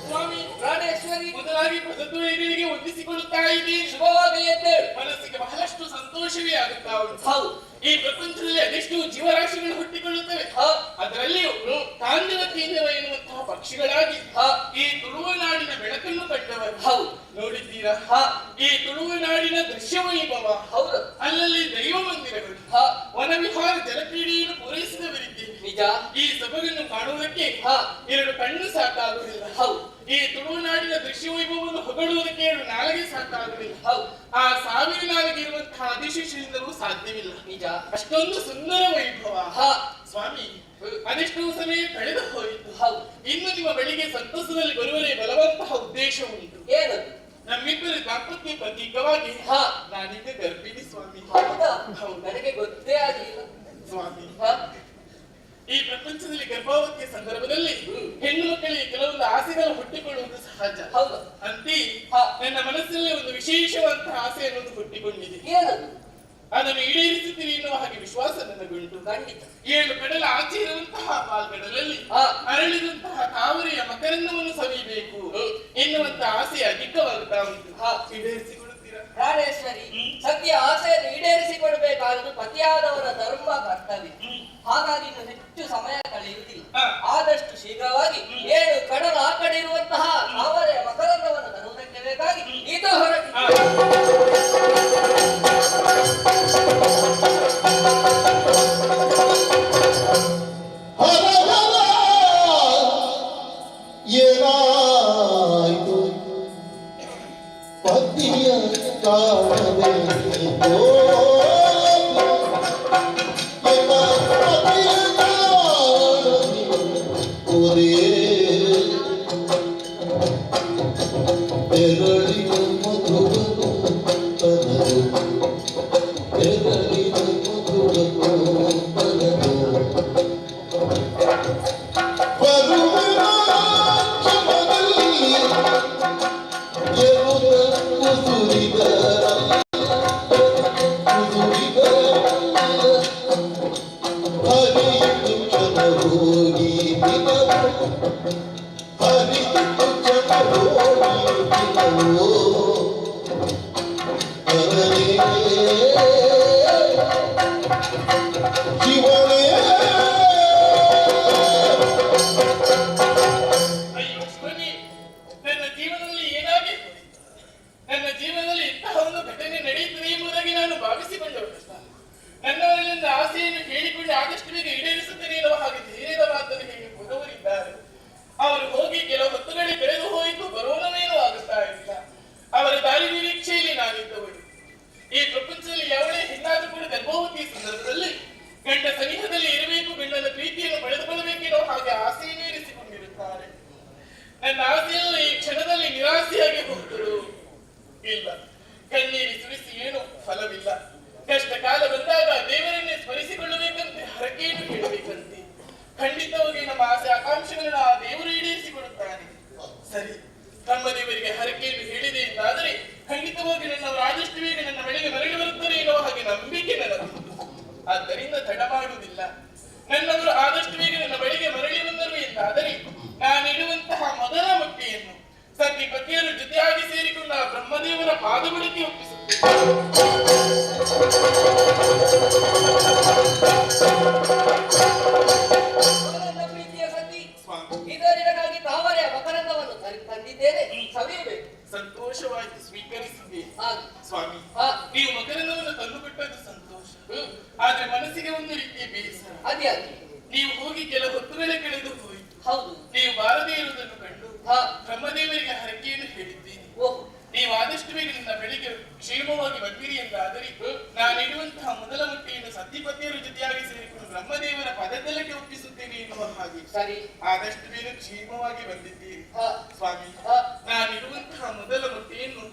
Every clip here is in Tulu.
ಸ್ವಾಮಿ, ಪ್ರಾಣೇಶ್ವರಿ, ಮೊದಲಾಗಿ ಪದದ್ವಯಗಳಿಗೆ ವಂದಿಸಿಕೊಳ್ಳುತ್ತಾ ಇದ್ದೀನಿ. ಶುಭವಾಗಲಿ ಅಂತೇಳು. ಮನಸ್ಸಿಗೆ ಬಹಳಷ್ಟು ಸಂತೋಷವೇ ಆಗುತ್ತಾ ಉಂಟು. ಹೌದು. ಈ ಪ್ರಪಂಚದಲ್ಲಿ ಅದೆಷ್ಟು ಜೀವರಾಶಿಗಳು ಹುಟ್ಟಿಕೊಳ್ಳುತ್ತವೆ. ಅದರಲ್ಲಿಯೂ ತಾಂಡವ ಕೇಂದ್ರವ ಎನ್ನುವಂತಹ ಪಕ್ಷಿಗಳಾಗಿ ಈ ತುಳುವನಾಡಿನ ಬೆಳಕನ್ನು ಕಂಡವರು. ಹೌದು. ನೋಡಿದ್ದೀರಾ? ಈ ತುಳುವನಾಡಿನ ದೃಶ್ಯವೈಭವ. ಹೌದು. ಅಲ್ಲಲ್ಲಿ ದೈವ ಮಂದಿರಗಳು, ವನವಿಹಾರ ಜಲಕ್ರೀಡೆಯನ್ನು ಪೂರೈಸಿದವರಿದ್ದೀರಿ. ನಿಜ. ಈ ಸೊಬಗನ್ನು ಕಾಣುವುದಕ್ಕೆ ಎರಡು ಕಣ್ಣು ಸಾಕಾಗುವುದಿಲ್ಲ. ಹೌದು. ಈ ತುಳುನಾಡಿನ ದೃಶ್ಯವೈಭವವನ್ನು ಹೊಗಳುವುದಕ್ಕೆ ಎರಡು ನಾಲಿಗೆ ಸಾಕಾಗುವುದಿಲ್ಲ. ಹೌದು. ಆ ಸಾವಿರ ನಾಲಿಗೆ ಇರುವಂತಹ ಆದಿಶೇಷದಿಂದಲೂ ಸಾಧ್ಯವಿಲ್ಲ. ನಿಜ. ಅಷ್ಟೊಂದು ಸುಂದರ ವೈಭವ. ಸ್ವಾಮಿ, ಅದೆಷ್ಟೋ ಸಮಯ ಕಳೆದು ಹೋಯಿತು. ಹೌದು. ಇನ್ನು ನಿಮ್ಮ ಬಳಿಗೆ ಸಂತಸದಲ್ಲಿ ಬರುವರೆ ಬಲವಂತಹ ಉದ್ದೇಶ ಉಂಟು. ಏನದು? ನಮ್ಮಿಬ್ಬರ ದಾಂಪತ್ಯ ಪ್ರತೀಕವಾಗಿ ನಾನೀಗ ಗರ್ಭಿಣಿ ಸ್ವಾಮಿ. ಹೌದಾ? ಹೌದು. ನನಗೆ ಗೊತ್ತೇ ಆಗಲಿಲ್ಲ. ಸ್ವಾಮಿ, ಈ ಪ್ರಪಂಚದಲ್ಲಿ ಗರ್ಭಾವತಿಯ ಸಂದರ್ಭದಲ್ಲಿ ಹೆಣ್ಣು ಮಕ್ಕಳಿಗೆ ಕೆಲವೊಂದು ಆಸೆಗಳು ಹುಟ್ಟಿಕೊಳ್ಳುವುದು ಸಹಜ. ಹೌದು. ಅಂತೆ ನನ್ನ ಮನಸ್ಸಲ್ಲಿ ಒಂದು ವಿಶೇಷವಂತಹ ಆಸೆ ಅನ್ನೋದು ಹುಟ್ಟಿಕೊಂಡಿದೆ. ಏನದು? ಅದನ್ನು ಈಡೇರಿಸುತ್ತೀರಿ ಎನ್ನುವ ಹಾಗೆ ವಿಶ್ವಾಸ ನನಗುಂಟು. ಖಂಡಿತ. ಏಳು ಕಡಲ ಆಚೆ ಇರುವಂತಹ ಪಾಲ್ಗಡಲಲ್ಲಿ ಅರಳಿದಂತಹ ತಾವರೆಯ ಮಕರಂದವನ್ನು ಸವಿಯಬೇಕು ಎನ್ನುವಂತಹ ಆಸೆ ಅಧಿಕವಾಗುತ್ತಾ ಉಂಟು. ಈಡೇರಿಸಿಕೊಳ್ಳುತ್ತೀರಾ? ಪ್ರಾಣೇಶ್ವರಿ, ಸದ್ಯ ಆಸೆಯನ್ನು ಈಡೇರಿಸಿ. ಕರೆಯಬಾರದು, ಪತಿಯಾದವರ ಧರ್ಮ ಕರ್ತವ್ಯ. ಹಾಗಾಗಿ ಇನ್ನು ಹೆಚ್ಚು ಸಮಯ ಕಳೆಯುವುದಿಲ್ಲ. ಆದಷ್ಟು ಶೀಘ್ರವಾಗಿ 7 ಕಡಲ ಆ ಕಡೆ ಇರುವಂತಹ ತಾವರೆಯ ಮಕರಂದವನ್ನು ತರುವುದಕ್ಕೆ ಬೇಕಾಗಿ ಇದು ಹೊರಟು. ಏನಾಯ್ತು ಪತಿಯ ಕಾಣದೆ ತೆರಳಿನ ಮಧುವನು ತನದು, ತೆರಳಿನ ಮಧುವನು ತನದು. ಬರುವೆನ ಕ್ಷಣದಲ್ಲಿ ಎರುದ ಉಸುರಿದರಲ್ಲ, ಉಸುರಿದರಲ್ಲ. ಹರಿಯಿತು ಕ್ಷಣ ಹೋಗಿ ದಿನವು, ಹರಿಯಿತು ಕ್ಷಣ ಹೋಗಿ ದಿನವು. ಹರನೇ ಶಿವನೇ. ಅಯ್ಯೋ ಶಿವನೇ, ನನ್ನ ಜೀವನದಲ್ಲಿ ಏನಾಗಿ ಹೋಯಿತು? ನನ್ನ ಜೀವನದಲ್ಲಿ ಇಂತಹ ಒಂದು ಘಟನೆ ನಡೆಯುತ್ತದೆ ಎಂಬುದಾಗಿ ನಾನು ಭಾವಿಸಿಕೊಂಡವಳು. ನನ್ನವರಲ್ಲಿಂದ ಆಸೆಯನ್ನು ಕೇಳಿಕೊಂಡು ಆದಷ್ಟು ಬೇಗ ಈಡೇರಿಸುತ್ತೇನೆ ಎನ್ನುವ ಹಾಗೆ ಧೈರ್ಯದ ಮಾತನ್ನು ಹೇಳಿ ಹೋದವರಿದ್ದಾರೆ. ಅವರು ಹೋಗಿ ಕೆಲವು ಹೊತ್ತುಗಳೇ ಕಳೆದು ಹೋಯಿತು, ಬರೋಣವೇನೂ ಆಗುತ್ತಾ ಇಲ್ಲ. ಅವರ ದಾರಿ ನಿರೀಕ್ಷೆಯಲ್ಲಿ ನಾನಿದ್ದವಳು. ಈ ಪ್ರಪಂಚದಲ್ಲಿ ಯಾವಳೇ ಹೆಣ್ಣಾದ್ರೂ ಕೂಡ ಗರ್ಭವತಿ ಸಂದರ್ಭದಲ್ಲಿ ಗಂಡ ಸನಿಹದಲ್ಲಿ ಇರಬೇಕು, ಗಂಡನ ಪ್ರೀತಿಯನ್ನು ಪಡೆದುಕೊಳ್ಳಬೇಕೆನ್ನುವ ಹಾಗೆ ಆಸೆಯನ್ನು ಇರಿಸಿಕೊಂಡಿರುತ್ತಾರೆ. ನನ್ನ ಆಸೆಯೆಲ್ಲ ಈ ಕ್ಷಣದಲ್ಲಿ ನಿರಾಸೆಯಾಗಿ ಹೋಗುತ್ತದೆ. ಇಲ್ಲ, ಕಣ್ಣೀರಿ ಸುರಿಸಿ ಏನು ಫಲವಿಲ್ಲ. ಕಷ್ಟ ಕಾಲ ಬಂದಾಗ ದೇವರನ್ನೇ ಸ್ಮರಿಸಿಕೊಳ್ಳಬೇಕಂತೆ, ಹರಕೆಯನ್ನು ಕೇಳಬೇಕಂತೆ. ಖಂಡಿತವಾಗಿ ನಮ್ಮ ಆಸೆ ಆಕಾಂಕ್ಷೆಗಳನ್ನು ಆ ದೇವರು ಈಡೇರಿಸಿಕೊಡುತ್ತಾನೆ. ಸರಿ, ನಮ್ಮ ದೇವರಿಗೆ ಹರಕೆಯನ್ನು ಹೇಳಿದೆ ಎಂದಾದರೆ ಖಂಡಿತವಾಗಿ ನನ್ನವರು ಆದಷ್ಟು ಬೇಗ ನನ್ನ ಬಳಿಗೆ ಮರಳಿ ಬರುತ್ತಾರೆ ಎನ್ನುವ ಹಾಗೆ ನಂಬಿಕೆ ನನ್ನದು. ಆದ್ದರಿಂದ ತಡ ಮಾಡುವುದಿಲ್ಲ. ನನ್ನವರು ಆದಷ್ಟು ಬೇಗ ನನ್ನ ಬಳಿಗೆ ಮರಳಿ ಬಂದರು ಎಂದಾದರೆ ನಾನಿಡುವಂತಹ ಮೊದಲ ಮೊಟ್ಟೆಯನ್ನು ಸತಿ ಪತಿಯರು ಜೊತೆಯಾಗಿ ಸೇರಿಕೊಂಡ ಆ ಬ್ರಹ್ಮದೇವರ ಪಾದಬುಡಕ್ಕೆ ಒಪ್ಪಿಸುತ್ತೇನೆ. ನನ್ನ ಪ್ರೀತಿಯ ಸತಿ, ಸ್ವಾಮಿ, ಇದರಿಗಾಗಿ ತಾವರೆಯ ಮಕರಂದವನ್ನು ತಂದಿದ್ದೇನೆ, ಸವಿಯಬೇಕು. ಸಂತೋಷವಾಗಿ ಸ್ವೀಕರಿಸಿದ್ದೇನೆ. ಹಾಗೆ. ಸ್ವಾಮಿ, ನೀವು ಮಕರಂದವನ್ನು ತಂದುಕೊಟ್ಟದ್ದು ಸಂತೋಷ. ಆದ್ರೆ ಮನಸ್ಸಿಗೆ ಒಂದು ರೀತಿಯ ಬೇಸರ. ಅದ್ಯಾಕೆ? ನೀವು ಹೋಗಿ ಕೆಲ ಹೊತ್ತುಗಳೇ ಕಳೆದು ಹೋಯಿತು. ಹೌದು. ನೀವು ಬಾರದೇ ಇರುವುದನ್ನು ಕಂಡು ಬ್ರಹ್ಮದೇವರಿಗೆ ಹರಕೆಯನ್ನು ಹೇಳಿದ್ದೇನೆ. ಓಹೋ. ನೀವು ಆದಷ್ಟು ಬೇಗ ನನ್ನ ಬೆಳಿಗ್ಗೆ ಕ್ಷೇಮವಾಗಿ ಬಂದಿರಿ ಎಂದಾದರೆ ನಾನಿಡುವಂತಹ ಮೊದಲ ಮೊಟ್ಟೆಯನ್ನು ಸತಿಪತಿಯರ ಜೊತೆಯಾಗಿ ಸೇರಿಕೊಂಡು ಬ್ರಹ್ಮದೇವರ ಪದದಲ್ಲಕ್ಕೆ ಒಪ್ಪಿಸುತ್ತೇನೆ ಎನ್ನುವ ಹಾಗೆ. ಸರಿ. ಆದಷ್ಟು ಬೇಗ ಕ್ಷೇಮವಾಗಿ ಬಂದಿದ್ದೀರಿ. ಸ್ವಾಮಿ, ನಾನಿಡುವಂತಹ ಮೊದಲ ಮೊಟ್ಟೆಯನ್ನು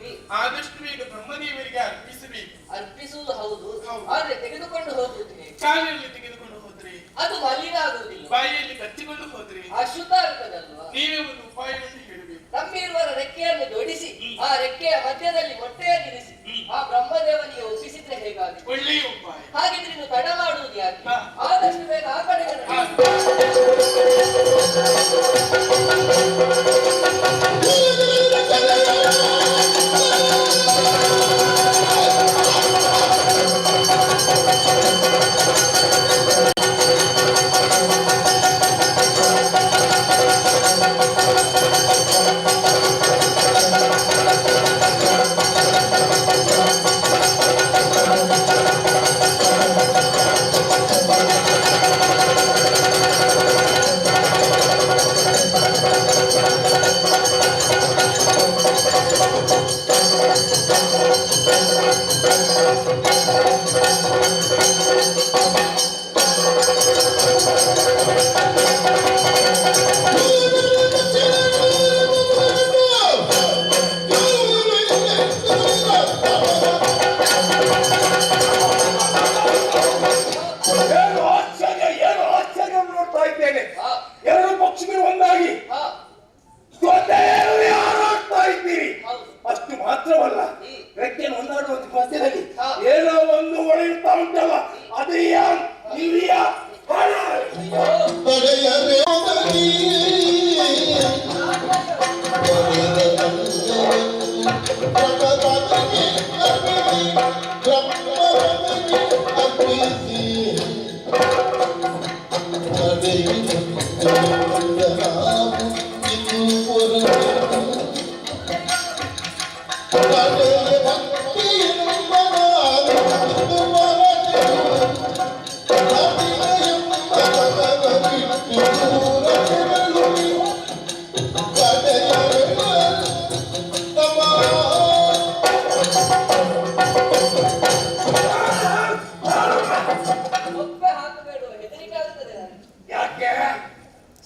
ಆದಷ್ಟು ಬೇಗ ಬ್ರಹ್ಮದೇವರಿಗೆ ಅರ್ಪಿಸಬೇಕು. ಅರ್ಪಿಸುವುದು ಹೌದು, ಹೌದು. ಆದ್ರೆ ತೆಗೆದುಕೊಂಡು ಹೋಗುವುದು ಹೇಗೆ? ಕಾಲಿನಲ್ಲಿ ತೆಗೆದುಕೊಂಡು ಹೋದ್ರೆ ಅದು ಮಲಿನ ಆಗುವುದಿಲ್ಲ. ಬಾಯಿಯಲ್ಲಿ ಕಚ್ಚಿಕೊಂಡು ಹೋದ್ರೆ ಅಶುದ್ಧ ಆಗ್ತದಲ್ವಾ? ನೀವೇ ಒಂದು ಉಪಾಯವನ್ನು ಹೇಳಬೇಕು. ತಮ್ಮಿರುವರ ರೆಕ್ಕೆಯನ್ನು ಜೋಡಿಸಿ ಆ ರೆಕ್ಕೆಯ ಮಧ್ಯದಲ್ಲಿ ಮೊಟ್ಟೆಯನ್ನು ಇರಿಸಿ ಆ ಬ್ರಹ್ಮದೇವನಿಗೆ ಒಪ್ಪಿಸಿದ್ರೆ ಹೇಗಾಗುತ್ತೆ? ಒಳ್ಳೆಯ ಉಪಾಯ. ಹಾಗಿದ್ರೆ ಇನ್ನು ತಡ ಮಾಡುವುದು ಯಾಕೆ? ಆದಷ್ಟು ಬೇಗ ಆ ಕಡೆಗೆ ನಡಿ. ಏನು ಆಶ್ಚರ್ಯ, ಏನು ಆಶ್ಚರ್ಯ ನೋಡ್ತಾ ಇದ್ದೇನೆ. ಎರಡು ಪಕ್ಷಿಗಳು ಒಂದಾಗಿ ಜೊತೆಯಲ್ಲಿ ಹಾರಾಡ್ತಾ ಇದ್ದೀರಿ. ಹೌದು. ಅಷ್ಟು ಮಾತ್ರವಲ್ಲ, ರೆಕ್ಕೆಯನ್ನು ಒಂದಾಡುವ ಮಧ್ಯದಲ್ಲಿ ಏನೋ ಒಂದು ಒಳೆಯುತ್ತಾ ಉಂಟಲ್ಲ, ಅದೇ ನೀವಿಯ ಹಣ. ತಡೆಯರೆ ಮೊದಲಿ ಬರೆದ ಅಂಗವನ್ನು ಪ್ರಕಟದಲ್ಲಿ ಅರ್ಪಿಸಿ, ಬ್ರಹ್ಮವನಿಗೆ ಅರ್ಪಿಸಿ. ಒಪ್ಪೆ ಹಾಕಬೇಡುವ ಹೆದರಿಕೆ ಆಗುತ್ತದೆ ನನಗೆ. ಯಾಕೆ?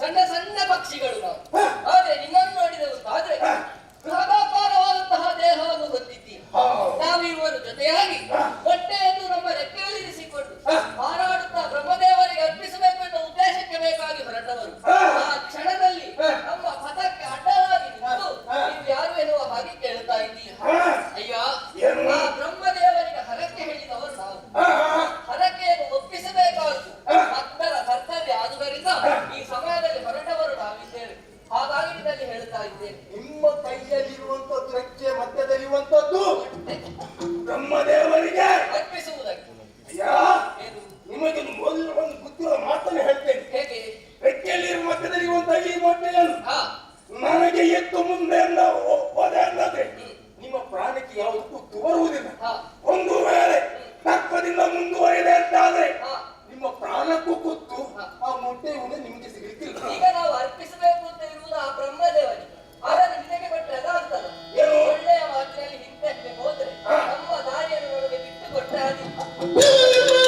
ಸಣ್ಣ ಸಣ್ಣ ಪಕ್ಷಿಗಳು ನಾವು. ಆದ್ರೆ ನಿನ್ನನ್ನು ನೋಡಿದೆವು ಆದ್ರೆ ಬೃಹದಾಕಾರವಾದಂತಹ ದೇಹವನ್ನು ಹೊಂದಿದ್ದೀರಿ. ನಾವಿರುವರು ಜೊತೆಯಾಗಿ ಮೊಟ್ಟೆಯನ್ನು ನಮ್ಮ ರೆಕ್ಕೆಯಲ್ಲಿರಿಸಿಕೊಂಡು ಹಾರಾಡುತ್ತಾ ಬ್ರಹ್ಮದೇವರಿಗೆ ಅರ್ಪಿಸಬೇಕು ಎನ್ನುವ ಉದ್ದೇಶಕ್ಕೆ ಬೇಕಾಗಿ ಹೊರಟವರು. ಆ ಕ್ಷಣದಲ್ಲಿ ನಮ್ಮ ಪಥಕ್ಕೆ ಅಡ್ಡವಾಗಿ ನಿಂತು ನೀವು ಯಾರು ಎನ್ನುವ ಹಾಗೆ ಕೇಳುತ್ತಾ ಇದ್ದೀರಿ. ಅಯ್ಯ, ಆ ಬ್ರಹ್ಮದೇವರಿಗೆ ಹರಕೆ ಹೇಳಿದವರು ನಾವು. ಹರಕೆಯನ್ನು ಒಪ್ಪಿಸಬೇಕಾದ್ದು ಭಕ್ತರ ಕರ್ತವ್ಯ. ಆದುದರಿಂದ ಈ ಸಮಯದಲ್ಲಿ ಹೊರಟವರು ನಾವಿದ್ದೇವೆ. ಹಾಗಾಗಿ ಇದರಲ್ಲಿ ಹೇಳ್ತಾ ಇದ್ದೇನೆ. ನಿಮ್ಮ ಕೈಯಲ್ಲಿರುವಂತದ್ದು ರೆಕ್ಕೆ ಮಧ್ಯದಲ್ಲಿರುವಂತದ್ದು ಬ್ರಹ್ಮದೇವರಿಗೆ ಅರ್ಪಿಸುವುದಕ್ಕೆ. ಅಯ್ಯ, ಏನು? ನಿಮಗೆ ಮೊದಲು ಒಂದು ಗೊತ್ತಿರುವ ಮಾತನ್ನು ಹೇಳ್ತೇನೆ. ಹೇಗೆ? ರೆಕ್ಕೆಯಲ್ಲಿರುವ ಮಧ್ಯದಲ್ಲಿರುವಂತಹ ಈ ಮೊಟ್ಟೆಯನ್ನು ನನಗೆ ಎತ್ತು ಮುಂದೆ ಹೋದೆ ಅಂದಾದ್ರೆ ನಿಮ್ಮ ಪ್ರಾಣಕ್ಕೆ ಯಾವುದಕ್ಕೂ ತುವರುವುದಿಲ್ಲ. ಒಂದು ವೇಳೆ ತರ್ಕದಿಂದ ಮುಂದುವರಿದೆ ಅಂತ ಆದ್ರೆ ನಿಮ್ಮ ಪ್ರಾಣಕ್ಕೂ ಕುತ್ತು, ಆ ಮೊಟ್ಟೆ ಉಂಡೆ ನಿಮಗೆ ಸಿಗಲಿಕ್ಕಿಲ್ಲ. ಈಗ ನಾವು ಅರ್ಪಿಸಬೇಕು ಅಂತ ಇರುವುದು ಆ ಬ್ರಹ್ಮದೇವರಿಗೆ. ಅದನ್ನು ನಿನಗೆ ಕೊಟ್ಟರೆ ಅದಾಗ್ತದ? ಏನು? ಒಳ್ಳೆಯ ಮಾತಿನಲ್ಲಿ ಹಿಂದಕ್ಕೆ ಹೋದ್ರೆ ನಮ್ಮ ದಾರಿಯನ್ನು ನಮಗೆ ಬಿಟ್ಟು ಕೊಟ್ಟರೆ ಆದೀತು.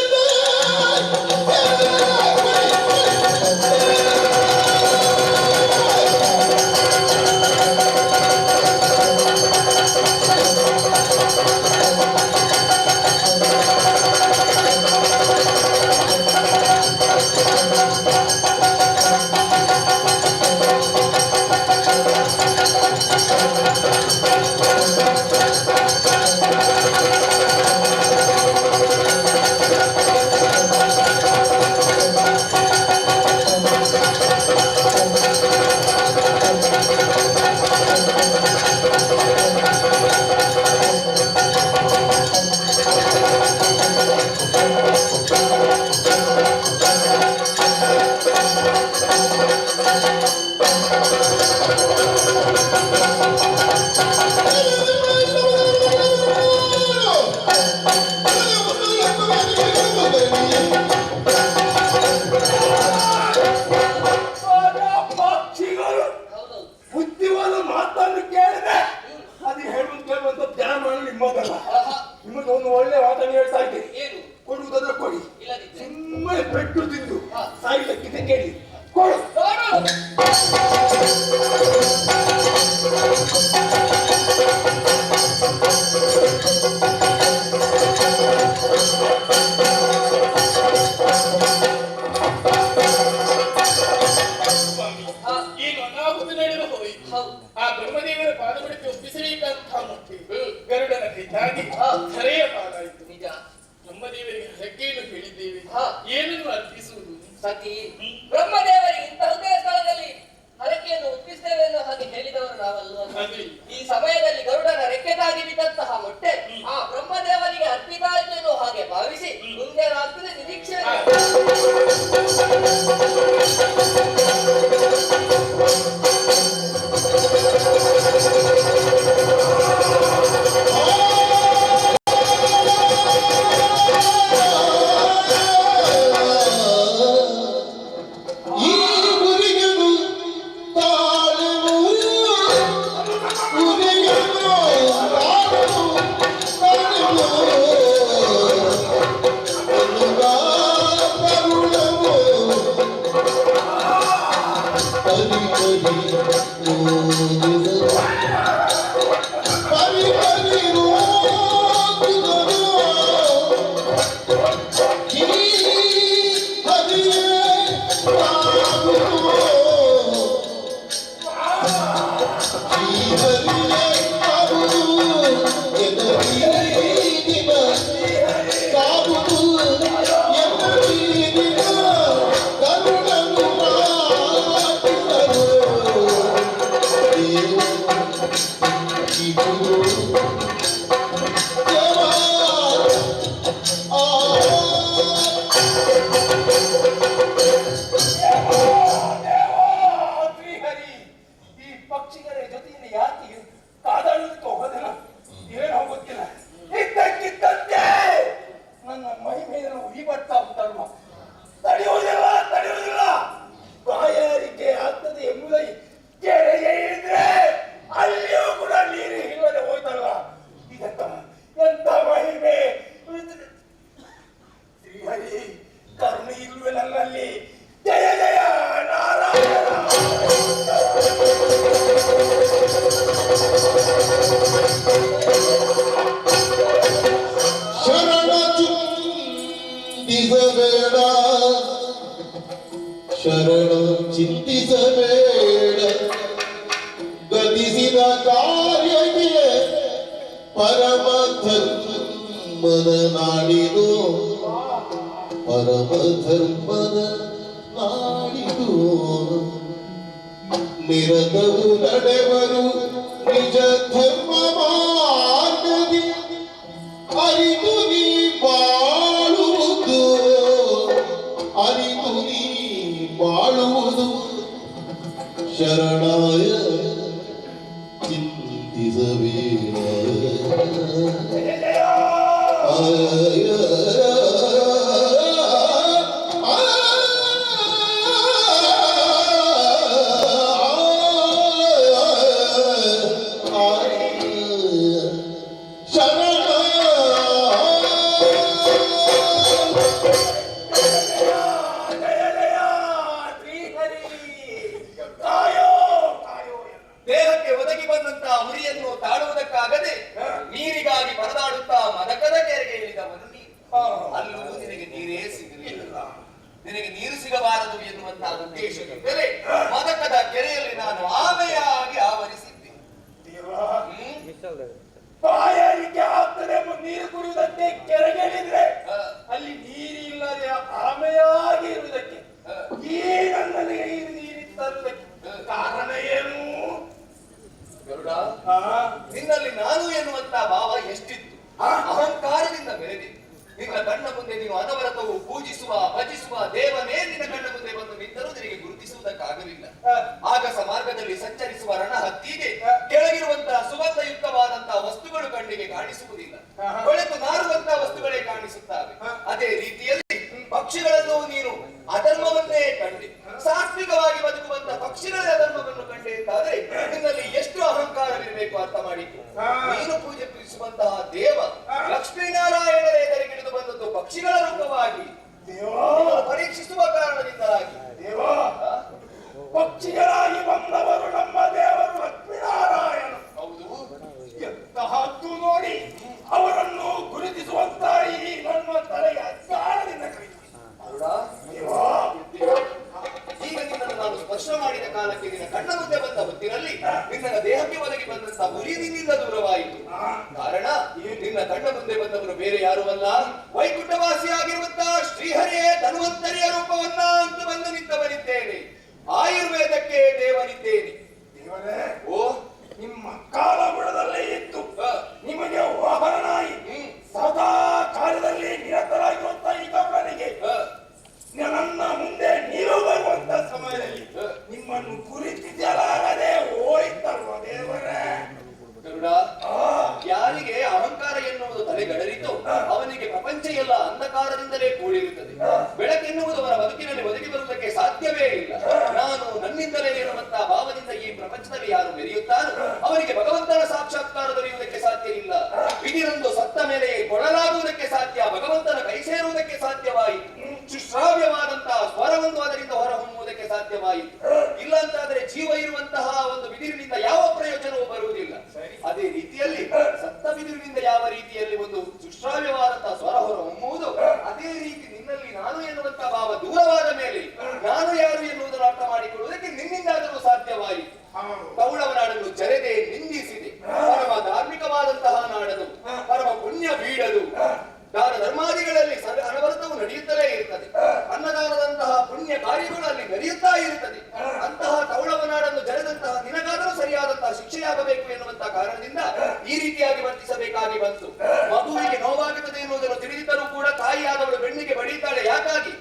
ಪಕ್ಷಿಗಳು ಹೌದೌದು. ಬುದ್ಧಿವಾದ ಮಾತನ್ನು ಕೇಳಿದೆ ಅದು ಹೇಳುವಂತ ಕೇಳುವಂತ ಧ್ಯಾನ ನಿಮ್ಮದಲ್ಲ. ನಿಮಗೆ ಒಂದು ಒಳ್ಳೆ ಮಾತನ್ನು ಹೇಳ್ತಾ ಇದ್ದೇನೆ. ಏನು? ಕೊಡುವುದಾದ್ರೆ ಕೊಡಿ, ಇಲ್ಲದಿದ್ರೆ ಸುಮ್ಮನೆ ಪೆಟ್ಟು ತಿಂದು ಸಾಯ್ಲಿಕ್ಕಿದೆ ಕೇಳಿ ಕೊಡು. ನೋಡು. ಸ್ವಾಮಿ, ಏನು ಅನಾಹುತ ನಡೆದು ಹೋಯಿತು. ಹೌದು. ಆ ಬ್ರಹ್ಮದೇವರ ಪಾದಗಳಿಗೆ ಒಪ್ಪಿಸಬೇಕಾದಂತಹ ಮೊಟ್ಟೆ ಗರುಡನ ಕೈತಾಗಿ ಧರೆಯ ಪಾಲಾಯಿತು. ನಿಜ. ಬ್ರಹ್ಮದೇವರಿಗೆ ಹರಕೆಯನ್ನು ಹೇಳಿದ್ದೇವೆ. ಏನನ್ನು ಅರ್ಪಿಸುವುದು? ಸತಿ, ಬ್ರಹ್ಮದೇವರಿಗೆ ಇಂತಹುದೇ ಸ್ಥಳದಲ್ಲಿ ಹರಕೆಯನ್ನು ಒಪ್ಪಿಸ್ತೇವೆ ಎನ್ನುವ ಹಾಗೆ ಹೇಳಿದವರು ನಾವಲ್ವ? ಅದೇ. ಈ ಸಮಯದಲ್ಲಿ ಗರುಡನ ರೆಕ್ಕೆಗಾಗಿ ಬಿದ್ದಂತಹ ಮೊಟ್ಟೆ ಆ ಬ್ರಹ್ಮದೇವರಿಗೆ ಅರ್ಪಿತ ಆಯಿತು ಎನ್ನುವ ಹಾಗೆ ಭಾವಿಸಿ ಮುಂದೇನಾಗ್ತದೆ ನಿರೀಕ್ಷೆ. ಈ ಗುರಿಗಳು ತಾಳೆವು, ಗುರಿಗಳು ತಾಳೆವು, ತಾಳೆವು, ಕರುಣವು, ಪರಿ ಪರಿ ಓದುವರು, ಪರಿ ಪರಿ ಓದುವರು. ಶ್ರೀಹರಿ, ಈ ಪಕ್ಷಿಗಳ ಜೊತೆಯಲ್ಲಿ ಯಾಕೆ ಕಾದಾಡುವುದಕ್ಕೆ ಹೋದೆನ ಏನೋ ಗೊತ್ತಿಲ್ಲ. ಇದ್ದಕ್ಕಿದ್ದಂತೆ ನನ್ನ ಮೈ ಮೇಲೆ ಉರಿ ಬರ್ತಾ ಉಂಟಲ್ವ. ತಡೆಯುವುದಿಲ್ಲ, ತಡೆಯುವುದಿಲ್ಲ. ಬಾಯಾರಿಕೆ ಆಗ್ತದೆ ಎಂಬುದಾಗಿ ಕೆರೆಗೆ ಇಳಿದ್ರೆ ಅಲ್ಲಿಯೂ ಕೂಡ ನೀರು ಇಲ್ಲದೆ ಹೋಯ್ತಲ್ಲ. ಇದೆಂತ ಎಂತ ಮಹಿಮೆ? ಚಿಂತಿಸಬೇಡ ಶರಣ ಚಿಂತಿಸಬೇಡ ಗತಿಸಿದ ಕಾರ್ಯಕ್ಕೆ ಪರಮ ಧರ್ಮದ ನಾಡಿದು ಪರಮ ಧರ್ಮದ ನಾಡಿದು ನಿರತವು ನಡೆವರು ನಿಜ ಧರ್ಮ ಮಾರ್ಗದಿ ಅರಿತು ನೀ ಬಾಳುವುದು ಅರಿತು ನೀ ಬಾಳುವುದು ಶರಣಾಯ ಚಿಂತಿಸಬೇಡ. ಜಯ ಜಯ ಜಯ ಶ್ರೀಹರಿ ಕಾಯೋ ಕಾಯೋ. ದೇಹಕ್ಕೆ ಒದಗಿ ಬಂದಂತಹ ಉರಿಯನ್ನು ತಾಳುವುದಕ್ಕಾಗದೆ ನೀರಿಗಾಗಿ ಪರದಾಡುತ್ತಾ ಮದಕದ ಕೆರೆಗೆ ಇಳಿದವನು ನೀನು. ಅಲ್ಲೂ ನಿನಗೆ ನೀರೇ ಸಿಗಲಿಲ್ಲ. ನಿನಗೆ ನೀರು ಸಿಗಬಾರದು ಎನ್ನುವಂತಹ ಉದ್ದೇಶದಿಂದಲೇ ಮದಕದ ಕೆರೆಯಲ್ಲಿ ನಾನು ಆಮೆಯಾಗಿ ಆವರಿಸಿದ್ದೆ. ದೇವಾ, ಬಾಯಾರಿಕೆ ಆಗ್ತದೆ ಎಂಬ ನೀರು ಕುಡಿಯುವುದಕ್ಕೆ ಕೆರೆಗೆ ಇಳಿದ್ರೆ ಅಲ್ಲಿ ನೀರಿಲ್ಲದೆ ಆಮೆಯಾಗಿ ಇರುವುದಕ್ಕೆ ಈ ನನ್ನಲ್ಲಿ ಈ ನೀರು ತರುವುದಕ್ಕೆ ಕಾರಣ ಏನು? ಗರುಡ, ನಿನ್ನಲ್ಲಿ ನಾನು ಎನ್ನುವಂತಹ ಭಾವ ಎಷ್ಟಿತ್ತು? ಅಹಂಕಾರದಿಂದ ಮೆರೆದಿತ್ತು. ನಿನ್ನ ಕಣ್ಣ ಮುಂದೆ ನೀನು ಅನವರತವು ಪೂಜಿಸುವ ಭಜಿಸುವ ದೇವನೇ ನಿನ್ನ ಕಣ್ಣ ಮುಂದೆ ಬಂದು ನಿಂತರೂ ನಿನಗೆ ಗುರುತಿಸುವುದಕ್ಕಾಗಲಿಲ್ಲ. ಆಗಸ ಮಾರ್ಗದಲ್ಲಿ ಸಂಚರಿಸುವ ರಣಹತ್ತಿಗೆ ಕೆಳಗಿರುವಂತಹ ಸುಗಂಧಯುಕ್ತವಾದಂತಹ ವಸ್ತುಗಳು ಕಣ್ಣಿಗೆ ಕಾಣಿಸುವುದಿಲ್ಲ, ಕೊಳೆತು ನಾರುವಂತಹ ವಸ್ತುಗಳೇ ಕಾಣಿಸುತ್ತವೆ. ಅದೇ ರೀತಿಯಲ್ಲಿ ಪಕ್ಷಿಗಳನ್ನು ನೀನು ಅಧರ್ಮವನ್ನೇ ಕಂಡೆ, ಸಾತ್ವಿಕವಾಗಿ ಬದುಕುವಂತಹ ಪಕ್ಷಿಗಳ ಅಧರ್ಮವನ್ನು ಕಂಡೆ ಅಂತಾದ್ರೆ ನಿನ್ನಲ್ಲಿ ಎಷ್ಟು ಅಹಂಕಾರವಿರಬೇಕು ಅರ್ಥ ಮಾಡಿತು. ನೀನು ಪೂಜೆ ಪೂಜಿಸುವಂತಹ ದೇವ ಲಕ್ಷ್ಮೀನಾರಾಯಣರೇ ಧರೆಗಿಳಿದು ಬಂದದ್ದು ಪಕ್ಷಿಗಳ ರೂಪವಾಗಿ ಪರೀಕ್ಷಿಸುವ ಕಾರಣದಿಂದಲಾಗಿ. ದೇವ, ಪಕ್ಷಿಗಳಾಗಿ ಬಂದವರು ನಮ್ಮ ದೇವರು ಲಕ್ಷ್ಮೀನಾರಾಯಣ. ಹೌದು. ಎಂತಹದ್ದು ನೋಡಿ, ಅವರನ್ನು ಗುರುತಿಸುವಂತ ಈ ನನ್ನ ತಲೆಯ ಅಜ್ಞಾನದಿಂದ ಕಲಿತು. ಈಗ ನಿನ್ನನ್ನು ನಾನು ಸ್ಪರ್ಶ ಮಾಡಿದ ಕಾಲಕ್ಕೆ ನಿನ್ನ ಕಣ್ಣ ಮುಂದೆ ಬಂದ ಹೊತ್ತಿನಲ್ಲಿ ನಿನ್ನ ದೇಹಕ್ಕೆ ಒದಗಿ ಬಂದಂತಹ ಉರಿ ನಿನ್ನಿಂದ ದೂರವಾಯಿತು. ಕಾರಣ, ನಿನ್ನ ಕಣ್ಣ ಮುಂದೆ ಬಂದವರು ಬೇರೆ ಯಾರೂ ಅಲ್ಲ, ವೈಕುಂಠವಾಸಿಯಾಗಿರುವಂತಹ ಶ್ರೀಹರಿಯೇ ಧನ್ವಂತರಿಯ ರೂಪವನ್ನ ಅಂತ ಬಂದು ನಿಂತವನಿದ್ದೇನೆ. ಆಯುರ್ವೇದಕ್ಕೆ ದೇವನಿದ್ದೇನೆ. ದೇವರೇ, ಓ, ನಿಮ್ಮ ಕಾಲಬುಡದಲ್ಲೇ ಇತ್ತು ನಿಮಗೆ ವಾಹನನಾಗಿ ಸದಾ ಕಾರ್ಯದಲ್ಲಿ ನಿರತರಾಗಿರುವಂತ ಈ ಗೌಡನಿಗೆ ನನ್ನ ಮುಂದೆ ನೀವು ಬರುವಂತ ಸಮಯದಲ್ಲಿ ನಿಮ್ಮನ್ನು ಗುರುತಿಸಲಾಗದೆ ಹೋಯ್ತಲ್ವ ದೇವರೇ? ಗರುಡ, ಯಾರಿಗೆ ಅಹಂಕಾರ ಎನ್ನುವುದು ತಲೆಗಡರಿತೋ ಅವನಿಗೆ ಪ್ರಪಂಚ ಎಲ್ಲ ಅಂಧಕಾರದಿಂದಲೇ ಕೂಡಿರುತ್ತದೆ. ಬೆಳಕೆನ್ನುವುದು ಅವರ ಬದುಕಿನಲ್ಲಿ ಒದಗಿ ಬರುವುದಕ್ಕೆ ಸಾಧ್ಯವೇ ಇಲ್ಲ. ನಾನು ನನ್ನಿಂದಲೇ ಇರುವಂತಹ ಭಾವದಿಂದ ಈ ಪ್ರಪಂಚದಲ್ಲಿ ಯಾರು ಮೆರೆಯುತ್ತಾರೋ ಅವನಿಗೆ ಭಗವಂತನ ಸಾಕ್ಷಾತ್ಕಾರ ದೊರೆಯುವುದಕ್ಕೆ ಸಾಧ್ಯ ಇಲ್ಲ. ಬಿದಿರೊಂದು ಸತ್ತ ಮೇಲೆ ಕೊಡಲಾಗುವುದಕ್ಕೆ ಸಾಧ್ಯ, ಭಗವಂತನ ಕೈ ಸೇರುವುದಕ್ಕೆ ಸಾಧ್ಯವಾಯಿತು. ಸುಶ್ರಾವ್ಯವಾದಂತಹ ಸ್ವರವೊಂದು ಅದರಿಂದ ಹೊರಹೊಮ್ಮುವುದಕ್ಕೆ ಸಾಧ್ಯವಾಯಿತು. ಇಲ್ಲ ಅಂತಾದ್ರೆ ಜೀವ ಇರುವಂತಹ ಒಂದು ಬಿದಿರಿನಿಂದ ಯಾವ ಪ್ರಯೋಜನವೂ ಬರುವುದಿಲ್ಲ. ಅದೇ ರೀತಿಯಲ್ಲಿ ಸತ್ತ ಬಿದಿರಿನಿಂದ ಯಾವ ರೀತಿಯಲ್ಲಿ ಒಂದು ಸುಶ್ರಾವ್ಯವಾದಂತಹ ಸ್ವರ ಹೊರಹೊಮ್ಮುವುದು, ಅದೇ ರೀತಿ ನಿನ್ನಲ್ಲಿ ನಾನು ಎನ್ನುವಂತಹ ಭಾವ ದೂರವಾದ ಮೇಲೆ ನಾನು ಯಾರು ಎನ್ನುವುದನ್ನು ಅರ್ಥ ಮಾಡಿಕೊಳ್ಳುವುದಕ್ಕೆ ನಿನ್ನಿಂದಾದರೂ ಸಾಧ್ಯವಾಯಿತು. ತೌಳವ ನಾಡನ್ನು ಜರೆದೆ ನಿಂದಿಸಿದೆ. ಪರಮ ಧಾರ್ಮಿಕವಾದಂತಹ ನಾಡದು, ಪರಮ ಪುಣ್ಯ ಬೀಡದು. ದಾನ ಧರ್ಮಾದಿಗಳಲ್ಲಿ ಅನವರತವು ನಡೆಯುತ್ತಲೇ ಇರ್ತದೆ. ಅನ್ನದಾನದಂತಹ ಪುಣ್ಯ ಕಾರ್ಯಗಳು ಅಲ್ಲಿ ನಡೆಯುತ್ತಾ ಇರುತ್ತದೆ. ಅಂತಹ ತೌಳವ ನಾಡನ್ನು ಜರೆದಂತಹ ನಿನಗಾದರೂ ಸರಿಯಾದಂತಹ ಶಿಕ್ಷೆಯಾಗಬೇಕು ಎನ್ನುವಂತಹ ಕಾರಣದಿಂದ ಈ ರೀತಿಯಾಗಿ ವರ್ತಿಸಬೇಕಾಗಿ ಬಂತು. ಮಗುವಿಗೆ ನೋವಾಗುತ್ತದೆ ಎನ್ನುವುದನ್ನು ತಿಳಿದಿದ್ದರೂ ಕೂಡ ತಾಯಿಯಾದವಳು ಬೆನ್ನಿಗೆ ಬಡಿಯುತ್ತಾಳೆ. ಯಾಕಾಗಿ?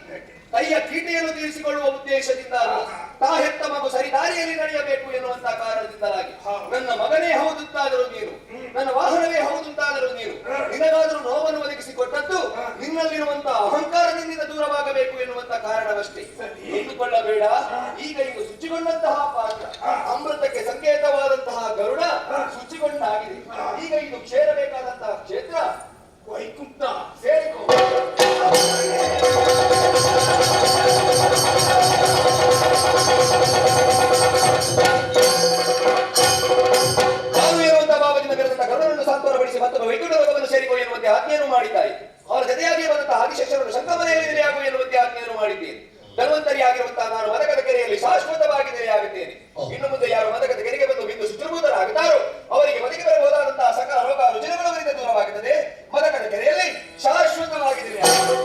ಕೈಯ ಕೀಟೆಯನ್ನು ತೀರಿಸಿಕೊಳ್ಳುವ ಉದ್ದೇಶದಿಂದ ಅಲ್ಲ, ತಾ ಹೆತ್ತ ಮಗು ಸರಿ ದಾರಿಯಲ್ಲಿ ನಡೆಯಬೇಕು ಎನ್ನುವಂತಹ ಕಾರಣದಿಂದಲಾಗಿ. ನನ್ನ ಮಗನೇ ಹೌದುಂತಾದರೂ ನೀನು, ನನ್ನ ವಾಹನವೇ ಹೌದುಂತಾದರೂ ನೀನು, ನಿನಗಾದರೂ ನೋವನ್ನು ಒದಗಿಸಿಕೊಟ್ಟದ್ದು ನಿನ್ನಲ್ಲಿರುವಂತಹ ಅಹಂಕಾರದಿಂದ ದೂರವಾಗಬೇಕು ಎನ್ನುವಂತಹ ಕಾರಣವಷ್ಟೇ. ನೊಂದುಕೊಳ್ಳಬೇಡ. ಈಗ ಇದು ಶುಚಿಗೊಂಡಂತಹ ಪಾತ್ರ, ಅಮೃತಕ್ಕೆ ಸಂಕೇತವಾದಂತಹ ಗರುಡ ಶುಚಿಗೊಂಡಾಗಿದೆ. ಈಗ ಇದು ಸೇರಬೇಕಾದಂತಹ ಕ್ಷೇತ್ರ ವೈಕುಂಠ ಸೇರಿಕೋ. ನಾನು ಇರುವಂತಹ ಭಾವದಿಂದ ಬೆರೆತ ಗರುಡನನ್ನು ಸಾಂತ್ವನಪಡಿಸಿ ಮತ್ತೊಮ್ಮೆ ವೈಕುಂಠ ಲೋಕವನ್ನು ಸೇರಿಕೋ ಎನ್ನುವಂತೆ ಆಜ್ಞೆಯನ್ನು ಮಾಡಿದ್ದಾಯಿತು. ಅವರ ಜೊತೆಯಾಗಿ ಬಂದಂತಹ ಆದಿಶೇಷರನ್ನು ಶಂಕಮನೆಯಲ್ಲಿ ಋಷಿಯಾಗಿರುವಂತಹ ನಾನು ಮದಕದ ಕೆರೆಯಲ್ಲಿ ಶಾಶ್ವತವಾಗಿ ನೆಲೆಯಾಗುತ್ತೇನೆ. ಇನ್ನು ಮುಂದೆ ಯಾರು ಮದಕದ ಕೆರೆಗೆ ಬಂದು ಬಿಂದು ಶುಚಿರ್ಭೂತರಾಗುತ್ತಾರೋ ಅವರಿಗೆ ಬದುಕಿ ಬರಬಹುದಾದಂತಹ ಸಕಲ ರೋಗ ರುಜಿನಗಳು ದೂರವಾಗುತ್ತದೆ. ಮದಕದ ಕೆರೆಯಲ್ಲಿ ಶಾಶ್ವತವಾಗಿ ನೆಲೆಯಾಗುತ್ತದೆ.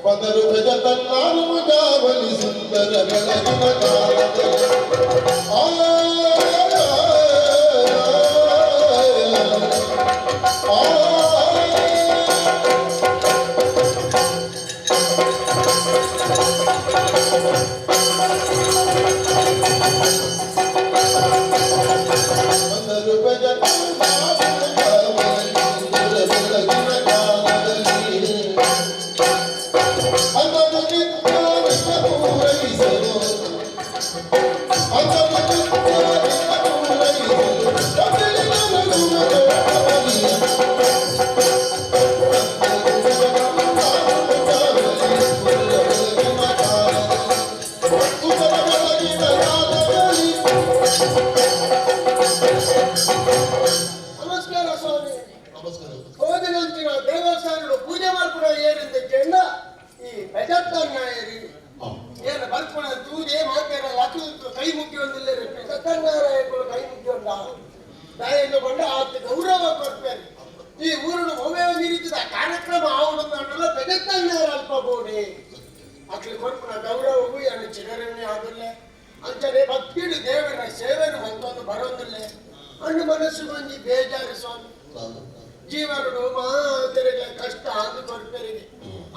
ಬದರು ತನ್ನಾರು ಮುಜಾವಲಿ ಸುಂದರ ಬೆಳಗಿನ ಕಾಲದಲ್ಲಿ ಆ ಆ ಬಂದರು ಭಜ ತನ್ನಾರು ಮುಜಾವಲಿ ಸುಂದರ ಬೆಳಗಿನ ಕಾಲದಲ್ಲಿ ಅದನ್ನು ನಿತ್ಯ ಪೂರೈಸಲು ಅದನ್ನು ನಿತ್ಯ ಪೂರೈಸಲು ಕಪಿಲಿನ ರಘುವರ ನಮಸ್ಕಾರ ಸ್ವಾಮಿ. ನಮಸ್ಕಾರ. ಹೋದಿನಂಚಿನ ದೇವಸ್ಥಾನಗಳು ಪೂಜೆ ಮಾಡ್ಕೊಡ ಏರಿಂದ ಕೆಂಡ ಈ ಬೆಜತ್ತನ್ನ ಏರಿ ಏನು ಬರ್ಪುಣ ತೂದೆ ಮಾತಾಡ ಲಕ್ಕು ಕೈ ಮುಗಿಯೊಂದಿಲ್ಲ. ಬೆಜತ್ತನ್ನಾರಾಯಗಳು ಕೈ ಮುಗಿಯೊಂದ ದಾಯನ್ನು ಕೊಂಡ ಆತ ಗೌರವ ಕೊಡ್ತೇನೆ. ಈ ಊರುಡು ಒಮ್ಮೆ ಒಂದು ರೀತಿಯ ಕಾರ್ಯಕ್ರಮ ಆವಡಲ್ಲ ಬೆಜತ್ತನ್ನಾರ ಅಲ್ಪ ಬೋಡಿ ಅಕ್ಲಿ ಕೊರ್ಪುನ ಗೌರವವು ಏನು ಚಿರರಣೆ ಆದಿಲ್ಲ. ಅಂಚನೆ ಭಕ್ತಿಡು ದೇವರ ಸೇವೆನು ಒಂದೊಂದು ಬರೋದಿಲ್ಲ. ಅಣ್ಣು ಮನಸ್ಸು ಒಂಜಿ ಬೇಜಾರು ಸ್ವಾಮಿ. ಜೀವನಡು ಮಾತೆರೆಗೆ ಕಷ್ಟ ಅಂದು ಕೊಡ್ತೇನೆ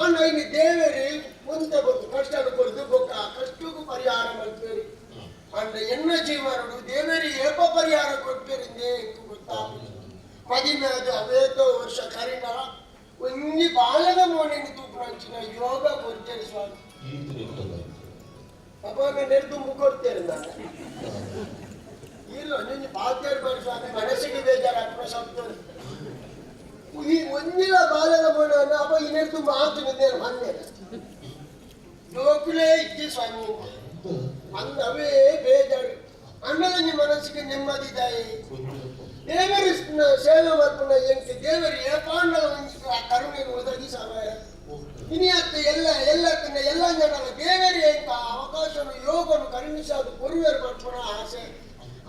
ಅಣ್ಣ. ಇನ್ನು ದೇವರಿ ಮುಂದೆ ಬಂದು ಕಷ್ಟ ಕೊಡ್ದು ಬೊಕ್ಕ ಕಷ್ಟಕ್ಕೂ ಪರಿಹಾರ ಮಾಡ್ತೇರಿ. ಅಂಡ ಎನ್ನ ಜೀವನಡು ದೇವರಿ ಏಪ ಪರಿಹಾರ ಕೊಡ್ತೇರಿಂದೇ ಗೊತ್ತಾಗಲಿಲ್ಲ. 14 ಅವೇತೋ ವರ್ಷ ಕರಿನ ಒಂಜಿ ಬಾಲದ ಮೋನಿನ ತೂಪುನಂಚಿನ ಯೋಗ ಕೊಡ್ತೇನೆ ಸ್ವಾಮಿ. ಅವಾಗ ನೆರ್ದುಂಬು ಕೊಡ್ತೇನೆ ನಾನು. ಇಲ್ಲ ನಿನ್ನ ಪಾತೇರು ಬರಿ ಸ್ವಾಮಿ, ಮನಸ್ಸಿಗೆ ಬೇಜಾರಾಗ್ತದೆ ಶಬ್ದ. ಈ ಒಂದಿನ ಬಾಲದ ಮೋನ ಅಪ್ಪ ಈ ನೆರ್ದುಂಬು ಆತನಿದ್ದೇನೆ ಮೊನ್ನೆ ಜೋಕುಲೇ ಇದ್ದಿ ಸ್ವಾಮಿ ಅಂದ ಅವೇ ಬೇಜಾರು. ಅಣ್ಣನ ಮನಸ್ಸಿಗೆ ನೆಮ್ಮದಿ ದಾಯಿ ದೇವರು ಸೇವೆ ಮಾಡ್ಕೊಂಡ ಎಂಟು ದೇವರು ಏಪಾಂಡಲ ಆ ಕರುಣೆಯನ್ನು ಒದಗಿಸವ ಇನಿಯತ್ತ ಎಲ್ಲ ಎಲ್ಲ ಎಲ್ಲ ಜನರ ದೇವರೇ ಎಂತ ಅವಕಾಶನು ಯೋಗನು ಕರುಣಿಸಾದು ಕೊರುವೆರು ಮಾಡ್ಕೊಳ ಆಸೆ.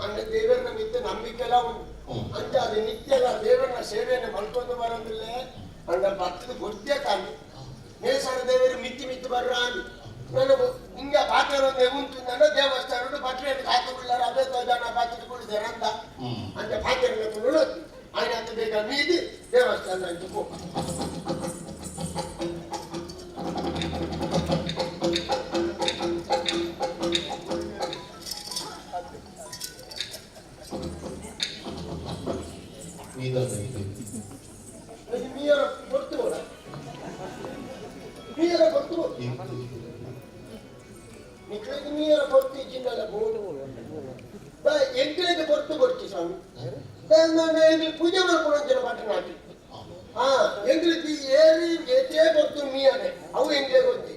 ಅಂಡ ದೇವರನ್ನ ನಿತ್ಯ ನಂಬಿಕೆಲ್ಲ ಉಂಟು ಅಂತ ಅದು ನಿತ್ಯದ ದೇವರನ್ನ ಸೇವೆಯನ್ನು ಮಲ್ಕೊಂಡು ಬರೋದಿಲ್ಲ. ಅಂಡ ಭಕ್ತದ ಗೊತ್ತೇ ಕಾಣಿ ನೇಸರ ದೇವರು ಮಿತ್ತಿ ಮಿತ್ತಿ ಬರ್ರ ಆಗಿ ನನಗೆ ಹಿಂಗ ಪಾತ್ರ ಉಂಟು. ನನ್ನ ದೇವಸ್ಥಾನ ಭಟ್ರೆಯನ್ನು ಕಾತುಕೊಳ್ಳಾರ ಅದೇ ಜನ ಪಾತ್ರೆ ಅಂತ ಅಂತ ಪಾತ್ರೆ ఆయన అంత ಬೇಗ ಮೀದಿ ದೇವಸ್ಥಾನ ಅಂತ ಮೀಯರ ಕೊಡ್ತು ಮೀಯರ ಕೊಡ್ತು ನಿಕ್ಳಿಗೆ ಮೀಯರ ಕೊಡ್ತು ಚಿನ್ನಲ್ಲ ಬೋಡು ಎಂಕ್ಳಿಗೆ ಕೊಡ್ತು ಕೊಡ್ತಿ ಸ್ವಾಮಿ. ನಾನು ಪೂಜೆ ಮಾಡ್ಕೊಂಡು ಪಟ್ಟಣ ನಾಟಿ ಹಾ ಎಂಗ್ಳಿಗೆ ಏರಿ ಏತೇ ಕೊಡ್ತು ಮೀಯರೆ ಅವು ಎಂಗ್ಲೇ ಗೊತ್ತಿ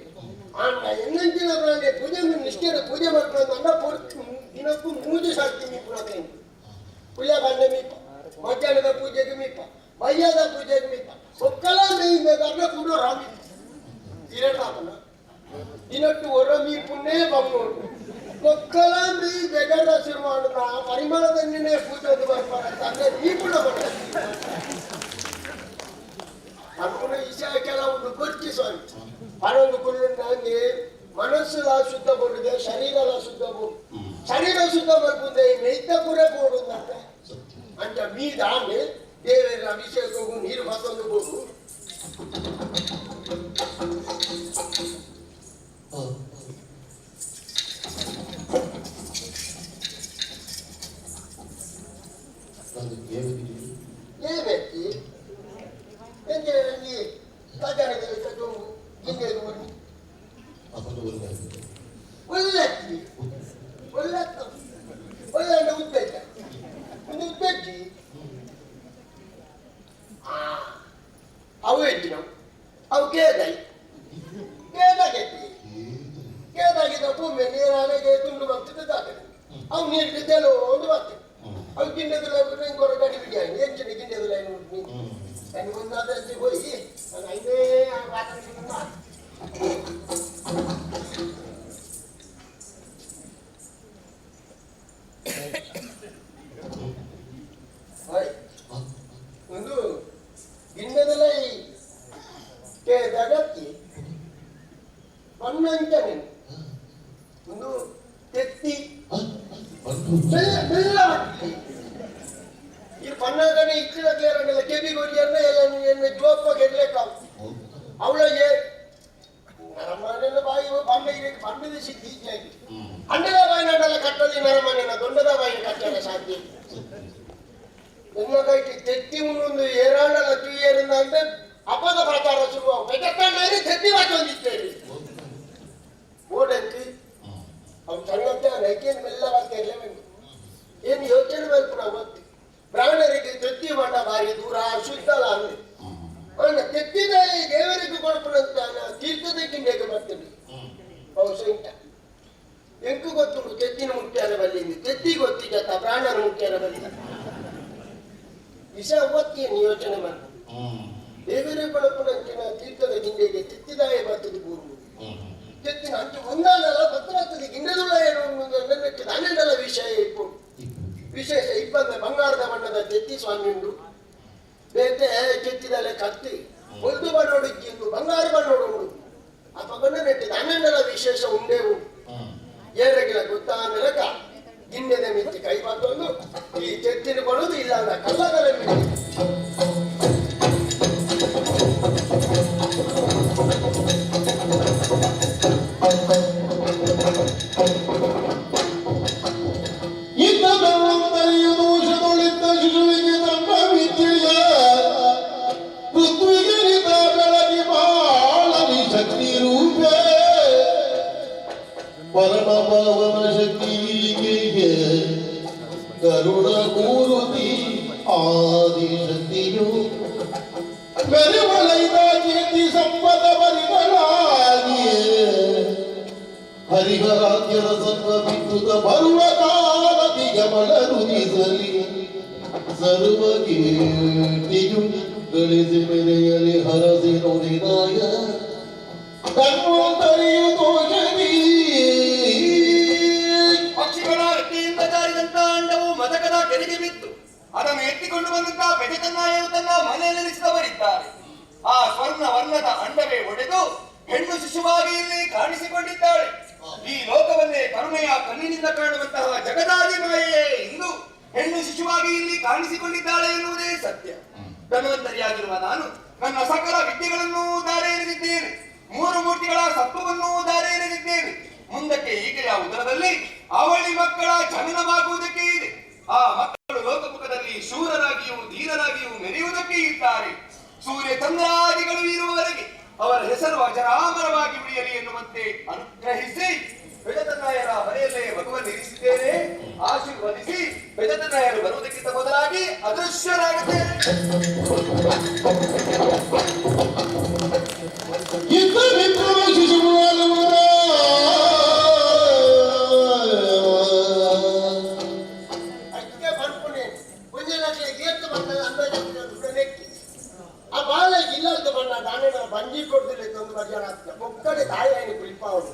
ಆಂಡ ಎನ್ನಂಚಿನ ಪ್ರಾಣಿ ಪೂಜೆ ನಿಷ್ಠೆಯ ಪೂಜೆ ಮಾಡ್ಕೊಂಡು ಅನ್ನ ಪೊರ್ತು ದಿನಕ್ಕೂ ಮೂಜು ಸಾಕ್ತಿ ಮೀ ಪುನಃ ಪುಳ್ಯ ಬಂಡೆ ಮೀಪ ಮಧ್ಯಾಹ್ನದ ಪೂಜೆಗೆ ಮೀಪ ಬಯ್ಯದ ಪೂಜೆಗೆ ಮೀಪ ಒಕ್ಕಲ ಮೇಯ್ಬೇಕಾದ್ರೆ ಕೂಡ ರಾಮಿ ಇರಟಾಪನ ದಿನಟ್ಟು ಹೊರ ಮೀ ಪುಣ್ಯ ಬಂಗೋಡು ಒಕ್ಕಲ ಮೀ ಬೆಗರ ಶುರು ಪರಿಮಳದನ್ನೇ ಪೂಜೆ ಬರ್ತಾರೆ ಅಂದ್ರೆ ಈ ಪುಣ್ಯ ಬರ್ತಾರೆ. ಅನ್ಕೊಂಡು ಈಶಾ ಕೆಲವೊಂದು ಕೊರ್ಚಿ ಸ್ವಾಮಿ ಪರೊಂದು ಕುಳ್ಳುಂಡಾಗಿ ಮನಸ್ಸುಲ ಶುದ್ಧ ಕೊಡುದೆ ಶರೀರಲ ಶುದ್ಧ ಬೋಡು ಶರೀರ ಶುದ್ಧ ಬರ್ಪುಂದೆ ಮೆಯ್ತ ಕುರೆ ಬೋಡುಂದಂತೆ ಅಂಚ ಮೀದಾಂಡೆ ದೇವರ ಅಭಿಷೇಕವು ನೀರು ಬತ್ತೊಂದು ಬೋಡು. ನಾನು ದೇವರಿಗೆ ఏ వ్యక్తి ಎಂಜಿ ತಾಜಾನದಲ್ಲಿ ಚಟುಂಬು ಗಿಂಜೆ ಊರಿ ಅವನು ಒಳ್ಳೆ ಒಳ್ಳೆತ್ತಿ ಒಳ್ಳೆತ್ತ ಒಳ್ಳೆ ಉದ್ದೇಶ ಒಂದು ಉದ್ದೇಶಿ ಅವು ಎಜ್ಜಿನ ಅವು ಕೇದೈ ಕೇದಾಗೆತ್ತಿ ಕೇದಾಗಿದ್ದ ಭೂಮಿ ನೀರಾನೆಗೆ ತುಂಡು ಬರ್ತದೆ ದಾಟೆ ಅವು ನೀರು ಬಿದ್ದೆಲ್ಲ ಒಂದು ಬರ್ತದೆ. ಅವು ಗಿಂಡದ ಕೊರ ಗಡಿ ಬಿಡಿ ಎಂಚಿನ ಗಿಂಡದ ನನಗೊಂದಾದ ಹೋಗಿ ನಾನು ಐದೇ ಪನ್ಪುನ ಅಂಚನೆ ಒಂದು ತೆತ್ತಿ ಬೆಲ್ಲ ಬೆಲ್ಲ ಈ ಪನ್ನಾಗನೆ ಇಚ್ಚಿನ ಕೇರನೆಲ್ಲ ಕೆಬಿ ಗೊರಿಯನ್ನ ಎಲ್ಲ ಎನ್ನ ಜೋಪ ಗೆರ್ಲೆಕ್ಕ ಅವಳಿಗೆ ನರಮಾನೆಲ್ಲ ಬಾಯಿ ಬಂಡ ಬಂಡದ ಸಿದ್ಧಿ ಅಂಡದ ಬಾಯಿ ನಡಲ್ಲ ಕಟ್ಟಲಿ ನರಮಾನೆನ ದೊಡ್ಡದ ಬಾಯಿ ಕಟ್ಟಲ ಸಾಧ್ಯ ಎನ್ನ ಕೈಟಿ ತೆತ್ತಿ ಒಂದೊಂದು ಏರಾಂಡಲ ತೂಯೇರಿಂದ ಅಂದ್ರೆ ಅಪದ ಪ್ರಚಾರ ಶುರು ಬೆದಕ್ಕಂಡೇರಿ ತೆತ್ತಿ ಬಾಚೊಂದಿತ್ತೇರಿ ಓಡಂತಿ ಅವ್ನು ಸಣ್ಣತ್ತೆ ನೈಕೇನು ಮೆಲ್ಲ ಬರ್ತಾ ಇರಲೇ ಏನು ಯೋಚನೆ ಮಲ್ಪುನ ಗೊತ್ತಿ ಬ್ರಾಹ್ಮಣರಿಗೆ ತೆತ್ತಿ ಬಣ್ಣ ಬಾರಿ ದೂರ ಶುದ್ಧಲ ಅಂದ್ರೆ ಅವನ ತೆತ್ತಿದ ದೇವರಿಗೆ ಕೊಡ್ಪುನಂತ ತೀರ್ಥದ ಕಿಂಡೆಗೆ ಬರ್ತದೆ ಬಹುಶಃ ಇಂಟ ಎಂಕು ಗೊತ್ತುಂಟು ತೆತ್ತಿನ ಮುಖ್ಯನ ಬಲ್ಲಿಂದ ತೆತ್ತಿ ಗೊತ್ತಿಜತ್ತ ಬ್ರಾಹ್ಮಣರ ಮುಖ್ಯನ ಬಲ್ಲಿ ವಿಷ ಒತ್ತಿ ಯೋಚನೆ ಮಾಡ ದೇವರಿಗೆ ಕೊಡಪುನಂಚಿನ ತೀರ್ಥದ ಗಿಂಡೆಗೆ ತೆತ್ತಿದಾಯ ಬರ್ತದೆ ಪೂರ್ವ ತೆತ್ತಿನ ಅಂಚು ಒಂದಾನಲ್ಲ ಬತ್ತ ಬರ್ತದೆ ಗಿಂಡೆದುಳ್ಳ ಏನು ಹನ್ನೆರಡಲ್ಲ ವಿಷಯ ಇಪ್ಪು ವಿಶೇಷ ಇಪ್ಪಂದ ಬಂಗಾರದ ಬಣ್ಣದ ತೆತ್ತಿ ಸ್ವಾಮಿ ಉಂಟು ಬೇತೆ ಕೆತ್ತಿದಲೆ ಕತ್ತಿ ಒಂದು ಬಣ್ಣೋಡು ಇದ್ದು ಬಂಗಾರ ಬಣ್ಣೋಡು ಉಂಟು ಅಪ್ಪ ಬಣ್ಣ ನೆಟ್ಟಿದ ಹನ್ನೆರಡಲ್ಲ ವಿಶೇಷ ಉಂಡೇ ಉಂಟು ಏರಗಿಲ ಗೊತ್ತಾ ಮೆಲಕ ಗಿಂಡೆದ ಮಿತ್ತಿ ಕೈ ಬಂದೊಂದು ಈ ತೆತ್ತಿನ ಕೊಡೋದು ಇಲ್ಲ ಅಂದ ಕಲ್ಲಗಲ ಮಿತ್ತಿ ಇದ್ದ ಬೆಳ್ಳಂದರಿಯ ದೋಷದೊಳಿದ್ದ ಶಿಶುವಿಗೆ ತಮ್ಮ ವಿದ್ಯೆಯ ಪೃಥ್ವಿಗೆ ಬೆಳಗಿ ಬಾಳಲಿ ಶಕ್ತಿ ರೂಪೇ ಪರಮ ಪಾವನ ಶಕ್ತಿಗೆ ಗರುಡ ಮೂರುತಿ ಆದಿಶಕ್ತಿಯು ಮೆರುವಲೈದ ಕೀರ್ತಿ ಸಂಪದ ಬರಿಗಳಾಗಿ ಹರಿಹರಾದ್ಯರ ಸತ್ವ ಬಿತ್ತುತ್ತ ಬರುವ ಕಾಲದಿಗೆ ಮಲರುದಿಸಲಿ ಸರ್ವ ಕೀರ್ತಿಯು ಗಳಿಸಿ ಮೆರೆಯಲಿ ಹರಸಿ ನುಡಿದಾಯ ಧನ್ವಂತರಿಯು ದೋಷದಿ. ಪಕ್ಷಿಗಳ ರೆಕ್ಕೆಯಿಂದ ಜಾರಿದಂತ ಅಂಡವು ಮದಕದ ಕೆರೆಗೆ ಬಿತ್ತು. ಅದನ್ನು ಎತ್ತಿಕೊಂಡು ಬಂದಂತಹ ಬೆಜತನ್ನಾಯರು ತನ್ನ ಮನೆಯಲ್ಲಿರಿಸಿದವರಿದ್ದಾರೆ. ಆ ಸ್ವರ್ಣ ವರ್ಣದ ಅಂಡವೇ ಒಡೆದು ಹೆಣ್ಣು ಶಿಶುವಾಗಿ ಇಲ್ಲಿ ಕಾಣಿಸಿಕೊಂಡಿದ್ದಾಳೆ. ಈ ಲೋಕವನ್ನೇ ಕರುಣೆಯ ಕಣ್ಣಿನಿಂದ ಕಾಣುವಂತಹ ಜಗದಾದಿ ಮಾಯೆಯೇ ಇಂದು ಹೆಣ್ಣು ಶಿಶುವಾಗಿ ಇಲ್ಲಿ ಕಾಣಿಸಿಕೊಂಡಿದ್ದಾಳೆ ಎನ್ನುವುದೇ ಸತ್ಯ. ಧನ್ವಂತರಿಯಾಗಿರುವ ನಾನು ನನ್ನ ಸಕಲ ವಿದ್ಯೆಗಳನ್ನೂ ದಾರೆ ಎರೆದಿದ್ದೇನೆ. ಮೂರು ಮೂರ್ತಿಗಳ ಸತ್ವವನ್ನೂ ದಾರೆ ಎರೆದಿದ್ದೇನೆ. ಮುಂದಕ್ಕೆ ಈಕೆಯ ಉದರದಲ್ಲಿ ಅವಳಿ ಮಕ್ಕಳ ಜನನವಾಗುವುದಕ್ಕೆ ಇದೆ. ಆ ಮಕ್ಕಳು ಲೋಕಮುಖದಲ್ಲಿ ಶೂರರಾಗಿಯೂ ಧೀರರಾಗಿಯೂ ಮೆರೆಯುವುದಕ್ಕೆ ಇದ್ದಾರೆ. ಸೂರ್ಯ ಚಂದ್ರಾದಿಗಳು ಇರುವವರೆಗೆ ಅವರ ಹೆಸರು ಅಜರಾಮರವಾಗಿ ಉಳಿಯಲಿ ಎನ್ನುವಂತೆ ಅನುಗ್ರಹಿಸಿ ಬೆಜತನಾಯರ ಮನೆಯಲ್ಲೇ ಮಗುವನ್ನು ಇರಿಸಿದ್ದೇನೆ. ಆಶೀರ್ವದಿಸಿ ಬೆಜತನಾಯರು ಬರುವುದಕ್ಕಿಂತ ಮೊದಲಾಗಿ ಅದೃಶ್ಯರಾಗುತ್ತೇನೆ. ಅಷ್ಟೇ ಬರ್ಪುಣೆ ಒಂಜಿ ಲಕ್ಷ ಏತ್ ಬರ್ತದೆ ಅಂದಾಜು ದುಡ್ಡು ನೆಕ್ಕಿ ಆ ಬಾಲ ಇಲ್ಲದ ಬಣ್ಣ ದಾನೆ ಬಂಜಿ ಕೊಡ್ದಿಲ್ಲ ಒಂದು ಬರ್ಜಾನ ಆಗ್ತದೆ ಒಕ್ಕಡೆ ತಾಯಿ ಆಯ್ನ ಕುಲಿಪ ಅವನು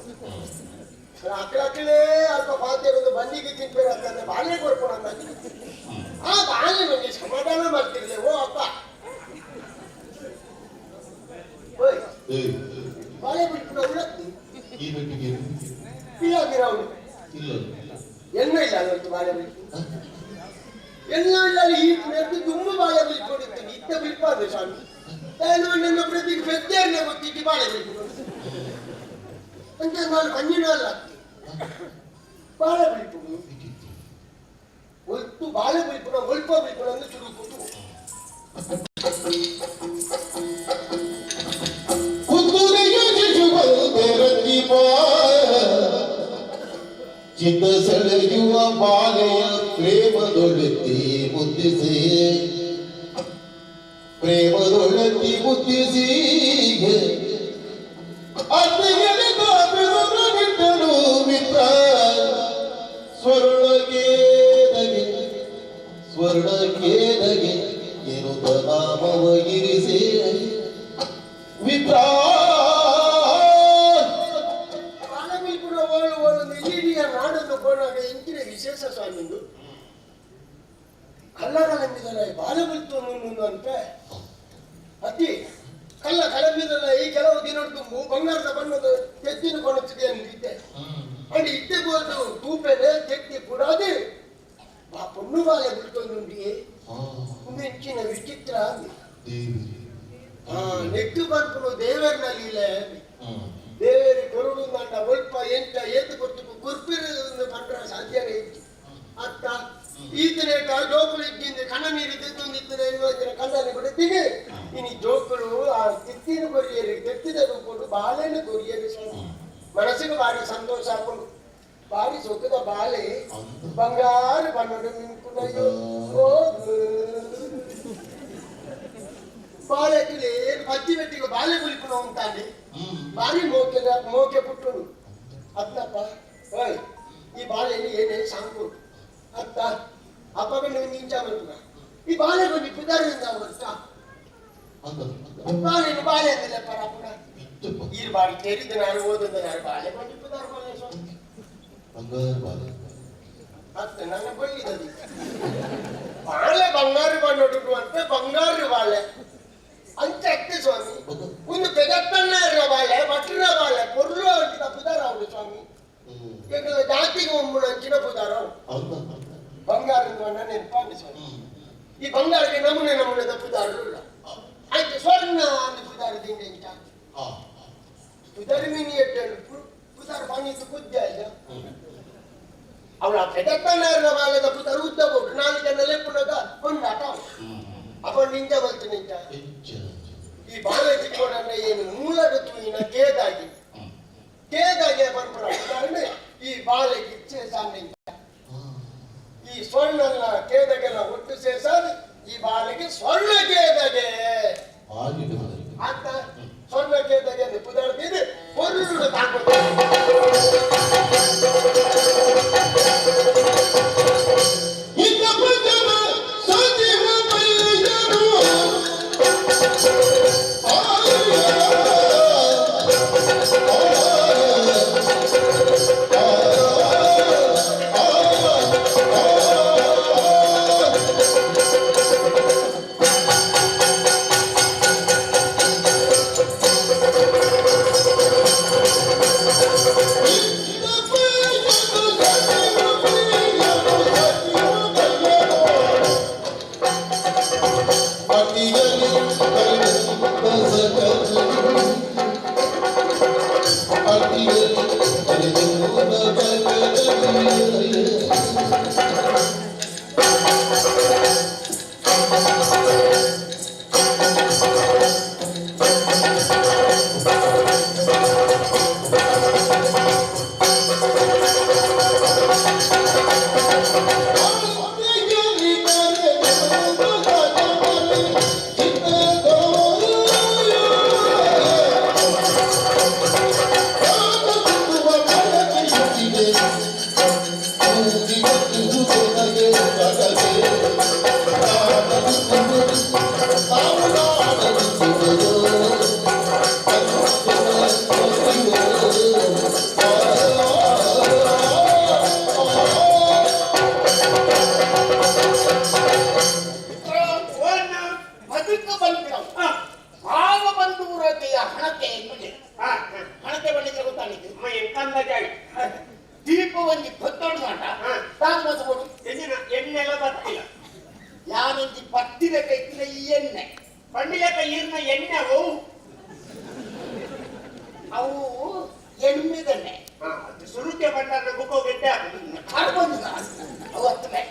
ಅಕ್ಕಳಕ್ಕಲೇ ಅಲ್ಪ ಪಾತ್ರೆ ಬಂಜಿಗೆ ತಿನ್ಪೇರು ಆಗ್ತದೆ ಬಾಳೆ ಕೊಡ್ಕೊಣ ಅಂದಾಜು ಆ ಬಾಳೆ ನನಗೆ ಸಮಾಧಾನ ಮಾಡ್ತಿರ್ಲಿ ಓ ಅಪ್ಪ ಓಯ್ ಬಾಳೆ ಬಿಟ್ಬಿಟ್ಟು ಉಳತ್ತಿ ಈ ಬೆಟ್ಟಿಗೆ ಇಲ್ಲ ಅವನು ಇಲ್ಲ ಎಣ್ಣೆ ಇಲ್ಲ ಅದೊಂದು ಬಾಳೆ ಬಿಟ್ಟು ಎಲ್ಲ ಇಲ್ಲ ಈ ನೆಟ್ಟು ತುಂಬ ಬಾಳೆ ಬಿಟ್ಕೊಂಡಿರ್ತೀನಿ ಇತ್ತ ಬಿಲ್ಪಾದ ಸ್ವಾಮಿ ನಾನು ನನ್ನ ಪ್ರತಿಗೆ ಬೆದ್ದೇನೆ ಗೊತ್ತಿಟ್ಟು ಬಾಳೆ ಬಿಟ್ಕೊಂಡು ಅಂತ ನಾನು ಬಂಜಿನ ಅಲ್ಲ ಬಾಳೆ ಬಿಲ್ಪುಡು ಒಲ್ತು ಬಾಳೆ ಬಿಲ್ಪುಡ ಒಲ್ಪ ಬಿಲ್ಪುಡ ಅಂದ್ರೆ ಶುರು ಕೊಟ್ಟು ಕುದುರೆಯ ಶಿಶುವಂತೆ ರಂಜಿಪ ಚಿತ್ತ ಸೆಳೆಯುವ ಬಾಲೆಯ ಪ್ರೇಮದೊಳೆತ್ತಿ ಮುದ್ದಿಸಿ ಪ್ರೇಮದೊಳೆತ್ತಿ ಮುದ್ದಿಸಿ ಅತ್ತಿಗೆ ಬಿಟ್ಟನು ಮಿತ್ರ ಸ್ವರ್ಣಕೇದಗೆ ಸ್ವರ್ಣಕೇದಗೆ ಎನ್ನುತ್ತ ನಾಮವ ಇರಿಸಿ ವಿಪ್ರ ಬಾಳೆ ಬಿಲ್ಪುಡ ಓಳು ಓಳು ಇಡೀ ನಾಡನ್ನು ಕೋಣಾಗ ಇಂಚಿನ ವಿಶೇಷ ಸ್ವಾಮಿಂದು ಕಲ್ಲರ ನಂಬಿದಲ್ಲ ಬಾಳೆ ಬಿಲ್ತು ಅಂತ ಅತಿ ಕಲ್ಲ ಕಳಂಬಿದಲ್ಲ ಈ ಕೆಲವು ದಿನದ್ದು ಬಂಗಾರದ ಬಣ್ಣದ ತೆತ್ತಿನ ಕೊಣತಿದೆ ಅಂದಿದ್ದೆ. ಅಂಡ್ ಇತ್ತೆ ಬೋದು ತೂಪೆನೆ ತೆತ್ತಿ ಕೂಡಾದೆ ಆ ಪೊಣ್ಣು ಬಾಲೆ ಬಿಡ್ತೊಂದುಂಡಿ ಇಂಚಿನ ವಿಚಿತ್ರ ಅಂದೆ. ನೆಟ್ಟು ಬರ್ಪುನು ದೇವರನ ಲೀಲೆ ದೇವೇರಿ ಕೊರುಡು ಮಂಡ ಒಲ್ಪ ಎಂಟ ಏತು ಕೊಟ್ಟು ಕುರ್ಪಿರು ಪಂಡ್ರ ಸಾಧ್ಯನೇ ಇತ್ತು. ಅತ್ತ ಈತನೇಟ ಜೋಕುಲು ಇದ್ದಿಂದ ಕಣ್ಣ ನೀರು ತಿಂದಿದ್ದರೆ ಕಣ್ಣಲ್ಲಿ ಬಿಡುತ್ತೀನಿ. ಇನಿ ಜೋಕುಲು ಆ ತಿತ್ತಿನ ಕೊರಿಯರಿ ತೆತ್ತಿದ ರೂಪಡು ಬಾಳೆನ ಕೊರಿಯರಿ ಸ್ವಾಮಿ. ಮನಸ್ಸಿಗೆ ಭಾರಿ ಸಂತೋಷ ಹಾಕೊಂಡು ಭಾರಿ ಸೊಕ್ಕದ ಬಾಳೆ ಬಂಗಾರ ಬಣ್ಣದ ಮಿಂಕುನಯ್ಯೋ ಬಾಳೆ ಪತ್ತಿ ಬೆಟ್ಟಿಗೆ ಬಾಳೆ ಕುಲಿಪುನ ಉಂಟಾಂಡಿ ಭಾರಿ ಮೋಕೆ ಮೋಕೆ ಪುಟ್ಟುನು ಅತ್ತಪ್ಪ ಓಯ್ ಈ ಬಾಳೆಯಲ್ಲಿ ಏನೇನು ಸಾಂಕು ಅತ್ತ ಅಪ್ಪ ಬಂದು ನಿಂಚ ಬಂತು ಈ ಬಾಳೆ ಬಂದು ಪುದಾರಿಂದ ಬರ್ತಾ ಬಾಳೆನು ಬಾಳೆ ಅಂದಿಲ್ಲ ಪರಾಪುಣ ಈ ಬಾರಿ ತೆರಿದ ನಾನು ಓದದ ನಾನು ಬಾಳೆ ಬಂದು ಪುದಾರ ಬಾಳೆ ಸ್ವಾಮಿ ಬಂಗಾರ ಬಾಳೆ ಅತ್ತ ನನ್ನ ಬಳ್ಳಿದದು ಬಾಳೆ ಬಂಗಾರ ಬಣ್ಣೊಟ್ಟು ಅಂತ ಬಂಗಾರ ಬಾಳೆ ಅಂಚ ಅತ್ತೆ ಸ್ವಾಮಿ. ಒಂದು ಪೆದಪ್ಪಣ್ಣ ಬಾಳೆ ಭಟ್ರ ಬಾಳೆ ಪೊರ್ಲು ಅಂಚಿನ ಪುದಾರ ಅವಳು ಸ್ವಾಮಿ. ಎಂಕಲ ಜಾತಿಗೆ ಒಮ್ಮುಣ ಅಂಚಿನ ಪುದಾರ ಬಂಗಾರ ನೆನಪಾಂಡಿ ಸ್ವಾಮಿ. ಈ ಬಂಗಾರಕ್ಕೆ ನಮೂನೆ ನಮೂನೆದ ಪುದಾರರು ಇಲ್ಲ ಆಯ್ತು ಸ್ವರ್ಣ ಅಂದ್ ಪುದಾರ ದಿಂಡೆ ಇಂಚ ಪುದಾರಿ ಮೀನಿ ಎಟ್ಟೆ ಪುದಾರ ಪಾಣಿತ್ತು ಕುದ್ದೆ ಆಯ್ತಾ ಅವಳ ಪೆದಪ್ಪಣ್ಣ ಬಾಳೆದ ಪುದಾರ ಉದ್ದ ಬೋಟು ನಾಲ್ಕು ಜನ ಲೆಪ್ಪುನಗ ಕೊಂಡಾಟ ಅಪ್ಪ ನಿಂಜ ಬಲ್ತು ನಿಂಜ ಈ ಬಾಳೆ ಚಿಕ್ಕೋಡನ್ನ ಏನು ಮೂಲದ ತೂಯಿನ ಕೇದಾಗಿ ಕೇದಾಗೆ ಪನ್ಪುನ ಉದಾಹರಣೆ ಈ ಬಾಳೆಗೆ ಇಚ್ಛೆ ಸಾನ್ನಿಂಜ ಈ ಸ್ವರ್ಣನ ಕೇದಗೆಲ್ಲ ಒಟ್ಟು ಸೇರ್ಸಾದ ಈ ಬಾಳೆಗೆ ಸ್ವರ್ಣ ಕೇದಗೆ ಅಂತ ಸ್ವರ್ಣ ಕೇದಗೆ ಅಂತ ಪುದಾರ್ತಿದ್ದು ಪೊರ್ಲು ತಾಕೋತಾರೆ. ದೀಪವೊಂಜಿ ಕೊತ್ತೊಡು ಮಾಟ ತಾನು ಮತ ಎಣ್ಣೆಲ್ಲ ಬತ್ತಿಲ್ಲ ಯಾನೊಂಜಿ ಪತ್ತಿನ ಕೈತಿನ ಈ ಎಣ್ಣೆ ಪಂಡಿಲಕ ಈರ್ನ ಎಣ್ಣೆ ಅವು ಅವು ಎಣ್ಮೆದಣ್ಣೆ ಸುರುಕೆ ಬಂಡಾರ ಬುಕ್ಕೋ ಗೆಡ್ಡೆ ಕಾರ್ಬಂದು ಅವು ಹತ್ತನೆ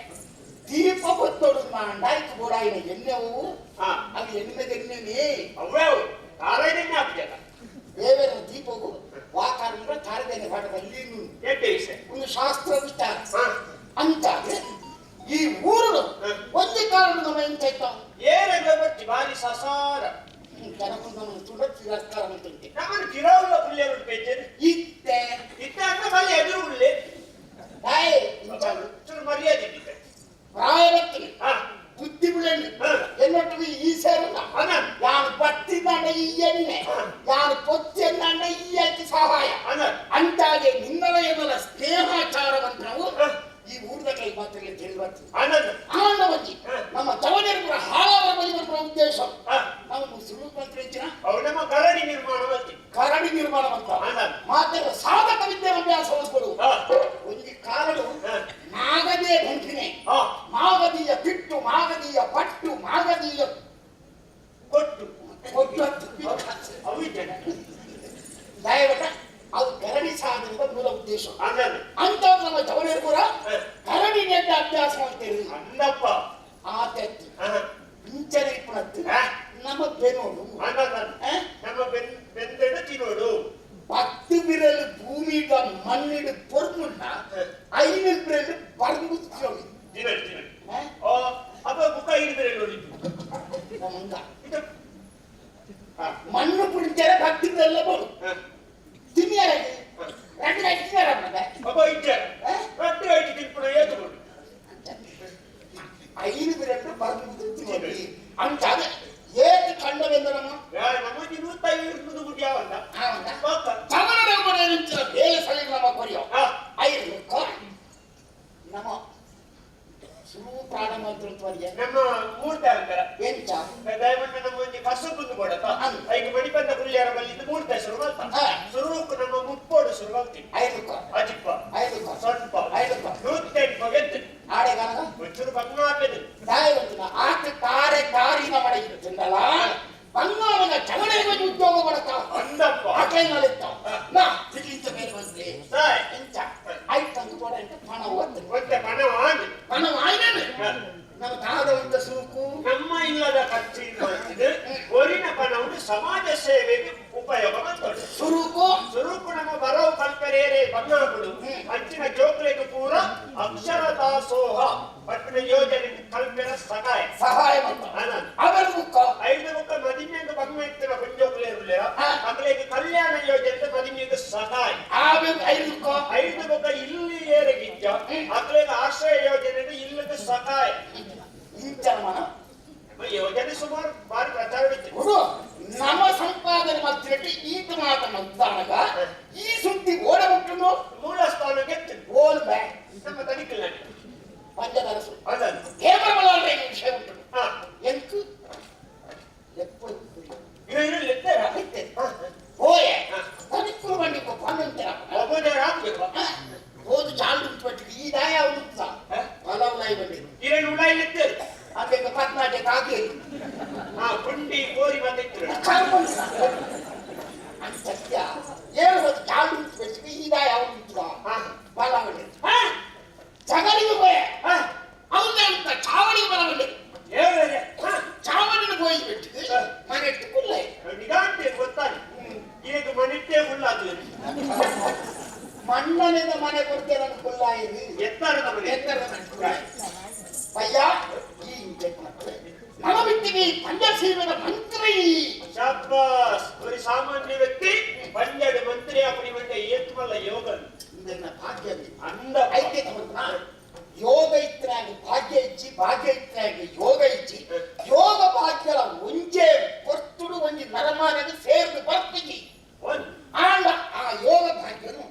ದೀಪ ಕೊತ್ತೊಡು ಮಾಂಡ ಇತ್ತು ಬೋಡಾಯಿನ ಎಣ್ಣೆ ಅವು ಅವು ಎಣ್ಮೆದೆಣ್ಣೆನೇ ಅವೇ ಅವು ತಾರೈದೆಣ್ಣೆ ಹಾಕ್ತೇವೆ ಬೇರೆ ದೀಪವು ವಾಕಾರಂದ್ರೆ ತಾರದೆಣ್ಣೆ ಪಾಠದಲ್ಲಿ ಒಂದು ಶಾಸ್ತ್ರ ವಿಚಾರ ಅಂತಾದ್ರೆ ಈ ಊರು ಒಂದೇ ಕಾರಣ ನಮ್ಮ ಎಂತ ಏನೆಲ್ಲ ಬರ್ತಿ ಬಾರಿ ಸಸಾರ ಜನಕೊಂದು ತುಂಬ ತಿರಸ್ಕಾರ ಅಂತಂತೆ ನಮ್ಮನ್ನು ತಿರಾವುಲ್ಲ ಪುಲ್ಯ ಬೇಜಾರು ಇತ್ತೆ ಇತ್ತೆ ಅಂದ್ರೆ ಬಲ್ಲಿ ಎದುರು ಉಳ್ಳೆ ಬಾಯ್ ಚೂರು ಮರ್ಯಾದೆ ಇದ್ದಿತ್ತೆ ಪ್ರಾಯ ಬರ್ತದೆ ಬುದ್ಧಿ ಬಿಡಣ್ಣು ಎನ್ನೊಟ್ಟಿಗೆ ಈ ಸೇರಲ್ಲ ಯಾನು ಬತ್ತಿದಾಂಡ ಈ ಎಣ್ಣೆ ಯಾನು ಪೊತ್ತೆಂದಾಂಡ ಈ ಐತಿ ಸಹಾಯ ಅಂತಾಗೆ ನಿನ್ನಲ ಎನ್ನಲ ಸ್ನೇಹಾಚಾರವಂತ ನಾವು ಈ ಊರದ ಕೈ ಮಾತ್ರ ಹೇಳಿ ಬರ್ತದೆ ಆನಂದ ಒಂಜಿ ನಮ್ಮ ತವನೇರು ಹಾಳಾವ ಬಲಿ ಬರ್ಪುನ ಉದ್ದೇಶ ನಾವು ಸುಳ್ಳು ಮಾತ್ರ ಹೆಚ್ಚಿನ ಉದ್ದೇಶ ಅಂತ ನಮ್ಮ ಚವಳಿಯರು ಕೂಡ ಕರಡಿ ನೆಟ್ಟ ಅಭ್ಯಾಸ ಮಾಡ್ತೇವೆ. ಅಂದಪ್ಪ ಆತತ್ತು ಇಂಚನೆ ಇಪ್ಪಣತ್ತು ನಮ್ಮ ಬೆನೋಡು ನಮ್ಮ ಬೆಂದೆಡು ತಿನ್ನೋಡು 10 ಬಿರಲು ಭೂಮಿಗ ಮಣ್ಣಿಡು ಪೊರ್ಮುಂಡ 5 ಬಿರಲು ಬರ್ಮು ತಿನ್ನೋಡು. ತಿನ್ನೋಡು ತಿನ್ನೋಡು. ಅಪ್ಪ ಬುಕ್ಕ 5 ಬಿರಲು ಮಂಗ ಮಣ್ಣು ಪುಡಿಚಾರ 10 ಬಿರಲ್ಲ ಬೋಡು ತಿನ್ನಿಯಾರ రెండు ఐదు తిన్నారా ಅಪ್ಪ ಇದ್ದೆ ರೊಟ್ಟಿ ಐದು ತಿನ್ಪುಣ ಏತುಕೊಂಡು 5 ಬಿರಲು ಬರ್ಮು ತಿನ್ನೋಡಿ ಅಂತ ಏತು ಕಂಡವೆಂದರಮ್ಮ ನಮಗೆ 150 ಗುಡಿ ಯಾವಲ್ಲ ಬೇಲೆ ಸಲ ನಮ್ಮ ಕೊರಿಯೋ ಐದು ನಮ್ಮ ಸುರು ಪ್ರಾಣ ಮಂತ್ರತ್ವರಿಗೆ ನಮ್ಮ ಮೂರ್ತಿ ಅಂತಾರ ಎಂಚ ದಯಮಂಡ ನಮ್ಮ ಒಂಜಿ ಕಸಬುಂದು ಕೊಡತ್ತ ಐದು ಮಣಿಪಂದ ಕುಲ್ಯಾರ ಬಲ್ಲಿದ್ದು ಮೂರ್ತಿ ಶುರು ಮಾಡ್ತ ಸುರುಕು ನಮ್ಮ ಮುಪ್ಪೋಡು ಶುರು ಮಾಡ್ತೀವಿ. ಐದಕ್ಕ ಅಜಿಪ್ಪ ಐದಕ್ಕ ಸ್ವಲ್ಪ ಐದಕ್ಕ 108 ಗೆದ್ದು ಆಡೆಗಾನಗ ಒಂಚೂರು ಬಂಗಾಪೆದು ದಾಯ ಗೊತ್ತಿಲ್ಲ ಆತ ತಾರೆ ತಾರಿನ ಮಡೆ ಇರುತ್ತಿದ್ದಲ್ಲ ಬಂಗಾವನ ಚವಡೆಗೆ ಉದ್ಯೋಗ ಕೊಡತ್ತ ಅಂದಪ್ಪ ಆಕೈ ಮಾಡಿತ್ತ ನಾ ತಿರ್ಲಿಂತ ಮೇಲೆ ಬಂದ್ರಿ ಎಂಚ ಐದು ತಂದು ಕೊಡ ಅಂತ ಪಣ ಒತ್ತು ಒತ್ತೆ ಪಣ ವಾಂಗ್ ಪಣ ವಾಯ್ನೇನೆ ನಮ್ಮ ತಾದ ಸುರುಕು ನಮ್ಮ ಇಲ್ಲದ ಖರ್ಚು ಇಲ್ಲ ಒರಿನ ಪಣವನ್ನು ಸಮಾಜ ಸೇವೆಗೆ ಉಪಯೋಗ ಮಾಡ್ತಾರೆ. ಸುರುಕು ಸುರುಕು ನಮ್ಮ ಬರವು ಕಲ್ಪರೇರೆ ಬಂಗಾಗುಡು ಅಂಚಿನ ಜೋಕ್ಲೆಗೆ ಪೂರ ಅಕ್ಷರ ದಾಸೋಹ ಪಟ್ಟಿನ ಯೋಜನೆ ಕಲ್ಪೆರ ಸಹಾಯ ಸಹಾಯ ಮಾಡ್ತಾರೆ. ಅವರ ಮುಖ ಐದು ಮುಖ ಮದಿಮೆಗೆ ಬಂಗ ಇತ್ತಿನ ಕೊಂಜೋಕ್ಲೇರುಲ್ಲ ಅಕಲೆಗೆ ಕಲ್ಯಾಣ ಯೋಜನೆ ಮದಿಮೆಗೆ ಸಹಾಯ ಆಮೇಲೆ ಐದು ಮುಖ ಐದು ಮುಖ ಇಲ್ಲಿ ಏರಗಿಜ್ಜ ಅಕಲೆಗೆ ಆಶ್ರಯ ಯೋಜನೆ ಇಲ್ಲದ ಸಹಾಯ ಇಂಚರ್ಮನ ಯೋಜನೆ ಸುಮಾರು ಬಾರಿ ಪ್ರಚಾರ ಗುರು ನಮ್ಮ ಸಂಪಾದನೆ ಮಾಡ್ತಿರಟ್ಟು ಈತ ಮಾತ ಮದ್ದಾನಗ ಈ ಸುದ್ದಿ ಓಡಬಿಟ್ಟು ಮೂಲ ಸ್ಥಾನಕ್ಕೆ ಓಲ್ ಬ್ಯಾ ನಮ್ಮ ತನಿಖೆ ಪಂಚದರಸು ಅಲ್ಲ ಕೇವಲ ವಿಷಯ ಉಂಟು ಎಂಕು ಹೋಯೆ ತನಿಖೆ ಬಂಡಿ ಪನ್ನೊಂದರ ಹೋದು ಚಾಲು ಪಟ್ಟು ಈ ದಾಯ ಅವನು ಪಲವ್ ಬಂಡಿ ಇರೇನು ಉಳಾಯಿಲಿತ್ತು ಅದಕ್ಕೆ ಪತ್ನಾಟೆ ಕಾಕಿ ಪುಂಡಿ ಕೋರಿ ಮತ್ತೆ ಸತ್ಯ ಏಳು ಹೊತ್ತು ಚಾಲು ಪಟ್ಟು ಈ ದಾಯ ಅವನು ಬಲವಳ್ಳಿ ಜಗಲಿಗೆ ಹೋಯ ಅವನ ಅಂತ ಚಾವಡಿಗೆ ಬಲವಳ್ಳಿ ಚಾವಡಿನ ಹೋಗಿ ಬಿಟ್ಟು ಮನೆಟ್ಟು ಕುಲ್ಲ ನಿಗಾಂಟೆ ಗೊತ್ತಾಗಿ ಈಗ ಮನೆಟ್ಟೆ ಹುಲ್ಲಾತು ಮಣ್ಣನಿಂದ ಮನೆ ಕೊಡ್ತೇನೆ ಕುಲ್ಲಾಯಿರಿ ಎತ್ತರದ ಮನೆ ಎತ್ತರದ ಮನೆ ಪಯ್ಯ ಈ ನಮ್ಮ ಬಿಟ್ಟಿವಿ ಪಂಚಶೀಲದ ಮಂತ್ರಿ ಶಾಬಾಸ್ ஒரு ಸಾಮಾನ್ಯ ವ್ಯಕ್ತಿ ಪಂಜಾಡ್ ಮಂತ್ರಿ அப்படி வந்த ಏತ್ಮಲ್ಲ ಯೋಗ ಇದನ್ನ ಭಾಗ್ಯ ಅಂದ ಐಕ್ಯ ಯೋಗ ಇತ್ತನಾಗಿ ಭಾಗ್ಯ ಇಚ್ಚಿ ಭಾಗ್ಯ ಇತ್ತನಾಗಿ ಯೋಗ ಇಚ್ಚಿ ಯೋಗ ಭಾಗ್ಯದ ಒಂಜೆ ಕೊರ್ತುಡು ಒಂಜಿ ನರಮಾನದ ಸೇರ್ದು ಬರ್ತಿಜಿ ಆಂಡ ಆ ಯೋಗ ಭಾಗ್ಯನು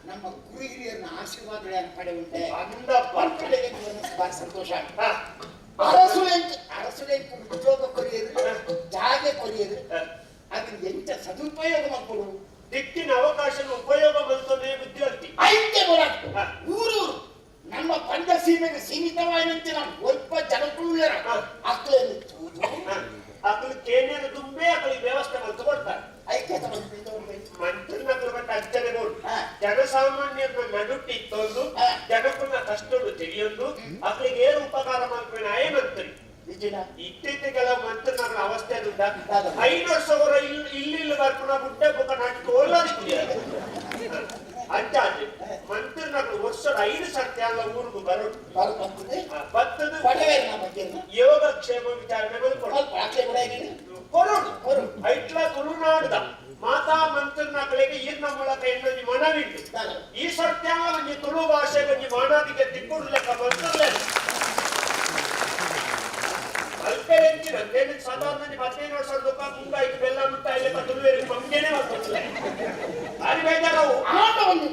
ನಮ್ಮ ಗುರು ಹಿರಿಯರನ್ನ ಆಶೀರ್ವಾದಗಳನ್ನು ಪಡೆಯುಂಟೆ ಅಂದ ಕಡೆಗೆ ಬಾರಿ ಸಂತೋಷ. ಅರಸುಲೆಂಕ್ ಅರಸುಲೆಂಕ್ ಉದ್ಯೋಗ ಕೊರಿಯದು ಜಾಗೆ ಕೊರಿಯದು ಅದನ್ನ ಎಂತ ಸದುಪಯೋಗ ಮಾಡ್ಕೊಡು ದಿಕ್ಕಿನ ಅವಕಾಶ ಉಪಯೋಗ ಬಂತಂದ್ರೆ ಬುದ್ಧಿವಂತಿ ಐಕ್ಯ ಹೋರಾಟ ಊರೂರು ನಮ್ಮ ಪಂಡ ಸೀಮೆಗೆ ಸೀಮಿತವಾದಂತೆ ನಾವು ಸ್ವಲ್ಪ ಜನಕ್ಕೂ ಅಕ್ಲೆಯನ್ನು ತೂದು ಅಕ್ಲು ಕೇನೇನು ತುಂಬೆ ಅಕ್ಲಿಗೆ ವ್ಯವಸ್ಥೆ ಮಾಡ್ತು ಕೊಡ್ತಾರೆ. ಐಕ್ಯತೆ ಮಂತ್ರಿನಕ್ಲು ಬಟ್ಟ ಅರ್ಚನೆ ಬೋಡು ಜನಸಾಮಾನ್ಯರನ್ನ ನಡುಟ್ಟಿತ್ತೊಂದು ಜನಕ್ಕನ್ನ ಕಷ್ಟಡು ತಿಳಿಯೊಂದು ಅಕ್ಲಿಗೆ ಏನು ಉಪಕಾರ ಮಾಡ್ಕೊಂಡು ಆಯೇ ಮಂತ್ರಿ. ಇತ್ತೀಚೆ ಕೆಲವು ಮಂತ್ರಿನಗಳ ಅವಸ್ಥೆ ದುಡ್ಡ 5 ವರ್ಷ ಅವರ ಇಲ್ಲಿ ಇಲ್ಲಿ ಬರ್ಪುಣ ಗುಡ್ಡೆ ಬುಕ್ಕ ನಾಟಕ ಒಳ್ಳಾದಿ ಕುಡಿಯೋದು ಅಂಚಾಜೆ ಮಂತ್ರಿನಗಳು ವರ್ಷದ 5 ಸರ್ತಿ ಅಲ್ಲ ಊರಿಗೆ ಬರೋದು ಬರ್ತದ ಯೋಗಕ್ಷೇಮ ವಿಚಾರಣೆ ಕೊರೋಡು ಐಟ್ಲ ತುಳುನಾಡುದ ಮಾತಾ ಮಂತ್ರಿನಗಳಿಗೆ ಈರ್ನ ಮೂಲಕ ಇನ್ನೊಂದು ಮನವಿಟ್ಟು ಈ ಸರ್ತ್ಯಾಂಗ ಒಂಜಿ ತುಳು ಭಾಷೆಗೆ ಒಂಜಿ ಮಾನಾದಿಗೆ ತಿಕ್ಕುಡು ಲೆಕ್ಕ ಮಂತ್ರಿಲೇ ಅಲ್ಪೆರೆಂಚಿನ ಅಂದೇನು ಸಾಧಾರಣ 15 ವರ್ಷ ದುಃಖ ಮುಂಗಾಯ್ತು ಬೆಲ್ಲ ಮುಟ್ಟಾಯಿ ಲೆಕ್ಕ ತುಳುವೇರಿಗೆ ಮಂಗೇನೆ ಮಾಡ್ಕೊತಿಲ್ಲ ಭಾರಿ ಬೇಜಾರವು. ಆಟ ಒಂದು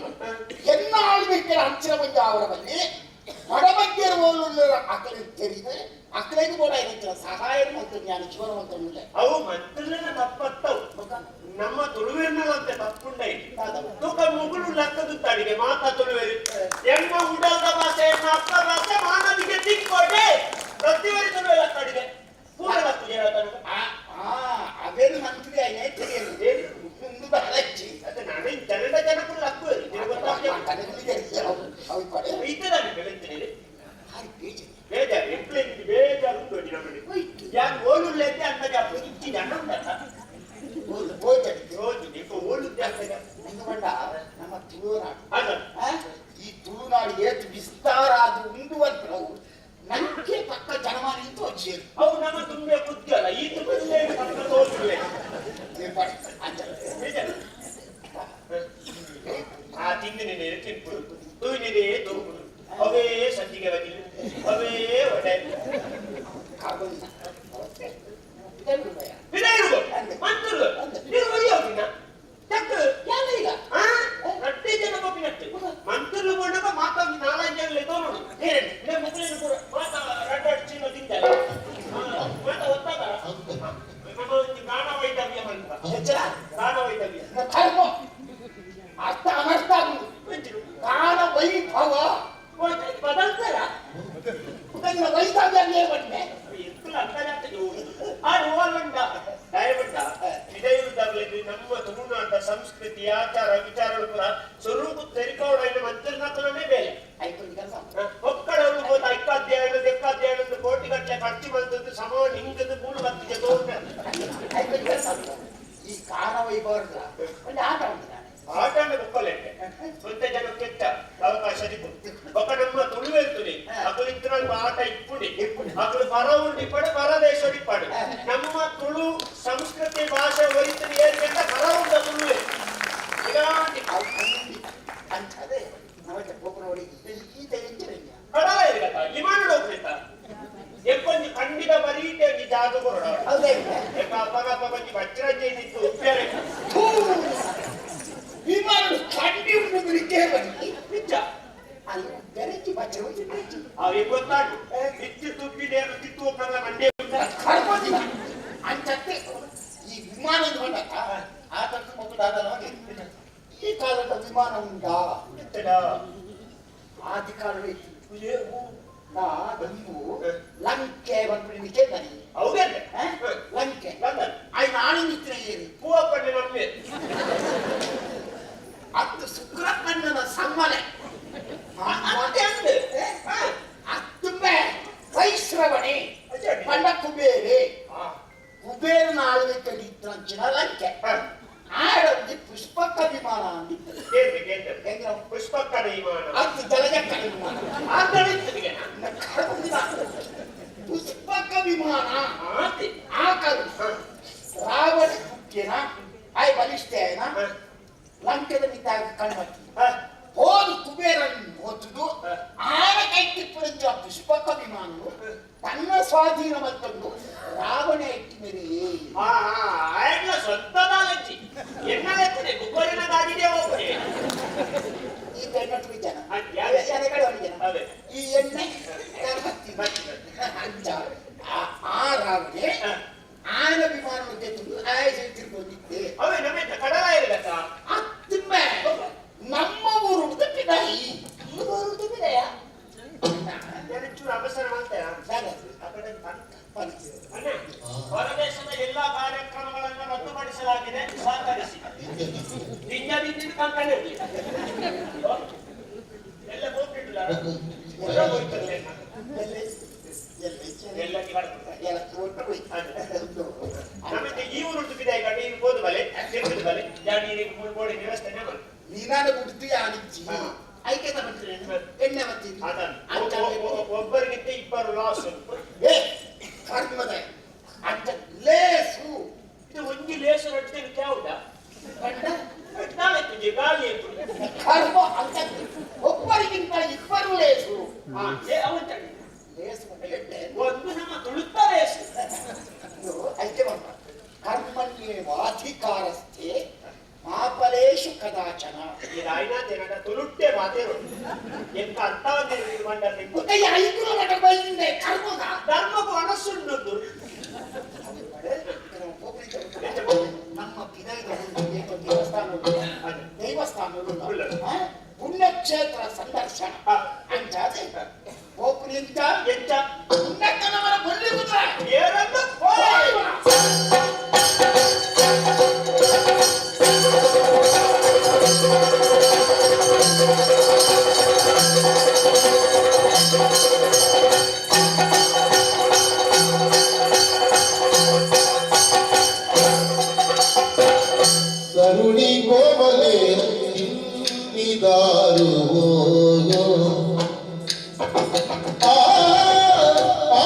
ಎನ್ನ ಆಳ್ವಿಕೆಯ ಅಂಚಿನ ಒಂದು ಅವರವಲ್ಲಿ ಬಡಬಗ್ಗೆರುವವರು ಅಕಲೆ ತೆರಿದು ಅಕಲೆಗೆ ಕೂಡ ಏನಂತ ಸಹಾಯ ಮತ್ತು ಜ್ಞಾನ ಜೀವನವಂತ ಅವು ಮಂತ್ರಿನ ತಪ್ಪತ್ತವು ನಮ್ಮ ತುಳುವೇರಿನಲ್ಲಂತೆ ತಪ್ಪುಂಡೈ ತುಕ ಮುಗುಳು ಲೆಕ್ಕದು ತಡಿಗೆ ಮಾತಾ ತುಳುವೇರಿ ಎಮ್ಮ ಉಡಲ್ದ ಭಾಷೆ ಎನ್ನ ಅಪ್ಪ ಭಾಷೆ ಮಾನವಿಗೆ ತಿಕ್ಕೊಡೆ ಪ್ರತಿವರಿ ತುಳುವೆ ಲೆಕ್ಕಡಿಗೆ ಪೂರ ಲೆಕ್ಕ ಹೇಳ್ತಾನೆ. ಅವೇನು ಮಂತ್ರಿ ಆಯ್ನೆ ತಿಳಿಯಲು ಮುಂದೆ ಬಹಳ ಅದೇ ನಾನು ಜನದ ಜನಕ್ಕೂ ಲಕ್ಕು. ಇಚ್ಚಿ ಜನ ಉಂಟಲ್ಲ ನಮ್ಮ ತುಳುನಾಡು ಈ ತುಳುನಾಡು ಏತು ವಿಸ್ತಾರ ಅದು ಉಂಡು ಅಂತ ನಾವು ನಂಗೆ ಪಕ್ಕ ಜನಮಾನ ಇತ್ತು ಅಜ್ಜಿಯರು ಅವು ನಮ್ಮ ತುಂಬೆ ಬುದ್ಧಿ ಅಲ್ಲ ಈ ತುಂಬೆ ಪಕ್ಕ ತೋರ್ಸುವೆ ಆ ತಿಂದಿನೇ ತಿನ್ಪುಡು ತೂಯಿನೇ ತೂಪುಡು ಅವೇ ಸಂಜಿಗೆ ಬದಿಲು ಅವೇ ಒಡೆ ಮಂತುರ್ಲು ಕೊಂಡಾಗ ಮಾತಾಡಿ ನಾಲ್ಕು ಜನ ತೋರೋಣ ಮುಕ್ಕಳಿನ ಪೂರ ಮಾತಾ ರಡ್ಡ ಚಿನ್ನ ತಿಂದಲ್ಲ ಮಾತಾ ಒತ್ತಾಗಲ್ಲ ನಮ್ಮ ಒಂದು ಗಾಣ ವೈದ್ಯವ್ಯ ಮಂತ್ರ ಗಾಣ ವೈದ್ಯವ್ಯ ಕರ್ಮ ಅರ್ಥ ಅನರ್ಥ ಗಾಣ ವೈಭವ ಬದಲ್ತಾರ ವೈಭವ್ಯ ಬಂದೆ ನಮ್ಮ ತುಳುನಾಡ ಸಂಸ್ಕೃತಿ ಆಚಾರ ವಿಚಾರಗಳು ಕೂಡ ಸ್ವರೂಪ ತೆರಿಕೋಡ ಮಂತ್ರನಾಥನೇ ಬೇರೆ ಒಕ್ಕಡವರು ಹೋದ ಐಕಾಧ್ಯಾಯ ದೆಕ್ಕಾಧ್ಯಾಯ ಕೋಟಿ ಗಟ್ಟಲೆ ಖರ್ಚು ಬಂದದ್ದು ಸಮ ಹಿಂಗದ್ದು ಮೂರು ಬತ್ತಿಗೆ ತೋಟ ಈ ಕಾಣ ವೈಭವ ಒಂದು ಆಟ ಉಂಟು ಆಟ ಬೊಕ್ಕಲೆ ಸ್ವಂತ ಜನ ಕೆಟ್ಟ ಅವಕಾಶ ಬೊಕ್ಕ ನಮ್ಮ ತುಳುವೆಲ್ತುನಿ ಅಕಲು ಆಟ ಇಪ್ಪುಡಿ ಅಕಲು ಪರ ಉಂಡು ಇಪ್ಪಡು ಪರ ದೇಶ ಇಪ್ಪಡು ನಮ್ಮ ತುಳು ಸಂಸ್ಕೃತಿ ಭಾಷೆ ಒರಿತು ಏರ್ಬೇಕ ಪರ ಉಂಡ ತುಳುವೆ ಅಂಥದೇ ನಮಗೆ ಪೋಪನವಳಿಗೆ ಈತ ಎಂಚಿನ ಕಡಲ ಇರತ್ತ ವಿಮಾನ ಹೋಗ್ಲಿತ್ತ ಎಕ್ಕೊಂಜಿ ಖಂಡಿತ ಬರೀತೆ ಒಂಜಿ ಜಾಗ ಕೊರಡ ಹೌದೇ ಎಕ್ಕ ಅಪ್ಪಗಪ್ಪ ಒಂಜಿ ವಜ್ರಾಜ್ಯ ಇತ್ತು ಉಪ್ಪೇರೆ ವಿಮಾನ ಖಂಡಿ ಉಂಟು ಬಿಡಿಕೆ ಬನ್ನಿ ನಿಜ ಅಲ್ಲಿ ಬೆರಚಿ ಬಚ್ಚೆ ಹೋಗಿ ಅవి ಗೊತ್ತಾಟು ಇತ್ತು ತುಪ್ಪಿದೆ ತಿತ್ತು ಹೋಗ್ನಲ್ಲ ಮಂಡ್ಯ ಕರ್ಮದಿನ ಅಂಚತ್ತೆ ಈ ವಿಮಾನದ ಬಂದಾಗ ಆ ತಕ್ಕ ಮಕ್ಕಳು ನಮಗೆ ಈ ಕಾಲದ ವಿಮಾನ ಉಂಟಾ ಆದಿ ಕಾಲದ ಇತ್ತು ನಾ ನೀವು ಲಂಕೆ ಬಂದ್ಬಿಡಿ ಬನ್ನಿ ಹೌದಲ್ಲ ಲಂಕೆ ಆಯ್ ನಾನು ನಿಂತಿನ ಏರಿ ಪೂವಪ್ಪಣ್ಣೆ ನಮ್ಮೆ ಅತ್ತು ಸುಗ್ರಪ್ಪಣ್ಣನ ಸಮ್ಮನೆ ಅತ್ತುಂಬೆ ವೈಶ್ರವಣೆ ಪಂಡ ಕುಬೇರೆ ಕುಬೇರನ ಆಳ್ವಿಕೆ ಇತ್ತಂಚಿನ ಲಂಕೆ ಆಡೊಂದು ಪುಷ್ಪಕ ವಿಮಾನ ಅಂದಿತ್ತು ಪುಷ್ಪಕ್ಕನ ವಿಮಾನ ಅದು ಜಲಜಕ್ಕನ ವಿಮಾನ ಪುಷ್ಪಕ ವಿಮಾನ ಆ ಕಾಲ ರಾವಣ ಕುಕ್ಕಿನ ಆಯ್ ಬಲಿಷ್ಠೇನ ಲಂಕೆದ ಮಿತ್ತಾಗ ಕಣ್ಮತ್ತಿ ಹೋದು ಕುಬೇರನ್ ಹೋತುದು ಆನ ಕೈತಿಪ್ಪುರಂಜ ಪುಷ್ಪಕ ವಿಮಾನವು ತನ್ನ ಸ್ವಾಧೀನ ಮತ್ತೊಂದು ರಾವಣ ಇಟ್ಟಿಮೇಲೆ ಸ್ವಂತ ದಾಲಂಚಿ ಎನ್ನಲೆತ್ತನೆ ಕುಬ್ಬರಿನ ಗಾಡಿಗೆ ಹೋಗ್ರೆ ಈ ಬೆನ್ನಟ್ಟು ಜನ ಕಡೆ ಜನ ಈ ಎಣ್ಣೆ ಅಂಚ ಆ ರಾವಣೆ ಆನ ವಿಮಾನಕ್ಕೆ ತುಂಬ ಆಯ್ ತಿರ್ಕೊಂಡಿದ್ದೆ ಅವೇ ನಮ್ಮ ಕಡಲ ಇರಗತ್ತ ಅತ್ತಿಮ್ಮೆ ನಮ್ಮ ಊರು ತಪ್ಪಿದಾಯಿ ಈ ಊರು ತಪ್ಪಿದೆಯಾ ಚೂರು ಅವಸರ ಮಾಡ್ತೇನೆ ಹೊರದೇಶದ ಎಲ್ಲಾ ಕಾರ್ಯಕ್ರಮಗಳನ್ನು ರದ್ದುಪಡಿಸಲಾಗಿದೆ, ಸಹಕರಿಸಿ. ನಿಜ ನಿಂತಿದ್ದು ಕಂಕಣ ಇರ್ಲಿ. ಎಲ್ಲ ಹೋಗ್ಬಿಟ್ಟಿಲ್ಲ ನಮಗೆ ಈ ಊರು ತುಪ್ಪಿದೆ ನೀರು ಹೋದ ಬಲೆ ತಿರುಗಿದ ಬಲೆ ಯಾ ನೀರಿಗೆ ಬೋಡಿ ವ್ಯವಸ್ಥೆನೆ ಮಾಡು. ನೀನಾದ ಗುಡ್ತು ಯಾನಿಚ್ಚಿ ಐಕೆ ತಗೊಂಡ್ರೆ ಎಣ್ಣೆ ಮತ್ತಿ ಒಬ್ಬರಿಗಿಂತ ಇಬ್ಬರು ಲಾಸ್. ಏ ಕರ್ಮದ ಅಂಚ ಲೇಸು ಇದು ಒಂಜಿ ಲೇಸು ರಡ್ತೇನೆ ಕ್ಯಾವುದ ನಾಳೆ ಗಾಳಿ ಕರ್ಮ ಅಂತ ಒಬ್ಬರಿಗಿಂತ ಇಬ್ಬರು ಲೇಸು. ಲೇಸು ಒಂದು ನಮ್ಮ ತುಳುತ್ತ ಲೇಸು. ಐಕೆ ಬಂದ ಕರ್ಮಣ್ಯೇವಾಧಿಕಾರಸ್ಥೆ ಮಾಪಲೇಶು ಕದಾಚನ. ಈ ರಾಯನಾಥೇನಟ ತುಳುಟ್ಟೆ ಮಾತೇರು ಎಂತ ಅರ್ಥವಂದಿರು ಮಂಡಲಿ ಐದು ನಟ ಬೈದಿಂದೆ ಕರ್ಮದ ಧರ್ಮಕ್ಕೂ ಅನಸುಂಡು. ನಮ್ಮ ಪಿದಾಯಿದ ಒಂದು ದೇವಸ್ಥಾನ ದೇವಸ್ಥಾನ ಪುಣ್ಯಕ್ಷೇತ್ರ ಸಂದರ್ಶನ ಅಂಚಾದೆ ಒಬ್ಬರಿಂತ ಎಂಚ ಪುಣ್ಯಕ್ಕನವರ ಬಲ್ಲಿ ಕುದುರೆ ಏರನ್ನು Thank ತರುಣಿ ಕೋಮಲೆ ಕಿನ್ನಿದಾರುವೋ ಆ ಆ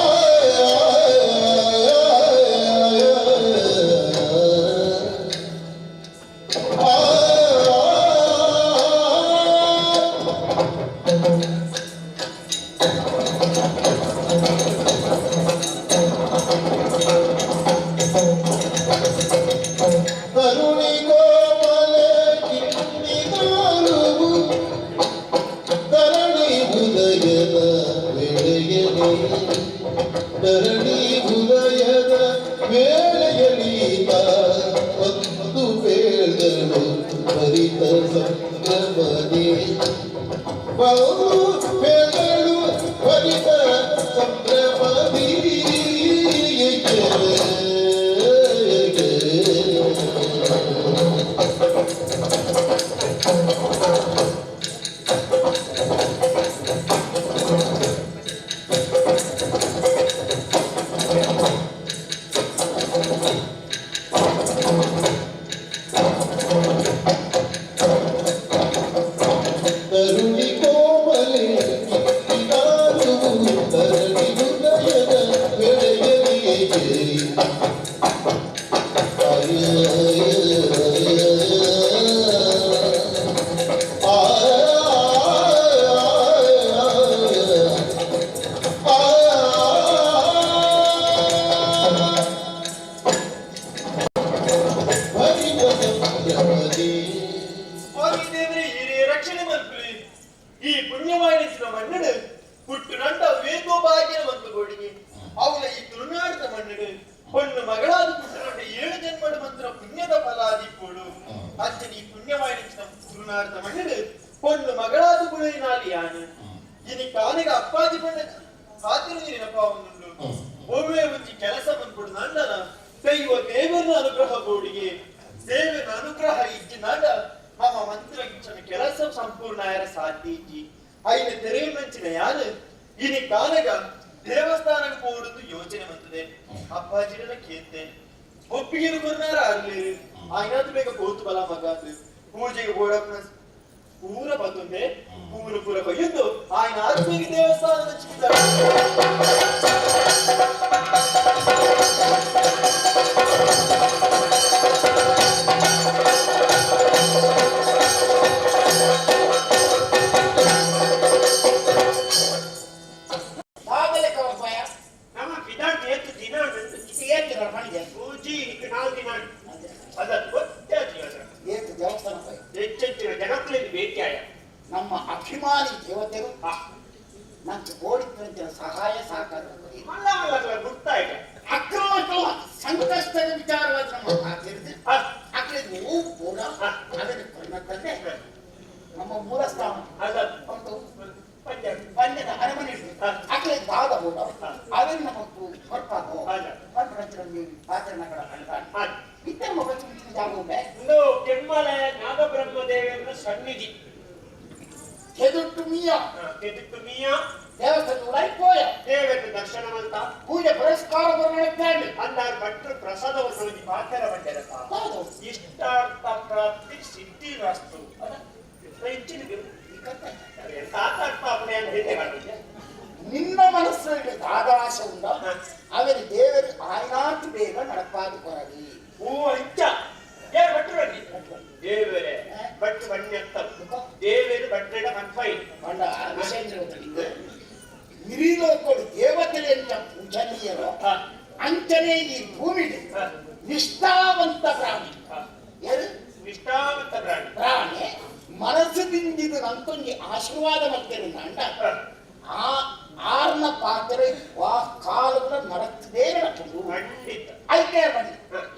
ತರುಣಿ ಕೋಮಲೆ ಕಿನ್ನಿದಾರುವು ತರಣಿ ಉದಯದ ವೇಳೆಯಲಿ ತರಣಿ ಉದಯದ ವೇಳೆಯಲೀತ ಒಂದು ಪೇಳ್ಗಳು ಭರಿತ ಸಂಭ್ರಮದಿ ಬಹು ಪೇಳ್ಗಳು ಭರಿತ ಸಂಭ್ರಮದಿ. ತರುಣಿ ಕೋಮಲೆ ಕಿನ್ನಿದಾರುವು ತರಣಿ ಉದಯದ ವೇಳೆಯಲಿ. ಸ್ವಾಮಿ ದೇವರೇ, ಹಿರಿಯ ರಕ್ಷಣೆ ಮಲ್ಪುಲಿ. ಈ ಪುಣ್ಯವಾಣಿಸಿನ ಮಣ್ಣಡು ಹುಟ್ಟು ನಂಡ ವೇಗೋ ಭಾಗ್ಯನ ಮತ್ತು ಗೋಡಿಗೆ ಅವಳ ಈ ತುಳುನಾಡಿನ ಮಣ್ಣಡು ಹೊಣ್ಣು ಮಗಳಾದ ಪುಟ್ಟನಂಡ 7 ಜನ್ಮಡು ಮಂತ್ರ ಪುಣ್ಯದ ಫಲಾದಿಪ್ಪೋಡು. ಅಂಚನೆ ಈ ಪುಣ್ಯವಾಣಿಸಿನ ತುಳುನಾಡಿನ ಮಣ್ಣಡು ಹೊಣ್ಣು ಮಗಳಾದ ಗುಳಿನಾಲಿ ಯಾನು ಇನಿ ಕಾನಿಗ ಅಪ್ಪಾಜಿ ಬಣ್ಣ ಕಾತಿರು ನೆನಪಾವನ್ನುಂಡು. ಒವ್ವೇ ಒಂಜಿ ಕೆಲಸ ಬಂದ್ಬಿಡು ನಂಡನ ದೈವ ದೇವರ ಅನುಗ್ರಹ ಬೋಡಿಗೆ ದೇವರ ಅನುಗ್ರಹ ಇಜ್ಜಿ ನಾಡ ನಮ್ಮ ಮಂತ್ರ ಗಿಚ್ಚನ ಕೆಲಸ ಸಂಪೂರ್ಣ ಆಯರ ಸಾಧ್ಯ ಇಜ್ಜಿ. ಐನ ತೆರೆಯ ಮಂಚಿನ ಯಾರು ಇನಿ ಕಾನಗ ದೇವಸ್ಥಾನಕ್ಕೆ ಹೋಡುದು ಯೋಚನೆ ಬಂತದೆ. ಅಪ್ಪಾಜಿನ ಕೇಂತೆ ಒಪ್ಪಿಗೆ ಕೊರ್ನಾರ ಆಗ್ಲಿ ಆಯ್ನಾತು ಬೇಗ ಕೋತು ಬಲ ಮಗಾದು ಪೂಜೆಗೆ ಬೋಡಪ್ಪನ ಪೂರ ಬತ್ತುಂದೆ ಪೂರ ಪೂರ ಬಯ್ಯುಂದು ಆಯ್ನ ಆತ್ಮಿಗೆ ದೇವಸ್ಥಾನದ ಚಿಕ್ಕ. ದಾದಲೆ ಕವಪಾಯ ನಮ್ಮ ಪಿದಾಂಟ್ ಏತು ದಿನ ಇದು ಏತು ಮಾಡಿದೆ ಪೂಜಿ 4 ದಿನ ಅದ ಗೊತ್ತಾಗ್ಲಿಲ್ಲ. ಏತು ದೇವಸ್ಥಾನ ಪಯ ಹೆಚ್ಚೆಚ್ಚಿನ ಜನಕ್ಕಳಿಗೆ ಭೇಟಿಯಾಯ ನಮ್ಮ ಅಭಿಮಾನಿ ದೇವತೆರು ನಂಗೆ ಕೋಡಿದ್ದಂತಿನ ಸಹಾಯ ಸಹಕಾರ ಮಲ್ಲ ಮಲ್ಲ ಗೊತ್ತಾಯ್ತು. ಅಕ್ರಮ ಸಂಕಷ್ಟದ ವಿಚಾರವಾದ ನಮ್ಮ ಆಚರಿಸಿ ಅಕ್ರಿಗೆ ಹೂ ಕೂಡ ಅದನ್ನು ಕೊನ್ನತ್ತಂತೆ ನಮ್ಮ ಮೂಲ ಸ್ಥಾನ ಪಂಜದ ಅರಮನೆ ಅಕ್ರಿಗೆ ದಾದ ಕೂಡ ಅದನ್ನು ನಮ್ಮ ಹೊರಪಾಕು ಆಚರಣೆಗಳ ಕಂಡ ಇತ್ತ ಮಗ ಜಾಗ ಒಂದು ಕೆಮ್ಮಲೆ ನಾಗಬ್ರಹ್ಮದೇವರ ಸನ್ನಿಧಿ ಕೆದುಟ್ಟು ಮೀಯ ಕೆದುಟ್ಟು ಮೀಯ ದೇವಸ್ಥಾನ ಪೋಯ ದೇವರ ದರ್ಶನ ಅಂತ ಪೂಜೆ ಪುರಸ್ಕಾರ ಬರಲಾಡಿ ಅಂದಾರ್ ಭಟ್ರು ಪ್ರಸಾದವನ್ನು ಪಾತ್ರ ಬಂದಿರಪ್ಪ. ಇಷ್ಟಾರ್ಥ ಪ್ರಾಪ್ತಿ ಸಿದ್ಧಿ ರಸ್ತು ನಿನ್ನ ಮನಸ್ಸಲ್ಲಿ ದಾದಾಶ ಉಂಡ ಅವನು ದೇವರು ಆಯ್ನಾತು ಬೇಗ ನಡಪಾದು ಕೊರಲಿ. ಓ ಅಂಚ ಯಾರು ಭಟ್ರು ಬನ್ನಿ ದೇವರೇ ಭಟ್ರು ಬನ್ನಿ ಅಂತ ದೇವರು ಭಟ್ರೆಡ ಮನ್ಫೈ ಬಂಡ ಮಿರಿಲೋಕರು ದೇವತೆಲೆಂತ ಪೂಜನೀಯರು ಅಂಚನೆ ಈ ಭೂಮಿ ನಿಷ್ಠಾವಂತ ಪ್ರಾಣಿ. ಯಾರು ನಿಷ್ಠಾವಂತ ಪ್ರಾಣಿ ಪ್ರಾಣಿ ಮನಸ್ಸು ದಿಂದಿದ ನಂತೊಂಜಿ ಆಶೀರ್ವಾದ ಮಾಡ್ತೇನೆ ಅಂಡ ಆ ಆರ್ನ ಪಾತ್ರೆ ಕಾಲುಗಳ ನಡತ್ತದೇ ನಡಕೊಂಡು ಖಂಡಿತ ಐತೆ ಬನ್ನಿ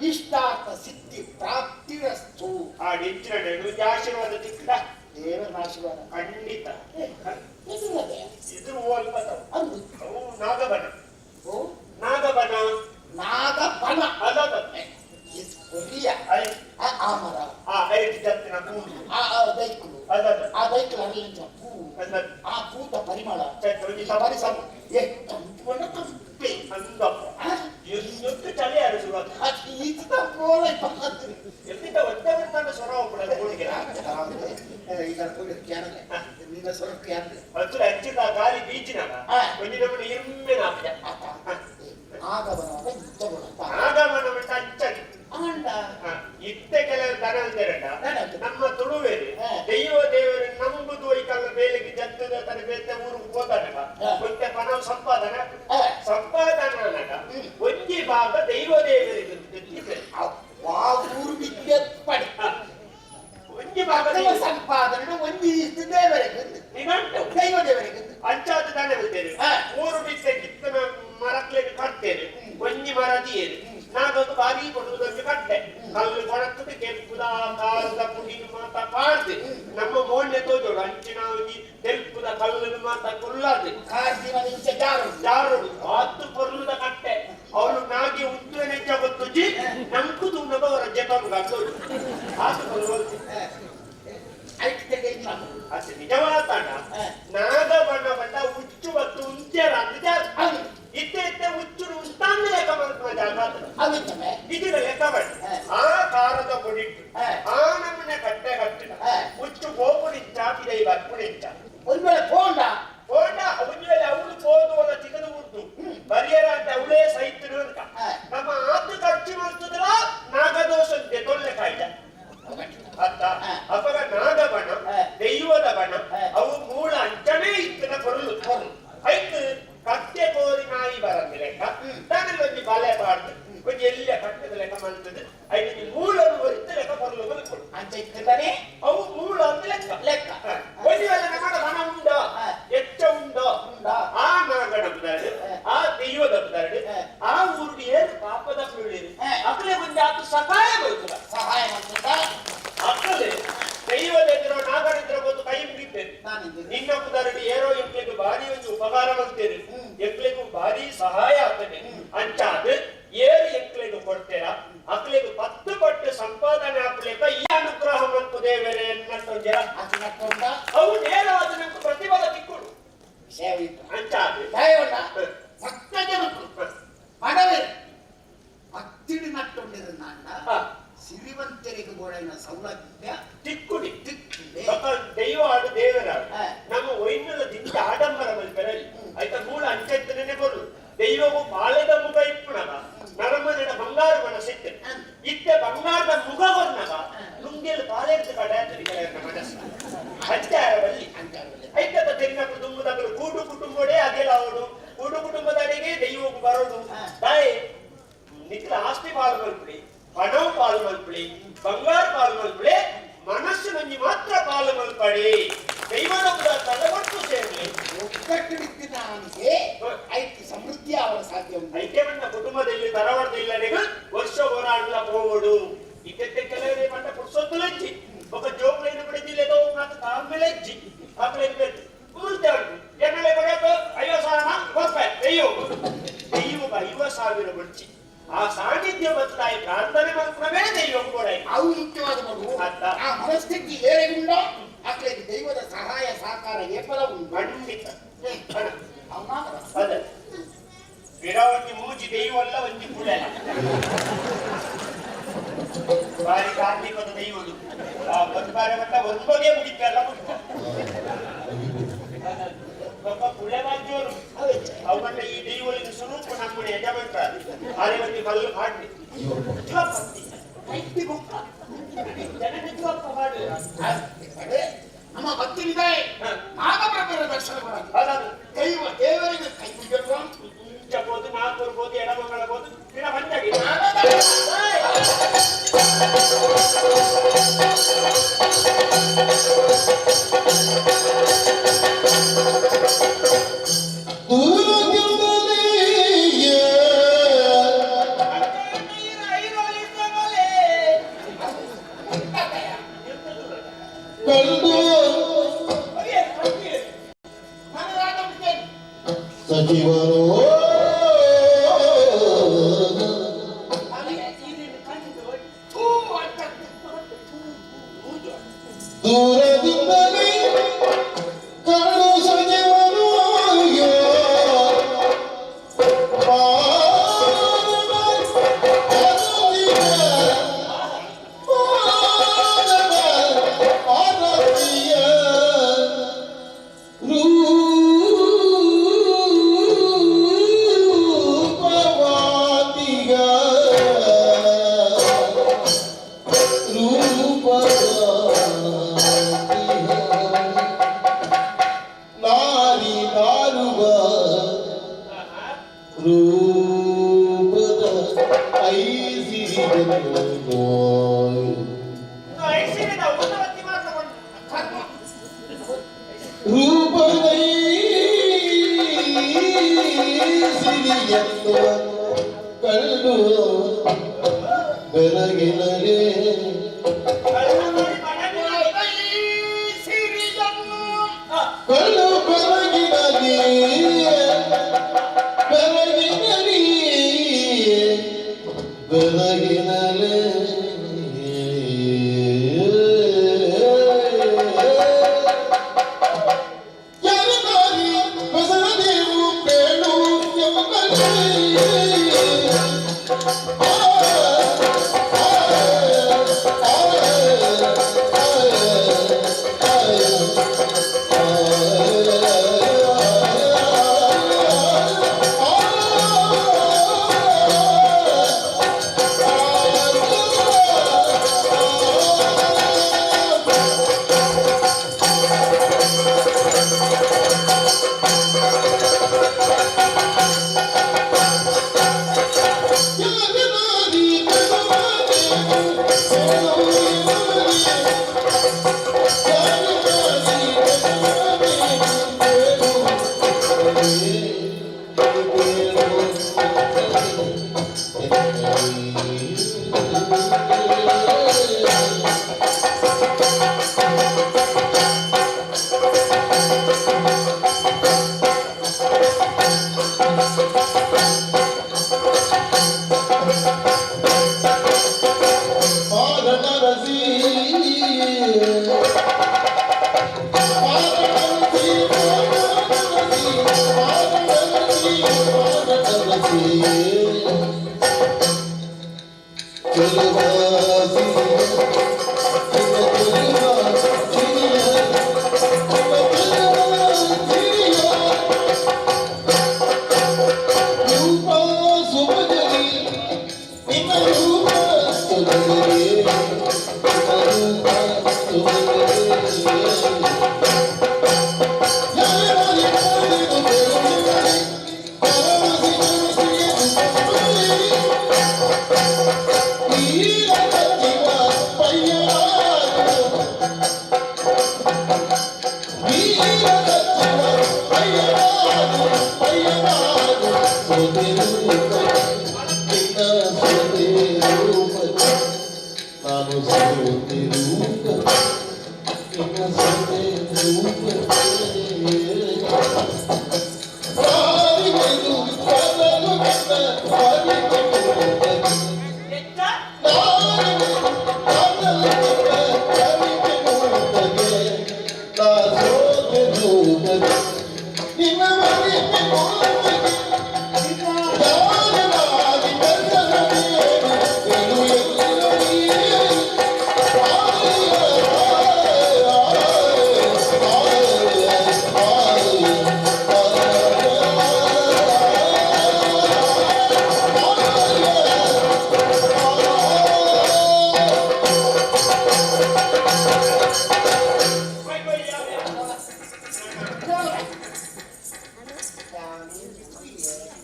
ಇಷ್ಟಾರ್ಥ ಸಿದ್ಧಿ ಪ್ರಾಪ್ತಿರಸ್ತು. ಆ ಡಿಂಚಿನ ಆಶೀರ್ವಾದ ಸಿಕ್ಕ ದೇವರ ಆಶೀರ್ವಾದ ಖಂಡಿತ. ಇದು ಅದು ನಾಗಬನ. ಓ ನಾಗಬನ ನಾಗಬನ ಅಲ್ಲ ಕೊರಿಯ ಆ ಮರ ಆ ಐದು ಜತ್ತಿನ ಹೂ ಆ ದೈಕುಲು ಅಲ್ಲ ಆ ದೈಕುಲು ಅಲ್ಲಿಂದ ಹೂ ಅಲ್ಲ ಆ ಪೂತ ಪರಿಮಳ ಪರಿಸರ ಏ ತಂಪು ತಂಪೆ ಅಂದಪ್ಪ ಎಷ್ಟು ಚಳಿ ಅರಸುವ ಈತ ಪೋಲ ಎಲ್ಲಿದ್ದ ಒದ್ದೆ ಸ್ವರ ಆರಾಧನೆ ಒಂಜಿ ಇಷ್ಟು ದೇವರಿಗೆ ನಿಘಂಟು ದೈವ ದೇವರಿಗೆ ಅಂಚಾದ ತಾನೆ ಹೇಳ್ತೇನೆ ಊರು ಬಿಟ್ಟೆ ಕಿತ್ತನ ಮರಕ್ಲೆಗೆ ಕಟ್ತೇನೆ ಒಂಜಿ ಮರ ದಿಯೇನೆ ನಾನೊಂದು ಬಾರಿ ಕೊಡುವುದಕ್ಕೆ ಕಟ್ಟೆ ಕಲ್ಲು ಕೊಡತ್ತದೆ ಕೆಂಪುದ ಕಾರದ ಪುಡಿನ ಮಾತ ಪಾಡ್ದೆ ನಮ್ಮ ಮೋಣ್ಣೆ ತೋಜೋಡು ಅಂಚಿನ ಒಂಜಿ ತೆಲ್ಪುದ ಕಲ್ಲನ್ನು ಮಾತ ಕುಲ್ಲಾದೆ ಕಾರ್ದಿನ ಇಂಚ ಜಾರು ಜಾರುಡು ಆತು ಪೊರ್ಲುದ ಕಟ್ಟೆ ಅವಳು ನಾಗಿ ಉಂಟು ನೆಚ್ಚ ಗೊತ್ತುಜಿ ನಂಕು ತುಣ್ಣದ ಅವರ ಜತನು ಗದ್ದೋಡು ಆತು ಪೊರ್ಲು ಅಷ್ಟೇ ನಿಜವಾದ ನಾಗ ಬಣ್ಣ ಬಣ್ಣ ಉಚ್ಚು ಮತ್ತು ಉಂಚರ ಅಂತ ಜಾಗ ಇತ್ತೆ ಇತ್ತೆ ಉಚ್ಚುಡು ಉಂತಾಂದ ಲೆಕ್ಕ ಮಾಡ್కున్న ಜಾಗ ಇದರ ಲೆಕ್ಕ ಮಾಡಿ ಆ ಕಾರದ ಪೊಡಿಟ್ಟು ಆ ನಮ್ಮನೆ ಕಟ್ಟೆ ಕಟ್ಟಿನ ಉಚ್ಚು ಗೋಪುಡಿಂಚ ಪಿದೈ ಬರ್ಪುಡಿಂಚ ಒಂದು ವೇಳೆ ಪೋಂಡ ಪೋಂಡ ಒಂದು ವೇಳೆ ಅವಳು ಪೋದು ಚಿಕನ ಉಂಟು ಬರಿಯರ ಅಂತ ಅವಳೇ ಸೈತರು ಅಂತ ನಮ್ಮ ಆತು ಖರ್ಚು ಮಾಡ್ತದಲ್ಲ ನಾಗದೋಷ ತೊಲ್ಲೆ ಕಾಯ್ದ ಅತ್ತ ಅಪಗ ನಾಗಬಣ ದೈವದ ಬಣ ಅವು ಮೂಲ ಅಂಚನೇ ಇತ್ತಿನ ಕೊರಲು ಐತು ಕತ್ತೆ ಕೋರಿ ನಾಯಿ ಬರಂದಿ ಲೆಕ್ಕ ತಾನಲ್ಲಿ ಒಂಜಿ ಬಲೆ ಬಾರ್ದು ಒಂಜಿ ಎಲ್ಲ ಕಟ್ಟದ ಲೆಕ್ಕ ಮಾಡ್ತದೆ ಐದು ಮೂಲನು ಒರಿತ ಲೆಕ್ಕ ಕೊರಲು ಬಲ್ಕೊಡು ಅಂಚ ಇತ್ತಿದ್ದಾನೆ ಅವು ಮೂಲ ಅಂತ ಲೆಕ್ಕ ಲೆಕ್ಕ ಒಂದು ವೇಳೆ ನಮ್ಮ ಹಣ ಉಂಡ ಎಚ್ಚ ಉಂಡ ಆ ನಾಗಣ ಬುದಾರು ಆ ದೈವದ ಬುದಾರು ಆ ಊರಿಗೆ ಏನು ಪಾಪದ ಸುಳ್ಳಿರು ಅಕಲೆ ಮುಂದೆ ಆತು ಸಹಾಯ ಬರ್ತದ ಸಹಾಯ ಮಾಡ್ತದ ಅಕ್ಕಲೆ ದೈವದ ಎದುರು ನಾಗರಿದ್ರ ಒಂದು ಕೈ ಮುಗಿತೇನೆ ನಿನ್ನ ಬುದಾರಡಿ ಏರೋ ಎಂಕ್ಲೆಗೂ ಭಾರಿ ಒಂದು ಉಪಕಾರ ಮಾಡ್ತೇನೆ ಎಂಕ್ಲೆಗೂ ಭಾರಿ ಸಹಾಯ ಆಗ್ತದೆ ಅಂಚಾದ ಏರು ಎಂಕ್ಲೆಗೂ ಕೊಡ್ತೇರಾ ಅಕ್ಲೆಗೂ 10 ಪಟ್ಟು ಸಂಪಾದನೆ ಹಾಕ್ಲೇಕ ಈ ಅನುಗ್ರಹ ಮತ್ತು ದೇವರೇ ಅನ್ನೋ ಜನ ಅವು ನೇರವಾದ ನಮ್ಗೆ ಪ್ರತಿಫಲ ತಿಕ್ಕೊಡು ಅಂಚಾದ ಭಕ್ತ ಜನಕ್ಕೂ ಬಡವರು ಭಕ್ತಿಡಿ ನಟ್ಟೊಂಡಿರುನ್ನಾಂಡ ಸಿರಿವಂತರಿಗೆ ಗೋಡೈನ ಸೌಲಭ್ಯ ತಿಕ್ಕುಡಿ ತಿಕ್ಕುಡಿ ದೈವ ಆಡು ದೇವರ ನಮ್ಮ ಒಯ್ನದ ದಿಂತ ಆಡಂಬರ ಮಲ್ಪೆರಲ್ಲಿ ಆಯ್ತಾ ಮೂಲ ಅಂಚೆತ್ತನೇ ಬರು ದೈವವು ಬಾಳೆದ ಮುಖ ಇಪ್ಪುಣಗ ನರಮನೆಡ ಬಂಗಾರ ಮನಸ್ಸಿತ್ತೆ ಇತ್ತೆ ಬಂಗಾರದ ಮುಖ ಬರ್ನಗ ಲುಂಗಿಯಲ್ಲಿ ಬಾಳೆದ ಕಡೆ ಮನಸ್ಸು ಅಂಚಾರವಲ್ಲಿ ಐತದ ತೆರಿನ ಕುಟುಂಬದವರು ಕೂಡು ಕುಟುಂಬಡೇ ಅದೆಲ್ಲ ಅವಳು ಕೂಡು ಕುಟುಂಬದಡೆಗೆ ದೈವವು ಬರೋದು ತಾಯಿ ನಿಖಿಲ ಆಸ್ತಿ ಪಾಲು ಮಲ್ಪುಡಿ ಹಣವು ಪಾಲು ಮಲ್ಪುಡಿ ಬಂಗಾರ ಪಾಲು ಮಲ್ಪುಡಿ ಮನಸ್ಸು ನಂಜಿ ಮಾತ್ರ ಪಾಲು ಮಲ್ಪಡಿ ದೈವದ ತಲೆ ಒಟ್ಟು ಸೇರ್ಲಿ ಒಗ್ಗಟ್ಟಿಡಿದ್ದ ಅವನಿಗೆ ಐತಿ ಸಮೃದ್ಧಿ ಅವರ ಸಾಧ್ಯ ಉಂಟು ಐಕ್ಯವನ್ನ ಕುಟುಂಬದಲ್ಲಿ ತರವಡ್ದ ಇಲ್ಲಡೆಗೆ ವರ್ಷ ಹೋರಾಡಲ ಹೋಗುಡು ಇದಕ್ಕೆ ಕೆಲವರೇ ಪಟ್ಟ ಪುರ್ಸೊತ್ತುಲಜ್ಜಿ ఒక ಜೋಕ್ಲೈನ ಬಿಡಿಜಿಲ್ಲೆದೋ నాకు ತಾಮ್ಮೆಲಜ್ಜಿ ಆಕಲೇನು ಬೇಕು ಕೂರ್ತೆ ಉಂಟು ಎನ್ನಲೆ ಕೊಡಬೇಕು 50,000 ಕೊರ್ಪೆ ದೈವ ದೈವ 50,000 ಬಡ್ಚಿ ಆ ಸಾನ್ನಿಧ್ಯ ಮತ್ತು ತಾಯಿ ಪ್ರಾರ್ಥನೆ ಮಾಡ್ಕೊಡವೇ ದೈವ ಕೂಡ ಅವು ಮುಖ್ಯವಾದ ಮಗು ಆ ಮನಸ್ಥಿತಿ ಏರೆಗುಂಡ ಅಕ್ಲೆಗೆ ದೈವದ ಸಹಾಯ ಸಹಕಾರ ಏಪಲ ಉಂಟು ಖಂಡಿತ ಅದೇ ಗಿಡ ಒಂಜಿ ಮೂಜಿ ದೈವಲ್ಲ ಒಂಜಿ ಕುಳೆಲ್ಲ ಬಾರಿ ಕಾರ್ಮಿಕದ ದೈವದು ಒಂದು ಬಾರಿ ಮಟ್ಟ ಒಂದು ಬಗೆ ಮುಗಿತಲ್ಲ ಮುಗಿತ ಒಬ್ಬ ಕುಳೆ ಬಾಜ್ಯೋರು ಅವು ಮಟ್ಟ ಈ ದೈವಳಿನ ಸ್ವರೂಪ ನಮ್ಮ ಯಜಮಾನ್ರ ಆರೆ ಒಂಜಿ ಕಲ್ಲು ಹಾಡ್ಲಿ ಐತಿ ಬುಕ್ಕ ಜನ ನಿಜವಪ್ಪ ಮಾಡಿ ನಮ್ಮ ಭಕ್ತರಿದೆ ನಾಗಬ್ರಹ್ಮರ ದರ್ಶನ ಮಾಡೋದು ದೈವ ದೇವರಿಗೆ ಕೈ ಮುಗಿಯುವ ಮುಂಚಬೋದು ನಾಲ್ಕು ಎಡಮಗಳಬಹುದು ಗಿಡ ಬಂದಾಗಿ ರೂಪದ ಐಸಿರಿಯನ್ನು ಐಸಿರಿದ ಊಟವತ್ತಿ ಮಾತ್ರ ರೂಪದೈ ಸಿರಿಯನ್ನು ಕಂಡು ಬೆಳಗಿನಲೇ ಕಲ್ಲು ಬೆಳಗಿನಲಿ ಬೆಳಗಿನಲಿ ಬೆಳಗಿನಲೇ ಯಾರದಾರಿ ಬಸರದೇವು ಬೇಡು ಎಂಬಲ್ಲಿ ಆ ಆ ಆ ಆ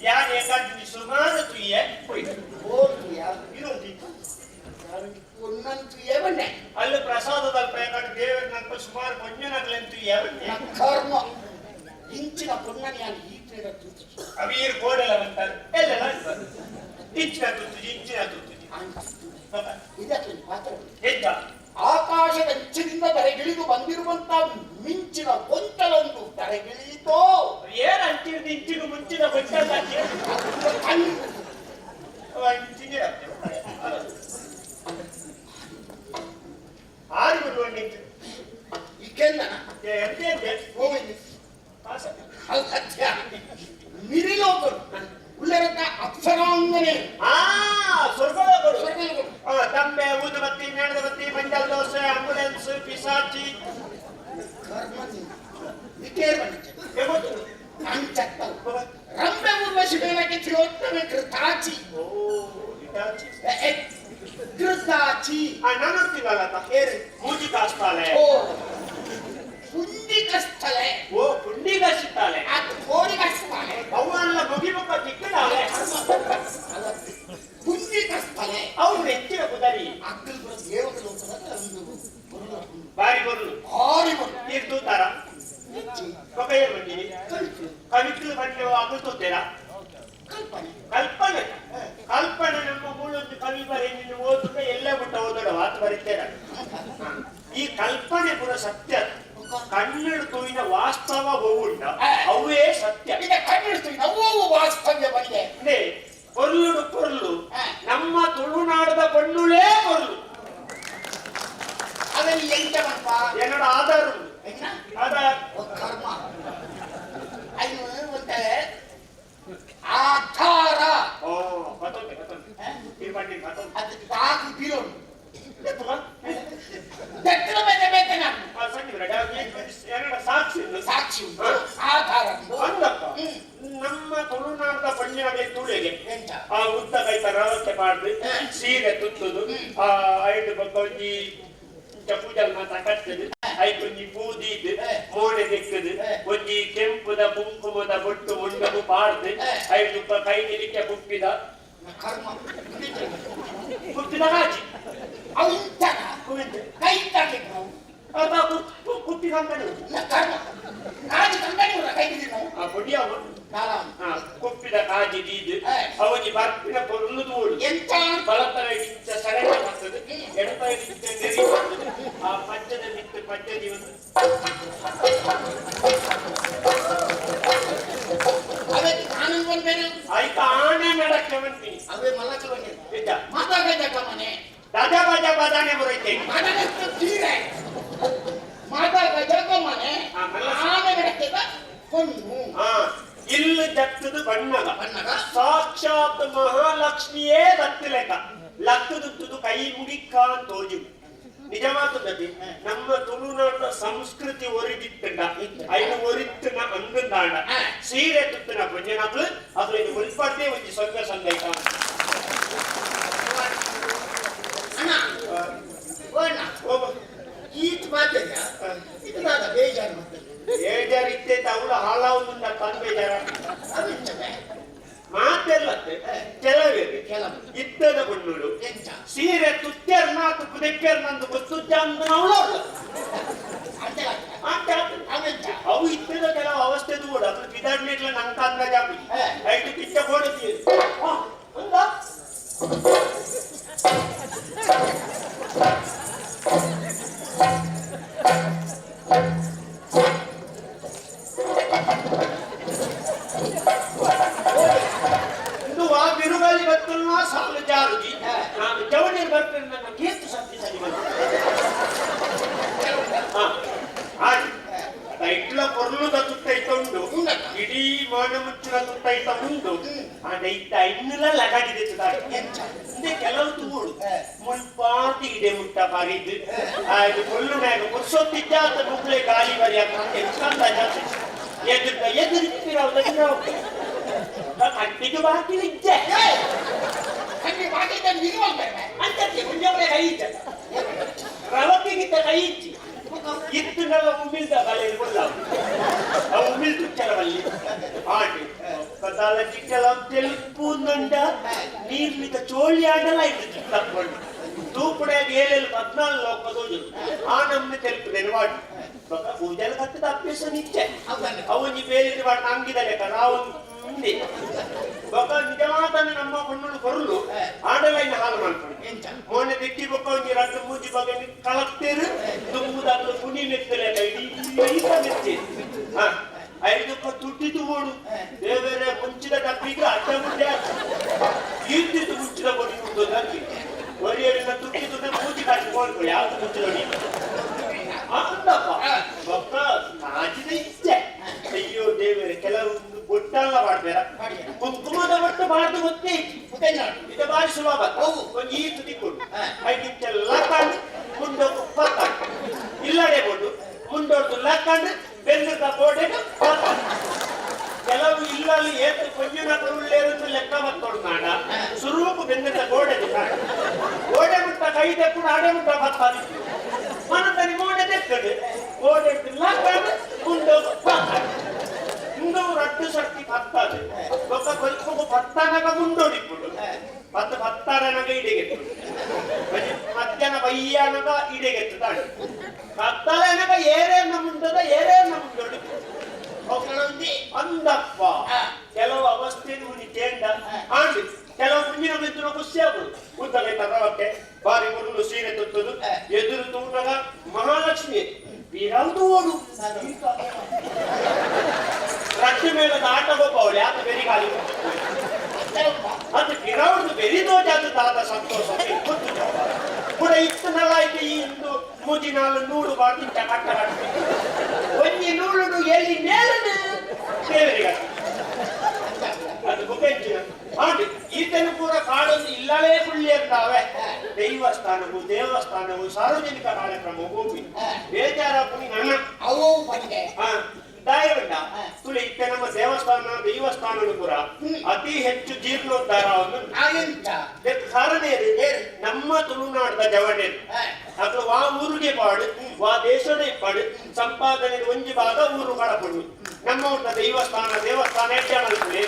ಯಾರು ಏಕಾಂತಿ ಸುಮಾರು ತುಯ್ಯ ಅಲ್ಲಿ ಪ್ರಸಾದದ ಪ್ರಯಾಣ ದೇವರ ನಂತರ ಸುಮಾರು ಪುಣ್ಯನಗಲೆಂತು ಕರ್ಮ ಇಂಚಿನ ಪುಣ್ಯನ ಈ ಪ್ರೇರ ಅವೀರ್ ಕೋಡೆಲ್ಲ ಬಂತಾರೆ ಎಲ್ಲ ಇಂಚಿನ ತುತ್ತು ಇಂಚಿನ ತುತ್ತು ಇದಕ್ಕೆ ಪಾತ್ರ ಎಂತ ಆಕಾಶದ ಅಂಚಿನಿಂದ ಧರೆಗಿಳಿದು ಬಂದಿರುವಂತ ಮಿಂಚಿನ ಗೊಂಚಲೊಂದು ಧರೆಗಿಳಿಯಿತೋ ಏನ್ ಅಂಚಿನ ಇಂಚಿನ ಮುಂಚಿನ ಗೊಂಚಲ ಅಂಚಿಗೆ ಆರು ಬರುವಂಡಿತ್ತು ಈಕೆನ್ನ ಹೋಗಿ ಸತ್ಯ ಮಿರಿಲೋಕರು ಉಳ್ಳರತ್ತ ಅಪ್ಸರಾಂಗನೆ ಆ ಸ್ವರ್ಗಲೋಕರು ಸ್ವರ್ಗಲೋಕರು ತಂಬೆ ಊದುಬತ್ತಿ ಮೇಣದ ಬತ್ತಿ ಮಂಜಲ್ ದೋಸೆ ಆಂಬುಲೆನ್ಸ್ ಪಿಸಾಚಿ ಕರ್ಮ ರಂಬೆ ಊರ್ವಶಿ ಮೇನಕೆ ತಿಲೋತ್ತಮೆ ಕೃತಾಚಿ ಓ ಇಟಾಚಿ ಕೃತಾಚಿ ಆ ನಾನು ತಿನ್ನಲ್ಲ ಏರು ಮೂಜಿ ಕಾಸ್ತಾಳೆ ಓ ಪುಂಡಿಕಸ್ಥಲೆ ಓ ಪುಂಡಿಗಾಸಿತ್ತಾಳೆ ಅದು ಕೋರಿಗಸ್ಥಲೆ ಅವಲ್ಲ ಮುಗಿಮುಖ ತಿಕ್ಕದಾಳೆ ಪುಂಡಿಕಸ್ಥಲೆ ಅವ್ರು ಹೆಚ್ಚಿನ ಕುದರಿ ಅಕ್ಕಲ್ ಬರೋ ದೇವತೆ ಲೋಕದ ಒಂದು ಬಾರಿ ಬರುದು ಭಾರಿ ಬರು ನೀರ್ ತೂತಾರ ಹೆಚ್ಚು ಬೊಕ ಏನ್ ಬಂದಿನಿ ಕವಿತ್ಲು ಬಂಡೆ ಅಗಲು ತೋತೇರಾ ಕಲ್ಪನೆ ಕಲ್ಪನೆ ಕಲ್ಪನೆ ನಮ್ಮ ಮೂಲೊಂದು ಕವಿ ಬರೀ ನಿನ್ನ ಓದುತ್ತ ಎಲ್ಲ ಬಿಟ್ಟ ಓದೋಡ ವಾತು ಬರೀತೇರ. ಈ ಕಲ್ಪನೆ ಪೂರ ಸತ್ಯ. ಕನ್ನಡ ತೋಯಿನ ವಾಸ್ತವ ಉಂಡ ಅವೇ ಸತ್ಯ. ಈಗ ಕನ್ನಡ ಅವು ವಾಸ್ತವ್ಯ ಬಂದೆ. ಅಂದ್ರೆ ಪೊರ್ಲುಡು ಪೊರ್ಲು ನಮ್ಮ ತುಳುನಾಡದ ಪಣ್ಣುಳೇ ಪೊರ್ಲು. ಅದರಲ್ಲಿ ಎಂತ ಬಂಪ ಏನೋಡ ಆಧಾರ ಉಂಟು. ಆಧಾರ ಕರ್ಮ ಅಯ್ಯೋ ಮತ್ತೆ ಆಧಾರ. ಓ ಬತ್ತೊಂದೆ ಬತ್ತೊಂದೆ ಇದು ಬನ್ನಿ ಬತ್ತೊಂದೆ. ಅದಕ್ಕೆ ಬಾಕಿ ಬೀರೋನು ದಕ್ಷಿಣ ಬೇಕ ಬೇಕ ನಾನು. ಏನೋಡ ಸಾಕ್ಷಿ ಉಂಟು. ಸಾಕ್ಷಿ ಉಂಟು ಆಧಾರ ಉಂಟು. ಅಂದಪ್ಪ ನಮ್ಮ ತುಳುನಾಡದ ಪಣ್ಣಿನ ತುಳಿಗೆ ಎಂತ ಆ ಉದ್ದ ಕೈತ ರವಕ್ಕೆ ಪಾಡ್ದು ಸೀರೆ ತುತ್ತುದು ಆ ಐದು ಬೊಕ್ಕ ಒಂಜಿ ಇಂಚ ಪೂಜಲ್ ಮಾತ ಕಟ್ಟುದು ಐಕೊಂಜಿ ಬೂದಿದ್ ಮೋನೆ ದಿಕ್ಕದು ಒಂಜಿ ಕೆಂಪುದ ಕುಂಕುಮದ ಬೊಟ್ಟು ಮುಂಡಗು ಪಾಡ್ದು ಐದು ಕೈ ನಿಲಿಕ್ಕೆ ಕುಪ್ಪಿದ ಕರ್ಮ ಕುಪ್ಪಿದ ಕಾಜಿ ಅವು ಇಂತ ಕೈ ತಾಕಿದ್ರು ಕುಪ್ಪಿದ ಅಂಗಡಿ ಕರ್ಮ ಕಾಜಿ ಕಂಗಡಿ ಉಂಟ ಕೈ ಬಿದ್ದಿದ್ದು ಆ ಪೊಡಿಯವ ಕುಪ್ಪಿದ ಕಾಜಿ ದೀದ್ ಅವನಿ ಬರ್ಪಿನ ಪೊರ್ಲು ತೋಡು ಎಂತ ಬಲತರ ಇಂಚ ಸರಳ ಬರ್ತದೆ ಎಡತರ ಇಂಚ ನೆರಿ ಬರ್ತದೆ ಆ ಪಂಚದ ಬಿತ್ತು ಪಂಚದಿ ಒಂದು ಅವಕ್ಕೆ ಕಾನೂನು ಬಂದ್ಬೇನೆ ಆಯ್ತು ಆನೆ ನಡಕ್ಕೆ ಬಂತೀನಿ ಅವೇ ಮಲ್ಲಕ್ಕೆ ಬಂದಿದೆ ನಿಜ ಮಾತಾಡ ಮನೆ ದಾದಾ ಬಾಜಾ ಬಾದಾನೆ ಬರೈತೆ ಮನಸ್ಸು ತೀರೆ ಮಾತಾಡ ಮನೆ ಆನೆ ನಡಕ್ಕೆ ಕೊಣ್ಣು ಇಲ್ಲಿ ದತ್ತದು ಬಣ್ಣಗ ಬಣ್ಣಗ ಸಾಕ್ಷಾತ್ ಮಹಾಲಕ್ಷ್ಮಿಯೇ ದತ್ತಿಲೆಕ ಲತ್ತದುತ್ತದು ಕೈ ಮುಗಿಕ್ಕ ತೋಜು. ನಿಜವಾದದ್ದು ನಮ್ಮ ತುಳುನಾಡಿನ ಸಂಸ್ಕೃತಿ ಒರಿದಿತ್ತಂಡ ಐನು ಒರಿತ್ತಿನ ಅಂಗಂದಾಂಡ ಸೀರೆ ತುತ್ತಿನ ಪಂಜನಕ್ಲು ಅದ್ರ ಇದು ಮುಲ್ಪಡ್ದೆ ಒಂಜಿ ಸ್ವರ್ಗ ಸಂದೈತ. ಅಣ್ಣ ಓ ಅಣ್ಣ ಈತ್ ಮಾತಾಡ ಇದು ದಾದ ಬೇಜಾರು ಮಾಡ್ತದೆ. ಬೇಜಾರು ಇತ್ತೆ ಅವಳ ಹಾಳಾವುದನ್ನ ತಂದು ಬೇಜಾರ ಅದು ಇರ್ತದೆ. ಮಾತೆಲ್ಲ ಕೆಲವೇ ಕೆಲವು ಇತ್ತದ ಬಣ್ಣುಳು ಎಂತ ಸೀರೆ ತುತ್ತೆರ್ ನಾತು ಪುದೆಪ್ಪೆರ್ ನಂದು ಗೊತ್ತುಜ್ಜ ಅವಳು ಅಂತ ಅಂತ ಅವೆಂತ ಅವು ಇತ್ತದ ಕೆಲವು ಅವಸ್ಥೆ ಕೂಡ ಅದ್ರ ಬಿದಾಡ್ನೇಟ್ಲ ನಂಗೆ ಅಂದಾಜಾಪಿ ಐದು ಕಿಚ್ಚ ಕೊಡುತ್ತೀರಿ ಒಂದ ಇದು ಆ ಬಿರುಗಾಳಿ ಬರ್ತಲ್ಲ ಸಾಲು ಜಾರುಜಿ ನಾನು ಜವಳಿಯರು ಬರ್ತೇನೆ ನನ್ನ ಕೀರ್ತಿ ಸತ್ಯ ಸರಿ ಬಂತು. ಹಾಗೆ ಇಟ್ಲ ಪೊರ್ಲುದ ತುತ್ತೈತ ಉಂಡು ಇಡೀ ಮಾನ ಮುಚ್ಚಿನ ತುತ್ತೈತ ಉಂಡು ಆಂಡ ಇತ್ತ ಇನ್ನುಲ ಲಗಾಡಿದೆ ಇಂದೆ ಕೆಲವು ತೂಡು ಮುಲ್ಪಾತಿ ಇಡೆ ಮುಟ್ಟ ಬರಿದು ಆಯ್ತು ಕೊಲ್ಲುನಾಗ ಮುರ್ಸೊತ್ತಿದ್ದ ಮುಗ್ಲೆ ಗಾಳಿ ಬರಿಯ ಜಾಸ್ತಿ ಎದುರ್ದ ಎದುರಿತ್ತಿರವು ಕಟ್ಟಿಗೆ ಬಾಕಿ ಇದ್ದೆ ಕಣ್ಣಿ ಬಾಕಿ ನಿಲ್ವಲ್ಬೇಡ ಅಂತ ಮುಂಜಾನೆ ಕೈ ಇದ್ದ ರವಕ್ಕಿಗಿದ್ದ ಕೈ ಇಚ್ಚಿ ಇತ್ತುನೆಲ್ಲ ಉಮಿಲ್ದ ಬಲೆ ಕೊಲ್ಲ ಆ ಉಮಿಲ್ ತುಚ್ಚರವಲ್ಲಿ ಆಂಟಿ ಕದಾಲ ಚಿಕ್ಕಲ ತೆಲ್ಪು ನಂಡ ನೀರ್ಲಿತ ಚೋಳಿ ಆಡಲ ಇದು ಚಿಕ್ಕಕೊಂಡು ತೂಪುಡೆಯಾಗ ಏಳೆಲ್ 14 ಲೋಕದೋಜು ಆ ನಮ್ನೆ ತೆಲ್ಪುದೇನು ವಾಡಿ ಬೊಕ ಪೂಜೆಲ ಕತ್ತದ ಅಭ್ಯಾಸ ನಿಚ್ಚೆ ಅವನಿ ಬೇಲಿದ ವಾಡ್ ನಂಗಿದ ಲೆಕ್ಕ ನಾವು ಮುಂದೆ ಬೊಕ ನಿಜವಾದನ ನಮ್ಮ ಕಣ್ಣು ಕೊರಲು ಆಡಲೈನ ಹಾಲು ಮಾಡ್ಕೊಂಡು ಮೊನ್ನೆ ದಿಕ್ಕಿ ಬೊಕ್ಕ ಒಂಜಿ ರಡ್ಡು ಮೂಜಿ ಬಗೆ ಕಲಕ್ತೇರು ದುಂಬುದಾಗ್ಲು ಕುಣಿ ಮೆತ್ತಲೆ ಇಡೀ ಮೆತ್ತಿ ಐದಕ್ಕ ತುಟ್ಟಿತು ಓಡು ದೇವರೇ ಮುಂಚಿನ ಡಬ್ಬಿಗೆ ಅಡ್ಡ ಮುಂಡೆ ಈರ್ತಿದ್ದು ಮುಂಚಿನ ಕೊಡಿ ಉಂಟು ನನಗೆ ಒರಿಯರಿನ ತುಟ್ಟಿತು ಮೂಜಿ ಕಾಟಿ ಕೊಡ್ಕೊಳ್ಳಿ ಯಾವ್ದು ಮುಂಚಿನ ಅಂತಪ್ಪ ಬೊಕ್ಕ ನಾಚಿದ ಇಚ್ಛೆ. ಅಯ್ಯೋ ದೇವರೇ ಕೆಲವೊಂದು ಬೊಟ್ಟಲ್ಲ ಮಾಡ್ಬೇಡ ಕುಂಕುಮದ ಬೊಟ್ಟು ಬಾರ್ದು ಗೊತ್ತೇ ಇದು ಬಾರಿ ಸುಲಭ. ಒಂದು ಈ ತುದಿ ಕೊಡು ಐದಿಚ್ಚ ಲಕ್ಕಂಡು ಮುಂಡೋಗು ಪತ್ತಾಂಡು ಇಲ್ಲಡೆ ಕೊಡು ಮುಂಡೋರ್ದು ಲಕ್ಕಂಡು ಬೆಂದದ ಗೋಡೆನು ಪತ್ತಾಂಡು. ಕೆಲವು ಇಲ್ಲಲ್ಲಿ ಏತು ಕೊಂಜಿನ ಉಳ್ಳೇರಂದು ಲೆಕ್ಕ ಬತ್ತೋಡು ನಾಡ ಸುರೂಪು ಬೆಂದದ ಗೋಡೆ ಗೋಡೆ ಮುಟ್ಟ ಕೈ ತೆಕ್ಕುಡು ಆಡೆ ಮುಟ್ಟ ಬತ್ತಾದಿತ್ತು ಮನತನಿ ಮೋಡೆ ತೆಕ್ಕಡು ಗೋಡೆ ಲಕ್ಕಂಡು ಮುಂಡೋಗು ಪತ್ತಾಂಡು ಇಂದು ರಡ್ಡು ಸರ್ತಿ ಪತ್ತಾದೆ ಬೊಕ್ಕ ಕೊಲ್ಪಗು ಪತ್ತಾನಗ ಮುಂಡೋಡಿಪ್ಪುಡು ಪತ್ತು ಪತ್ತಾರನಗ ಇಡೆಗೆತ್ತು ಮಧ್ಯಾಹ್ನ ಬಯ್ಯಾನಗ ಇಡೆಗೆತ್ತು ತಾಂಡು ಪತ್ತಲನಗ ಏರೇನ ಮುಂಡದ ಏರೇನ ಮುಂಡೋಡಿಪ್ಪುಡು. ಅಂದಪ್ಪ ಕೆಲವು ಅವಸ್ಥೆ ಕೇಂದ್ರ ಆಂಡ್ ಕೆಲವು ಮುಂದಿನ ಬಿದ್ದು ಖುಷಿ ಆಗುದು ಉದ್ದಗೆ ತರವಕ್ಕೆ ಬಾರಿ ಮುರುಳು ಸೀರೆ ತುತ್ತದು ಎದುರು ತೂನಗ ಮಹಾಲಕ್ಷ್ಮಿ ಬಿರೌದು ಓಡು ರಟ್ಟು ಮೇಳದ ಆಟ ಹೋಗವಳೆ ಆತ ಬೆರಿ ಗಾಳಿ ಅದು ಬಿರೌದು ಬೆರಿ ದೋಜಾದ ದಾದ ಸಂತೋಷ ಗೊತ್ತು ಕೂಡ ಇತ್ತು ನಲಾಯ್ತು ಈ ಇಂದು ಮೂಜಿ ನಾಲು ನೂರು ಬಾರ್ದು ಕಟ್ಟ ಒಂಜಿ ನೂಲು ಎಲ್ಲಿ ಮೇಲನು ದೇವರಿಗೆ ಅದು ಮುಖಂಚಿನ ಆಂಡ್ ಈತನು ಪೂರ ಕಾಡೊಂದು ಇಲ್ಲಲೇ ಕುಳ್ಳಿ ಅಂತಾವೆ ದೈವಸ್ಥಾನವು ದೇವಸ್ಥಾನವು ಸಾರ್ವಜನಿಕ ಕಾರ್ಯಕ್ರಮ ಹೋಗಿ ಬೇಜಾರಾಪುನಿ ನನ್ನ ಅವು ಬಂದೆ ದಾಯವಂಡ ತುಳಿ ಇತ್ತೆ ನಮ್ಮ ದೇವಸ್ಥಾನ ದೈವಸ್ಥಾನನು ಪೂರ ಅತಿ ಹೆಚ್ಚು ಜೀರ್ಣೋದ್ಧಾರವನ್ನು ಕಾರಣ ನಮ್ಮ ತುಳುನಾಡದ ಜವಣೆ ಅಕ್ಲು ವಾ ಊರಿಗೆ ಪಾಡು ವಾ ದೇಶದ ಪಾಡು ಸಂಪಾದನೆ ಒಂಜಿ ಭಾಗ ಊರು ಕಳಪಡು ನಮ್ಮ ಊರ್ದ ದೈವಸ್ಥಾನ ದೇವಸ್ಥಾನ ಹೆಚ್ಚಾಣಲ್ಪುಲೆ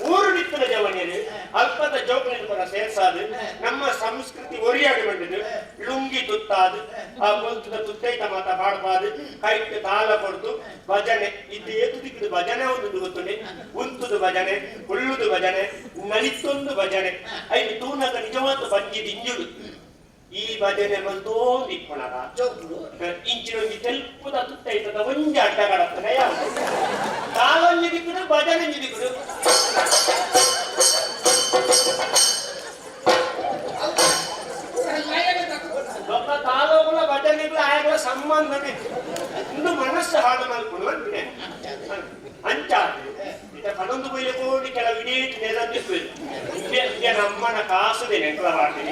ಊರು ನಿತ್ತಿನ ಜವನಿಯರು ಅಲ್ಪದ ಜೋಕುಲಿನ ಪರ ಸೇರ್ಸಾದು ನಮ್ಮ ಸಂಸ್ಕೃತಿ ಒರಿಯಾಡಿ ಬಂದಿದ್ದು ಲುಂಗಿ ತುತ್ತಾದು ಆ ಬೊಲ್ತದ ತುತ್ತೈತ ಮಾತ ಪಾಡ್ಪಾದು ಕೈಟ್ ತಾಳ ಕೊಡ್ತು ಭಜನೆ ಇದು ಏತು ದಿಕ್ಕದು ಭಜನೆ ಒಂದು ಗೊತ್ತುಂಡೆ ಉಂತುದು ಭಜನೆ ಉಳ್ಳುದು ಭಜನೆ ನಲಿತ್ತೊಂದು ಭಜನೆ ಐದು ತೂನಗ ನಿಜವಾದ ಬಂಜಿದ ಇಂಜುಡು ಈ ಭಜನೆ ಮಲ್ತೋಂದು ಇಪ್ಪುಣಗ ಇಂಚಿನೊಂಜಿ ತೆಲ್ಪುದ ತುತ್ತೈತದ ಒಂಜಿ ಅಡ್ಡ ಕಡತ್ತನ ಯಾವ ತಾಳೊಂಜಿ ದಿಕ್ಕುಡು ಭಜನೆ ದಿಕ್ಕುಡು ಒಬ್ಬ ತಾಲೋಗುಲ ಭಜನೆಗಳ ಆಯಗಳ ಸಂಬಂಧನೇ ಇಂದು ಮನಸ್ಸು ಹಾಳು ಮಲ್ಪುಡು ಅಂತೀನಿ ಅಂಚಾದ ಇತ ಕಣೊಂದು ಬೈಲೆ ಕೋಡಿ ಕೆಲವು ಇಡೀ ನೆರಂದಿಪ್ಪು ಇಂದೇ ನಮ್ಮನ ಕಾಸುದೆ ನೆಂಕಲ ಮಾಡ್ತೀನಿ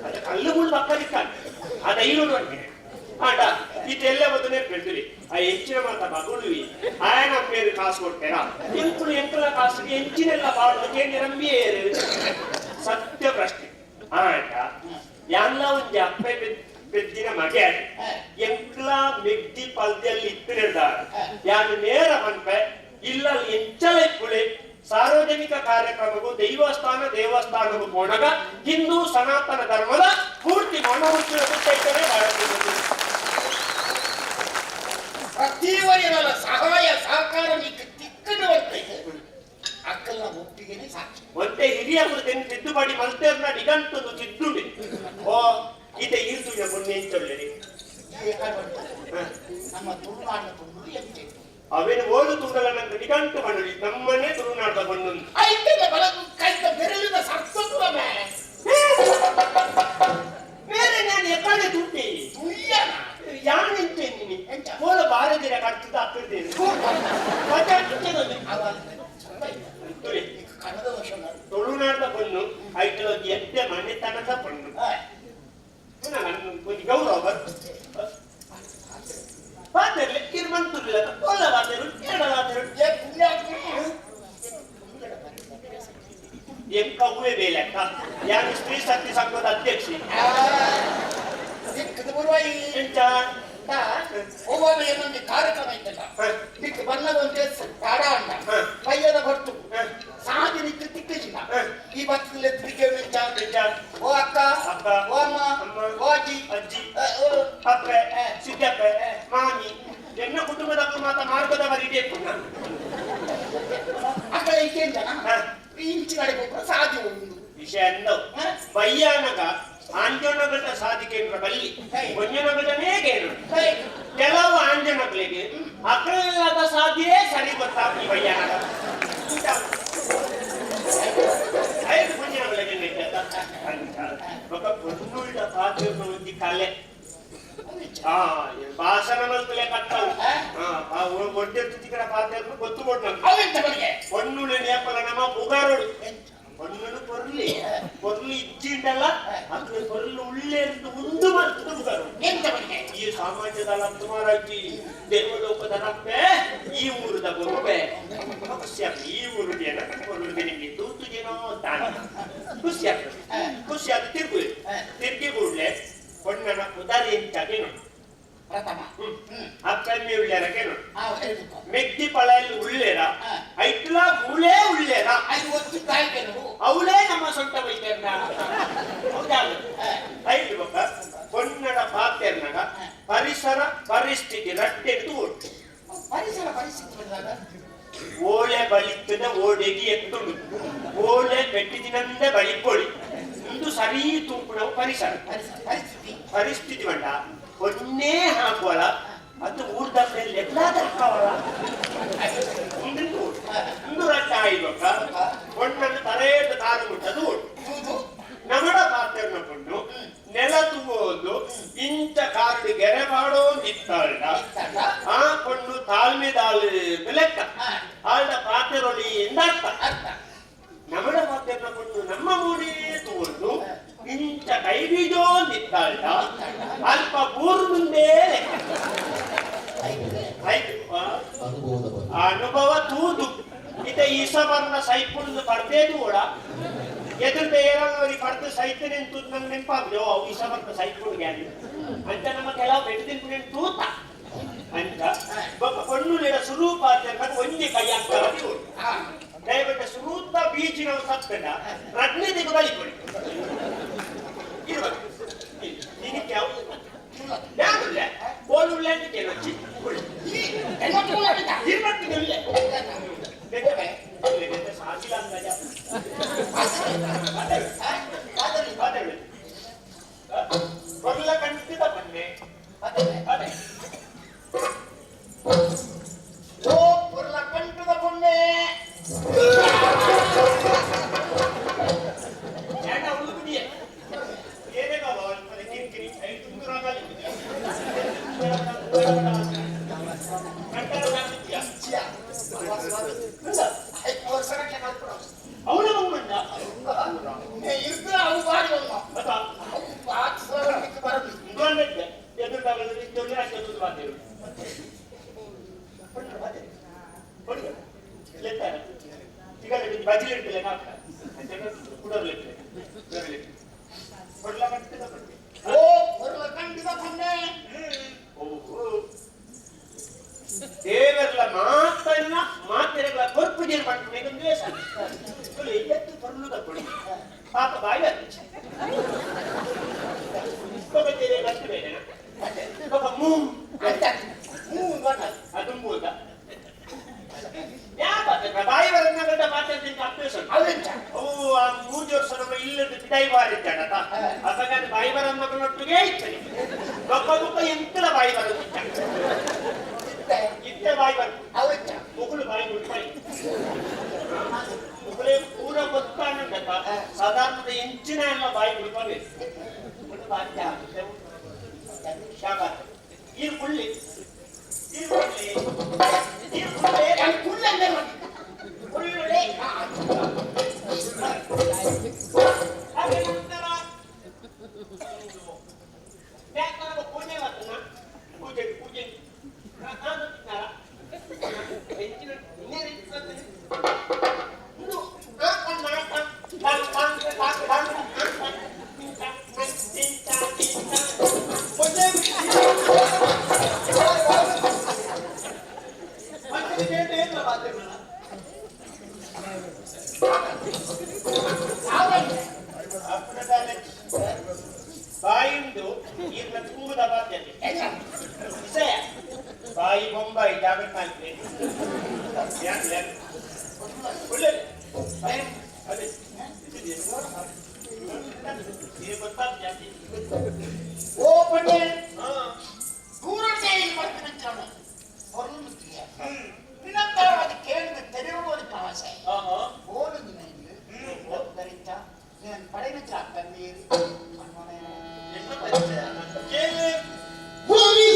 ಅದು ಕಲ್ಲು ಮುಳ್ಳು ಪಕ್ಕದಿಕ್ಕಾನೆ ಅದು ಐನೂರು ಅಂತೀನಿ ಆಟ ಇದೆಲ್ಲ ಬದನೆ ಬೆಳ್ದುರಿ ಆ ಹೆಚ್ಚಿನ ಮಾತ ಮಗುಳುವಿ ಆಯನ పేరు ಕಾಸು ಕೊಡ್ತೇರಾ ಎಂಕುಲು ಎಂಕಲ ಕಾಸುಗೆ ಹೆಚ್ಚಿನೆಲ್ಲ ಪಾಡೋಕೆ ನಿರಂಬಿಯೇರು ಸತ್ಯ ಪ್ರಶ್ನೆ ಆಟ ಎಲ್ಲ ಒಂಜಿ ಅಪ್ಪೆ ಪೆದ್ದಿನ ಮಗೆ ಎಂಕ್ಲ ಮೆಗ್ದಿ ಪಲ್ದಲ್ಲಿ ಇತ್ತಿರ್ದಾರ ಯಾನು ನೇರ ಪನ್ಪೆ ಇಲ್ಲ ಎಂಚಲ ಇಪ್ಪುಳೆ ಸಾರ್ವಜನಿಕ ಕಾರ್ಯಕ್ರಮಕ್ಕೂ ದೈವಸ್ಥಾನ ದೇವಸ್ಥಾನಕ್ಕೂ ಪೋಣಗ ಹಿಂದೂ ಸನಾತನ ಧರ್ಮದ ಪೂರ್ತಿ ಮನೋಹುಚ್ಚಿನ ಸುತ್ತೈತನೆ ಭಾರತದಲ್ಲಿ ಪ್ರತಿಯೊಬ್ಬರ ಸಹಾಯ ಸಹಕಾರ ತಿಕ್ಕನ್ನು ಬರ್ತೈತೆ ಅಕ್ಕಲ್ನ ಒಪ್ಪಿಗೆನೆ ಸಾಕ್ಷಿ ಒಂತೆ ಹಿರಿಯರು ತಿದ್ದುಪಡಿ ಮಲ್ತೇರ್ನ ನಿಗಂಟೊಂದು ತಿದ್ದುಂಡಿ ಓ ಈತ ಈರ್ತುಜ ಮೊನ್ನೆ ಎಂಚೊಳ್ಳೆರಿ ನಮ್ಮ ತುಳುನಾಡಿನ ತುಳು ಎಂಚೆ ಅವೇನು ಓದು ತುಂಡಲ ನಂಗೆ ನಿಗಂಟು ಮಣ್ಣು ನಮ್ಮನೆ ತುಳುನಾಡದ ಮಣ್ಣು ಐತದ ಬಲ ಕೈತ ಬೆರಳಿನ ಸರ್ಸತುರ ಮೇಲೆ ಬೇರೆ ನಾನು ಎಕ್ಕಡೆ ತುಟ್ಟಿ ತುಯ್ಯನ ಯಾನ್ ಎಂಚೆ ನೀನಿ ಮೂಲ ಬಾರದಿರ ಕಟ್ಟದ ಅಕ್ಕದೇನು ಮತ್ತೆ ತುಳಿ ಕನ್ನಡ ವರ್ಷ ತುಳುನಾಡದ ಪಣ್ಣು ಐಟಲ ಎಡ್ಡೆ ಮನೆತನದ ಪಣ್ಣು ಒಂದು ಗೌರವ ಪಾತೆರ್ಲೆ ಕಿರ್ಮಂತುರ್ಲ ಒಲ್ಲ ಪಾತೆರು ಎಡ ಪಾತೆರು ಎಂಕ ಹೂವೆ ಬೇಲೆಕ್ಕ ಯಾನು ಸ್ತ್ರೀ ಶಕ್ತಿ ಸಂಘದ ಅಧ್ಯಕ್ಷೆ ಎಂಚ ಏನೊಂದು ಕಾರ್ಯಕ್ರಮ ಇತ್ತಲ್ಲ ನಿಕ್ ಬನ್ನದ ಒಂದೇ ಪಾಡ ಅಂಡ ಪಯ್ಯದ ಹೊರತು ಸಾಧಿ ನಿಕ್ ತಿಕ್ಕಿಲ್ಲ ಈ ಬತ್ತಲೆ ತಿರುಗಿ ಓ ಅಕ್ಕ ಅಕ್ಕ ಓ ಅಮ್ಮ ಓ ಅಜ್ಜಿ ಅಜ್ಜಿ ಅಪ್ಪೆ ಸಿದ್ದಪ್ಪೆ ಮಾಮಿ ಎನ್ನ ಕುಟುಂಬದ ಮಾತ ಮಾರ್ಗದ ಬರೀಬೇಕು ಅಕ್ಕ ಇತ್ತೇನ್ ಜನ ಇಂಚಿ ಕಡೆ ಹೋಗ್ರೆ ಸಾಧಿ ಒಂದು ವಿಷಯ ಅಂದವು ಬಯ್ಯಾನಗ ಆಂಜನಗಟ ಸಾಧಿಕೇಂದ್ರ ಬಲ್ಲಿ ಒಂಜನಗಟನೇ ಕೆಲವು ಆಂಜನಗಳಿಗೆ ಅಕಲದ ಸಾಧ್ಯೇ ಸರಿ ಗೊತ್ತಾಗ್ಲಿ ಬಯ್ಯಾನಗ ಐದು ಪುಣ್ಯಗಳಿಗೆ ఒక పొన్నుళ్ళ పాత్ర ఉంది కలె ಭಾಷಣ ಮಲ್ಪಲೆ ಕಟ್ಟವು ಒಡ್ಡೆತ್ತು ಪಾತ್ರ ಗೊತ್ತು ಕೊಟ್ಟು పొన్నులు నేపల నమ పుగారుడు పొన్నులు పొర్లి పొర్లు ಇಚ್ಚಿಂಡಲ್ಲ ಅದ್ರ పొರ್ಲು ಉಳ್ಳೇರ್ದು ಉಂದು ಮರ್ತದ ಪುಗಾರು ಈ ಸಾಮಾನ್ಯದ ತುಮಾರಾಜಿ ದೇವಲೋಕದ ರಪ್ಪೆ ಈ ಊರದ ಬೊಂಬೆ ಖುಷಿ ಆಗ್ತದೆ ಈ ಊರು ಜನ పొర్లు ನಿಮಗೆ ತೂತು ಏನೋ ದಾನ ಖುಷಿ ಆಗ್ತದೆ ಖುಷಿ ಆದ ತಿರುಗು ತಿರುಗಿ ಕೂಡಲೇ పొన్నನ ಉದಾರಿ ಎಂಚಾಗೆ ನೋಡಿ ಪ್ರಥಮ ಅಪ್ಪಮ್ಮಿ ಉಳ್ಳೇರಕ್ಕೆ ನೋಡಿ ಮೆಗ್ದಿ ಪಳೆಯಲ್ಲಿ ಉಳ್ಳೇರ ಐಟ್ಲ ಮೂಳೇ ಉಳ್ಳೇರ ಅವಳೇ ನಮ್ಮ ಸೊಂಟ ವೈದ್ಯರ್ನ ಹೌದಾ ಐದು ಬೊಕ್ಕ ಪೊನ್ನಡ ಪಾತೆರ್ನಗ ಪರಿಸರ ಪರಿಸ್ಥಿತಿ ರಟ್ಟೆದ್ದು ಒಟ್ಟು ಪರಿಸರ ಪರಿಸ್ಥಿತಿ ಬಂದಾಗ ಓಳೆ ಬಲಿತ್ತದ ಓಡೆಗೆ ಎತ್ತುಡು ಓಳೆ ಪೆಟ್ಟಿದಿನಂದ ಬಲಿಪೊಳಿ ಒಂದು ಸರಿ ತೂಪುಣವು ಪರಿಸರ ಪರಿಸ್ಥಿತಿ ಪರಿಸ್ಥಿತಿ ಬಂಡ ಒನ್ನೇ ಹಾಕುವಳ ಅದು ಊರ್ದ ಲೆಕ್ಲಾದ ಹಾಕವಳ ಒಂದು ರಟ್ಟ ಆಯ್ಬೇಕ ಒಣ್ಣನ್ನು ತರೇಟ ತಾರು ಮುಟ್ಟದು ನಮಡ ಪಾತ್ರನ ಕೊಂಡು ನೆಲ ತುಂಬುವುದು ಇಂಚ ಕಾರು ಗೆರೆ ಮಾಡೋ ಇತ್ತಾಳ್ದ ಆ ಕೊಂಡು ತಾಳ್ಮೆದಾಳು ಲೆಕ್ಕ ಆಳ್ದ ಪಾತ್ರೊಳಿ ಎಂದರ್ಥ ನಮಡ ಪಾತ್ರನ ಕೊಂಡು ನಮ್ಮ ಮೂಡೇ ತೋರ್ದು ಇಂಚ ಕೈ ಬೀಜೋ ನಿತ್ತಾಳ್ದ ಅಲ್ಪ ಬೂರು ಮುಂದೆ ಲೆಕ್ಕ. ಅನುಭವ ತೂದು. ಇತ ಈಸವರ್ಣ ಸೈಪುಂದು ಪಡ್ತೇದು ಕೂಡ ಎದುರು ಏರಾಂಗವರಿ ಪಡ್ದು ಸೈತನೆ ತೂದು ನಂಗೆ ನೆನಪಾಗ್ದು ಅವು ಈಸವರ್ಣ ಸೈಪುಂಡು ಗ್ಯಾನಿ ಅಂತ ನಮ್ಮ ಕೆಲವು ಬೆಟ್ಟು ತಿನ್ಕೊಂಡು ತೂತ. ಅಂತ ಒಬ್ಬ ಪಣ್ಣುಲೆಡ ಸುರೂಪ ಅಂತ ಒಂದೇ ಕೈ ಹಾಕ್ತಾರೆ ದಯವಿಟ್ಟು ಸುರೂತ ಬೀಚಿನ ಸತ್ತಂಡ ರಡ್ನೇ ದಿಗ ಬಲಿಕೊಡಿ ಇರ್ಬೇಕು. ನಿನಗೆ ಯಾವುದು ಯಾರುಲ್ಲ ಓಡುಲ್ಲ ಅಂತ ಕೇಳೊಚ್ಚಿ ಇರ್ಬೇಕು. ಸಾಕಿಲ್ಲ ಅಂತ ಕೊರ್ಲ ಕಂಟಿದ ಬನ್ನೆ ಅದೇ. ಓ ಕೊರ್ಲ ಕಂಟದ ಪೊನ್ನೆ. ಏನ ಅವಳು ಕುಡಿಯ ಏನೇ ಬಾಬಾ ಅವಳ ಕಿರಿಕಿರಿ ಐದು ತುಂಗುರಾಗಲಿ ಅವಳ ಬಂದ ಇರ್ದ್ರೆ ಅವು ಬಾರಿ ಬಂದ ಅವು ಬರಬೇಕು. ಓ ಕೊರ್ಲ ಕಂಟಿದ ಪೊನ್ನೆ. ದೇವರ್ಲ ಮಾತನ್ನ ಮಾತೆರೆಗಳ ಕೊರ್ಪು ಜೇನು ಪಡ್ಕೊಂಡು ದ್ವೇಷ ಎತ್ತು ಪರ್ಲುದ ಕೊಡಿ ಪಾಪ ಬಾಯಿ ಪಾಪ ಮೂ ಅದು ಯಾ ಪಾತ್ರ ಬಾಯಿ ಬರನ್ನ ಗಂಡ ಪಾತ್ರ ಅಭ್ಯಾಸ ಅವು ಆ ಮೂರು ವರ್ಷ ನಮ್ಮ ಇಲ್ಲದ ಪಿದಾಯಿ ಬಾರಿದ್ದಾಡತ ಅಸಗ ಬಾಯಿ ಬರನ್ನ ಒಟ್ಟಿಗೆ ಇತ್ತನೆ ಬೊಕ್ಕ ಬೊಕ್ಕ ಎಂತಲ ಬಾಯಿ ಬರೋದು ಇತ್ತೆ ಬಾಯಿ ಬರ ಮುಗುಳು ಬಾಯಿ ಮುಟ್ಪಾಯಿ ಮುಗುಳೇ ಪೂರ ಗೊತ್ತಾನಂದಪ್ಪ ಸಾಧಾರಣದ ಇಂಚಿನ ಎಲ್ಲ ಬಾಯಿ ಮುಡ್ಪಾಬೇಕು ಶಾಬಾತ್ ಈ ಕುಳ್ಳಿ ಈ ಕುಳ್ಳಿ ಈ ಕುಳ್ಳಿ ಕುಳ್ಳುಳೆ ಹಾಗೆ ನಂತರ ಯಾಕೆ ಪೂಜೆ ಮಾಡ್ತಾನ ಪೂಜೆ ಪೂಜೆ ನಾನು ತಿನ್ನಾರ ಹೆಚ್ಚಿನ ಬಾಯಿಂದು ಈರ್ನ ತುಂಬುದ ಬಾಧ್ಯತೆ ವಿಷಯ ಬಾಯಿ ಬೊಂಬಾಯಿ ಜಾಗ್ರತೆ ಮಾಡ್ತೀನಿ ಒಳ್ಳೆ ಅದೇ ಗೊತ್ತಾಗ್ತದೆ ಜಾಸ್ತಿ. ಓ ಪೊನ್ನೆ ದೂರಕ್ಕೆ ಬರ್ತೀನಿ ಹೊರಲು ನಿನ್ನಂತರ ಅದು ಕೇಳಿದ ತೆರೆಯುವುದು ಪ್ರವಾಸ ಓಡುದು ಧರಿತ ನಾನು ಪಡೆದ ತಣ್ಣೀರು ಎನ್ನ ಪರಿಚಯ ಕೇಳಿ ಒಳ್ಳೆ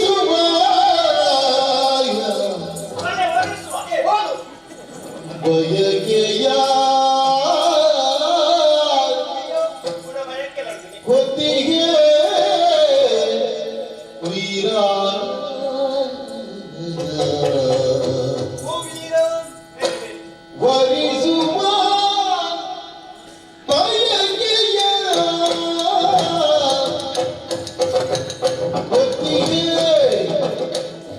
ಒರೆಸುವ ಓದು ಬಯಕೆಯ ಕೂಡ ಬಯಕೆ ಬರ್ತದೆ. ಹೊತ್ತಿಗೆ ವೀರ ಓ ವೀರ ವರಿಸುವ ಬಯಕೆಯ ಹೊತ್ತಿಗೆ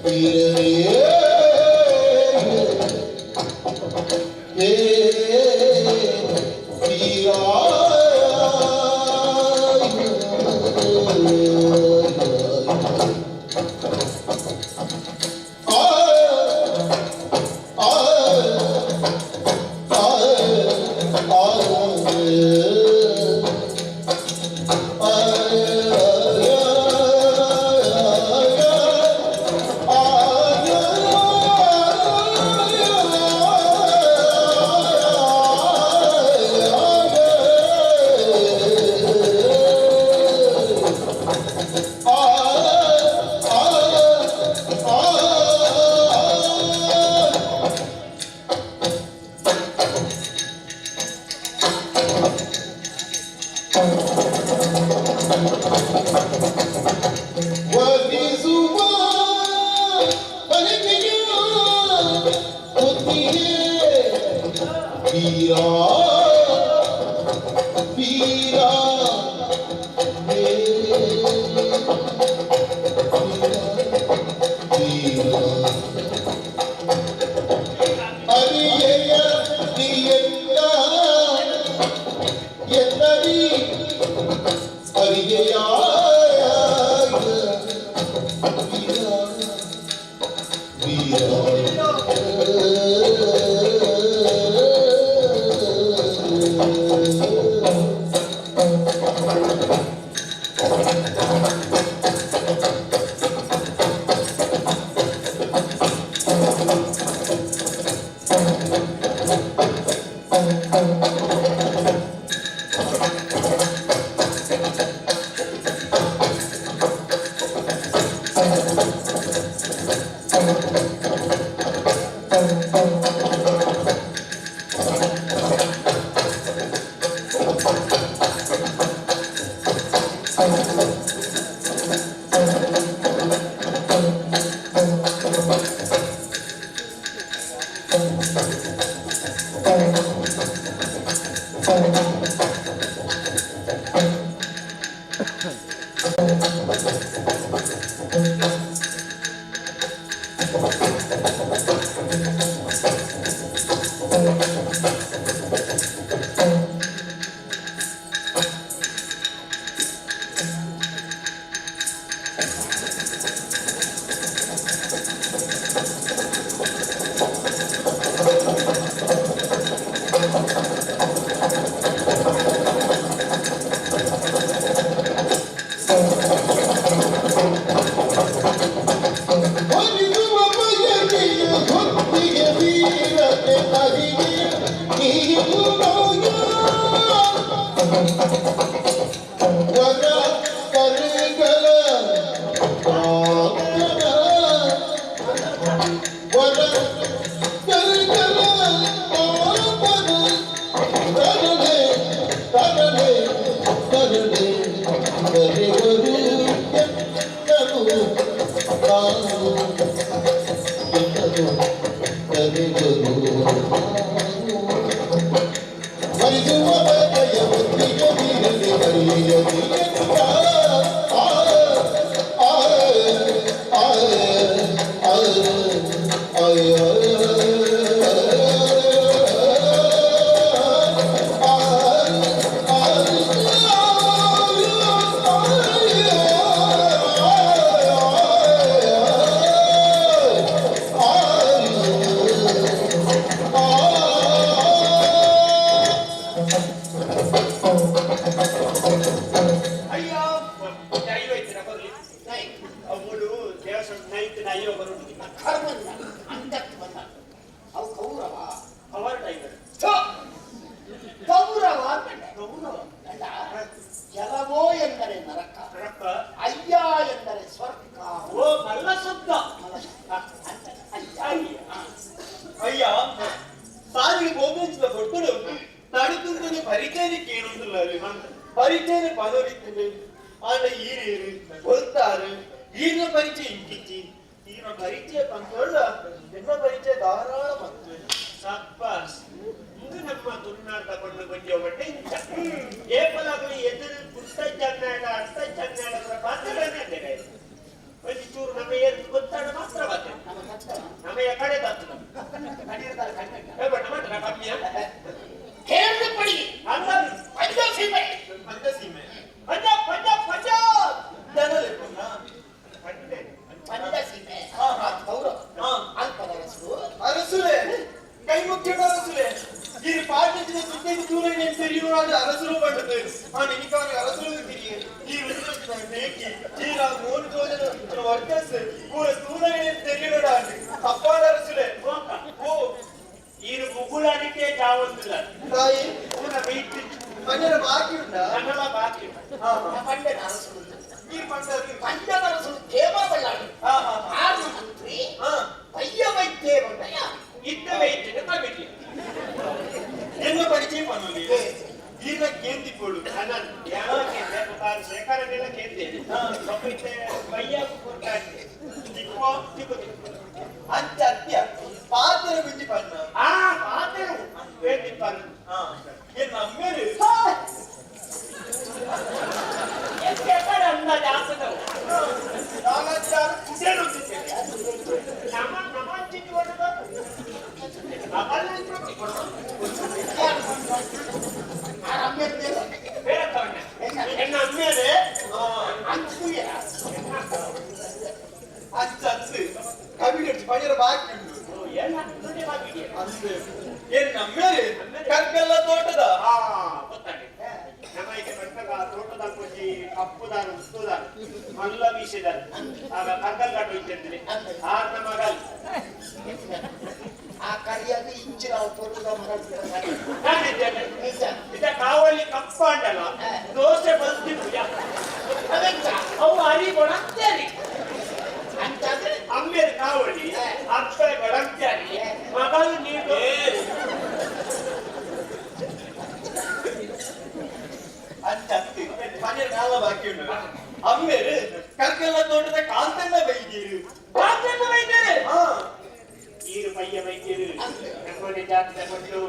ವೀರನೇ ಏ ವೀರ. ವರಿಸುವ ಬಯಕೆಯ ಬುದ್ಧಿಯೇ ವೀರ ವೀರ ವೀರ ಅರಿಯೆಯ ನೀಯೆಲ್ಲ ಎನ್ನರಿ ಅರಿಯೆಯ ವೀರ ವೀರ. ಒಲಿಸುವ ಬಯಕೆಯ ಹೊತ್ತಿಗೆ ವೀರತೆ ಅರಿಯೆ ನೀನು ವರ ಕರುಗಳ ಪಾಪನ ವರ ಕರುಗಳ ಪಾಪನ ತರಣೆ ತರಣೆ ತರಣೆ ಕರೆವರು ಎನ್ನನು ತಾನು ಎನ್ನನು ಕರೆವರು ವರಿಸುವ ಬಯಕೆಯ ಹೊತ್ತಿಗೆ ವೀರನೆ ಅರಿಯೆಯ ನೀಯೆಲ್ಲ ಆ ಆ ಆ ಆ ಅಯ್ಯ ಐವತ್ತು ಬರಲಿ ಮೂಡು ದೇವಸ್ಥಾನ ನೈತ್ ಅಯ್ಯೋ ಬರುವುದು. ಕರ್ಮನ್ನ ಅಂತಕ್ಕೆ ಬಂದ ಅವು ಕೌರವ. ಅವರ ಟೈಗರ್. ಥು! ಕೌರವ ಅಂದೆ. ಗೌರವ. ಅಲ್ಲ, ಕೆಲವೋ ಎಂದರೆ ನರಕ, ನರಕ. ಅಯ್ಯ ಎಂದರೆ ಸ್ವರ್ಗ. ಓ ಮಲ್ಲ ಶಬ್ದ. ಅಂತ ಅಯ್ಯ. ಅಯ್ಯ. ಅಯ್ಯ, ಸಾರಿಗೆ ಗೋಪೇಂದ್ರ ಕೊಟ್ಟರು ನಡುಕುಂದನೆ ಪರಿಚಯನ ಕೇಳುವುದಿಲ್ಲ. ಪರಿಚಯನ ಪದವಿತ್ತನೆ ಆಂಡ ಈರೇರು ಕೊಲ್ತಾರೆ ಈರಿನ ಪರಿಚಯ ಇಂಕಿಚ್ಚಿ ಈರಿನ ಪರಿಚಯ ಪಂತೊಳ್ಳ ಎನ್ನ ಪರಿಚಯ ಧಾರಾಳ ಪಂತು. ಸಬ್ಬಾಸ್. ಇಂದು ನಮ್ಮ ತುಳುನಾಡ ಕೊಂಡು ಬಂದಿಯೋ ಬಟ್ಟೆ ಇಂಚ ಏಪಲಾಗಲಿ ಎದುರು ಪುಟ್ಟ ಚನ್ನಾಡ ಅರ್ಥ ಚನ್ನಾಡ ಪಾತ್ರನೇ ಅದೇ. ಒಂಜಿ ಚೂರು ನಮ್ಮ ಏರು ಗೊತ್ತಾಡ ಮಾತ್ರ ಬಾತೆ ನಮ್ಮ ಕಡೆ ಬರ್ತದೆ. ಕಣ್ಣೀರ್ದಾರ ಕಣ್ಣು. ಏ ಬಣ್ಣ ಮಾತ್ರ ಕಮ್ಮಿಯ. ಕೇಳಪಡಿ. ಅಲ್ಲ. ಪಂಜ ಸೀಮೆ. ಪಂಚಸೀಮೆ. ಪಂಜ ಪಂಜ ಪಂಜ. ಜನಲೆಪ್ಪುನ. ಪಂಜೆ. ಪಂಜ ಸೀಮೆ ಕೌರವ ಅಲ್ಪದ ಅರಸರು. ಅರಸುಲೆ ಕೈ ಮುಖ್ಯ ಅರಸುಲೆ ಈ ಪಾಠದ ಸುತ್ತೇನು ದೂರ தெரியும் அரசுலும் பண்றது. ஆனா இன்னைக்கு அரசுலும் தெரியும். ಈ ಬೇಕಿ ಈ ಮೂರು ಜೋಜನ ವರ್ಕರ್ಸ್ ಪೂರ ಸೂರನೇ తెలియడా ತಪ್ಪಾದ ಅರಸುಲೆ. ಓ ಈರು ಮುಗುಳಾಡಿಕೆ ಜಾವಂದಿಲ್ಲ. ತಾಯಿ. ಪೂರ ವೈಟ್. ಮನೆಯ ಬಾಕಿ ಉಂಟಾ? ಕನ್ನಡ ಬಾಕಿ. ಹಾ ಹಾ. ಪಂಡನ ಅರಸರು. ಈ ಪಂಡರು. ಪಂಜದ ಅರಸರು ದೇವ ಬಳ್ಳಾರಿ. ಹಾ ಹಾ ಹಾ. ಆರು ಮಂತ್ರಿ. ಹಾ. ಪಯ್ಯ ವೈದ್ಯ ಬಂದಯ್ಯ. ಇದ್ದ ವೈಟ್ ಕಮಿಟಿ. ಎನ್ನ ಪರಿಚಯ ಪನ್ನೊಲಿ ಈರ್ನ ಕೇಂದಿಪ್ಪೊಡು. ಶೇಖರ. ಪಾತೆರನೆಲ್ಲ ಕೇಂದೇನೆ ಒಬ್ಬ ಬಯ್ಯಾಗು ಕೊಡ್ತಾನೆ ತಿಕ್ಕುವ ತಿಕ್ಕು ತಿಕ್ಕು ಅಂಚ ಅತ್ಯ ಪಾತೆರ ಗುಂಜಿ ಪಣ್ಣ ಆ ಪಾತೆರ ಬೇತಿಪ್ಪನು ಏನ್ ಅಮ್ಮೇರು ಅಂದಾಜು ಆಗ್ತದವು ನಾಗಚ್ಚಾರು ಕುಟೇರುತ್ತಿದ್ದೇನೆ ನಮ್ಮ ನಮ್ಮ ಅಂಚಿನ ಎನ್ನ ಅಮ್ಮೇಲೆ ಅಂಚ ಅತ್ತು ಕವಿಗಡ್ಚಿ ಪಣಿಯರ ಬಾಕಿ ಉಂಟು ಅಂದು ಏನ್ ಅಮ್ಮೇರು ಕರ್ಗೆಲ್ಲ ತೋಟದ ಆ ಗೊತ್ತಾಗಿದೆ ನಮ್ಮ ಈಗ ಬಂದಾಗ ತೋಟದ ಕೊಂಚಿ ಕಪ್ಪುದಾನ ಉತ್ತುದಾನ ಮಲ್ಲ ಬೀಸಿದಾನ ಆಗ ಕರ್ಗಲ್ ಕಟ್ಟು ಇದ್ದಂದ್ರೆ ಆರ್ ನಮ್ಮ ಮಗಲ್ ಆ ಕರಿಯಾಗ ಇಂಚಿನ ತೋಟದ ನಾನಿದ್ದೇನೆ ಇದ ಕಾವಲಿ ಕಪ್ಪಾಂಡಲ್ಲ ದೋಸೆ ಬಲ್ತಿತ್ತು ಅವು ಅರಿ ಕೊಡತ್ತೇರಿ ಅಂತಂದ್ರೆ ಅಮ್ಮೇರು ಕಾವಲಿ ಅಪ್ಪೆ ಕೊಡಂತ್ಯಾರಿ ಮಗಲು ನೀರು ಅಂಚ ಅತ್ತು ಪಣಿಯರ ನಾಲ ಬಾಕಿ ಉಂಟು ಅಮ್ಮೇರು ಕರ್ಗೆಲ್ಲ ತೋಟದ ಕಾಂತಣ್ಣ ಬೈದೀರು ಕಾಂತಣ್ಣ ಬೈದೇರು ಹಾ ನೀರು ಪಯ್ಯ ಬೈದೇರು ನಮ್ಮನೆ ಜಾತಿದ ಕೊಟ್ಟು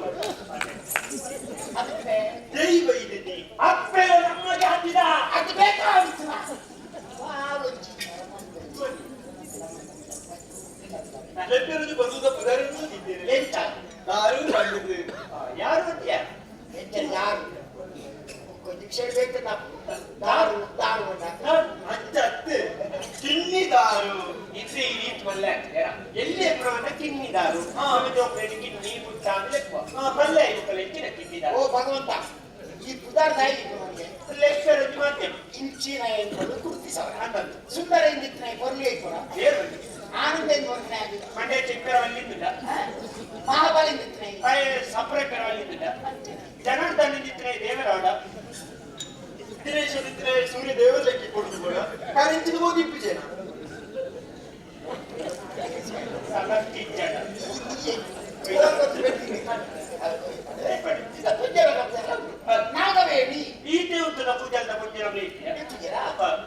ಜೈ ಬೈದಿದ್ದಿ ಅಪ್ಪೆ ನಮ್ಮ ಜಾತಿದ ಅದು ಬೇಕಾಗಿತ್ತು ಲೆಪ್ಪೆರುದು ಬರುವುದ ಪುದರನ್ನು ಇದ್ದೀರಿ ಎಂತ ದಾರು ಬಂದಿದ್ದು ಯಾರು ಗೊತ್ತಿಯ ಎಂತ ಯಾರು ಕೊಂಚ ಬೇಕು ನಾವು ದಾರು ದಾರು ಅಂಚ ಅತ್ತು ಚಿನ್ನಿದಾರು ಇದು ಈ ರೀತಿ ಮಲ್ಲ ಎಲ್ಲಿ ಪ್ರಮಾಣ ಕಿನ್ನಿದಾರು ಜೋಕ್ರೆಡ್ ಕಿನ್ನಿ ಪುಟ್ಟ ಲೆಕ್ಕ ಮಲ್ಲ ಇವುಗಳ ಹೆಚ್ಚಿನ ಕಿನ್ನಿದಾರು ಓ ಭಗವಂತ ಈ ಪುದಾರ್ ನಾಯಿ ನಮಗೆ ಲೆಕ್ಕರದ್ದು ಮಾಧ್ಯಮ ಇಂಚಿನ ಎಂಬುದು ಗುರುತಿಸವರ ಅಂತಂದು ಸುಂದರ ಇಂದಿತ್ತಿನ ಕೊರ್ಲಿ ಐಪುರ ಏನು ಆನಂದ ಎಂಬುದು ಮಂಡ್ಯ ಚಿಕ್ಕರಲ್ಲಿದ್ದಿಲ್ಲ ಮಹಾಬಲಿ ಇಂದಿತ್ತಿನ ಸಪ್ರೇಕರಲ್ಲಿದ್ದಿಲ್ಲ ಜನಾರ್ದನ ಇದ್ರೆ ದೇವರಾಡ ದಿನೇಶನಿದ್ರೆ ಸೂರ್ಯ ದೇವರ ಲೆಕ್ಕಿ ಕೊಡುದು ಕೂಡ ಕರೆಂಚಿನ ಹೋಗಿ ಇಪ್ಪಿಜೇನ ಸಮರ್ತಿ ಜನ ನಾಗವೇಣಿ ಈ ದೇವತದ ಪೂಜಾದ ಪೂಜೆ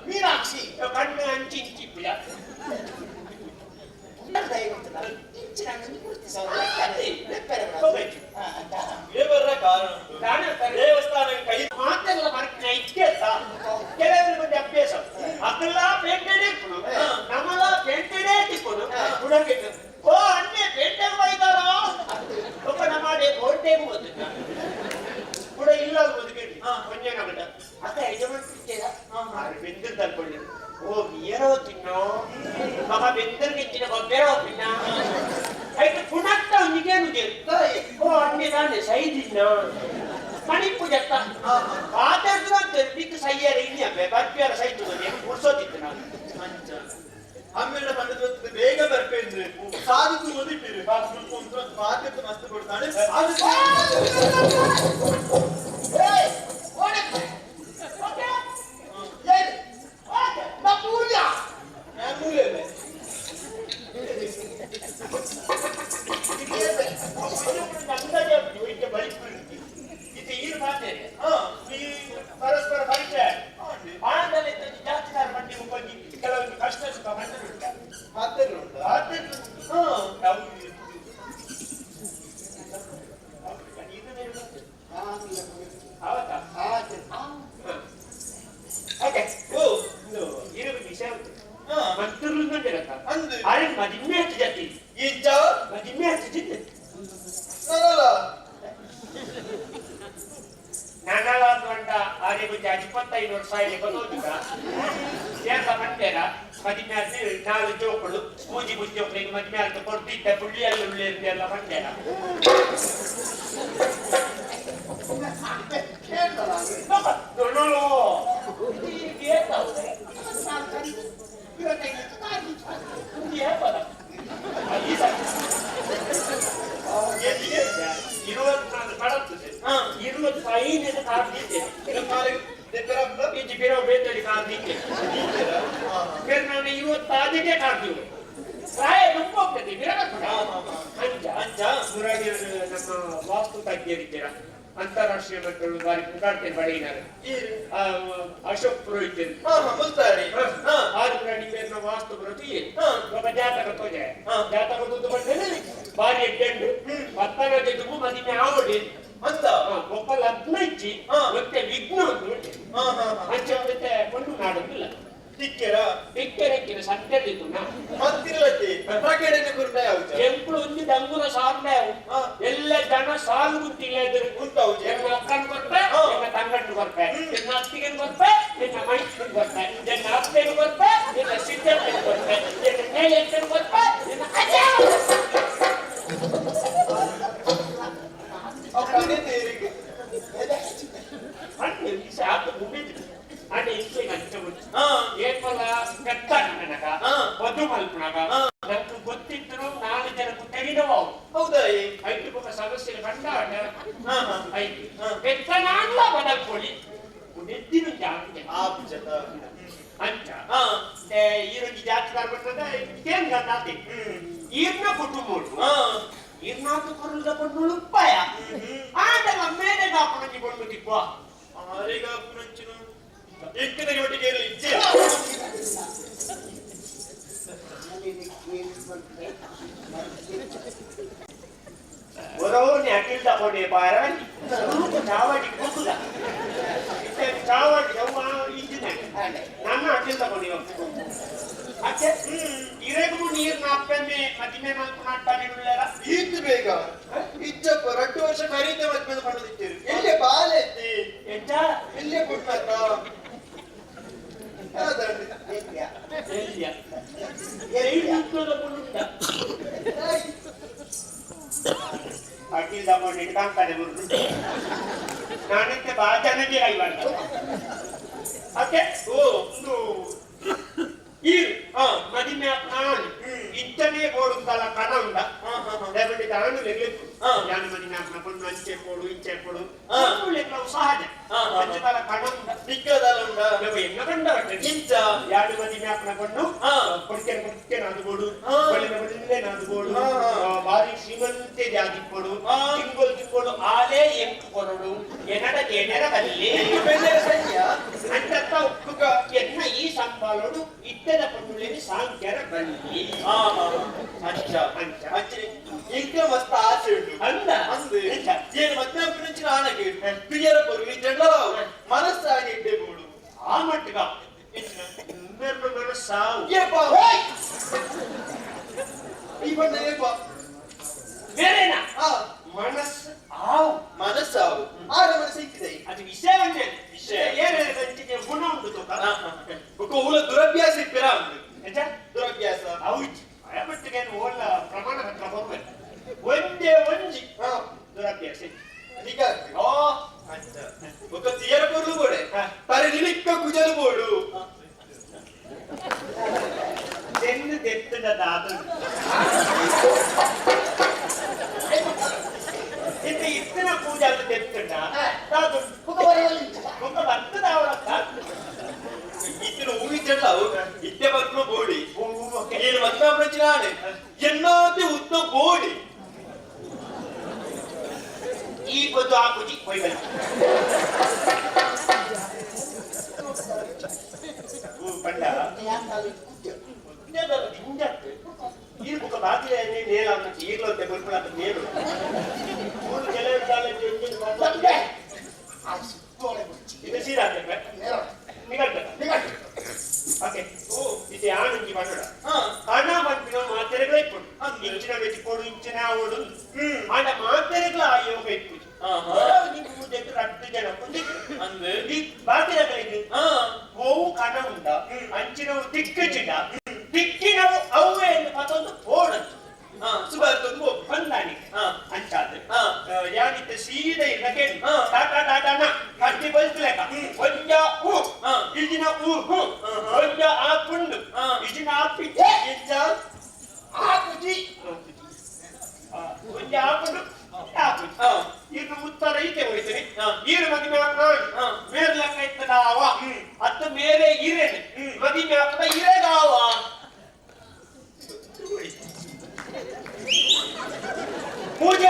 ಮೀನಾಕ್ಷಿ ಕಣ್ಣು ಅಂಚಿ ಇಂಚಿಪ್ಪಿಲ್ಲ ದೇವರ ಕಾರಣ ಉಂಟು. ದೇವಸ್ಥಾನ ಕೈ ಮಾತೆಲ್ಲ ಮರ್ಕಿನ ಇತ್ಯರ್ಥ ಕೆಲವರು కొంచెం ಅಭ್ಯಾಸ ಅದೆಲ್ಲ ಪೇಂಟೆಡ್ ಇಪ್ಪುನು ನಮ್ಮಲ ಪೇಂಟೆಡೇ ತಿಪ್ಪುನು ಹುಡುಗಿ ಓ ಅಣ್ಣೆ ಪೇಂಟೆಗ್ ಬೈದಾರೋ ಒಬ್ಬ ನಮ್ಮ ಬೋರ್ಡೇಗು ಬಂದಿದ್ದ ಕೂಡ ಇಲ್ಲ ಬದುಕಿ ಕೊಂಚ ನಮ್ಮದ ಅಕ್ಕ ಯಜಮಾನ್ ಬೆಂದಿರ್ ತಲ್ಕೊಳ್ಳಿ ಓ ಏರೋ ತಿನ್ನೋ ಮಗ ಬೆಂದರ್ಗಿಚ್ಚಿನ ಗೊಬ್ಬೆರೋ ತಿನ್ನ ಆಯ್ತು ಪುನಃ ಒಂಜಿಗೇನು ಓ ಅಣ್ಣೆ ತಾನೆ ಸೈ ತಿನ್ನೋ ಮಣಿಪು ಜತ್ತ ಮಾತಾಡ್ತು ಬಿಟ್ಟು ಸೈಯಾರ ಇನ್ನೆ ಬರ್ಪಿಯಾರ ಸೈತು ಪುರ್ಸೋತಿತ್ತು ನಾನು ಅಂಚ ಆಮೇಲೆ ಬಂದದ್ದು ಬೇಗ ಬರ್ಪೇಂದ್ರೆ ಸಾಧಿತು ಓದಿಟ್ಟಿರು ಬಾಧ್ಯತೆ ಮಸ್ತ್ ಕೊಡ್ತಾಳೆ ಅದು ನಾನು ಮೂಲೆಯಲ್ಲೇ ಇದು ಈರು ಮಾತೇನೆ ಈ ಪರಸ್ಪರ ಪರಿಚಯ ಆನಂದಲ್ಲಿ ಜಾಸ್ತಿ ಮಂಡಿ ಉಪಯೋಗಿ ಕೆಲವೊಂದು ಕಷ್ಟ ಸುಖ ಮಂಡಿ ಮಾತೆಲ್ಲ ಉಂಟಾ ಹಾ ನಾವು ಹೌದಾ ಓಕೆ ಓ ಇದು ಇರುವ ವಿಷಯ ಉಂಟು ಹಾ ಮಂತ್ರುಂದಿರತ್ತ ಅಂದು ಅರೆ ಮದಿಮೆ ಹಚ್ಚು ಜಾತಿ ಇಂಚ ಮದಿಮೆ ಹಚ್ಚು ಜಿದ್ದೆ ನಾನಲ್ಲ ನನಲ ಅಂದ ಆರೆ ಕೊಂಚ 25 ವರ್ಷ ಆಯ್ತು ಗೊತ್ತೋದಿಲ್ಲ ಏಕ ಮಂಟೇರ ಮದಿಮೆ ಆಗಿ ನಾಲ್ಕು ಜೋಕುಳು ಮೂಜಿ ಮುಚ್ಚಿ ಜೋಕುಳಿಗೆ ಮದಿಮೆ ಆಗಿ ಕೊಡ್ತಿದ್ದ ಪುಳ್ಳಿಯಲ್ಲಿ ಉಳ್ಳಿ ಎಲ್ಲ ಮಂಟೇರ 24 ಕಡತ್ತದೆ 25 ಕಾರ್ ಈಚೆ ಬೇರೆ ಬೇತಡಿ ಕಾರ್ ಬೇರೆ ನಾನು 25ಕ್ಕೆ ಕಾರ್ ಪ್ರಾಯ ತುಂಬ ಹೋಗ್ತದೆ. ಅಂಚ ಅಂಚ ಮುರಾಗಿ ನಮ್ಮ ವಾಸ್ತು ತಜ್ಞರಿದ್ದೀರಾ? ಅಂತಾರಾಷ್ಟ್ರೀಯ ಮಟ್ಟದ ಬಾರಿ ಪುಗಾರ್ತೆ ಪಡೆಯಿನಾರು ಅಶೋಕ್ ಪುರೋಹಿತ್ ಆರು ಪ್ರಾಣಿ ವಾಸ್ತು ಬರೋದು ಒಬ್ಬ ಜಾತಕ ತೋಜೆ ಜಾತಕ ತೂದು ಬಂದ್ರೆ ಬಾರಿ ಎಡ್ಡೆಂಡು ಪತ್ತನ ಜೊತೆಗೂ ಮದಿಮೆ ಆವಡಿ ಅಂತ ಒಬ್ಬ ಲಗ್ನ ಇಚ್ಚಿ ಮತ್ತೆ ವಿಘ್ನ ಉಂಟು ಅಂಚೆ ಮತ್ತೆ ಕೊಂಡು ನಾಡೋದಿಲ್ಲ ತಿಕ್ಕೆರ ತಿಕ್ಕೆರಕ್ಕಿನ ಸತ್ಯದಿತ್ತು ನಾ ಮತ್ತಿರಲತ್ತಿ ಪ್ರಕಟಣೆ ಕುರಿತ ಯಾವುದು ಎಂಪುಳು ಒಂದು ಡಂಗುರ ಸಾರ್ಲೆ ಎಲ್ಲ ಜನ ಸಾಲು ಗುತ್ತಿಲ್ಲ ಇದ್ರು ಉಂಟಾವು ಎನ್ನ ಅಕ್ಕನ ಕೊರ್ಪೆ ಎನ್ನ ತಂಗಣ್ಣು ಕೊರ್ಪೆ ಎನ್ನ ಅತ್ತಿಗೆನ್ ಕೊರ್ಪೆ ಎನ್ನ ಮೈಸೂರು ಕೊರ್ಪೆ ಎನ್ನ ಅಪ್ಪೆನು ಕೊರ್ಪೆ ಎನ್ನ ಸಿದ್ದಪ್ಪನ ಕೊರ್ಪೆ ಎನ್ನ ಮೇಲೆಪ್ಪನ ಕೊರ್ಪೆ ಎನ್ನ ಅಜ್ಜ ಮದು ಮಲ್ಪುನಾಗ ನಂಗೆ ಗೊತ್ತಿದ್ರು ನಾಲ್ಕು ಜನಕ್ಕೂ ತೆರಿದವ ಹೌದಾ ಐದು ಪಕ್ಕ ಸಮಸ್ಯೆ ಕಂಡ ಐದು ಪೆತ್ತ ನಾನ್ಲ ಬದಲ್ಕೊಳ್ಳಿ ನೆತ್ತಿನ ಜಾತಿ ಅಂಚ ಈರೊಂಜಿ ಜಾತಿ ಬರ್ತದೆ ಏನ್ ಗಂಡಾತಿ ಈರ್ನ ಕುಟುಂಬ ಈರ್ನಾತು ಕೊರುದ ಕೊಂಡು ಉಪ್ಪಾಯ ಆಂಡ ಮೇಲೆ ಕಾಪುನಂಜಿ ಕೊಂಡು ತಿಕ್ಕುವ ಆರೆಗಾಪುನಂಚಿನ ಎಕ್ಕದಗೆ ಒಟ್ಟಿಗೆ ಇರಲಿ ಇಚ್ಛೆ ಒರವನೆ ಅಟಿಲ್ದ ಕೊಡೆ ಬಾರ ಸ್ವಲ್ಪ ಚಾವಡಿ ಕೂಕುದ ಚಾವಡಿ ಅವ್ವ ಇಂಜಿನ ನನ್ನ ಅಟಿಲ್ದ ಕೊಡೆ ಅತ್ತೆ ಇರೆಗೂ ನೀರ್ನ ಅಪ್ಪೆಮ್ಮೆ ಮದಿಮೆ ಮಲ್ಪುನಾಟ್ಟಾನೆ ಉಳ್ಳೇರ ಈತು ಬೇಗ ಇಜ್ಜಪ್ಪ ರಟ್ಟು ವರ್ಷ ಕರೀತೆ ಮದ್ಮೇಲೆ ಪಡೆದಿದ್ದೀರಿ ಎಲ್ಲಿ ಬಾಲೆತ್ತಿ ಎಂಚ ಇಲ್ಲೇ ಕೊಟ್ಟತ್ತ ಎಲ್ಲಿಯ ಎಲ್ಲಿ ಪುಂಡ ಅಟಿಲ್ದ ಕೊಡೆ ಕಾಂತಾನೆ ಬರುದು ನಾನಂತೆ ಬಾ ಜನಕ್ಕೆ ಐವಲ್ಲ ಅತ್ತೆ ಓ ಒಂದು ಈರು ಮದಿಮೆ ನಾನು ಇತ್ತನೇ ಬೋಡುಂತಲ್ಲ ಕಣ ಉಂಡ ದಯವಿಟ್ಟು ತಾನು ಲೆಗ್ಲಿಕ್ಕು ಯಾನು ಮದಿಮೆ ಅಪ್ಪನ ಪೊಣ್ಣು ಅಂಚೆ ಕೊಡು ಇಂಚೆ ಕೊಡು ಲೆಗ್ಲವು ಸಹಜ ಅಂಚೆತಲ ಕಣ ಉಂಡ ನಿಕ್ಕದಲ್ಲ ಉಂಡ ಎನ್ನ ಕಂಡ ಇಂಚ ಯಾಡು ಮದಿಮೆ ಅಪ್ಪನ ಪೊಣ್ಣು ಕೊಡ್ತೇನೆ ಕೊಡ್ತೇನೆ ಅದು ಬೋಡು ಒಳ್ಳೆ ಒಳ್ಳೆ ನಾದು ಬೋಡು ಬಾರಿ ಶ್ರೀಮಂತೆ ಜಾತಿ ಕೊಡು ತಿಂಗಳು ತಿಂಗಳು ಆಲೇ ಎಂಕು ಕೊರಡು ಎನ್ನಡ ಏನೆರ ಬಲ್ಲಿ ಸನ್ಯ ಅಂತ ಉಕ್ಕುಗ ಎನ್ನ ಈ ಸಂಬಾಲೋಡು ಇತ್ತದ ಪೊಣ್ಣುಲೇನಿ ಸಾಂಖ್ಯರ ಬಲ್ಲಿ ಅಂಚ ಅಂಚ ಅಂಚೆ ಇಂಕ ಮಸ್ತ್ ಆಸೆ ಉಂಟು ಅಂದ ಅಂದು ಏನು ಮದ್ವೆ ಅಪ್ಪನ ಆನಗೆ ಪ್ರಿಯರ ಪೊರ್ಲು ಜಂಡಲ ಮನಸ್ಸಾಗಿ ಇಡ್ಡೆ ಬೋಡು ಆ ಮಟ್ಟಿಗ ಮನಸ್ಸಾವು ಏಪ ಈ ಬಣ್ಣ ಏಪ ಬೇರೆನಾ ಮನಸ್ಸು ಆವು ಮನಸ್ಸಾವು ಆರ ಮನಸ್ಸು ಇಕ್ಕಿದೆ ಅದು ವಿಷಯವನ್ನೇ ವಿಷಯ ಏನೇನು ಗುಣ ಉಂಟು ತೋಕ ಬೊಕ್ಕ ಊಲ ದುರಭ್ಯಾಸ ಇಪ್ಪಿರ ಉಂಟು ಎಂಚ ದುರಭ್ಯಾಸ ಹೌದು ಮಟ್ಟಿಗೆ ಓಲ ಪ್ರಮಾಣ ಪತ್ರ ಕೊಡುವೆ ಒಂದೇ ಒಂಜಿ ದುರಭ್ಯಾಸ ಹೀಗಾಗಿ ಬೊಕ್ಕ ತೀಯರ ಪೊರ್ಲು ಬೋಡೆ ತರೆ ನಿಲಿಕ್ಕ ಕುಜಲು ಬೋಡು ಚೆನ್ನು ದೆತ್ತದ ದಾತು ಇತ್ತ ಇತ್ತನ ಪೂಜೆ ಅದು ದೆತ್ತುಂಡ ದಾತು ಮುಖ ಬರ್ತದ ಅವಳ ಇತ್ತಿನ ಊಹಿಸಲ್ಲ ಅವು ಇತ್ತೆ ಬರ್ಪುನ ಬೋಡಿ ಏನು ಮದ್ವೆ ಪ್ರಚನಾಣೆ ಎನ್ನಾತಿ ಉತ್ತ ಬೋಡಿ ಈ ಬದ್ದು ಆ ಪೂಜೆ ಕೊಯ್ ಬಲ್ಲಿ ಪಂಡ ಈ ಬುಕ್ಕ ಬಾತಿಲೆ ನೇಲ ಅಂತ ಈಗಲಂತೆ ಬಲ್ಪುಣ ನೇರು ಮೂರು ಕೆಲವು ಇದು ಸೀರಾ ನಿಗಂಟ ಓಕೆ ಇದು ಯಾನಂಜಿ ಪಂಡ ಹಣ ಪನ್ಪಿನ ಮಾತೆರೆಗಳ ಇಪ್ಪುಡು ಇಂಚಿನ ವೆಚ್ಚಿಪೋಡು ಇಂಚಿನ ಆವೋಡು ಆಂಡ ಮಾತೆರೆಗಳ ಆ ಯೋಗ ಇಪ್ಪುಜಿ ನಿಂಗೆ ಮುಂದೆ ರಟ್ಟು ಜನ ಅಂದು ಬಾತಿರಗಳಿಗೆ ಓವು ಕಣ ಉಂಡ ಅಂಚಿನವು ತಿಕ್ಕುಚಿಡ ತಿಕ್ಕಿನವು ಅವುವೆ ಎಂದು ಮತ್ತೊಂದು ಪೋಡಂತು ಸುಬಾರ್ತೊಂದು ಹೊಂದಾಣಿಕೆ ಅಂಚಾದ ಯಾನಿತ್ತ ಸೀದ ಇಲ್ಲ ಕೇಳಿ ಟಾಟಾ ಟಾಟಾನ ಕಟ್ಟಿ ಬಲ್ತಲೇಕ ಒಂಜ ಹೂ ಇಜಿನ ಹೂ ಹೂ ಒಂಜ ಆ ಪುಂಡು ಇಜಿನ ಆ ಪಿಚ್ಚ ಇಂಚ ಆ ಕುಜಿ ಒಂಜ ಆ ಪುಂಡು ಆ ಪುಂಡು ಇನ್ನು ಉತ್ತರ ಈತೆ ಹೋಯ್ತೀನಿ ಈರು ಮದಿಮೆ ಮೇರ್ ಲೆಕ್ಕ ಇತ್ತದಾವ ಅತ್ತ ಮೇರೆ ಇರೇನೆ ಮದಿಮೆ ಹಾಕದ ಇರೇದಾವ ಪೂಜೆ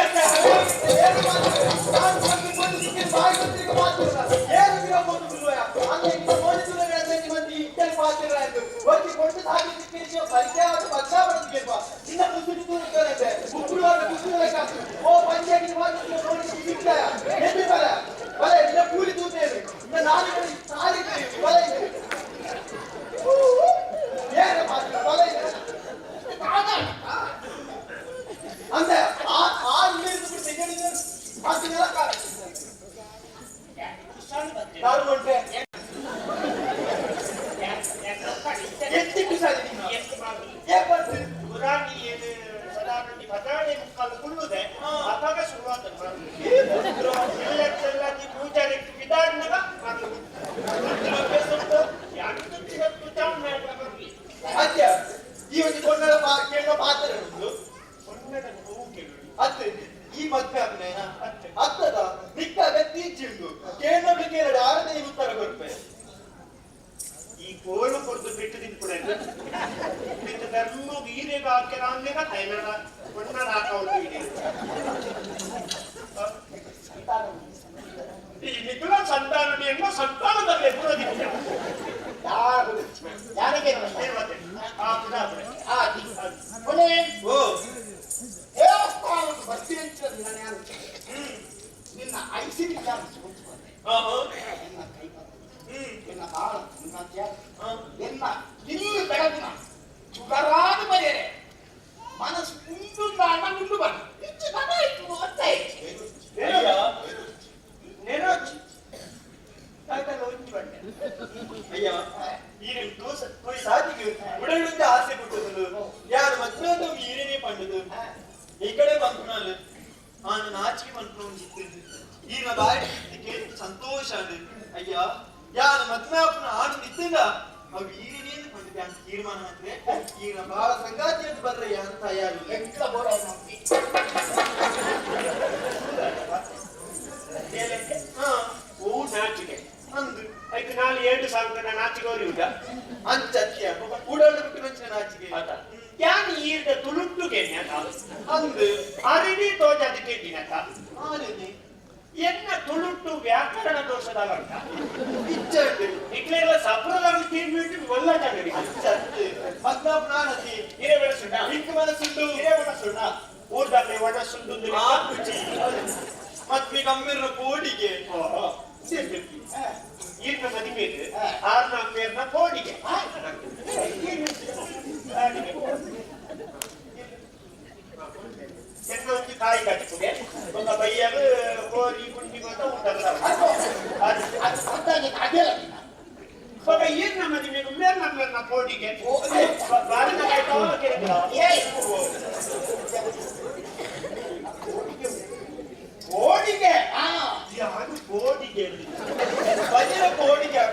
ಅತ್ಯ ಈ ಒಂದು ಕೊನ್ನಡ ಕೇಳುವ ಪಾತ್ರ ಉಂಟು ಅತ್ತೆ ಈ ಮದ್ವೆ ಆದ್ಮೇನ ಅತ್ತದ ನಿಕ್ಕ ಅಗತ್ಯ ಇಚ್ಚಿಂಡು ಕೇಳಬೇಕು ಕೇಳಡ ಆರದೆ ಈ ಉತ್ತರ ಕೊರ್ಪೆ ಈ ಕೋಳು ಕೊಡ್ದು ಬಿಟ್ಟು ತಿನ್ಪುಡೆ ಬಿಟ್ಟು ಧರ್ಮ ಈರೆಗ ಹಾಕ್ಯಾರ ಅಂದಾಗ ತೈಲಡ ಕೊನ್ನಡ ಹಾಕವಳು ಈ ನಿಖಿಲ ಸಂತಾನ ಎನ್ನೋ ಸಂತಾನದಲ್ಲಿ ಪೂರದಿಲ್ಲ ಯಾರು ಯಾರಿಗೆ ಓ ದೇವಸ್ಥಾನಕ್ಕೆ ಬರ್ತೀನಿ ಅಂತ ನಾನು ಯಾರು ನಿನ್ನ ಐಸಿರಿ ವಿಚಾರಿಸಿ ಎನ್ನ ಕೈ ಎನ್ನ ಬಾಳ ನಿನ್ನ ಎನ್ನ ಇಲ್ಲಿ ಬೆಳಗಿನ ಚುಡರಾದ ಬರೆಯರೆ ಮನಸ್ಸು ಉಂಡು ನಾಣ ಉಂಡು ಬನ್ನ ಹೆಚ್ಚು ಮನ ಆಯ್ತು ಅಂತ ನೆರೋಚ್ ತಾಯ್ತಲ್ಲ ಒಂಜಿ ಬಂಡೆ ಅಯ್ಯ ಈ ದೋಸ ಕೊಯ್ ಸಾಧಿಗೆ ಉಡಳುಂದ ಆಸೆ ಪುಟ್ಟದು ಯಾರು ಮದ್ವೆ ಈರೇನೆ ಪಂಡದು ಈ ಕಡೆ ಬಂದ್ನಾಲು ಆನು ನಾಚಿಕೆ ಮನ್ಪುನ ಚಿತ್ತಿದ್ದು ಈನ ಬಾಯಿ ಕೇಳಿ ಸಂತೋಷ ಅಂದು ಅಯ್ಯ ಯಾರು ಮದ್ವೆ ಆಪುನ ಆನು ನಿತ್ತಿಂದ ಅವು ಈರೇನೆ ಪಂಡದೆ ಅಂತ ತೀರ್ಮಾನ ಅಂದ್ರೆ ಈನ ಬಹಳ ಸಂಗಾತಿ ಅಂತ ಬರ್ರೆ ಅಂತ ಯಾರು ಎಂಟ್ಲ ಬೋರ ಹೂ ನಾಚಿಕೆ ಅಂದು ಐದು ನಾಳೆ ಏಳು ಸಾವಿರ ನಾಚಿಕೆ ಉಂಟ ಅಂಚತ್ಯ ಉಡಳು ಬಿಟ್ಟು ಮಂಚಿನ ನಾಚಿಕೆ ಯಾನ್ ಈರ್ದ ತುಳುಟ್ಟುಗೆ ಅಂದು ಅರಿವಿ ತೋಜ ಅದಕ್ಕೆ ದಿನಕ ಆರೇನೆ ಎನ್ನ ತುಳುಟ್ಟು ವ್ಯಾಕರಣ ದೋಷದ ಉಂಟ ಇಚ್ಚಂಡು ಇಕ್ಲೆಲ್ಲ ಸಪ್ರದಾಗ ತೀರ್ಮಿಟ್ಟು ಒಲ್ಲ ಜಾಗರಿ ಅಂಚತ್ತು ಮದ್ನಾಪನಾನತಿ ಹಿರೇ ಬೆಳೆಸುಂಡ ಇಂಕ್ ಮನಸ್ಸುಂಡು ಹಿರೇ ಒಣಸುಂಡ ಊರ್ದಾಗ್ಲೆ ಒಣಸುಂಡು ಆಪುಜಿ ಮತ್ಮಿ ಕಮ್ಮಿರ್ನ ಕೋಡಿಗೆ ಈರ್ನ ಮದಿಮೇದು ಆರ್ನ ಅಮ್ಮೇರ್ನ ಕೋಡಿಗೆ ಎನ್ನ ಒಂಜಿ ಕಾಯಿ ಕಟ್ಟಿಗೆ ಒಂದು ಬೈಯಾಗ ಕೋರಿ ಗುಂಡಿ ಅಂತ ಊಟ ಅದೇ ಬೊಕ ಈರ್ನ ಮದಿಮೆಗ್ ಮೇರ್ನ ಅಮ್ಮೇರ್ನ ಕೋಡಿಗೆ ಬಾರಿನ ಕಾಯ್ತಾವ ಕೇಳಿದ್ರ ಕೋಡಿಗೆ ಯಾರು ಕೋಡಿಗೆ ಭಜನ ಕೋಡಿಗೆ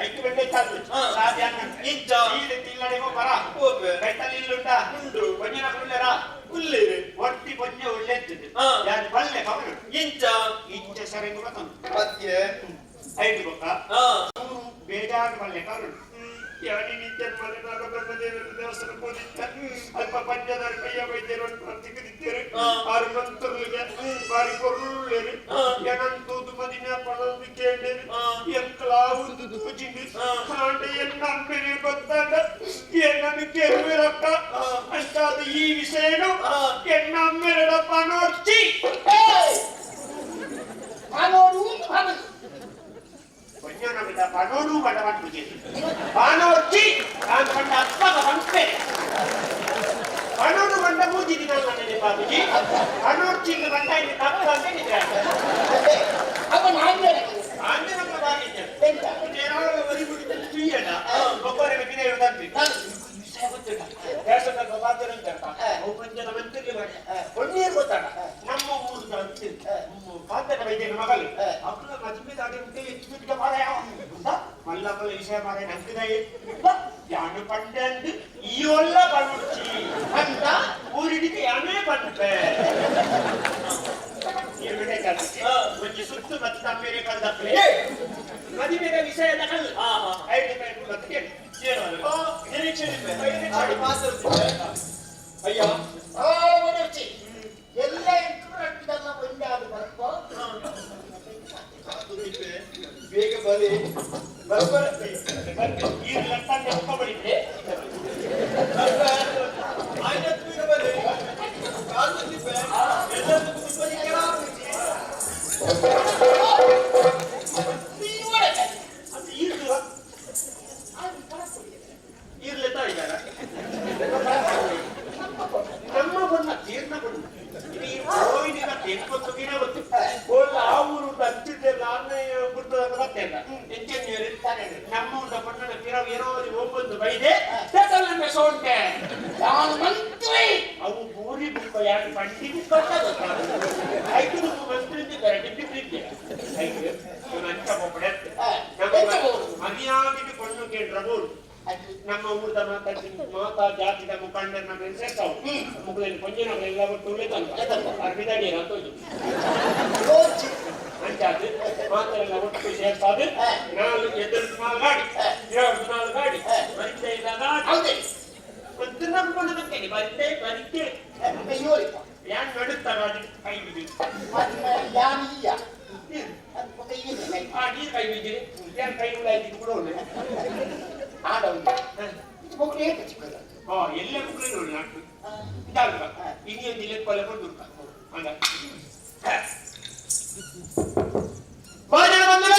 ಐದು ಗಂಟೆ ಚಾಲು ಸಾಧ್ಯ ಇಂಚ ಈ ತಿಲ್ಲಡೆಗೋ ಬರ ಹೋಗ್ವೆ ಕೈತಲ್ಲಿ ಇಲ್ಲುಂಟ ಉಂಡು ಪೊಂಜನ ಉಳ್ಳೆರ ಉಲ್ಲೇರು ಒಟ್ಟಿ ಪೊಂಜ ಉಳ್ಳೆತ್ತದು ಯಾರು ಬಲ್ಲೆ ಕವಲು ಇಂಚ ಇಂಚ ಸರಂಗು ಬತ್ತಂದು ಪದ್ಯ ಐದು ಬೊಕ್ಕ ಊರು ಬೇಜಾರು ಬಲ್ಲೆ ಕವಲು ಯಾನಿ ನಿತ್ಯ ಮನೆನಾಗ ಬ್ರಹ್ಮದೇವರ ದೇವಸ್ಥಾನ ಹೋದಿತ್ತ ಅಲ್ಪ ಪಂಜದ ಕೈಯ ವೈದ್ಯರು ತಿಕ್ಕಿದಿದ್ದೇರು ಆರು ಮಂತ್ರಲಿಗೆ ಬಾರಿ ಕೊರುಳ್ಳೇರು ಏನಂತೂದು ಮದಿನ ಪಣಂದು ಕೇಳೇರು ಎಂಕಲಾವುದು ತೂಜಿಂದು ಆಂಡ ಎನ್ನ ಅಮ್ಮೆನೆ ಗೊತ್ತಾಗ ಏನನ್ನು ಕೇಳುವಿರಕ್ಕ ಅಂತಾದ ಈ ವಿಷಯನು ಎನ್ನ ಅಮ್ಮೆರಡ ಪಣೋರ್ಚಿ ಪನೋಡು ಪನೋಡು ಪಂಜನವಿದ ಪಣೋಡು ಬಡ ಪಂಪುಜಿ ಪಾನೋರ್ಚಿ ತಾನು ಪಂಡ ಅಪ್ಪಗ ಪಂಪೆ ಪಣೋಡು ಬಂಡ ಮೂಜಿ ದಿನ ನನ್ನ ಬಾಬುಜಿ ಪಣೋರ್ಚಿ ಬಂಡ ಇಲ್ಲಿ ತಪ್ಪು ಅಂತ ನಿದ್ರೆ ಅವ ನಾಂಜನ ಆಂಜನಗಳ ಬಾಗಿದ್ದೆ ತುಯ್ಯಣ್ಣ ಒಬ್ಬರಿಗೆ ಬಿನ ಇರುದಂತೆ ವಿಷಯ ಗೊತ್ತಿಲ್ಲ ದೇಶದ ಪಾತ್ರ ಅಂತ ಅವು ಪಂಜನ ಮಂತ್ರಿ ಮಾಡಿ ಒಣ್ಣೀರು ಗೊತ್ತಾಗ ನಮ್ಮ ಊರು ಅಂತಿಲ್ಲ ಕಾಂತನ ವೈದ್ಯನ ಮಗಲು ಅಪ್ಪನ ಮದುವೆ ದಾಟಿ ಉಂಟೆ ಹೆಚ್ಚು ಬಿಟ್ಟ ಮಾರಾಯ ಮಲ್ಲಪ್ಪಲ ವಿಷಯ ಮಾರಾಯ ನಂಬಿದಾಯ ಯಾನು ಪಂಡೆ ಅಂದು ಈ ಒಲ್ಲ ಪಣ್ಣುಚ್ಚಿ ಅಂತ ಊರಿಡಿಗೆ ಯಾನೇ ಪಂಪೆ ಒಂಜಿ ಸುತ್ತು ಮತ್ತು ತಪ್ಪೇನೆ ಕಲ್ದಪ್ಪಲೆ ಮದುವೆದ ವಿಷಯದ ಕಲ್ಲು ಐದು ರೂಪಾಯಿ ಮತ್ತೆ ಕೇಳಿ ನಿರೀಕ್ಷೆ ಅಯ್ಯ ಎಲ್ಲ ಇಂಟರ್ನೆಟ್ ಒಂದಾದ ಬರ್ಕೋ ಬೇಗ ಬಲಿ ಬರೋಬ್ಬರ ಈ ಲಟ್ಟನ್ನು ಒಪ್ಪಬಡಿದ್ರೆ ಆಯ್ತು ಬೇಗ ಬಲಿ ಕಾಲು ಎಲ್ಲದಕ್ಕೂ ಅದು ಈರ್ದು ಈರ್ಲೆತ್ತ ಇದ್ದಾರ ನಮ್ಮ ಬಣ್ಣ ತೀರ್ಣ ಬಣ್ಣ ಇದು ಈ ಕೋವಿಡಿನ ತೆಂಪತ್ತು ದಿನ ಗೊತ್ತು ಕೋಲ ಆ ಊರು ಅಂಚಿದ್ದೆ ನಾನೇ ಗುರ್ತದ ಬರ್ತೇನೆ ಎಂಚೆನ್ಯೂರು ನಮ್ಮ ಊರದ ಬಣ್ಣನ ಪಿರವು ಏನೋ ಒಬ್ಬೊಂದು ಬೈದೆ ತಕಲನ್ನ ಸೋಂಟೆ ನಾನು ಮಂತ್ರಿ ಅವು ಬೂರಿ ಬುಕ್ಕ ಯಾರು ಬಂಡಿ ಬುಕ್ಕ ಅಂತ ಐದು ಮಂತ್ರಿ ಇದ್ದಾರೆ ಡಿಪ್ಪಿ ಐದು ಅಂಚ ಒಬ್ಬಡೆ ಮರ್ಯಾದೆಗೆ ಪಣ್ಣು ಕೇಂದ್ರ ಬೋರ್ಡ್ ನಮ್ಮ ಊರ್ದ ಮಾತಾ ಮಾತಾ ಜಾತಿದ ಮುಖಂಡರನ್ನ ಮೇಲೆ ಸೇರ್ಸಾವು ಮುಗುಲಲ್ಲಿ ಕೊಂಜಿನಗಳೆಲ್ಲ ಒಟ್ಟು ಲೆತ್ತಂತ ಅರ್ಬಿದಾಡಿ ಅಂತ ಅಂಚಾದ್ ಮಾತೆಲ್ಲ ಒಟ್ಟು ಸೇರ್ಸಾದ್ ನಾಲ್ ಎದುರು ನಾಲ್ ಗಾಡಿ ಎರಡು ನಾಲ್ ಗಾಡಿ ಬರಿತೆ ಇಲ್ಲ ಗಾಡಿ ಒಂದು ನಂಬ್ಕೊಂಡು ಬರ್ತೇನೆ ಬರಿತೆ ಬರಿತೆ ಯಾನ್ ನಡುತ್ತ ಗಾಡಿ ಕೈ ಬಿದ್ದು ಆ ನೀರು ಕೈ ಬಿದ್ದಿರಿ ಯಾನ್ ಕೈ ಉಳ್ಳಾಯ್ತಿದ್ದು ಕೂಡ ಒಳ್ಳೆ ಹಾ ಎಲ್ಲ ಮಕ್ಕಳು ನೋಡಿ ನಾಟು ಇದಾಗ ಇನ್ನೊಂದು ಇಲ್ಲಿ ಕೊಲೆ ಕೊಂಡು ಅಂದ ಮಹಾಜನ ಬಂದ್ರೆ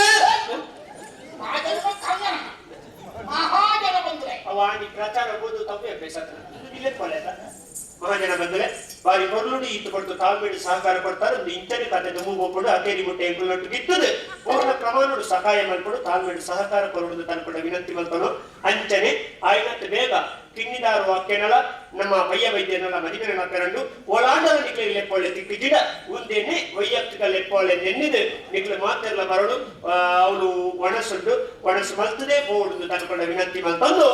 ಮಹಾಜನ ಬಂದ್ರೆ ಅವಾಣಿ ಪ್ರಚಾರ ಬೋದು ತಪ್ಪೇ ಅಭ್ಯಾಸ ಇಲ್ಲೇ ಕೊಲೆ ಮಹಾಜನ ಬಂದ್ರೆ ಬಾರಿ ಕೊರ್ಲುಡಿ ಈತು ಕೊಡ್ತು ತಾಳ್ಮೇಡಿ ಸಹಕಾರ ಕೊಡ್ತಾರೆ ಒಂದು ಇಂಚನೆ ಕತೆ ದುಮ್ಮು ಹೋಗ್ಬಿಡು ಅಕೇರಿ ಮುಟ್ಟೆ ಎಂಕುಲೊಟ್ಟು ಗಿತ್ತದು ಪೂರ್ಣ ಪ್ರಮಾಣಡು ಸಹಾಯ ಮಾಡ್ಕೊಡು ತಾಳ್ಮೇಡಿ ಸಹಕಾರ ಕೊರಡು ತನ್ಕೊಂಡ ವಿನಂತಿ ಮಲ್ತನು ಅಂಚನೆ ಆಯ್ನತ್ತು ಬೇಗ ಕಿನ್ನಿದಾರು ಅಕ್ಕೆನಲ ನಮ್ಮ ಪಯ್ಯ ವೈದ್ಯನಲ್ಲ ಮದಿಮೆನ ಪೆರಂಡು ಓಲಾಂಡಲ ನಿಕ್ಲೆ ಲೆಪ್ಪೊಳ್ಳೆ ತಿಕ್ಕಿಜಿಡ ಉಂದೆನ್ನೆ ವೈಯಕ್ತಿಕ ಲೆಪ್ಪೊಳ್ಳೆ ನೆನ್ನಿದು ನಿಕ್ಲೆ ಮಾತೆಲ್ಲ ಬರಡು ಅವಳು ಒಣಸುಂಡು ಒಣಸು ಮಲ್ತದೆ ಬೋಡುದು ತನ್ಕೊಂಡ ವಿನಂತಿ ಮಲ್ತಂದು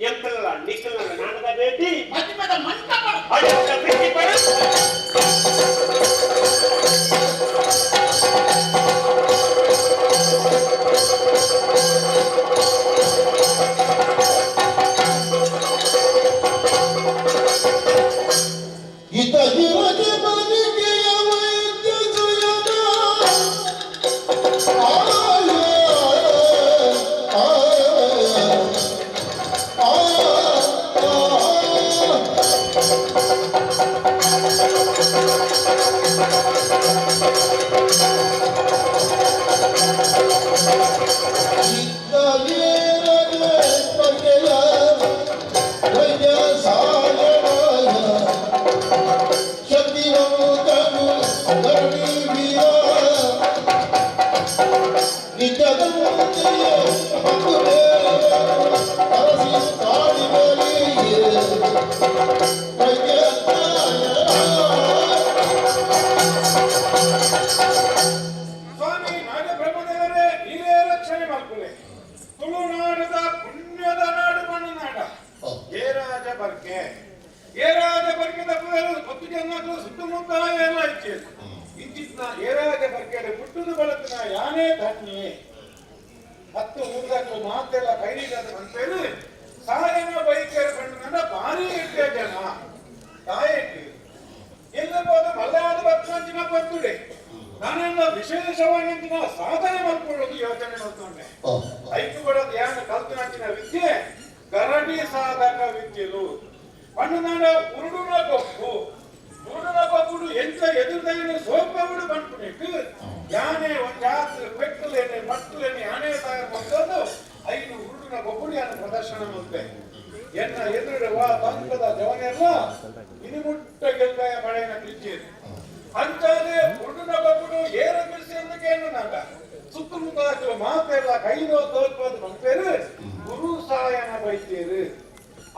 ಎಂಕಲ್ಲ ನಿಕ್ಕಲ್ಲ ನಾನದ ಭೇಟಿ ಮದುವೆದ ಮಂಟಪ ಅಡುತ್ತ ಭೇಟಿ ಪಡು ಇತ ಹಿರಗೆ ಬಲಿಗೆಯ ವೈದ್ಯ ಜಯದ ಆಯ ಆಯ ಆಯ ಇತ್ತ ಏರಗೆ ಬಗೆಯ ವೈದ್ಯ ಸಾಯನಾಯ ಶಕ್ತಿವಂತನು ಧರಣಿ ವೀರ ನಿಜದಂತೆಯೇ ಬಂದು ಅರಸಿ ತಾಳಿಬಲಿಯೇ ಸ್ವಾಮಿ ನಾಗಬ್ರಹ್ಮದೇವರೇ ನೀರೇ ರಕ್ಷಣೆ ಮಾಡ್ಕೊಳ್ಳಿ. ತುಳುನಾಡದ ಪುಣ್ಯದ ನಾಡು ಮಣ್ಣುನಾಡ ಏರಾಜ ಬರ್ಕೆ ಏರಾಜ ಬರ್ಕೆದ ಗೊತ್ತು ಜನ ಸುತ್ತಮುತ್ತ ಎಲ್ಲ ಇಚ್ಛೆ ಇಂಚಿತ್ನ ಏರಾಜ ಬರ್ಕೆಡೆ ಪುಟ್ಟುದು ಬಳತನ ಯಾನೇ ಧನ್ಯೆ ಹತ್ತು ಊರ್ದಾಕ್ಲು ಮಾತೆಲ್ಲ ಕೈನೀಡದ ಅಂತೇಳಿ ಸಾಯನ ಬೈಕರ ಬಣ್ಣನ ಭಾರಿ ಎಟ್ಟೆ ಜನ ತಾಯೆಟ್ಟಿ ಎಲ್ಲಬೋದ ಮಲ್ಲಾದ ಭಕ್ತಂಚಿನ ಬರ್ತುಡೆ ನಾನೆಲ್ಲ ವಿಶೇಷವಾಗಿಂಚಿನ ಸಾಧನೆ ಮಾಡ್ಕೊಳ್ಳೋದು ಯೋಚನೆ ಮಾಡ್ಕೊಂಡೆ. ಐಕು ಬಡದ ಯಾನ ಕಲ್ತನಂಚಿನ ವಿದ್ಯೆ ಗರಡಿ ಸಾಧಕ ವಿದ್ಯೆಲು ಪಣ್ಣನಾಡ ಉರುಡುನ ಗೊಪ್ಪು ಉರುಡುನ ಗೊಪ್ಪುಡು ಎಂತ ಎದುರ್ದೈನು ಸೋಪವುಡು ಬಂಟ್ಪುನಿಟ್ಟು ಯಾನೆ ಒಂಜಾತ್ ಪೆಟ್ಟುಲೇನೆ ಮಟ್ಟುಲೇನೆ ಯಾನೇ ತಯಾರು ಮಾಡ್ಕೊಂಡು ಐನು ಉರುಡುನ ಗೊಪ್ಪುಡು ಯಾನ ಪ್ರದರ್ಶನ ಮಾಡ್ತೆ. ಎನ್ನ ಎದುರುಡೆ ವಾ ತಂಕದ ಜವನೆಲ್ಲ ಇನಿಮುಟ್ಟ ಗೆಲ್ಗಾಯ ಪಡೆಯನ ಕಿಚ್ಚೇರು ಅಂಚಾದೆ ಉರುಡುನ ಗೊಪ್ಪುಡು ಏರ ಬಿಸಿ ಅಂದಕೇನು ನಾಗ ಸುತ್ತಮುತ್ತ ಮಾತೆಲ್ಲ ಕೈನೋ ತೋರ್ಪದ ಬಂಪೇರು ಗುರು ಸಾಯನ ಬೈತೇರು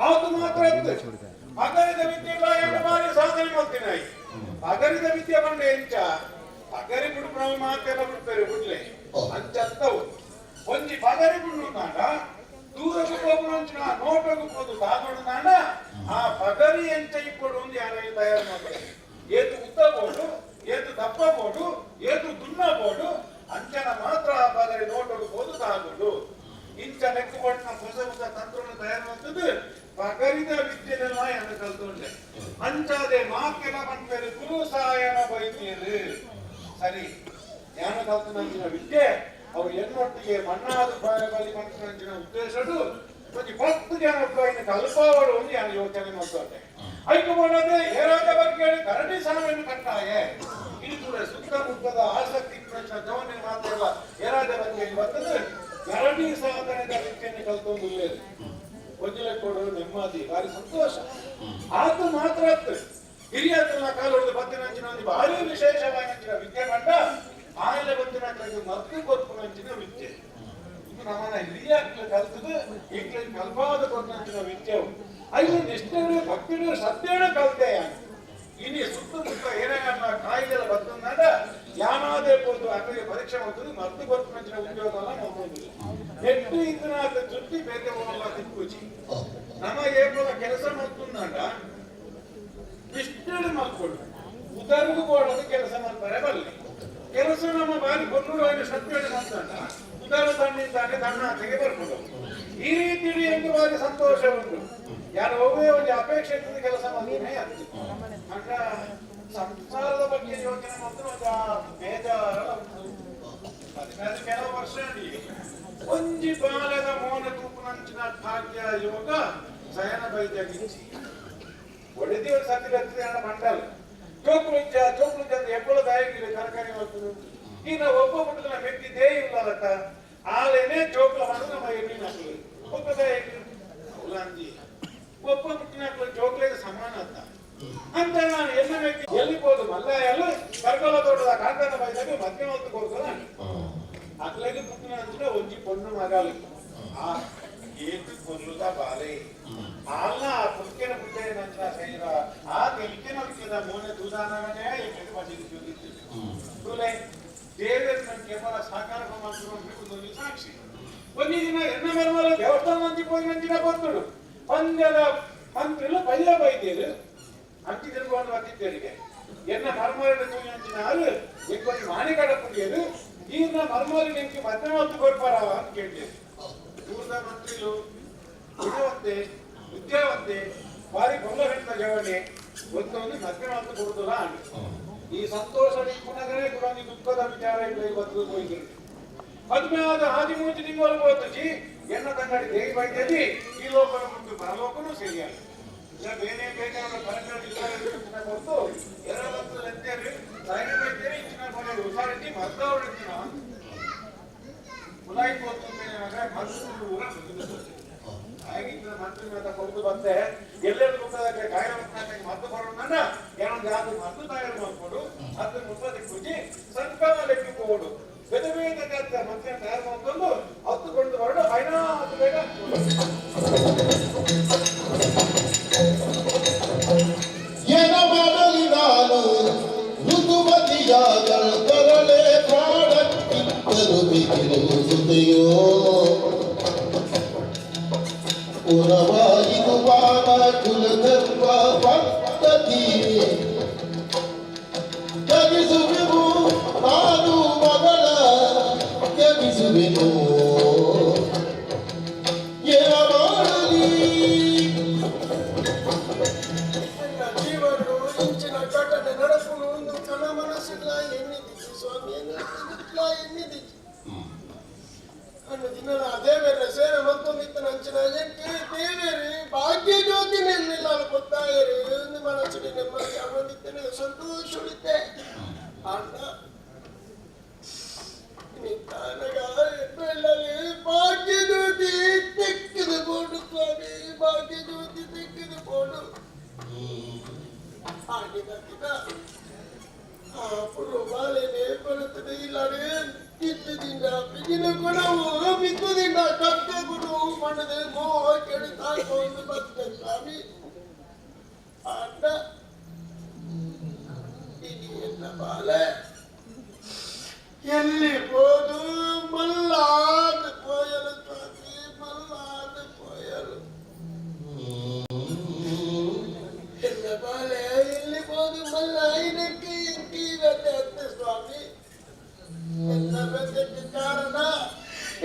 ಆತು ಮಾತ್ರ ಅಗರಿದ ವಿದ್ಯೆ ಏನು ಬಾರಿ ಸಾಧನೆ ಮಾಡ್ತೀನಿ ಅಗರಿದ ವಿದ್ಯೆ ಬಂಡೆ ಎಂಚ ಅಗರಿ ಬಿಡು ನಾವು ಮಾತೆಲ್ಲ ಬಿಡ್ತಾರೆ ಬಿಡ್ಲೆ ಅಂಚತ್ತವು ಒಂಜಿ ಪಗರಿ ಬಿಡು ನಾಡ ದೂರಕ್ಕೆ ಹೋಗುವಂಚಿನ ನೋಟಕ್ಕೆ ಹೋದು ತಾಗೋಡು ನಾಡ ಆ ಪಗರಿ ಎಂಚ ಇಪ್ಪಡು ಒಂದು ಯಾರಾಗಿ ತಯಾರು ಮಾಡ್ತಾರೆ. ಏತು ಉದ್ದ ಬೋಡು ಏತು ದಪ್ಪ ಬೋಡು ಏತು ದುನ್ನ ಬೋಡು ಅಂಚನ ಮಾತ್ರ ಆ ಪಗರಿ ನೋಟಕ್ಕೆ ಹೋದು ತಾಗೋಡು ಇಂಚ ನೆಕ್ಕು ಬಣ್ಣ ಹೊಸ ಹೊಸ ತಂತ್ರವನ್ನು ತಯಾರು ಮಾಡ್ತದೆ ಪಗರಿದ ವಿದ್ಯೆನೆಲ್ಲ ಎಂದು ಕಲ್ತೊಂಡೆ. ಅಂಚಾದೆ ಮಾಕೆಲ್ಲ ಪನ್ಪೇರು ಗುರು ಸಹಾಯನ ಬೈತೀರು ಸರಿ ಜ್ಞಾನ ಕಲ್ತನಂಚಿನ ವಿದ್ಯೆ ಅವು ಎನ್ನೊಟ್ಟಿಗೆ ಮಣ್ಣಾದ ಬಲಿ ಪನ್ಪುನಂಚಿನ ಉದ್ದೇಶಡು ಒಂಜಿ ಪತ್ತು ಜನ ಇನ್ನು ಕಲ್ಪಾವಳು ಒಂದು ಯಾನು ಯೋಚನೆ ಮಾಡ್ತೊಂಡೆ. ಐಕು ಮಾಡದೆ ಏರಾಜ ಬರ್ಗೇಳಿ ಕರಡಿ ಸಾವನ್ನು ಕಟ್ಟಾಯೆ. ಇದು ಸುತ್ತಮುತ್ತದ ಆಸಕ್ತಿ ಜವನೆ ಮಾತ್ರ ಏರಾಜ ಬರ್ಗೇಳಿ ಬರ್ತದೆ ಗರಡಿ ಸಾಧನೆದ ವಿದ್ಯೆಯನ್ನು ಕಲ್ತೊಂದು ಒಂಜಿಲೆ ಕೊಡು ನೆಮ್ಮದಿ ಭಾರಿ ಸಂತೋಷ. ಆತು ಮಾತ್ರ ಹಿರಿಯತನ ಕಾಲೊಡೆದು ಬತ್ತಿನಂಚಿನ ಒಂದು ಭಾರಿ ವಿಶೇಷವಾಗಿಂಚಿನ ವಿದ್ಯೆ ಕಂಡ ಆಯಿಲೆ ಬತ್ತಿನ ಮದ್ದು ಕೊರ್ಪುನಂಚಿನ ವಿದ್ಯೆ. ಇದು ನಮ್ಮನ್ನ ಹಿರಿಯ ಕಲ್ತದು ಈಗಲೇ ಕಲ್ಪಾದ ಕೊರ್ಪುನಂಚಿನ ವಿದ್ಯೆವು. ಅಲ್ಲಿ ನಿಷ್ಠೆಡು ಭಕ್ತಿಡು ಸತ್ಯಡು ಕಲ್ತೆ ಇನಿ ಸುತ್ತಮುತ್ತ ಏನೇ ಕಾಯಿಲೆ ಬತ್ತಂದಾಗ ಯಾನಾದೇ ಪೋದು ಅಕ್ಕಗೆ ಪರೀಕ್ಷೆ ಮಾಡ್ತದೆ ಮದ್ದು ಕೊರ್ಪುನಂಚಿನ ಉದ್ಯೋಗ ಎಲ್ಲ ಮಾಡ್ಕೊಂಡಿಲ್ಲ. ಎಟ್ಟು ಇದ್ದನಾಥ ಜುಟ್ಟಿ ಬೇತೆ ಹೋಗಲ್ಲ ತಿಪ್ಪುಜಿ. ನಮ್ಮ ಏಪಲ ಕೆಲಸ ಮಲ್ತುಂದಾಂಡ ಇಷ್ಟಡು ಮಲ್ಕೊಡು ಉದರ್ಗು ಬೋಡದು ಕೆಲಸ ಮಾಡ್ತಾರೆ ಬಲ್ಲೆ. ಕೆಲಸ ನಮ್ಮ ಬಾರಿ ಕೊಲ್ಲುಡು ఆయన ಸತ್ಯಡು ಮಾಡ್ತಾಂಡ ಉದರ ತಣ್ಣಿದ್ದಾನೆ ತನ್ನ ಆಚೆಗೆ ಬರ್ಕೊಂಡು ಈ ರೀತಿ ಹೆಂಗೆ ಬಾರಿ ಸಂತೋಷ ಉಂಟು. ಯಾರು ಒಬ್ಬೇ ಒಂದು ಅಪೇಕ್ಷೆ ಇರ್ತದೆ ಕೆಲಸ ಮಾಡ್ತೀನಿ ಅಂತ. ಅಂಡ ಸಂಸಾರದ ಬಗ್ಗೆ ಯೋಚನೆ ಮಾತ್ರ ಒಂದು ಬೇಜಾರ ಉಂಟು. ಅದು ಕೆಲವು ವರ್ಷ ಒಂಜಿ ಬಾಲದ ಮೋನ ತೂಪುನಂಚಿನ ಭಾಗ್ಯ ಯೋಗ ಸಯನ ಬೈದಾಗಿಚ್ಚಿ ಒಡೆದಿ ಒಂದು ಸತಿ ಹತ್ತಿರ ಹಣ ಮಂಡಲ ಚೋಕ್ಲುಜ್ಜ ಚೋಕ್ಲುಜ್ಜ ಅಂದ್ರೆ ಎಪ್ಪಳ ದಾಯಿಗಿಲ್ಲ ತರಕಾರಿ ಮಾಡ್ತದೆ. ಈಗ ಒಬ್ಬ ಪುಟ್ಟದ ಮೆತ್ತಿ they ಇಲ್ಲಲತ್ತ ಆಲೇನೆ ಚೋಕ್ಲ ಮಾಡೋದು ನಮ್ಮ ಎಣ್ಣಿನ ಹಾಕಲು ಒಬ್ಬ ದಾಯಿಗೆ ಅವಲಂಜಿ ಒಬ್ಬ ಪುಟ್ಟಿನ ಹಾಕಲು ಚೋಕ್ಲೆಗೆ ಸಮಾನ ಅಂತ ಅಂತ ನಾನು ಎನ್ನ ಮೆತ್ತಿ ಎಲ್ಲಿ ಹೋದು ಮಲ್ಲ ಎಲ್ಲ ಕರ್ಕೊಲ ತೋಟದ ಕಾಂತನ ಬೈದಾಗ ಮಧ್ಯ ಹೊತ್ತು ಕೊಡ್ತದ ಅಕ್ಲೆಗೆ ಪುಟ್ಟಿನ ಅಂಚಿನ ಒಂಜಿ ಪೊಣ್ಣು ಮಗಾಲು ಆ ಏತು ಕೊಲ್ಲುದ ಬಾಲೆ ಆಲ್ನ ಆ ಪುಕ್ಕೆನ ಪುಟ್ಟೆ ನಂಚಿನ ಸೈರ ಆ ತೆಲಿಕೆನ ವಿಕ್ಕಿದ ಮೋನೆ ದೂದಾನಗನೇ ಎಕ್ಕೆ ಬಜಿಗೆ ಚೂದಿತ್ತು ತುಲೆ ದೇವರ ನನ್ನ ಕೇವಲ ಸಾಕಾರ ಮಾತ್ರ ಸಾಕ್ಷಿ. ಒಂಜಿ ದಿನ ಎನ್ನ ಮರ್ಮಲ ದೇವಸ್ಥಾನ ಮಂದಿ ಪೋಯಿ ನಂಚಿನ ಬರ್ತುಡು ಪಂದ್ಯದ ಮಂತ್ರಿಲು ಪಯ್ಯ ಬೈದೇರು ಅಂಚಿ ತಿರುಗುವಂದು ಬತ್ತಿದ್ದೇರಿಗೆ ಎನ್ನ ಮರ್ಮಲಿನ ತೂಯಿ ಅಂಚಿನ ಆರು ಇಂಕೊಂಜಿ ಮಾಣಿ ಕಡಪುಡಿಯರು ಈರ್ನ ಮರ್ಮಲಿ ನಿಂಗೆ ಮಧ್ಯ ಹೊತ್ತು ಕೊಡ್ಪಾರವ ಅಂತ ಕೇಳಿದೆ. ದೂರದ ಮಂತ್ರಿಲು ಗುಣವಂತೆ ವಿದ್ಯಾವಂತೆ ಬಾರಿ ಗೊಂಗ ಹಿಡಿದ ಜವಣಿ ಗೊತ್ತೊಂದು ಮಧ್ಯ ಮಾತು ಕೊಡುದಿಲ್ಲ ಈ ಸಂತೋಷ ಪುನಗನೇ ಕೂಡ ದುಃಖದ ವಿಚಾರ ಇಲ್ಲ ಇವತ್ತು ಹೋಗಿದ್ರು. ಮದುವೆ ಆದ 13 ತಿಂಗಳು ಹೋತಜಿ ಎನ್ನ ತಂಗಡಿ ದೇವಿ ಬೈದ್ಯದಿ ಈ ಲೋಕನ ಮುಂದೆ ಪರಲೋಕನೂ ಸರಿಯಾಗಿ ಇಲ್ಲ ಬೇರೆ ಬೇಕಾದ ಪರಕರ ಕೊಟ್ಟು ಎರಡು ಎತ್ತೇರಿ ಸಾಯಿನ ಬೈದ್ಯರಿ ಇಚ್ಚಿನ ಕೊನೆಗೆ ಹುಷಾರಿಟ್ಟಿ ಮದ್ದವರಿದ್ದಿನ ಮುಲಾಯಿ ಮದ್ದು ಊರ ಆಗಿದ್ದ ಮಂತ್ರಿ ಮಾತ ಕೊಡುದು ಬಂದೆ ಎಲ್ಲೆಲ್ಲಿ ಮುಖದಕ್ಕೆ ಗಾಯ ಮದ್ದು ಕೊಡೋಣ ಏನೊಂದು ಯಾವ್ದು ಮದ್ದು ತಯಾರು ಮಾಡ್ಕೊಂಡು ಅದು ಮುಖದ ಪೂಜಿ ಸಂಕಮ ಲೆಕ್ಕ ಕೊಡು ಬೇರೆ ಬೇರೆ ಜಾತಿಯ ಮಂತ್ರಿ ತಯಾರು ಮಾಡ್ಕೊಂಡು ಹತ್ತುಕೊಂಡು ಹೊರಡು ಐನಾ ಅದು ಬೇಗ. ಏನ ಮಾಡಲಿ ನಾನು ಋತುಮತಿಯಾದಳು ತರಳೆ ಪ್ರಾಣಕ್ಕಿಂತಲೂ ಬಿಗಿಲು ಸುತೆಯೋ ಉರವಾಯಿತು ಬಾಣ ಕುಲಧರ್ಮ ಪದ್ಧತಿ ತ್ಯಜಿಸುವೆವು ನಾನು ಮಗಳ ತ್ಯಜಿಸುವೆನು ಏನ ಮಾಡಲಿ. ನನ್ನ ಜೀವನಡು ಇಂಚಿನ ಘಟನೆ ನಡಪುನು ಒಂದು ಕಣ ಮನಸ್ಸಿಲ್ಲ ಎನ್ನಿದಿಚ್ಚಿ ಸ್ವಾಮಿ ಎನ್ನಿದಿಲ್ಲ ಎನ್ನಿದಿಚ್ಚಿ ಅನ್ನು ದಿನ ದೇವರ ಸೇವೆ ಮತ್ತೊಂದಿತ್ತು ನಂಚಿನ ಎಕ್ಕೆ ದೇವೇರಿ ಭಾಗ್ಯ ಜ್ಯೋತಿ ನಿಲ್ಲಿಲ್ಲ ಗೊತ್ತಾಯರಿ ಒಂದು ಮನಸ್ಸಿಡಿ ನೆಮ್ಮದಿ ಅವನಿದ್ದೇನೆ ಸಂತೋಷುಡಿದ್ದೆ. ಅಣ್ಣ ನಿಂತಾನಗ ಎಪ್ಪೆಲ್ಲಲ್ಲಿ ಭಾಗ್ಯ ಜ್ಯೋತಿ ತೆಕ್ಕಿದ ಬೋಡು ಸ್ವಾಮಿ, ಭಾಗ್ಯ ಜ್ಯೋತಿ ತೆಕ್ಕಿದ ಬೋಡು. ಆಗಿದ ದಿನ ಆ ಪುರು ಬಾಳೆನೆ ಬರುತ್ತದೆ ಇಲ್ಲವೇ ತಿತ್ತದಿಂದ ಬಿಗಿನ ಕೊಡವು ಬಿತ್ತುದಿಂದ ಕತ್ತೆ ಕೊಡು ಮಣ್ಣದೆ ಮೋಹ ಕೆಡಿ ತಾಕೊಂಡು ಬರ್ತದೆ ಸ್ವಾಮಿ. ಅಣ್ಣ ಇದು ಎನ್ನ ಬಾಲೆ ಎಲ್ಲಿ ಹೋದು ಮಲ್ಲಾದ ಪೋಯಲು ಸ್ವಾಮಿ, ಮಲ್ಲಾದ ಪೋಯಲು. ಎಲ್ಲ ಬಾಲೆ ಎಲ್ಲಿ ಹೋದು ಮಲ್ಲ ಇದಕ್ಕೆ ಇಂಕಿ ಅತ್ತ ಸ್ವಾಮಿ. ಎಲ್ಲ ವ್ಯಥೆಗೆ ಕಾರಣ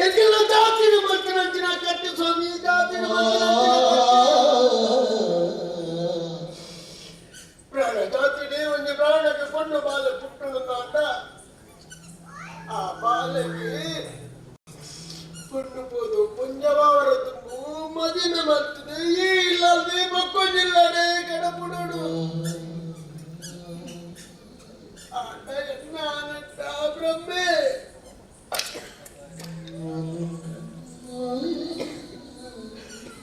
ಎಂತೆಲ್ಲ ಜಾತಿನ ಮಕ್ಕಳಂಚಿನ ಕಟ್ಟಿ ಸ್ವಾಮಿ, ಜಾತಿನ ಪ್ರಾಣ ಜಾತಿನೇ ಒಂದು ಪ್ರಾಣಕ್ಕೆ ಕೊಂಡು ಬಾಲೆ ಪುಟ್ಟನು ಅಂದ ಆ ಬಾಲೆಗೆ ಪುಣ್ಣು ಪೋದು ಪುಂಜವಾವರ ತುಂಬು ಮದಿಮೆ ಮರ್ತದೆ ಈ ಇಲ್ಲದೆ ಬಕ್ಕೊಂಡಿಲ್ಲದೆ ಕಡಪುಡೋಡು ಆಟ ನಾನಟ್ಟ ಬ್ರಹ್ಮೆ.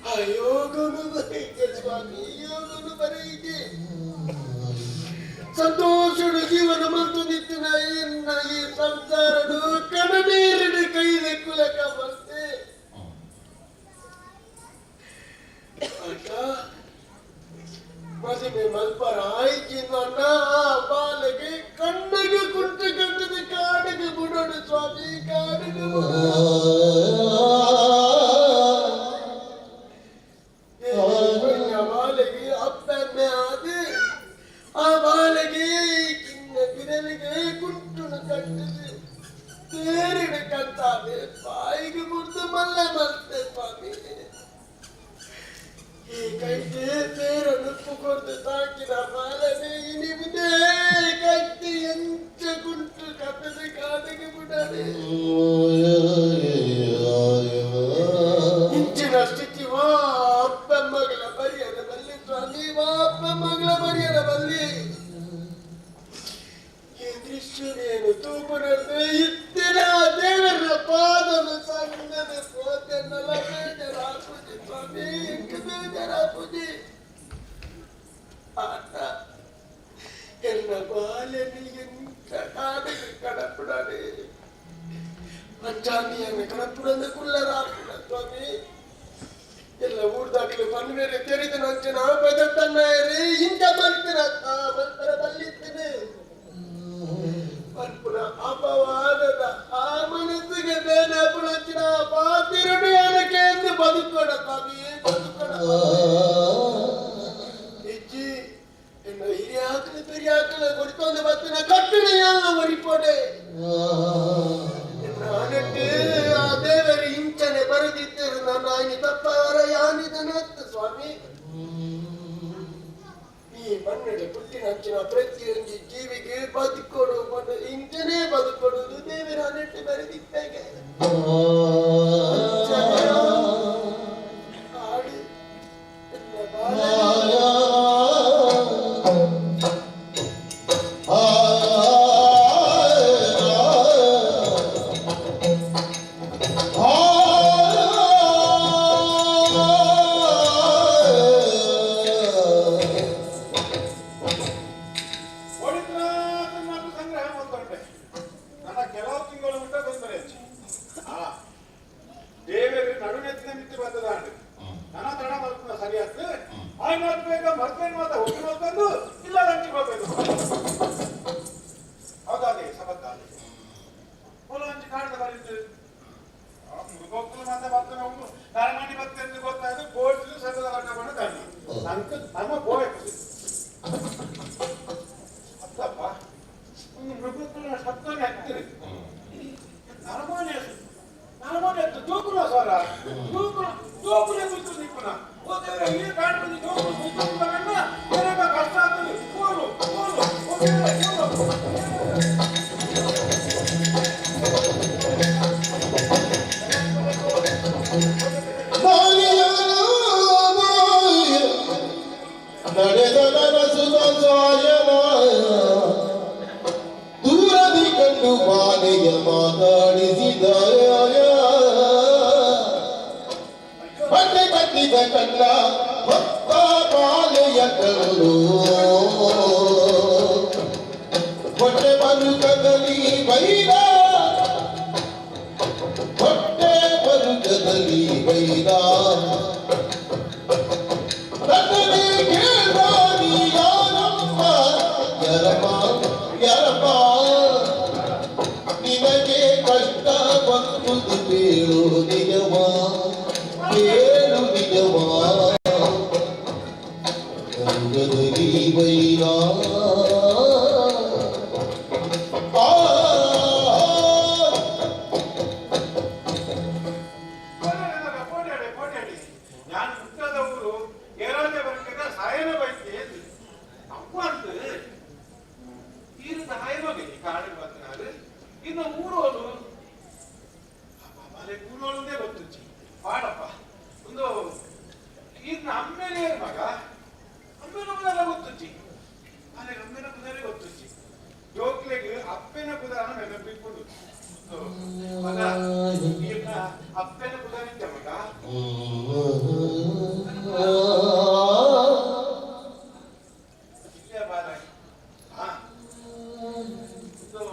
ಆ ಯೋಗನು ಬರೀತೆ ಸ್ವಾಮಿ, ಯೋಗನು ಬರೀತೆ. ಸಂತೋಷಡು ಜೀವನ ಮಂತು ನಿತ್ತಿನ ಇನ್ನ ಈ ಸಂಸಾರಡು ಕಣನೀರಿನ ಕೈ ಕುಲಕ ಬಂತೆ. ಅಕ್ಕ ಮದುವೆ ಮಲ್ಪರ ಆಯ್ಚಿನ ಆ ಬಾಲೆಗೆ ಕಣ್ಣಿಗೆ ಕುಂಟು ಕಟ್ಟದ ಕಾಡಿಗೆ ಬಿಡೋಡು ಸ್ವಾಮಿ, ಕಾಡಿಗೆ ಬಿಡೋಡು. ಕೈಗೆ ಪೇರನ್ನು ಕೊರ್ದು ಸಾಕಿದ ಬಾಲನೆ ಇನಿಬುದೇ ಕೈತಿ ಎಂಚ ಗುಂಟು ಕತ್ತದ ಕಾದಿಗೆ ಬಿಡದೆ ಇಂಚಿನ ಸ್ಥಿತಿ ವಾ ಅಪ್ಪ ಮಗಳ ಬರಿಯರ ಬಲ್ಲಿ ಸ್ವಾಮಿ, ವಾ ಅಪ್ಪ ಮಗಳ ಬರಿಯರ ಬಲ್ಲಿ. ಈ ದೃಶ್ಯವೇನು ತೂಪನಂತೆ ಇತ್ತಿನ ದೇವರ ಪಾದನ ಸಣ್ಣದ ಪೋತೆನ್ನೆಲ್ಲ ಬೇಜಾರಾಪುಜಿ ಸ್ವಾಮಿ, ಎಂಕ ಬೇಜಾರಾಪುಜಿ. ಆಟ ಎಲ್ಲ ಬಾಲನಿ ಎಂತ ಕಾಡಿಗೆ ಕಡಪುಡನೆ ಪಂಚಾಮಿಯನ್ನು ಕಡಪುಡಂದ ಕುಲ್ಲರಾಪುಡ ಸ್ವಾಮಿ. ಎಲ್ಲ ಊರ್ದಾಗಲು ಪನ್ವೇರೆ ತೆರೆದ ನಂಚಿನ ಪದತ್ತನ್ನಾಯರೇ ಇಂಥ ಮಲ್ತಿರ ಮಲ್ಪರ ಬಲ್ಲಿತ್ತೇನೆ ಪನ್ಪುನ ಅಪವಾದದ ಆ ಮನಸ್ಸಿಗೆ ಬೇನಾಪುಣಂಚಿನ ಪಾತಿರುಡಿ ಅನಕೆ ಎಂದು ಬದುಕೋಣ ಸ್ವಾಮಿ, ಬದುಕೋಣ. ಇಜ್ಜಿ ಎನ್ನ ಹಿರಿಯ ಆಕಳ ಪೆರಿಯ ಆಕಳ ಕೊಡ್ತೊಂದು ಬತ್ತಿನ ಕಟ್ಟಣೆಯಲ್ಲ ಒರಿಪೊಡೆ. ನಾನೆಟ್ಟು ಆ ದೇವರು ಇಂಚನೆ ಬರೆದಿದ್ದರು ನನ್ನ ಆಯ್ನಿ ತಪ್ಪವರ ಯಾನಿದನತ್ತು ಸ್ವಾಮಿ. ಈ ಮಣ್ಣಿಗೆ ಪುಟ್ಟಿನಂಚಿನ ಪ್ರತಿಯೊಂದು ಜೀವಿಗೆ ಬದುಕೊಡು ಮಣ್ಣು ಇಂಚನೆ ಬದುಕೊಡುವುದು ದೇವರ ಅನೆಟ್ಟು ಬರೆದಿದ್ದಾಗೆ. ಆಡು ಎಲ್ಲ ಬಾಳಲಿ. ಓಡಿದ್ರಾದ ಸಂಗ್ರಹ ಮಾಡ್ಕೊಂಡೆ ನನ್ನ ಕೆಲವು ತಿಂಗಳು ಬಿಟ್ಟ ತೊಂದರೆ ಹೆಚ್ಚು. ಆ ದೇವರು ನಡುನೆತ್ತಿನ ಮಿತಿ ಬರ್ತದಾಂಡು ನನ್ನ ತಡ ಮಲ್ಪುನ ಸರಿಯಾತು ಆಯ್ತು ಬೇಗ ಮರ್ತೇನು ಮಾತ ಹೋಗಿ ಮಲ್ತಂದು ಇಲ್ಲ ಲಂಚಿ ಹೋಗ್ಬೇಕು. ಹೌದಾದೆ ಸಬದ್ದ ಹೊಲ ಹಂಚಿ ಕಾಡ್ದ ಬರೀತು ಮೃಗೋಕ್ತಲು ಮಾತ ಬರ್ತನೆ ಉಂಟು ನರಮಣಿ ಬತ್ತೆ ಅಂತ ಗೊತ್ತಾಯ್ತು ಬೋರ್ಡ್ ಸತದ ವರ್ಗ ದಂಡಿ ನಂಗೆ ನಮ್ಮ ಬೋಯ್ ಅತ್ತಪ್ಪ ಒಂದು ಮೃಗಕ್ಕೂ ಶಬ್ದನೇ ಆಗ್ತಿರಿ. ನರಮಾನೆ ನರಮಾನೆ ಅತ್ತು ಜೋಕುನ ಸ್ವರ ಜೋಕುನ ಜೋಕುನ ಕುಯ್ತು ನಿಪ್ಪುನ ಓ ದೇವರೇ ಈ ಕಾಡು ಬಂದು ಜೋಕುನ ಕುಯ್ತು ನಿಪ್ಪನ ಬೇರೆ ಕಷ್ಟ ಆಗ್ತದೆ. ಕೋಲು ಕೋಲು ಓ ದೇವರೇ ಕೋಲು. ದೂರದಿ ಕಂಡು ಬಾಲೆಯ ಮಾತಾಡಿಸಿದ ಬಟ್ಟೆ ಕಟ್ಟಿದ ಕಣ್ಣ ಹೊತ್ತ ಬಾಲೆಯ ಕರುಳು ಹೊಟ್ಟೆ ಬರುಕದಲ್ಲಿ ಬೈದ, ಹೊಟ್ಟೆ ಬರುಕದಲ್ಲಿ ಬೈದ. ನನ್ನನೇ ಕೇಳ್ದ ನೀ ಯಾರಮ್ಮ, ಯಾರಮ್ಮ ಯಾರಮ್ಮ, ನಿನಗೆ ಕಷ್ಟ ಬಂದುದು ಕೇಳು ನಿಜವ, ಕೇಳು ನಿಜವ. ಗಂಗದಲ್ಲಿ ಬೈದ. ಆ ಪೋಡ್ಯಾಡೆ ಪೋಡ್ಯಾಡಿ ನಾನು ಹುಟ್ಟದ ಊರು ಏರಾಜೆ ಬರ್ಕಿದ ಸಾಯನ ಬೈತಿ ಅಪ್ಪ ಅಂತ ಈರು ಹಾಯನೋಗಿ ಕಾಡಿಗೆ ಬರ್ತಿನಾರು ಇನ್ನು ಊರೋಲು ಅಲೆ ಊರೋಲಂದೇ ಗೊತ್ತುಚ್ಚಿ ಪಾಡಪ್ಪ ಒಂದು ಈರ್ನ ಅಮ್ಮೇಲೆ ಮಗ ಅಮ್ಮೇನ ಕುದರ ಗೊತ್ತುಚ್ಚಿ ಅಲೆ ಅಮ್ಮೇನ ಕುದರೆ ಗೊತ್ತುಚ್ಚಿ ಜೋಕ್ಲೆಗೆ ಅಪ್ಪನ ಕುದರನ ನೆನಪಿಕೊಂಡು ಮಗ ಈರ್ನ ಅಪ್ಪನ ಕುದರಿದ್ದ ಮಗ ಇಲ್ಲೇ ಬಾರ. ಹಾ ಇದು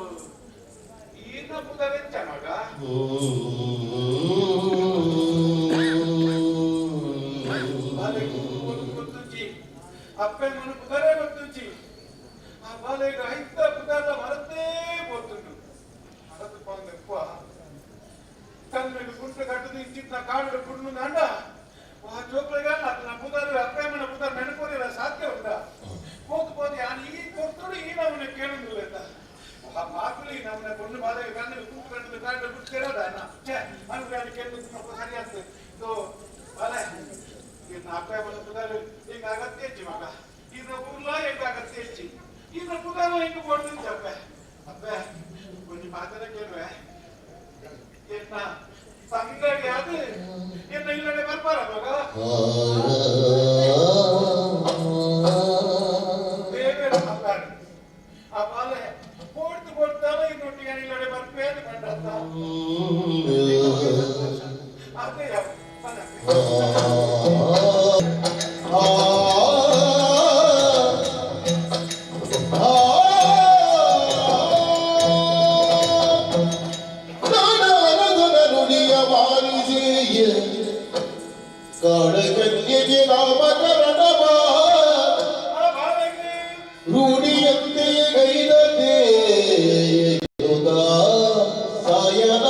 ಈರ್ನ ಕುದರೆಂಚ ಮಗ ಬಾಲೆಗೆ ಗೊತ್ತುಜ್ಜಿ ಅಪ್ಪೆ ಮನ ಕುದರೆ ಗೊತ್ತುಜ್ಜಿ ಆ ಬಾಲೆಗೆ ಐತ ಕುದರ ಮರತೇ ಗೊತ್ತುಂಟು ಮರತು ಪಂದೆಪ್ಪ ಕಣ್ಣು ಕುಂಟು ಕಟ್ಟದು ಇಂಚಿತ್ತ ಕಾಡು ಕುಡ್ನು ನಾಂಡ ಆ ಜೋಕ್ಲೆಗ ಅದನ್ನ ಪುದಾರು ಅಪ್ಪೆ ಮನ ಪುದಾರ್ ನೆನಪೋದಿಲ್ಲ ಸಾಧ್ಯ ಉಂಟ ಹೋದ್ ಹೋದ್ ಯಾನ್ ಈ ಕೊರ್ತುಡು ಈ ನಮ್ಮನ್ನ ಕೇಳುದಿಲ್ಲ ಆ ಮಾತುಲಿ ನಮ್ಮನ್ನ ಕೊಂಡು ಬಾಲೆಗೆ ಕಣ್ಣು ಕುಂಟು ಕಟ್ಟದು ಕಾಡು ಬಿಡ್ತಿರೋದ ಛೇ ಅನ್ಕೊಂಡು ಕೇಳುದು ಸರಿ ಆಗ್ತದೆ ಇದು ಬಾಲೆ ಅಪ್ಪ ಪುದರ್ ಹಿಂಗ ಅಗತ್ಯ ಹೆಚ್ಚಿ ಮಗ ಇದ್ರ ಊರ್ಲ ಹೆಂಗ ಅಗತ್ಯ ಹೆಚ್ಚಿ ಇದ್ರ ಪುದರ್ ಹಿಂಗ ಕೊಡ್ತೀನಿ ಅಪ್ಪೆ ಅಪ್ಪೆ ಒಂಜಿ ಮಾತನ ಕೇಳುವೆ ಎನ್ನ ಸಂಗಡಿ ಅದು ಎನ್ನ ಇಲ್ಲಡೆ ಬರ್ಪಾರ ಮಗ ದೇವೇರ ಸಂಗಾಡಿ ಆ ಬಾಲೆ ಕೊಡ್ತು ಕೊಡ್ತಾವ ಇನ್ನೊಟ್ಟಿಗೆ ಇಲ್ಲಡೆ ಬರ್ಪೇ ಅಂತ ಕಂಡತ್ತ ಅದೇ ಕಾಡಕನ್ಯೆಗೆ ನಾಮಕರಣವ ರೂಢಿಯಂತೆ ಗೈದತೆ ಸಾಯನ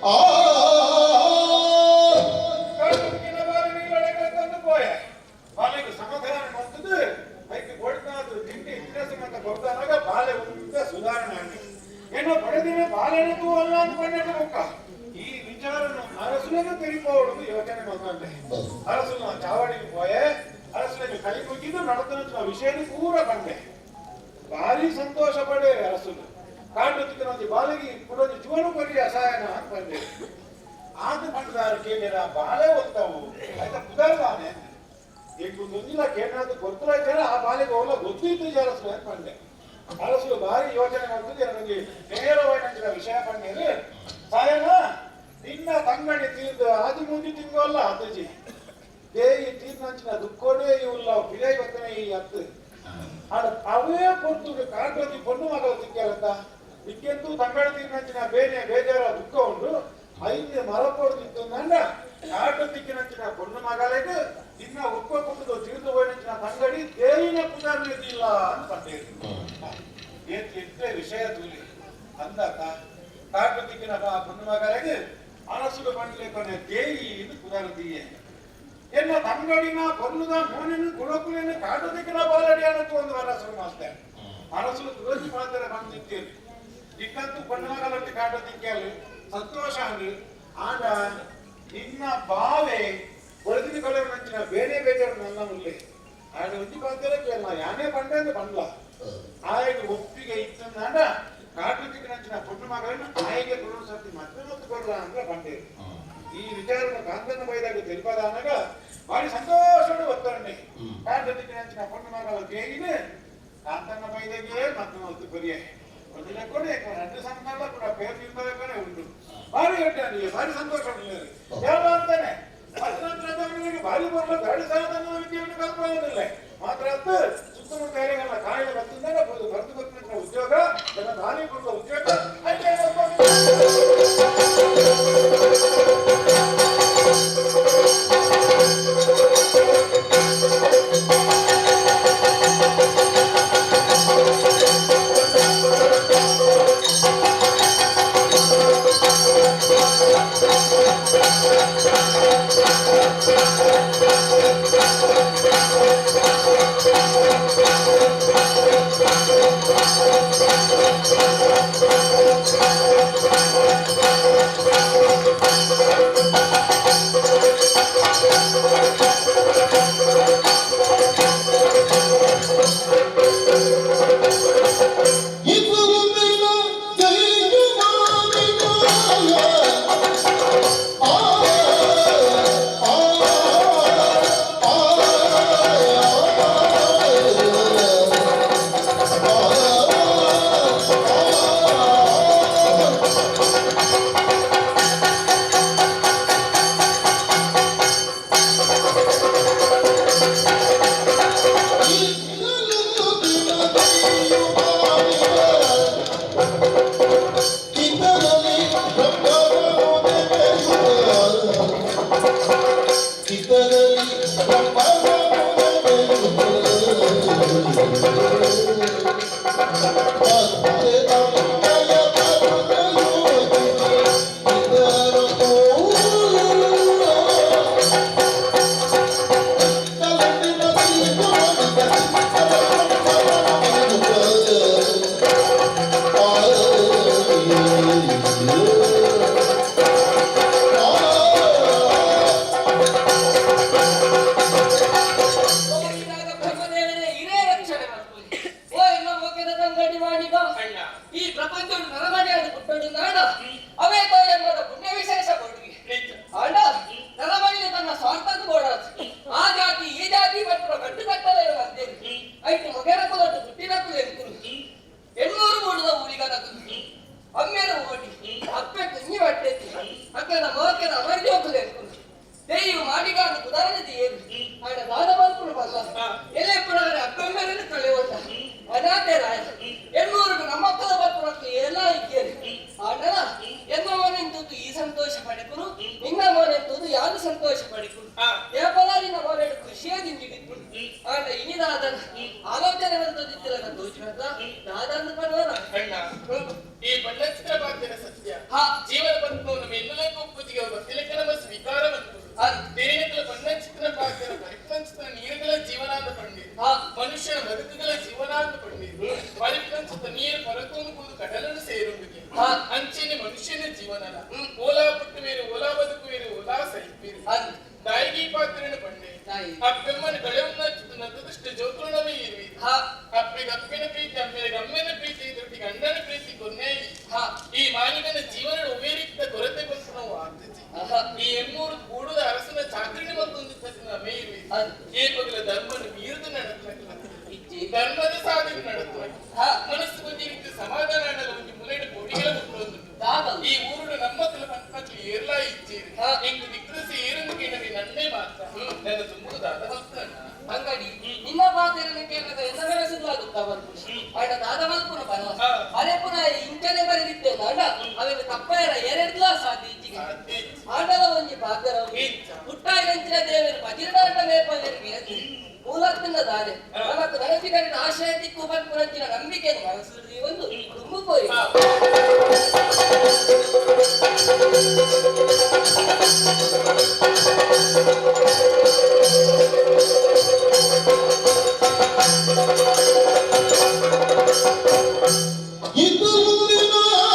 ಆ ಬಾಲೆಗೆ ಸಮಾಧಾನ ಮಾಡ್ತದೆ ಐಕೆ ಕೊಡ್ತಾದ್ರು ತಿಂಡಿ ಇತಿಹಾಸ ಅಂತ ಕೊಡ್ತಾನಾಗ ಬಾಲೆ ಉಂಟ ಸುಧಾರಣೆ ಆಗಿ ಏನೋ ಪಡೆದಿನ ಬಾಲೆನೂ ಅಲ್ಲ ಅಂತ ಪಡೆದ ಮುಖ ಈ ವಿಚಾರನ ಅರಸುಲಗೆ ತೆರಿಪೋಡು ಯೋಚನೆ ಮಾಡ್ಕೊಂಡೆ ಅರಸುಲ ಚಾವಡಿಗೆ ಪೋಯೆ ಅರಸುಲಗೆ ಕೈ ಮುಗಿದು ನಡೆದ ವಿಷಯ ಪೂರ ಬಂದೆ ಭಾರಿ ಸಂತೋಷ ಪಡೆ ಅರಸುಲು ಕಾಟುತ್ತಿದ್ದ ಬಾಲಿಗೆ ಪುಡೊಂಜಿ ಜೀವನ ಕೊರಿ ಅಸಹಾಯನ ಅಂತ ಬಂದೆ ಆದ ಪಂಡದಾರ ಕೇಳಿರ ಬಾಳೆ ಒತ್ತವು ಆಯ್ತಾ ಪುದರ್ದಾನೆ ಈಗ ಮುಂದಿನ ಕೇಳಿದ ಗೊತ್ತಿಲ್ಲ ಆ ಬಾಲಿಗೆ ಹೋಗಲ್ಲ ಗೊತ್ತಿತ್ತು ಅರಸು ಅಂತ ಬಂದೆ ಅರಸು ಭಾರಿ ಯೋಚನೆ ಮಾಡ್ತಿದ್ದೆ ನನಗೆ ನೇರವಾಗಿ ನಂಜಿನ ವಿಷಯ ಬಂದಿರಿ ಸಾಯನ ನಿನ್ನ ತಂಗಡಿ ತೀರ್ದು ಆದಿ ಮುಂದಿ ತಿಂಗೋಲ್ಲ ಅತ್ತಜಿ ದೇಯಿ ತೀರ್ನಂಚಿನ ದುಃಖೋಡೇ ಇವುಲ್ಲ ಪಿಳೈ ಬತ್ತನೆ ಈ ಅತ್ತು ಆಡ ಅವೇ ಪೊರ್ತುಡು ಕಾಟೋದಿ ಪೊಣ್ಣು ಮಗಳು ತಿಕ್ಕರತ್ತ ಇಕ್ಕೆಂತೂ ತಂಗಡಿ ತೀರ್ನಂಚಿನ ಬೇನೆ ಬೇಜಾರ ದುಃಖ ಉಂಟು ಐದು ಮರಪೊಡ್ದಿತ್ತು ನಂಡ ಕಾಟು ತಿಕ್ಕಿನಂಚಿನ ಪೊಣ್ಣು ಮಗಳಿಗೆ ನಿನ್ನ ಉಪ್ಪ ಕುಟ್ಟದು ತೀರ್ದು ಹೋಯಿನಂಚಿನ ತಂಗಡಿ ದೇಯಿನ ಪುನರ್ನಿದಿಲ್ಲ ಅಂತ ಪಂಡೇರಿ ಏತ್ ಎತ್ತೆ ವಿಷಯ ತೂಲಿ ಅಂದಾತ ಕಾಟು ತಿಕ್ಕಿನ ಪೊಣ್ಣು ಮಗಳಿಗೆ ಅರಸುಡು ಬಂಡ್ಲೆ ಕೊನೆ ದೇಯಿ ಇದು ಪುನರ್ದಿಯೇ ಎನ್ನ ತಂಗಡಿನ ಪೊನ್ನುದ ಮೋನಿನ ಗುಣಕುಲಿನ ಕಾಟು ದಿಕ್ಕಿನ ಬಾಲಡಿ ಅನ್ನತ್ತು ಒಂದು ಅರಸರು ಮಾಸ್ತೆ ಅರಸರು ರೋಜಿ ಮಾತ್ರ ಬಂದಿದ್ದೇನೆ ಇಕ್ಕಂತೂ ಪೊಣ್ಣು ಕಾಟು ದಿಕ್ಕಲ್ಲಿ ಸಂತೋಷ ಅಂದ್ರಿ ಆಂಡ ನಿನ್ನ ಬಾವೆ ಒಳದಿನ ಕೊಲೆ ನಂಚಿನ ಬೇರೆ ಬೇಜಾರು ನನ್ನ ಉಲ್ಲೆ ಆಂಡ ಒಂಜಿ ಪಾತ್ರ ಕೇಳಲ್ಲ ಯಾನೇ ಪಂಡೆ ಅಂತ ಬಂಡ್ಲ ಆಯಗೆ ಒಪ್ಪಿಗೆ ಇತ್ತಂದಾಂಡ ಕಾಟು ದಿಕ್ಕಿನಂಚಿನ ಪೊಣ್ಣು ಮಗಳನ್ನು ಆಯಗೆ ಕೊಡುವ ಸರ್ತಿ ಮತ್ತೆ ಮತ್ತು ಕೊಡ್ಲ ಅಂದ್ರೆ ಬಂಡೇರಿ ಈ ವಿಚಾರವನ್ನು ಕಾಂತನ ಬೈದಾಗ ತಿಳಿಪದಾನಾಗ ಭಾರಿ ಸಂತೋಷಡು ಒತ್ತರಣೆ ಕಾಟದಿಕ್ಕಿನಂಚಿನ ಪೊಣ್ಣು ಮಗಳ ಕೇಳಿದೆ ಕಾಂತನ ಬೈದಾಗೆ ಮತ್ತೆ ಒತ್ತು ಕೊರಿಯೆ ಒಂದಿನ ಕೊಡೆ రెండు ಸಂತಾನ ಕೂಡ పేరు ನಿರ್ಧಾರಕ್ಕనే ಉಂಟು ಭಾರಿ ಗಟ್ಟಿ ಭಾರಿ ಸಂತೋಷ ಉಂಟು ಯಾವ ಅಂತಾನೆ ಭಾರಿ ಬರಲ್ಲ ಎರಡು ಸಾವಿರದ ವಿದ್ಯೆಯನ್ನು ಕಲ್ಪನೆ ಮಾತ್ರ ಅದ್ದು ಸುತ್ತಮುತ್ತ ಏರಿಯಾಗಳ ಕಾಯಿಲೆ ಬರ್ತಿದ್ದಾಗ ಬರ್ತು ಗೊತ್ತಿನ ಉದ್ಯೋಗ ನನ್ನ ದಾರಿ ಕೊಡುವ ಉದ್ಯೋಗ ಅಲ್ಲೇ Oh. ಪಾತ್ರ ಹುಟ್ಟಾಯಿನಂಚಿನ ದೇವರು ಪಜಿರ್ನಾಟ ಮೇಪವರಿಗೆ ಮೂಲತ್ತಿನ ದಾನೆ ನಮಕ್ ನನಸಿಗರಿನ ಆಶ್ರಯ ದಿಕ್ಕು ಪನ್ಪುನಂಚಿನ ನಂಬಿಕೆಯನ್ನು ಮನಸ್ಸು ಒಂದು ತುಂಬು ಪೋಯಿ ಇದು ಮುಂದಿನ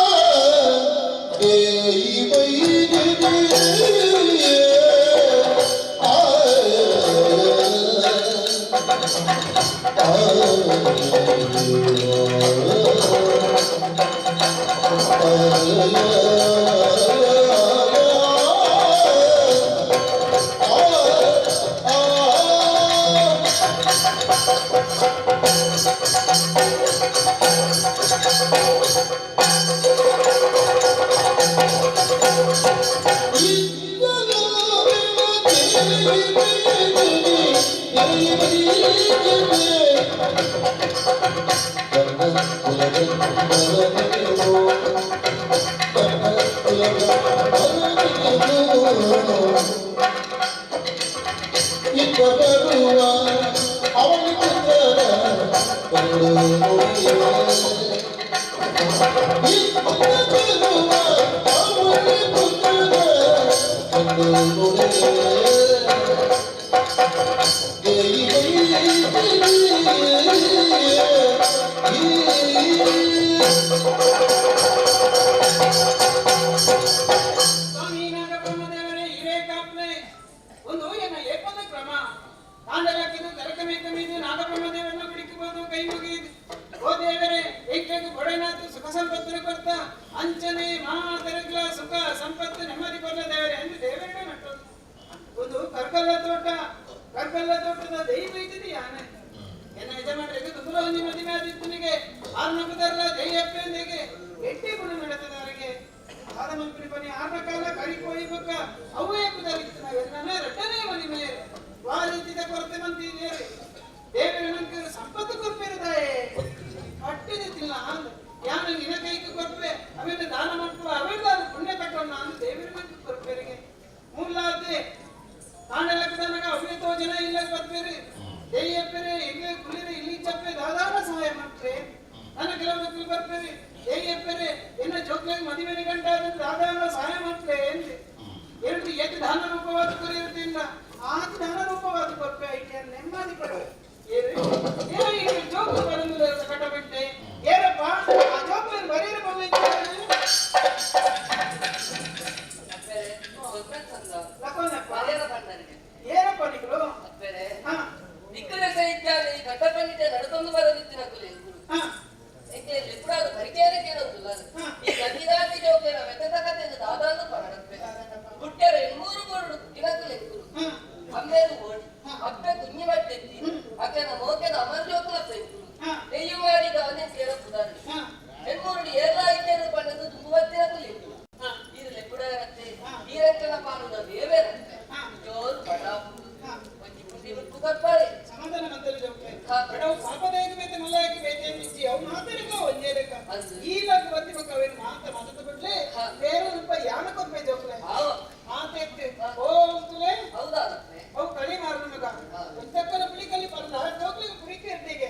ಸ್ವಾಮಿ ನಾಗಬ್ರಹ್ಮದೇವರೇ ಹಿರೇ ಕಾಪ್ಲೆ ಒಂದು ಎನ್ನ ಏಪದ ಕ್ರಮ ತಾಂಡಲಕ್ಕಿದು ತರಕಮೇಕಮಿದು ನಾಗಬ್ರಹ್ಮದೇವರನ್ನ ಬಿಡಿಕಬಹುದು ಕೈ ಮುಗಿದು ಓ ದೇವರೇ ಏಕೆಗೆ ಬೊಡೆನಾಥ ಸುಖ ಸಂಪತ್ತನ್ನು ಕೊರ್ತ ಅಂಚನೆ ಮಾತರಗ್ಲ ಸುಖ ಸಂಪತ್ತು ನೆಮ್ಮದಿ ಕೊರ್ಲ ದೇವರೇ ಎಂದು ದೇವರೇ ನಟ್ಟು ಒಂದು ಕರ್ಕಲ್ಲ ತೋಟ ಕರ್ಕಲ್ಲ ತೋಟದ ದೈವ ಇದ್ದಿದ್ದು ಯಾನೆ ಎನ್ನ ಯಜಮಾನರಿಗೆ ದುಂಬುಲ ಒಂಜಿ ಮದುವೆ ಆದಿತ್ತನಿಗೆ ಆರ್ನ ಕುದರ್ಲ ಜೈಯಪ್ಪಂದಿಗೆ ಎಟ್ಟಿ ಗುಣ ನಡೆತದವರಿಗೆ ಆದ ಮಂತ್ರಿ ಪನಿ ಆರ್ನ ಕಾಲ ಕರಿ ಕೋಯಿ ಬೊಕ್ಕ ಅವೇ ಕುದರಿತ್ತಿನ ಎನ್ನನ ರಟ್ಟನೇ ಮನಿ ಮೇರೆ ವಾರೀತಿದ ಕೊರತೆ ಮಂತಿದ್ದೇರೆ ದೇವರ ನಂಗೆ ಸಂಪತ್ತು ಕೊರ್ಪಿರದಾಯೇ ಪಟ್ಟಿದಿತ್ತಿಲ್ಲ ಅಂದ್ ಯಾನ ನಿನ ಕೈಗೆ ಕೊರ್ಪೆ ಅವೆಲ್ಲ ದಾನ ಮಾಡ್ಕೊ ಅವೆಲ್ಲ ಅದು ಪುಣ್ಯ ತಕೊಂಡ ಅಂದ್ ದೇವರ ನಂಗೆ ಕೊರ್ಪೆರಿಗೆ ಮೂಲಾದೆ ತಾಂಡಲಕ್ಕದನಗ ಅವೇ ತೋ ಜನ ಇಲ್ಲ ಬರ್ಪೇರಿ ದೇಯಪ್ಪರೆ ಹೆಂಗೆ ಕುಳಿರೆ ಇಲ್ಲಿ ಚಪ್ಪೆ ದಾದಾನ ಸಹಾಯ ಮಾಡ್ತಾರೆ ನನ್ನ ಕೆಲವು ಮಕ್ಕಳು ಬರ್ಪೇರಿ ದೇಯಪ್ಪರೆ ಎನ್ನ ಜೋಕ್ಲಾಗ ಮದುವೆ ಗಂಟ ಆದ್ರೆ ದಾದಾನ ಸಹಾಯ ಮಾಡ್ತಾರೆ ಎಂದೆ ಎರಡು ಏಕ ದಾನ ರೂಪವಾದ ಕೊರಿಯುತ್ತಿಲ್ಲ ಆತ ದಾನ ರೂಪವಾದ ಕೊರ್ಪೆ ಐಕೆ ನೆಮ್ಮದಿ ಪಡು ಏನೋ ಈಗ ಜೋಕು ಬರಂದಿಲ್ಲ ಕಟ್ಟಬಿಟ್ಟೆ ಏನಪ್ಪ ಆ ಜೋಕು ಬರೀರ ಲಕೋನಪ್ಪ ಏನಪ್ಪ ನಿಗಳು ಹಾ ನಿಕ್ಕಲ ಸಹಿತ್ಯಾದ ಈ ಕಟ್ಟಪಂಡಿತ ನಡ್ಕೊಂಡು ಬರೋದಿತ್ತಿನ ಕುಲಿ ಹಾ ಎಂಕೆ ಲಿಪುಡಾದ ಪರಿಚಯನೇ ಕೇಳೋದಿಲ್ಲ ಈ ಗಂಗಿದಾತಿ ಜೋಕೇನ ಮೆತ್ತದ ಕಥೆಯನ್ನು ದಾದಾನು ಪರಡಪ್ಪೆ ಹುಟ್ಟ್ಯಾರ ಎಣ್ಮೂರು ಬೋರ್ಡು ದಿನಕುಲೆ ಗುರು ಅಮ್ಮೇರು ಓಡಿ ಅಪ್ಪೆ ಕುഞ്ഞಿ ಮಟ್ಟೆತ್ತಿ ಅಕ್ಕನ ಮೋಕೆದ ಅಮರ್ ಜೋಕುಲ ಪೆಂಕುರು ದೆಯ್ಯು ಮಾಡಿದ ಅವನೇ ಕೇಳ ಪುದಾರಿ ಎಣ್ಮೂರುಡಿ ಏರ್ಲ ಇದ್ದೇನು ಪಣ್ಣದು ತುಂಬತ್ತಿನ ಕುಲಿ ಇದು ಲೆಪ್ಪುಡಾರತ್ತೆ ಈರಂಕನ ಪಾಲುದ ದೇವೇರತ್ತೆ ಜೋರು ಬಡಾಪು ಒಂಜಿ ಪುಂಡಿ ಉಪ್ಪು ಕಪ್ಪಾರೆ ಸಮಾಧಾನ ಮಂತಲ್ಲಿ ಜೋಕ್ಲೆ ಬಡವು ಪಾಪದಾಯಕ ಬೇತೆ ಮಲ್ಲಾಯಕ ಬೇತೆ ಅಂದಿಚ್ಚಿ ಅವು ಮಾತರಿಗ ಒಂಜೇ ಲೆಕ್ಕ ಈ ಲಗ್ ಬತ್ತಿ ಮಕ್ಕ ಅವೇನು ಮಾತ ಮಾತದ ಬಿಡ್ಲೆ ಬೇರೆ ರೂಪ ಯಾನ ಕೊರ್ಪೆ ಜೋಕ್ಲೆ ಮಾತೆತ್ತೆ ಓ ಅಂತಲೇ ಹೌದಾಗತ್ತೆ ಅವು ಕಳಿ ಮಾರನ ಮಗ ಒಂದಕ್ಕನ ಪುಳಿ ಕಲಿ ಪರ್ಲ ಜೋಕ್ಲಿಗೆ ಪುರಿಕೆ ಇರ್ತೀಗ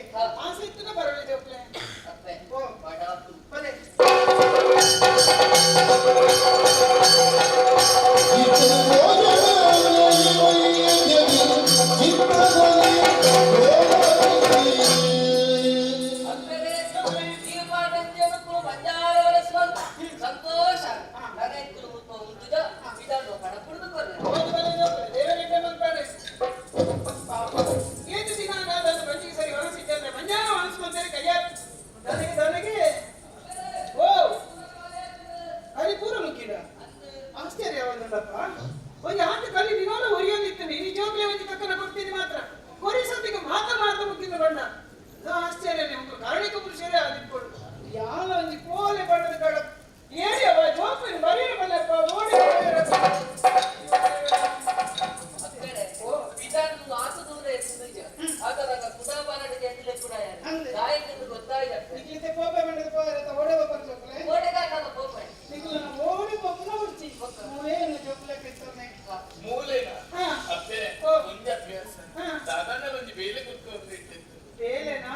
ಮೂಲೆನ ಹಾ. ಅಪ್ಪೆ ಓ. ಒಂಜಿ ಅಭ್ಯಾಸ ಹಾ. ಸಾಧಾರಣ ಒಂಜಿ ಬೇಲೆ ಕುತ್ಕೊಂಡು ಇಟ್ಟಿತ್ತು ಬೇಲೆನಾ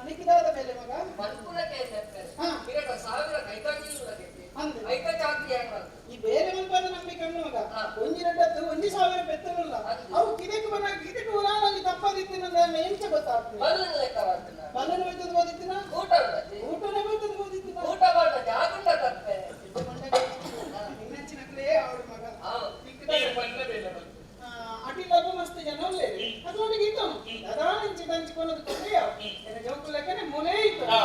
ನಿಕ್ಕಿದಾದ ಬೇಲೆ ಮಗ ಮನ್ಪುನ ಕೇಂದ್ರ ಹಾ. ಪಿರಟ ಸಾವಿರ ಕೈಕಾಗಿಲ್ಲ ಅಂದ್. ಐತ ಚಾಕ್ರಿ ಆಗ್ಬಾರ್ದು ಈ ಬೇರೆ ಮನ್ಪಂದ ನಂಬಿಕೆ ಅನ್ನು ಮಗ ಹಾ. ಒಂಜಿ ಎರಡತ್ತು ಒಂಜಿ ಸಾವಿರ ಪೆತ್ತನುಲ್ಲ ಅಂದ್. ಅವು ಕಿದೆಕ್ ಬನ್ನ ಕಿದೆಕ್ ಉರಾನಲ್ಲಿ ತಪ್ಪದಿತ್ತಿನ ಎಂಚ ಗೊತ್ತಾಗ್ತದೆ ಬಲ್ಲನ ಲೆಕ್ಕ ಮಾಡ್ತಿಲ್ಲ ಬಲ್ಲನ ಬೈತದ ಓದಿತ್ತಿನ ಊಟ ಉಂಡತಿ ಊಟನೇ ಬೈತದ ಓದಿತ್ತಿನ ಊಟ ಮಾಡ ಜಾಗುಂಡ ತಪ್ಪೆ ನಿನ್ನಂಚಿನಕ್ಲೇ ಅವಳು ಮಗ ಹಾ. ನೀರು ಬಣ್ಣ ಬೇಲೆ ಬಂತು ಅಟಿಲಬ್ಬ ಮಸ್ತ್ ಜನ ಉಲ್ಲೇರಿ ಅದರೊಳಗೆ ಇತ್ತು ದದಾನಂಚಿ ತಂಚಿಕೊಳ್ಳೋದು ಕೊಟ್ಟೆಯ ಎನ್ನ ಜೋಕು ಲೆಕ್ಕನೆ ಮೊಲೆ ಇತ್ತು ಆ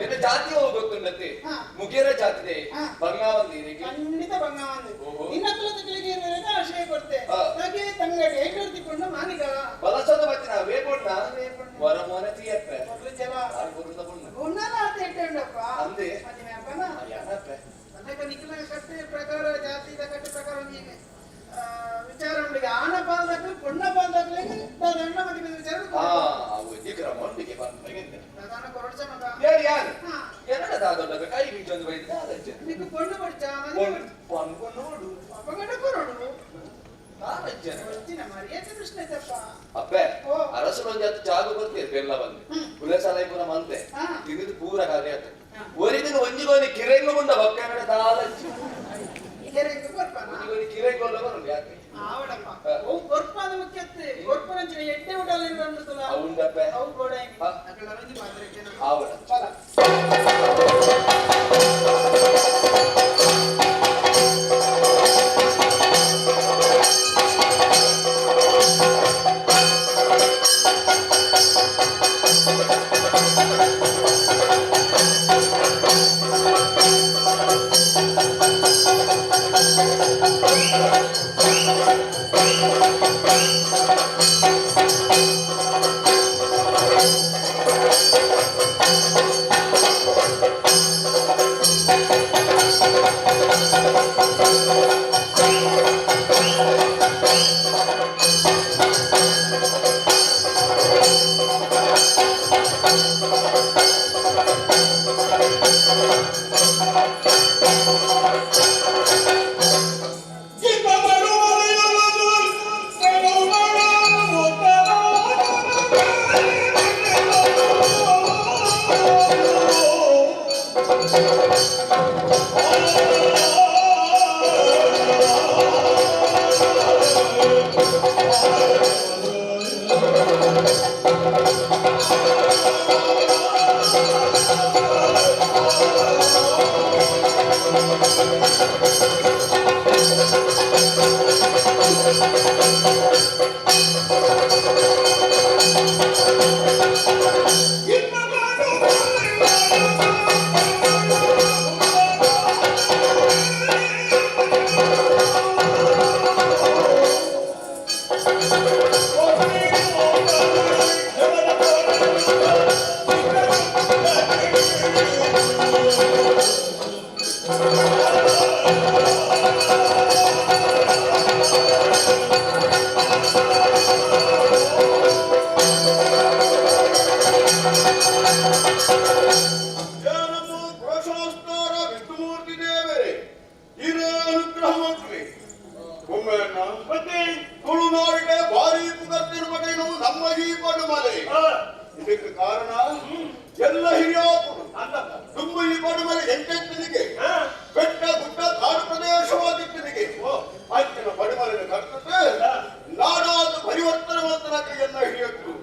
ನಿನ್ನ ಜಾತಿ ಹೋಗಿ ಗೊತ್ತುಂಡತ್ತೆ. ಮುಗೇರ ಜಾತಿದೆ ಬಂಗಾವಂದಿರಿಗೆ. ಖಂಡಿತ ಬಂಗಾವಂದಿ. ನಿನ್ನ ಹತ್ರ ತಗಳಿಗೆ ಆಶಯ ಕೊಡ್ತೆ. ಹಾಗೆ ತಂಗಡಿ ಹೇಗಿರ್ತಿಕೊಂಡು ಮಾನಿಗ. ಬಲಸದ ಬತ್ತಿನ ವೇಪೊಣ್ಣ ವರ ಮೋನೆ ತೀಯಪ್ಪೆ. ಜಲ. ಗುಣನ ಆತ ಇಟ್ಟುಂಡಪ್ಪ. ಅಂದೆ. ಮದುವೆ ಅಪ್ಪನ. ಯಾನಪ್ಪೆ. ಅದಕ್ಕೆ ನಿಖಿಲ ಕಟ್ಟೆ ಪ್ರಕಾರ ಜಾತಿ ಕಟ್ಟೆ ಪ್ರಕಾರ ಒಂದಿಗೆ ವಿಚಾರ ಉಂಡಿಗೆ ಆನ ಪಾಲ್ದಾಕ್ಲಿ ಪೊಣ್ಣ ಪಾಲ್ದಾಕ್ಲಿಗೆ ದಾದಣ್ಣ ಮದುವೆ ವಿಚಾರ. ದಾದಾನ ಕೊರಡ್ಸ ಮಗ. ಯಾರು ಯಾರು? ಎನ್ನಡ ದಾದೊಂಡ ಕೈ ಬೀಜೊಂದು ಬೈದ ದಾದಜ್ಜ. ನಿಕ್ಕು ಪೊಣ್ಣು ಪಡ್ಚ ಮದುವೆ ಪೊಣ್ಣು ನೋಡು. ಅಪ್ಪಗಂಡ ಕೊರಡು. ದಾದಜ್ಜ. ಗೊತ್ತಿನ ಮರ್ಯಾದೆ ಪ್ರಶ್ನೆ ತಪ್ಪ. ಅಪ್ಪೆ ಅರಸು ಜಾತಿ ಜಾಗ ಬರ್ತೀರಿ ಬೆಲ್ಲ ಬಂದು ಕುಲಸಾಲ ಪೂರ ಮಂತೆ ತಿಂದಿದ್ದು ಪೂರ ಕಾರ್ಯ ಆತ. ಒರಿದಿನ ಒಂಜಿಗೋನಿ ಕಿರೆಂಗು ಮುಂದ ಬಕ್ಕನಡ ದಾದಜ್ಜ. ಕಿರೆಂಗು ಕೊರ್ಪನ. ಒಂಜಿಗೋನಿ ಕಿರೆಂಗು ಒಲ್ಲ ಬರುಂಡು ಯಾಕೆ? ಆವಡಪ್ಪ. ಅವು ಕೊರ್ಪಾದ ಮುಖ್ಯತ್ತೆ. ಕೊರ್ಪನಂಚಿನ ಎಡ್ಡೆ ಉಡಾಲ ಬಂದುತ್ತಲ್ಲ. ಅವುಂಡಪ್ಪೆ. ಅವು ಗೋಡಾಯಿ. ಅಕಲ ಒಂಜಿ ಪಾತ್ರೆಗೆ. ಆವಡ. ಇದಕ್ಕೆ ಕಾರಣ ಎಲ್ಲ ಹಿರಿಯಾತರು ತುಂಬ ಈ ಪಡುಮಲೆ ಎಂಟೆತ್ತನಿಗೆ ಬೆಟ್ಟ ಗುಡ್ಡ ಕಾಡು ಪ್ರದೇಶವಾಗಿತ್ತನಿಗೆ ಅಂಚಿನ ಪಡುಮಲೆಯ ಕರ್ತತೆ ನಾಡಾದ ಪರಿವರ್ತನೆ ಮಂತನಕ್ಕೆ ಹಿರಿಯರು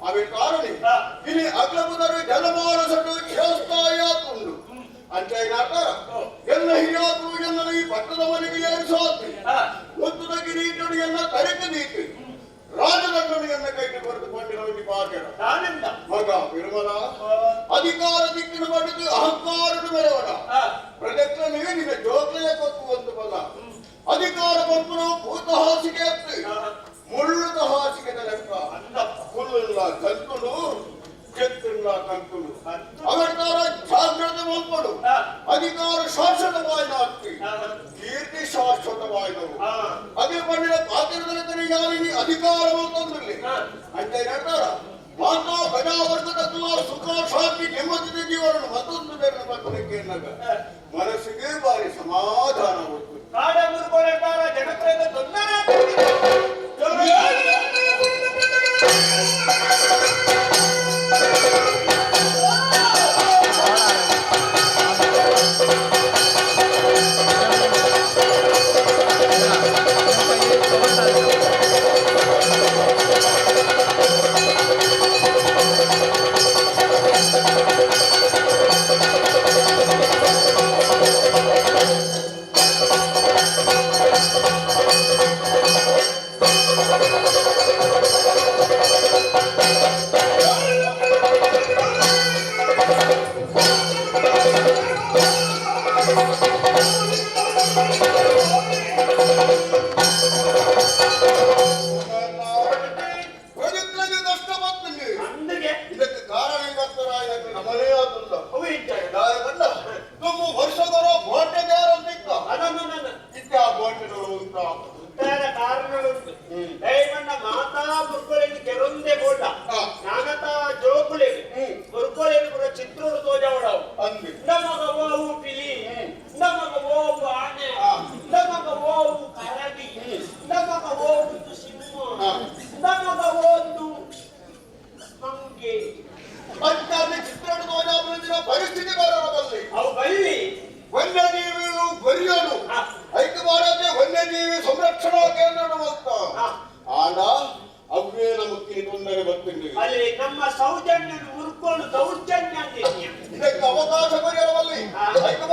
ಅವೇ ಕಾರಣ ಇಲ್ಲಿ ಅಗ್ಲಬುದರು ಜನಮಾನಸಟ್ಟು ದೇವಸ್ಥಾಯಾತುಂಡು ಅಂಚೈನಾಟ ಎಲ್ಲ ಹಿರಿಯಾತರು ಎಲ್ಲರ ಈ ಪಟ್ಟದ ಮನೆಗೆ ಏರಿಸಾತಿ ಮುತ್ತದ ಕಿರೀಟಡಿಯನ್ನ ತರಿಕೆ ನೀತಿ ರಾಜದಂಡನೆಯನ್ನ ಕೈಗೆ ಬರೆದು ಕೊಂಡಿರುವ ಪಾಠ ಮಗ ತಿರುಮಲ ಅಧಿಕಾರ ದಿಕ್ಕಿನ ಪಡೆದು ಅಹಂಕಾರದ ಮೆರವಣ ಪ್ರದಕ್ಷಿಣೆಯು ನಿನ್ನ ಜೋಕ್ಲೆಯ ಕೊತ್ತು ಒಂದು ಬಲ ಅಧಿಕಾರ ಬಂಪನು ಭೂತ ಹಾಸಿಗೆ ಮುಳ್ಳುದ ಹಾಸಿಗೆ ಲೆಕ್ಕ ಹುಲ್ಲುಲ್ಲ ಕಂತುಡು ಕೆತ್ತುಲ್ಲ ಕಂತುಡು ಅವರ ಜಾಗ್ರತೆ ಮಂಪಡು ಅಧಿಕಾರ ಶಾಶ್ವತವಾದ ಕೀರ್ತಿ ಶಾಶ್ವತವಾದವು ಅದೇ ಪಂಡಿನ ಪಾತ್ರದಲ್ಲಿ ಯಾರಿಗೆ ಅಧಿಕಾರವನ್ನು ತಂದಿರಲಿ ಅಂತ ಹೇಳ್ತಾರ ಮಾತಾ ಪ್ರಜಾವರ್ಗದ ಸುಖ ಶಾಂತಿ ನೆಮ್ಮದಿದ ಜೀವನ ಮತ್ತೊಂದು ಬೇರೆ ಮಕ್ಕಳಿಗೆ ಮನಸ್ಸಿಗೆ ಬಾರಿ ಸಮಾಧಾನ ಜನಪ್ರಿಯ ತೊಂದರೆ. Thank you. ಇದಕ್ಕೆ ಅವಕಾಶ ಬರೆಯಲವಲ್ಲಿ ಐದು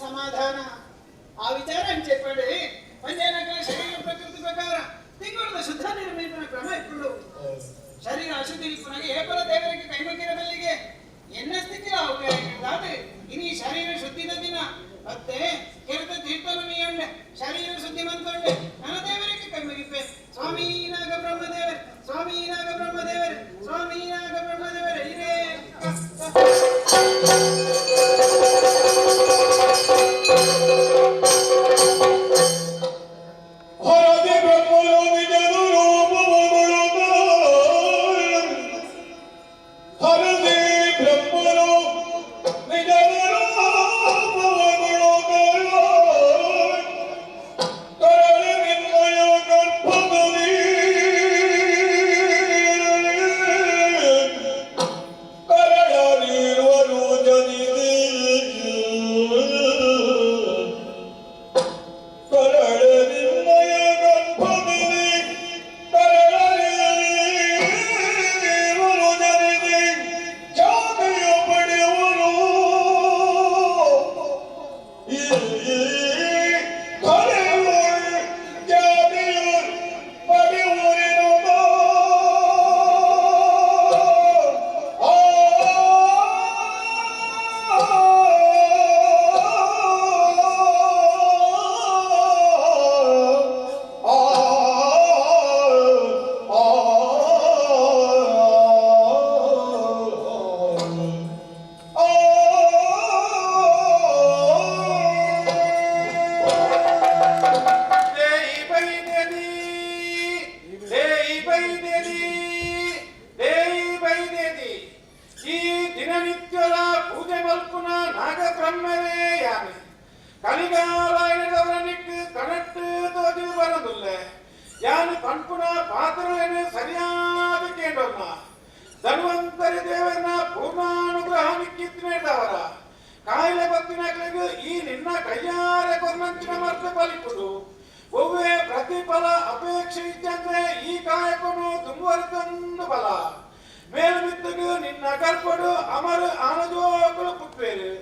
ಸಮಾಧಾನ ಆ ವಿಚಾರ చెప్పండి పంజానకల శరీర ప్రకృతి ప్రಕಾರ ತಿಂಗಳ ಶುದ್ಧ ನಿರ್ಮಿತನ ಕ್ರಮ ಇಟ್ಕೊಂಡು ಶರೀರ ಅಶುದ್ಧಿ ಇಪ್ಪನಾಗ ಏಪಲ ದೇವರಿಗೆ ಕೈಮಗ್ಗಿರ ಬಲ್ಲಿಗೆ ಎನ್ನ ಸ್ಥಿತಿ ಅವು ಇನಿ ಶರೀರ ಶುದ್ಧಿದ ದಿನ ಮತ್ತೆ ಕೆರೆತ ತೀರ್ಥನ ಮೀಯೊಂಡೆ ಶರೀರ ಶುದ್ಧಿ ಮಂತೊಂಡೆ ನನ್ನ ದೇವರಿಗೆ ಕೈಮಗಿಪ್ಪೆ ಸ್ವಾಮಿ ನಾಗ ಬ್ರಹ್ಮದೇವರೇ ಸ್ವಾಮಿ ನಾಗ ಬ್ರಹ್ಮದೇವರೇ ಸ್ವಾಮಿ ನಾಗ ಬ್ರಹ್ಮದೇವರೇ ಇರೇ. ಧನ್ವಂತರಿ ದೇವರನ್ನ ಪೂರ್ಣಾನುಗ್ರಹ ನಿಕ್ಕಿತ್ತಿನೇದವರ ಕಾಯಿಲೆ ಬತ್ತಿನಗಳಿಗೆ ಈ ನಿನ್ನ ಕೈಯಾರೆ ಕೊರ್ನಂಚಿನ ಮರ್ತ ಫಲಿಪುದು ಒವ್ವೇ ಪ್ರತಿಫಲ ಅಪೇಕ್ಷೆ ಇದ್ದಂದ್ರೆ ಈ ಕಾಯಕನು ತುಂಬುವರಿತಂದು ಬಲ ಮೇಲ್ಮಿತ್ತಗು ನಿನ್ನ ಕರ್ಪಡು ಅಮರ ಆನಜೋಗಳು ಪುಟ್ವೇರು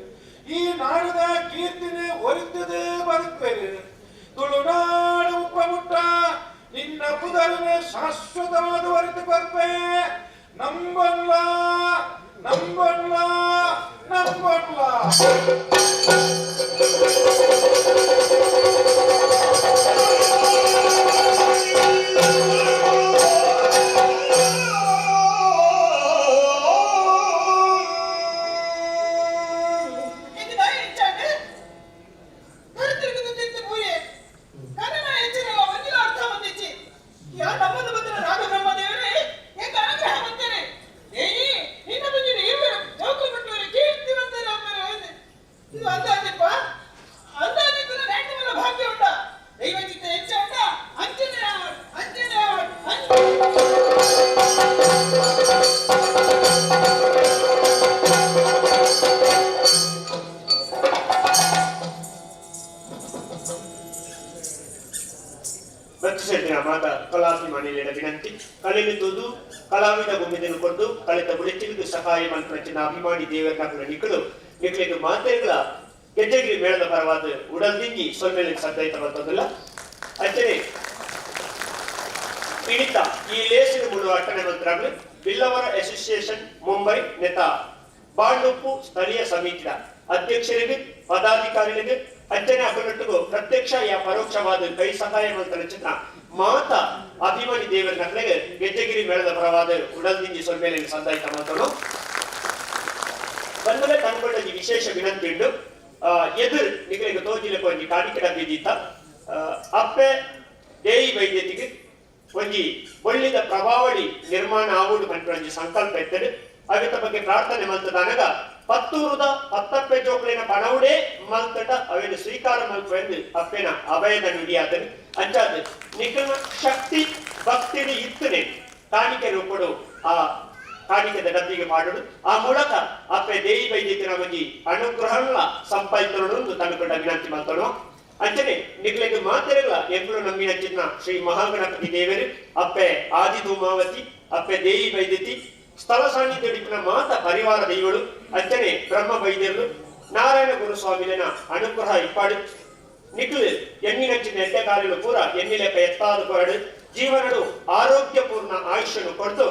ಈ ನಾಡದ ಕೀರ್ತಿನ ಒರಿತದೆ ಬದುಕ್ವೇರು ತುಳುನಾಡು ಉಪ್ಪಮುಟ್ಟ ನಿನ್ನ ಪುದರಿನ ಶಾಶ್ವತವಾದ ಒರಿತು ಬರ್ಪೆ ನಂಬಲ್ಲ ನಂಬಲ್ಲ ನಂಬಲ್ಲ. ವಿನಂತಿ ಕಲೆಗೆ ತುದು ಕಲಾವಿದ ಗುಮ್ಮಿದನು ಕೊಟ್ಟು ಕಳೆದ ಬುಲೆಟಿನ್ಗೆ ಸಹಾಯ ಮಲ್ಪಂಚಿನ ಅಭಿಮಾನಿ ದೇವರ ನಿಕ್ಕಲು ನಿಕ್ಲಿಗೆ ಮಾತೆಗಳ ಗೆಜ್ಜೆಗಿರಿ ಮೇಳದ ಪರವಾದ ಉಡಲ್ದಿಂಗಿ ಸೊನ್ನೆಲೆ ಸದ್ದಾಯ್ತ ಬರ್ತದಲ್ಲ ಅಂಚನೆ ಪೀಡಿತ ಈ ಲೇಸಿನ ಮುಳು ಅಟ್ಟಣೆ ಮಂತ್ರಾಗ್ಲು ಬಿಲ್ಲವರ ಅಸೋಸಿಯೇಷನ್ ಮುಂಬೈ ನೆತ ಬಾಂಡುಪ್ಪು ಸ್ಥಳೀಯ ಸಮಿತಿಯ ಅಧ್ಯಕ್ಷರಿಗೆ ಪದಾಧಿಕಾರಿಗಳಿಗೆ ಅಂಚನೆ ಅಕಲೊಟ್ಟುಗು ಪ್ರತ್ಯಕ್ಷ ಯಾ ಪರೋಕ್ಷವಾದ ಕೈ ಸಹಾಯ ಮಲ್ತನ ಚಿತ್ರ ಮಾತ ಅಭಿಮಾನಿ ದೇವರ ನಕಲೆಗೆ ಗೆಜ್ಜೆಗಿರಿ ಮೇಳದ ಪರವಾದ ಉಡಲ್ದಿಂಜಿ ಸೊಲ್ಮೇಲೆ ಸಂದಾಯಿತ ಮಾತನು ಬಂದಲೆ ತಂದ್ಕೊಂಡ ಈ ವಿಶೇಷ ವಿನಂತಿ ಉಂಡು. ಎದುರು ನಿಗಲಿಗೆ ತೋಜಿಲಕ್ಕೆ ಒಂಜಿ ಕಾಣಿಕೆ ಡಬ್ಬಿ ದೀತ ಅಪ್ಪೆ ದೇಯಿ ವೈದ್ಯತಿಗೆ ಒಂಜಿ ಒಳ್ಳಿದ ಪ್ರಭಾವಳಿ ನಿರ್ಮಾಣ ಆವುಡು ಪನ್ಪಿನ ಒಂಜಿ ಸಂಕಲ್ಪ ಇತ್ತದು. ಅವಿತ ಬಗ್ಗೆ ಪ್ರಾರ್ಥನೆ ಮಲ್ತದಾನಗ ಪತ್ತೂರುದ ಪತ್ತಪ್ಪೆ ಜೋಕ್ಲೆನ ಪಣವುಡೇ ಮಲ್ತಟ ಅವೆನು ಸ್ವೀಕಾರ ಮಲ್ಪೆಂದು ಅಪ್ಪೆನ ಅಭಯದ ನುಡಿಯಾದನು. ಅಂಚಾದ ನಿಖಲ ಶಕ್ತಿ ಭಕ್ತಿಡಿ ಇತ್ತನೆ ಕಾಣಿಕೆ ರೂಪಡು ಆ ಕಾಣಿಕೆದ ಡಬ್ಬಿಗೆ ಮಾಡುಡು. ಆ ಮೂಲಕ ಅಪ್ಪೆ ದೇವಿ ವೈದ್ಯತಿನ ಒಂಜಿ ಅನುಗ್ರಹಗಳ ಸಂಪಾದಿತನೊಂದು ತನುಕೊಂಡ ವಿನಂತಿ ಮಲ್ತನು. ಅಂಚನೆ ನಿಗ್ಲೆಗ್ ಮಾತೆರೆಗಳ ಎಂಬುಲು ನಂಬಿನ ಚಿನ್ನ ಶ್ರೀ ಮಹಾಗಣಪತಿ ದೇವರು ಅಪ್ಪೆ ಆದಿಧೂಮಾವತಿ ಅಪ್ಪೆ ದೇವಿ ವೈದ್ಯತಿ ಸ್ಥಳ ಸಾನ್ನಿಧ್ಯ ಇಪ್ಪುನ ಮಾತ ಪರಿವಾರ ದೈವಳು ಅಂಚನೆ ಬ್ರಹ್ಮ ವೈದ್ಯರು ನಾರಾಯಣ ಗುರುಸ್ವಾಮಿನ ಅನುಗ್ರಹ ಇಪ್ಪಾಡು. ನಿಖಲು ಎಣ್ಣಿನಂಚಿನ ಎಡ್ಡೆ ಕಾಲಿಲು ಪೂರ ಎಣ್ಣಿಲೆಕ್ಕ ಎತ್ತಾದ ಕೊರಡು ಜೀವನಡು ಆರೋಗ್ಯಪೂರ್ಣ ಆಯುಷ್ಯನು ಕೊಡ್ತು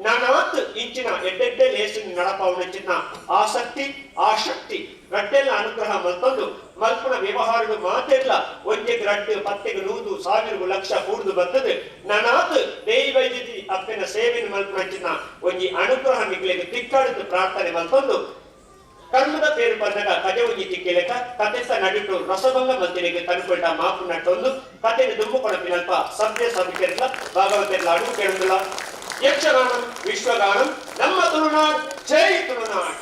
ನಾನಾತ್ ಇಂಚಿನ ಎಡ್ಡೆಡ್ಡೆ ಲೇಸಿನ ನಡಪಾವಣಂಚಿನ ಆಸಕ್ತಿ ಆಶಕ್ತಿ ರಡ್ಡೆಲ್ಲ ಅನುಗ್ರಹ ಮಲ್ತೊಂದು ಮಲ್ಪುನ ವ್ಯವಹಾರಡು ಮಾತೆಲ್ಲ ಒಂಜೆಗ್ ರಡ್ಡು ಪತ್ತೆಗ್ ನೂದು ಸಾವಿರಗು ಲಕ್ಷ ಕೂಡ್ದು ಬರ್ತದೆ. ನಾನಾತ್ ದೇವಿ ವೈದ್ಯತಿ ಅಪ್ಪೆನ ಸೇವೆನ ಮಲ್ಪುನಂಚಿನ ಒಂಜಿ ಅನುಗ್ರಹ ನಿಗ್ಲೆಗ್ ತಿಕ್ಕಾಡುದು ಪ್ರಾರ್ಥನೆ ಮಲ್ತೊಂದು ಕರ್ಮದ ಪೇರು ಬಂದಾಗ ಕಜೆ ಒಂಜಿ ತಿಕ್ಕಿಲೆಕ ಕತೆಸ ನಡುಟು ರಸಭಂಗ ಮಲ್ತಿನೆಗೆ ತನುಕೊಳ್ಟ ಮಾಪು ನಟ್ಟೊಂದು ಕತೆನ ದುಂಬು ಕೊಡಪಿನಲ್ಪ ಸಭ್ಯ ಸಭಿಕರ್ಲ ಭಾಗವತೆರ್ಲ ಅಡುಗು ಕೇಳುದಿಲ್ಲ. ಯಕ್ಷಗಾನಂ ವಿಶ್ವಗಾನಂ ನಮ್ಮ ತುಳುನಾಡ್ ಜೈ ತುಳುನಾಡ್.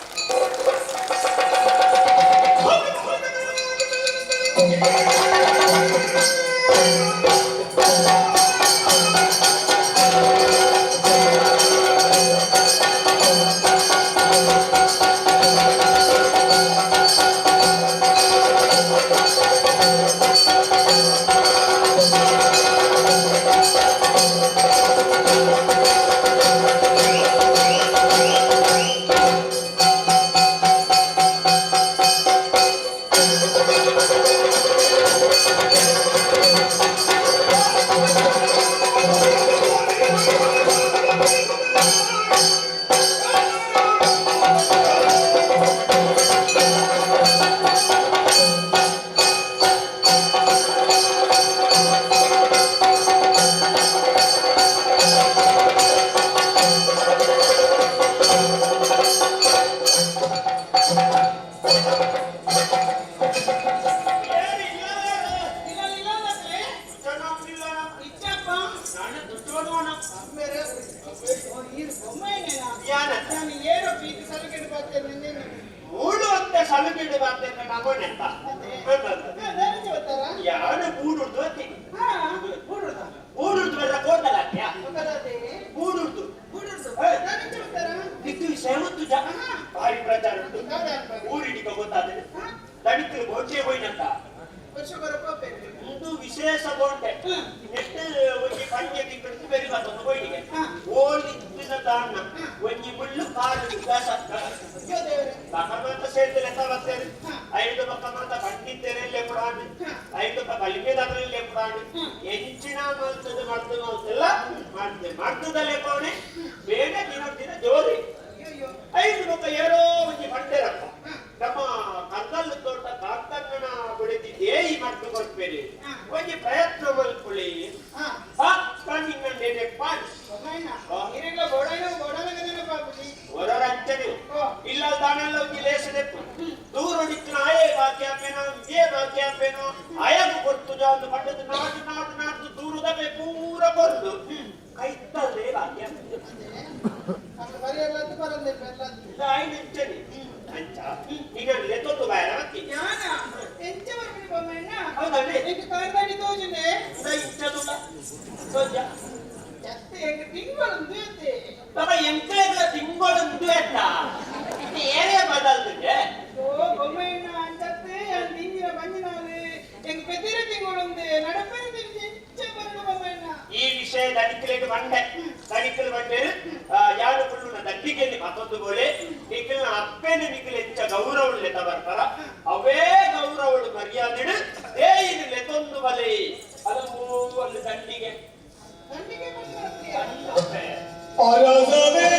ಅರಸವೇ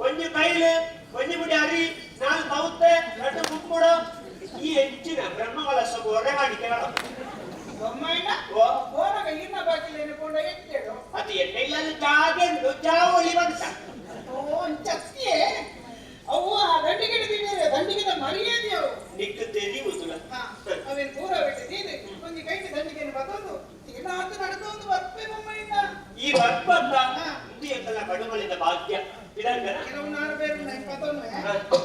ಒಂಜಿ ಕೈಲು ಒಂಜಿ ಮುಡಿ ಅರಿ ನಾಲ್ ತೌತೆ ರಡ್ಡು ಕುಕ್ಕುಡ ಈ ಹೆಚ್ಚಿನ ಬ್ರಹ್ಮಕಲಶ ಒರೆ ಮಾಡಿ ಕೇಳ ಹೋರಾಗ ಇನ್ನ ಬಾಕಿಲೇನು ಕೊಂಡ ಎತ್ತೇಳು ಅದು ಎಣ್ಣೆ ಜಾಗೆಂದು ಜಾವಲಿ ಬಂತ ಓ ಚತ್ತಿಯೇ ಅವು ಆ ದಂಡಿಗೆ ಹಿಡಿದಿದ್ದಾರೆ ದಂಡಿಗೆ ಮರ್ಯಾದೆ ಅವು ನಿಕ್ಕು ತೆರಿಯುವುದಿಲ್ಲ ಅವೇನು ಪೂರ ಬಿಟ್ಟಿದ್ದೀನಿ ಒಂದು ಕೈಗೆ ದಂಡಿಗೆಯನ್ನು ಬತ್ತೊಂದು ಏನಾದ್ರು ನಡೆದು ಒಂದು ಬರ್ಪೆ ಬೊಮ್ಮಯ್ಯ ಈ ಬರ್ಪಂತ ಇದು ಎಂತಲ್ಲ ಕಡುಮಲಿದ ಭಾಗ್ಯ ಇದಂಗನ ಕೆಲವು ನಾರು ಬೇರೆ ಪತ್ತೊಂದು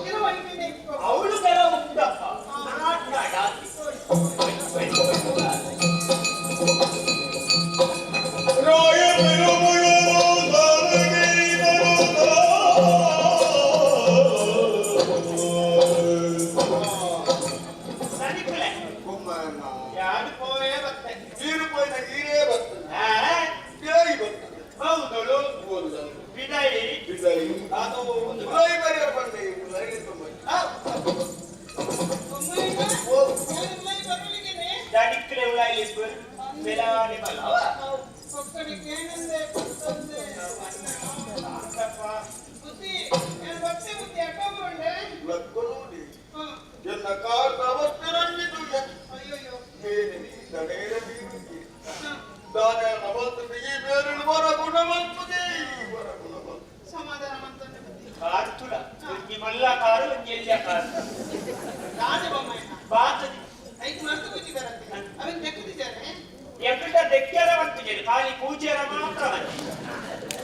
ಕೆಲವು ಐದು ಅವಳು ಕೆಲವು ಉಂಟಪ್ಪ ನಾಟ ರಾಯ ತಿರುಮುಳು ಸಾರಗಿ ಸರಿಕಲೆ ಕುಮ್ಮಣ್ಣ ಯಾರು ಪೋಯೇ ಬತ್ತೆ ನೀರು ಪೋಯಿನ ನೀರೇ ಬರ್ತದೆ ಆ, ಬೇಯಿ ಬರ್ತದೆ ಹೌದಳು ಹೋದಳು ಬಿದೈ ಬಿದೈ ಅದು ಒಂದು ಉಲೈ ಬರೆಯ ಬಂದೆ ಉಲೈ ತುಂಬ ದಡಿಕ್ರೆ ಉಳಾಯಿಸ್ಬು ಬೆಲಾನೆ ಬಲ ಅವ ಲಕ್ಕೊಲೂಡಿ ಎನ್ನ ಕಾರ್ ಅವಸ್ಥರಂಜಿತು ಬೇರೆ ದಡೇರ ಬೀರುಗಿ ದಾನ ನಮಸ್ತೆ ಈ ಬೇರೆ ವರ ಗುಣವಂತುಗೆ ವರ ಗುಣವಂತು ಸಮಾಧಾನ ಮಂತಂದೆ ಬುದ್ಧಿ ಕಾರ್ ತುಳ ಒಂಜಿ ಮಲ್ಲ ಕಾರು ಒಂಜಿ ಎಲ್ಯ ಕಾರು ರಾಜಬೊಮ್ಮಯ್ಯ ಬಾತದಿ ಐಕ್ ಮರ್ತು ಕೂತಿದ್ದಾರಂತೆ ಅವನ್ ತೆಕ್ಕುತ್ತಿದ್ದಾರೆ ಎಕ್ಕಟ ದೆಕ್ಕೆರ ಬಂತಿದ್ದೇನೆ ಖಾಲಿ ಪೂಜೆರ ಮಾತ್ರ ಬಂತಿ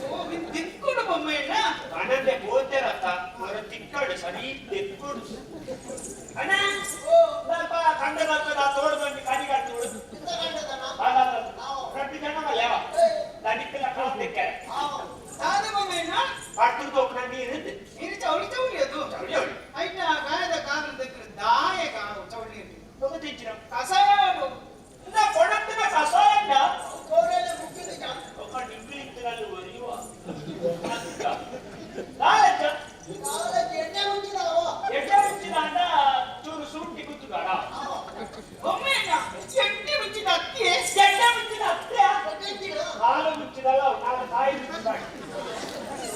ಓ ವಿನ್ ದಿಕ್ಕುಡು ಬೊಮ್ಮಯ್ಯಣ್ಣ ಅಣಂದೆ ಬೋತೆರತ್ತ ಅವರ ತಿಕ್ಕಡು ಸರಿ ತೆಕ್ಕುಡು ಅಣ್ಣ ಓ ಸ್ವಲ್ಪ ಕಂಡ ಬರ್ತದ ಆ ತೋಡು ಬಂದು ಕನಿ ಕಟ್ಟುಡು ರಡ್ಡು ಜನ ಮಲ್ಲೇವ ದಡಿಕ್ಕೆಲ್ಲ ಕಾಲು ತೆಕ್ಕೆರೆ ಸಾದ ಬೊಮ್ಮಯ್ಯಣ್ಣ ಕಟ್ಟು ತೋಪುನ ನೀರು ನೀರು ಚೌಳಿ ಚೌಳಿ ಅದು ಚೌಳಿ ಚೌಳಿ. ಐಟ ಗಾಯದ ಕಾರಣ ತೆಕ್ಕರು ದಾಯ ಕಾವು ಚೌಳಿ ಹೋಗತಿಂಚಿನ ಕಸಾಯ ಕೊಡತ್ತಿನ ಕಸಾಯ ಕೋರೆಲ್ಲ ಮುಕ್ಕಿದ ಒಕ್ಕ ನಿಂಗಿಲಿತ್ತರಲ್ಲಿ ಒರಿಯುವ ದಾಲಚ್ಚ ಎಣ್ಣೆ ಮುಂಚಿದಾವ ಎಡ್ಡೆ ಮುಂಚಿನ ಅಂಡ ಚೂರು ಶುಂಠಿ ಕುತ್ತುಗಾಡ ಬೊಮ್ಮಯ್ಯಣ್ಣ ಎಣ್ಣೆ ಮುಂಚಿನ ಅತ್ತಿ ಎಡ್ಡೆ ಮುಂಚಿನ ಅತ್ತೆ ಹಾಲು ಮುಂಚಿದಲ್ಲ ನಾನು ತಾಯಿ ಮುಂಚಿದ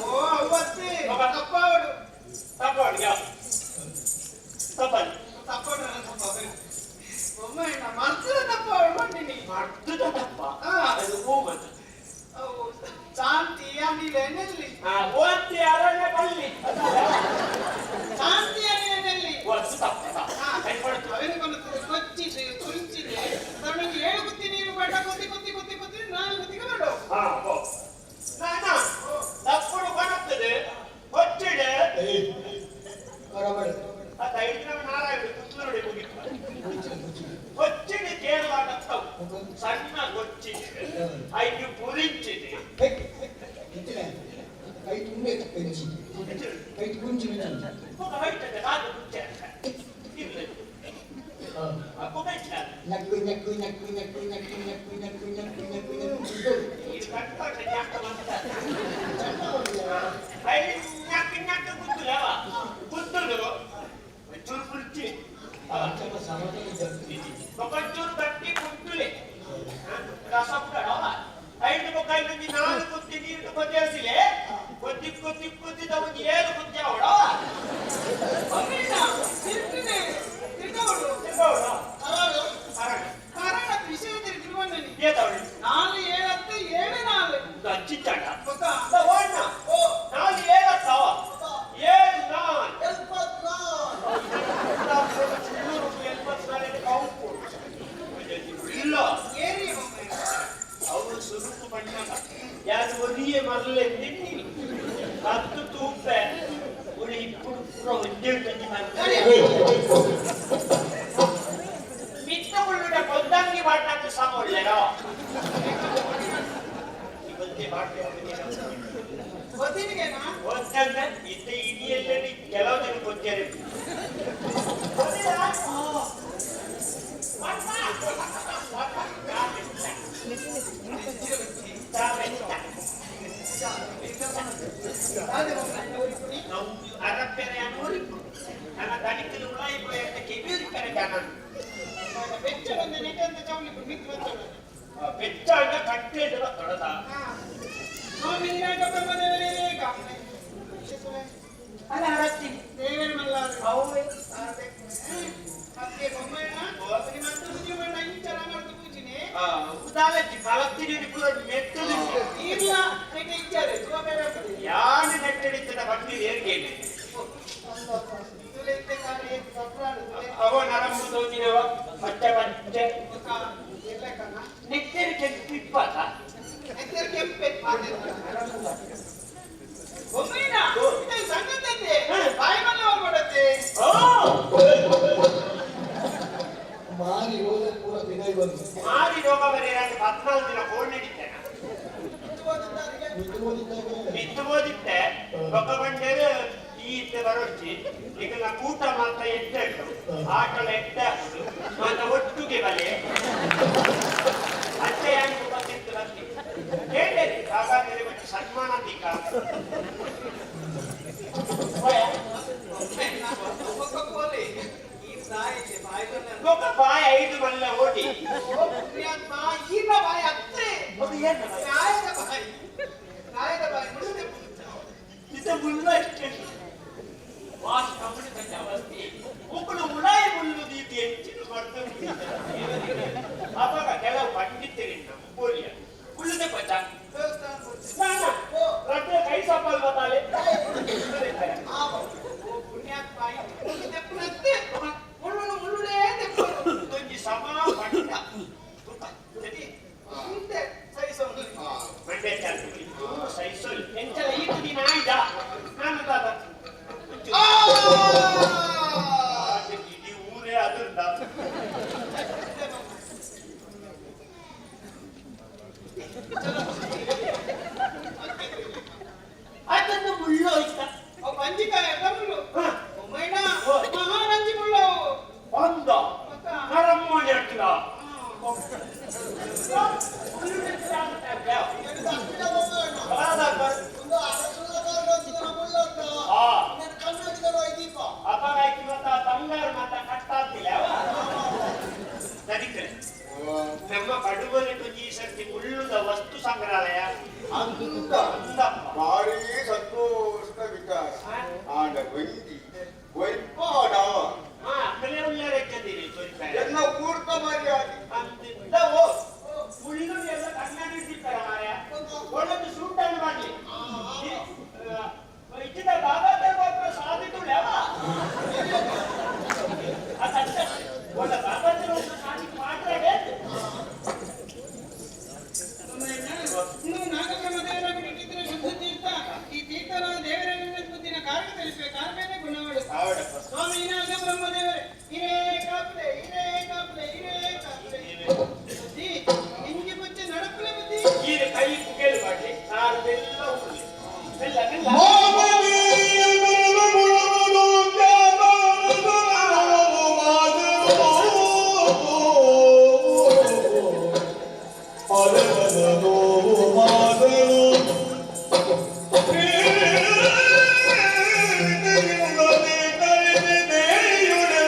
ಓ ಅವತ್ತಿ ತಪ್ಪಾವಡು ತಪ್ಪಾಡು ಯಾವ ತಪ್ಪಲ್ಲಿ ತಪ್ಪಾಡು ನನ್ನ ತಪ್ಪ ಬೊಮ್ಮಯ್ಯಣ್ಣ ಮರ್ತದ ತಪ್ಪಾವಡು ಬಂದಿನಿ ಮರ್ತದ ತಪ್ಪ ಅದು ಹೂ ಬಂತು ಅವು ಶಾಂತಿ ಅನಿಲ ನೆಲ್ಲಿ ಓಂತಿ ಅರಣ್ಯ ಪಲ್ಲಿ ಶಾಂತಿ ಅನಿಲ ನೆಲ್ಲಿ ಒತ್ತು ತಪ್ಪ ಕೈ ಅವೇನು ಕೊಲ್ಲುತ್ತದೆ ಕೊಚ್ಚಿದೆ ತುರುಚಿದೆ ಅದರೊಳಗೆ ಏಳು ಗುತ್ತಿ ನೀರು ಬಣ್ಣ ಕೊತ್ತಿ ಕೊತ್ತಿ ಕೊತ್ತಿ ಕೊತ್ತಿ ನಾಲ್ಕು ಗುತ್ತಿಗೆ ಬರಡು ಹಾ ಹೋ ನಾನ ತಪ್ಪುಡು ಬರುತ್ತದೆ ಕೊಚ್ಚಿಡೆ ಆ ಐದು ನಾರಾಯಣ ಕುತ್ತಲುಡಿ ಮುಗಿತು ಕೊಚ್ಚಿಡಿ ಕೇರಳ ಸಣ್ಣ ಕೊಚ್ಚಿದೆ ಐದು ಪುರಿಂಚಿದೆ ಐದು ಉಂಡೆ ಪೆಂಚಿ ಐದು ಗುಂಜಿ ಹೋಯ್ತದೆ ಕಾದು ಮುಂಚೆ ಇರ್ಲಿ ಅಪ್ಪ ನಕ್ಕು ನಕ್ಕು ನಕ್ಕು ನಕ್ಕು ನಕ್ಕು ನಕ್ಕು ನಕ್ಕು ನಕ್ಕು ನಕ್ಕು ನಕ್ಕು ಈ ಕಟ್ಪಾಟ ನ್ಯಾಕ ಬಂತ ಐದು ನ್ಯಾಕ ನ್ಯಾಕ ಗುತ್ತಲವ ಗುತ್ತಲು ಚೂರು ಪುರ್ಚಿ ಒಂಚೂರು ಗಟ್ಟಿ ಕುಂಟುಲೆ ರಸ ಬಿಡವ ಐದು ಬೊಕ್ಕ ನಾಲ್ಕು ಕುತ್ತಿ ನೀರು ಕೊದ್ದಿಲೆ ಕೊದ್ದಿ ಕೊದ್ದಿ ಕೊದ್ದಿದ ಒಂದು ಏಳು ಕುತ್ತಿ ಅವಡವ ಬೊಮ್ಮಯ್ಯಣ್ಣ ತಿರ್ಗಿದೆ ತಿರ್ಗವಳು ಕಾರಣ ವಿಷಯ ತಿರುಗುವಣ್ಣನಿ ಏತವಳು ನಾಲು ಏಳತ್ತು ಏಳು ನಾಲು ಅಚ್ಚಿಚ್ಚಾಟ ಗೊತ್ತಾ ಓಣ್ಣ ನಾಲು ಏಳತ್ತವ ಏಳು ನಾಲ್ ಇಲ್ಲ ಏರಿ ಬೊಮ್ಮಯ್ಯಣ್ಣ ಅವರು ಸುರುಕು ಬಣ್ಣ ಯಾರು ಒರಿಯೇ ಮರಲೆ ತಿನ್ನಿ ಹತ್ತು ತೂಪೆ ಉಳಿ ಇಪ್ಪುಡು ಪೂರ ಒಂದೇ ತಂಜಿ ಮಾಡ್ತಾರೆ ಮಿತ್ತ ಉಳ್ಳುಡ ಕೊದ್ದಂಗಿ ಬಾಟ್ನಾಕ ಸಮ ಒಳ್ಳೆರೋ ಇವತ್ತೇ ಬಾಟ್ಲೆ ಗೊತ್ತಿರಿಗೆನಾ ಒಂದಂದ್ರೆ ಇದ್ದ ಇಡಿಯಲ್ಲೇ ಕೆಲವು ಜನ ಗೊತ್ತೇನೆ ನಾವು ಅರಪ್ಪೆರೆ ಅನ್ನೋರಿಪ್ಪು ನನ್ನ ದಣಿಕಲು ಉಳಾಯಿ ಪೋಯಂತ ಕೆಬಿಯುರಿಪೆರೆ ಜನ ಬೆಚ್ಚ ಒಂದು ನೆಟ್ಟಂತ ಚೌಲಿ ಮಿತ್ತು ಬರ್ತದೆ ಬೆಚ್ಚ ಅಂಡ ಕಟ್ಟೆ ತೊಡದ ಸ್ವಾಮಿ ಬ್ರಹ್ಮದೇವರೇ ಪಂಡಿ ಏರ್ಗೇನೆ ಅವ ನರಮು ತೋಜಿನವ ಪಚ್ಚೆ ಪಚ್ಚೆ ನೆತ್ತೆರು ಕೆಂಪು ಇಪ್ಪತ್ತ ಮಾರಿ ಹೋದ ಪೂರ ಬಿದಾಯಿ ಬಂದು ಮಾರಿ ರೋಗ ಬರೆಯಲಾಗಿ 14 ದಿನ ಫೋನ್ ಹಿಡಿತೇನೆ ಬಿತ್ತು ಓದಿತ್ತೆ ಒಬ್ಬ ಬಂಡೇರು ಈ ಇತ್ತೆ ಬರೋಚಿ ಈಗ ನಾ ಕೂಟ ಮಾತ್ರ ಎಡ್ಡೆ ಆಟಲ ಎಡ್ಡೆ ಹಾಕುದು ಮಾತ್ರ ಒಟ್ಟುಗೆ ಬಲೆ ಅತ್ತೆ ಯಾಕೆ ಬಂದಿತ್ತು ಬರ್ತಿ ಕೇಳಿ ಹಾಗಾದರೆ ಮತ್ತೆ ಸನ್ಮಾನ ದೀಕ ಬಾಯ ಐದು ಮಲ್ಲ ಓಡಿ ಇದು ಮುಳ್ಳು ಅಷ್ಟೇ ವಾಸ್ ಕಂಪನಿ ಅವಸ್ಥೆ ಮುಕ್ಕಳು ಮುಳಾಯಿ ಮುಳ್ಳು ದೀತಿ ಹೆಚ್ಚಿನ ಮಾಡ್ತಾ ಅವಾಗ ಕೆಲವು ಪಂಡಿತರಿಂದ ಮುಕ್ಕೋಲಿಯ ಮುಳ್ಳುದೆ ಪಚ ರಡ್ಡೆ ಕೈ ಸಪ್ಪಲ್ ಬತ್ತಾಲೆ ಇದೊಂಜಿ ಸಮ ಪಂಡ ಮಂಡ್ಯ ಚಾಲ್ತಿ ಸೈಸೋಲ್ ಎಂಚಲ ಈತು ದಿನ ಆಯ್ದ ನಾನು ದಾದ ಇಡೀ ಊರೇ ಅದರಿಂದ ಅದನ್ನು ಮುಳ್ಳು ಇಷ್ಟ ಒಂದ ನರಮ್ಮೋಣಿ ಹಾಕಿದ ಬಂಗಾರ ಮಾತ ಕಟ್ಟಾಗ್ತಿಲ್ಲ ನದಿಕರೆ ನಮ್ಮ ಕಡುಬಲಿ ಈ ಸರ್ತಿ ಮುಳ್ಳುದ ವಸ್ತು ಸಂಗ್ರಹಾಲಯ ಅಂತ ಅಂದಪ್ಪ ಭಾರಿ ಸಂತೋಷದ ವಿಚಾರ ಆಂಡ ಬಂದಿ ಒಯ್ಪಾಡ ಹಾ ಅಕ್ಕಲೆ ಉಳ್ಳಾರೆಕ್ಕದಿರಿ ಎಲ್ಲ ಊರ್ತ ಮರ್ಯಾದೆ ಅಂತಿದ್ದ ಓ ಮುಳ್ಳು ಎಲ್ಲ ಕನ್ನಡಿ ಇಟ್ಟಿರ್ತಾರೆ ಮಾರ್ಯ ಒಳ್ಳೊಂದು ಸೂಟನ್ನು ಮಾಡಲಿ ಇಚ್ಚಿದ ಬಾಬಾ ಮಾತ್ರ ಸಾಧಿತು ಯಾವ ಒಳ್ಳೆ ಬಾಬಾ ಸಾಧಿ ಮಾಡ್ರೆ ಶುದ್ಧ ತೀರ್ಥ ಈ ತೀರ್ಥನ ದೇವರ ಬುದ್ಧಿನ ಕಾರ್ಯ ತಿಳಿಸುವೆ ಕಾರ್ಯನೇ ಗುಣಗಳು ಸ್ವಾಮಿ ನಾಗ ಬ್ರಹ್ಮದೇವರೇ ಹಿರೇ ಕಾಪಲೆ ಹಿರೇ ಕಾಪಲೆ ಹಿರೇ ಕಾಪಲೆ ಬುದ್ಧಿ ಇಂಗಿ ಬುದ್ಧಿ ನಡಪಲೆ ಬುದ್ಧಿ ಈ ಕೈ ಕುಗೇಲು ಮಾಡಲಿ ಸಾರದೆಲ್ಲ ಉರುಳಿ ಮೆಲ್ಲ ಮೆಲ್ಲ Thank you.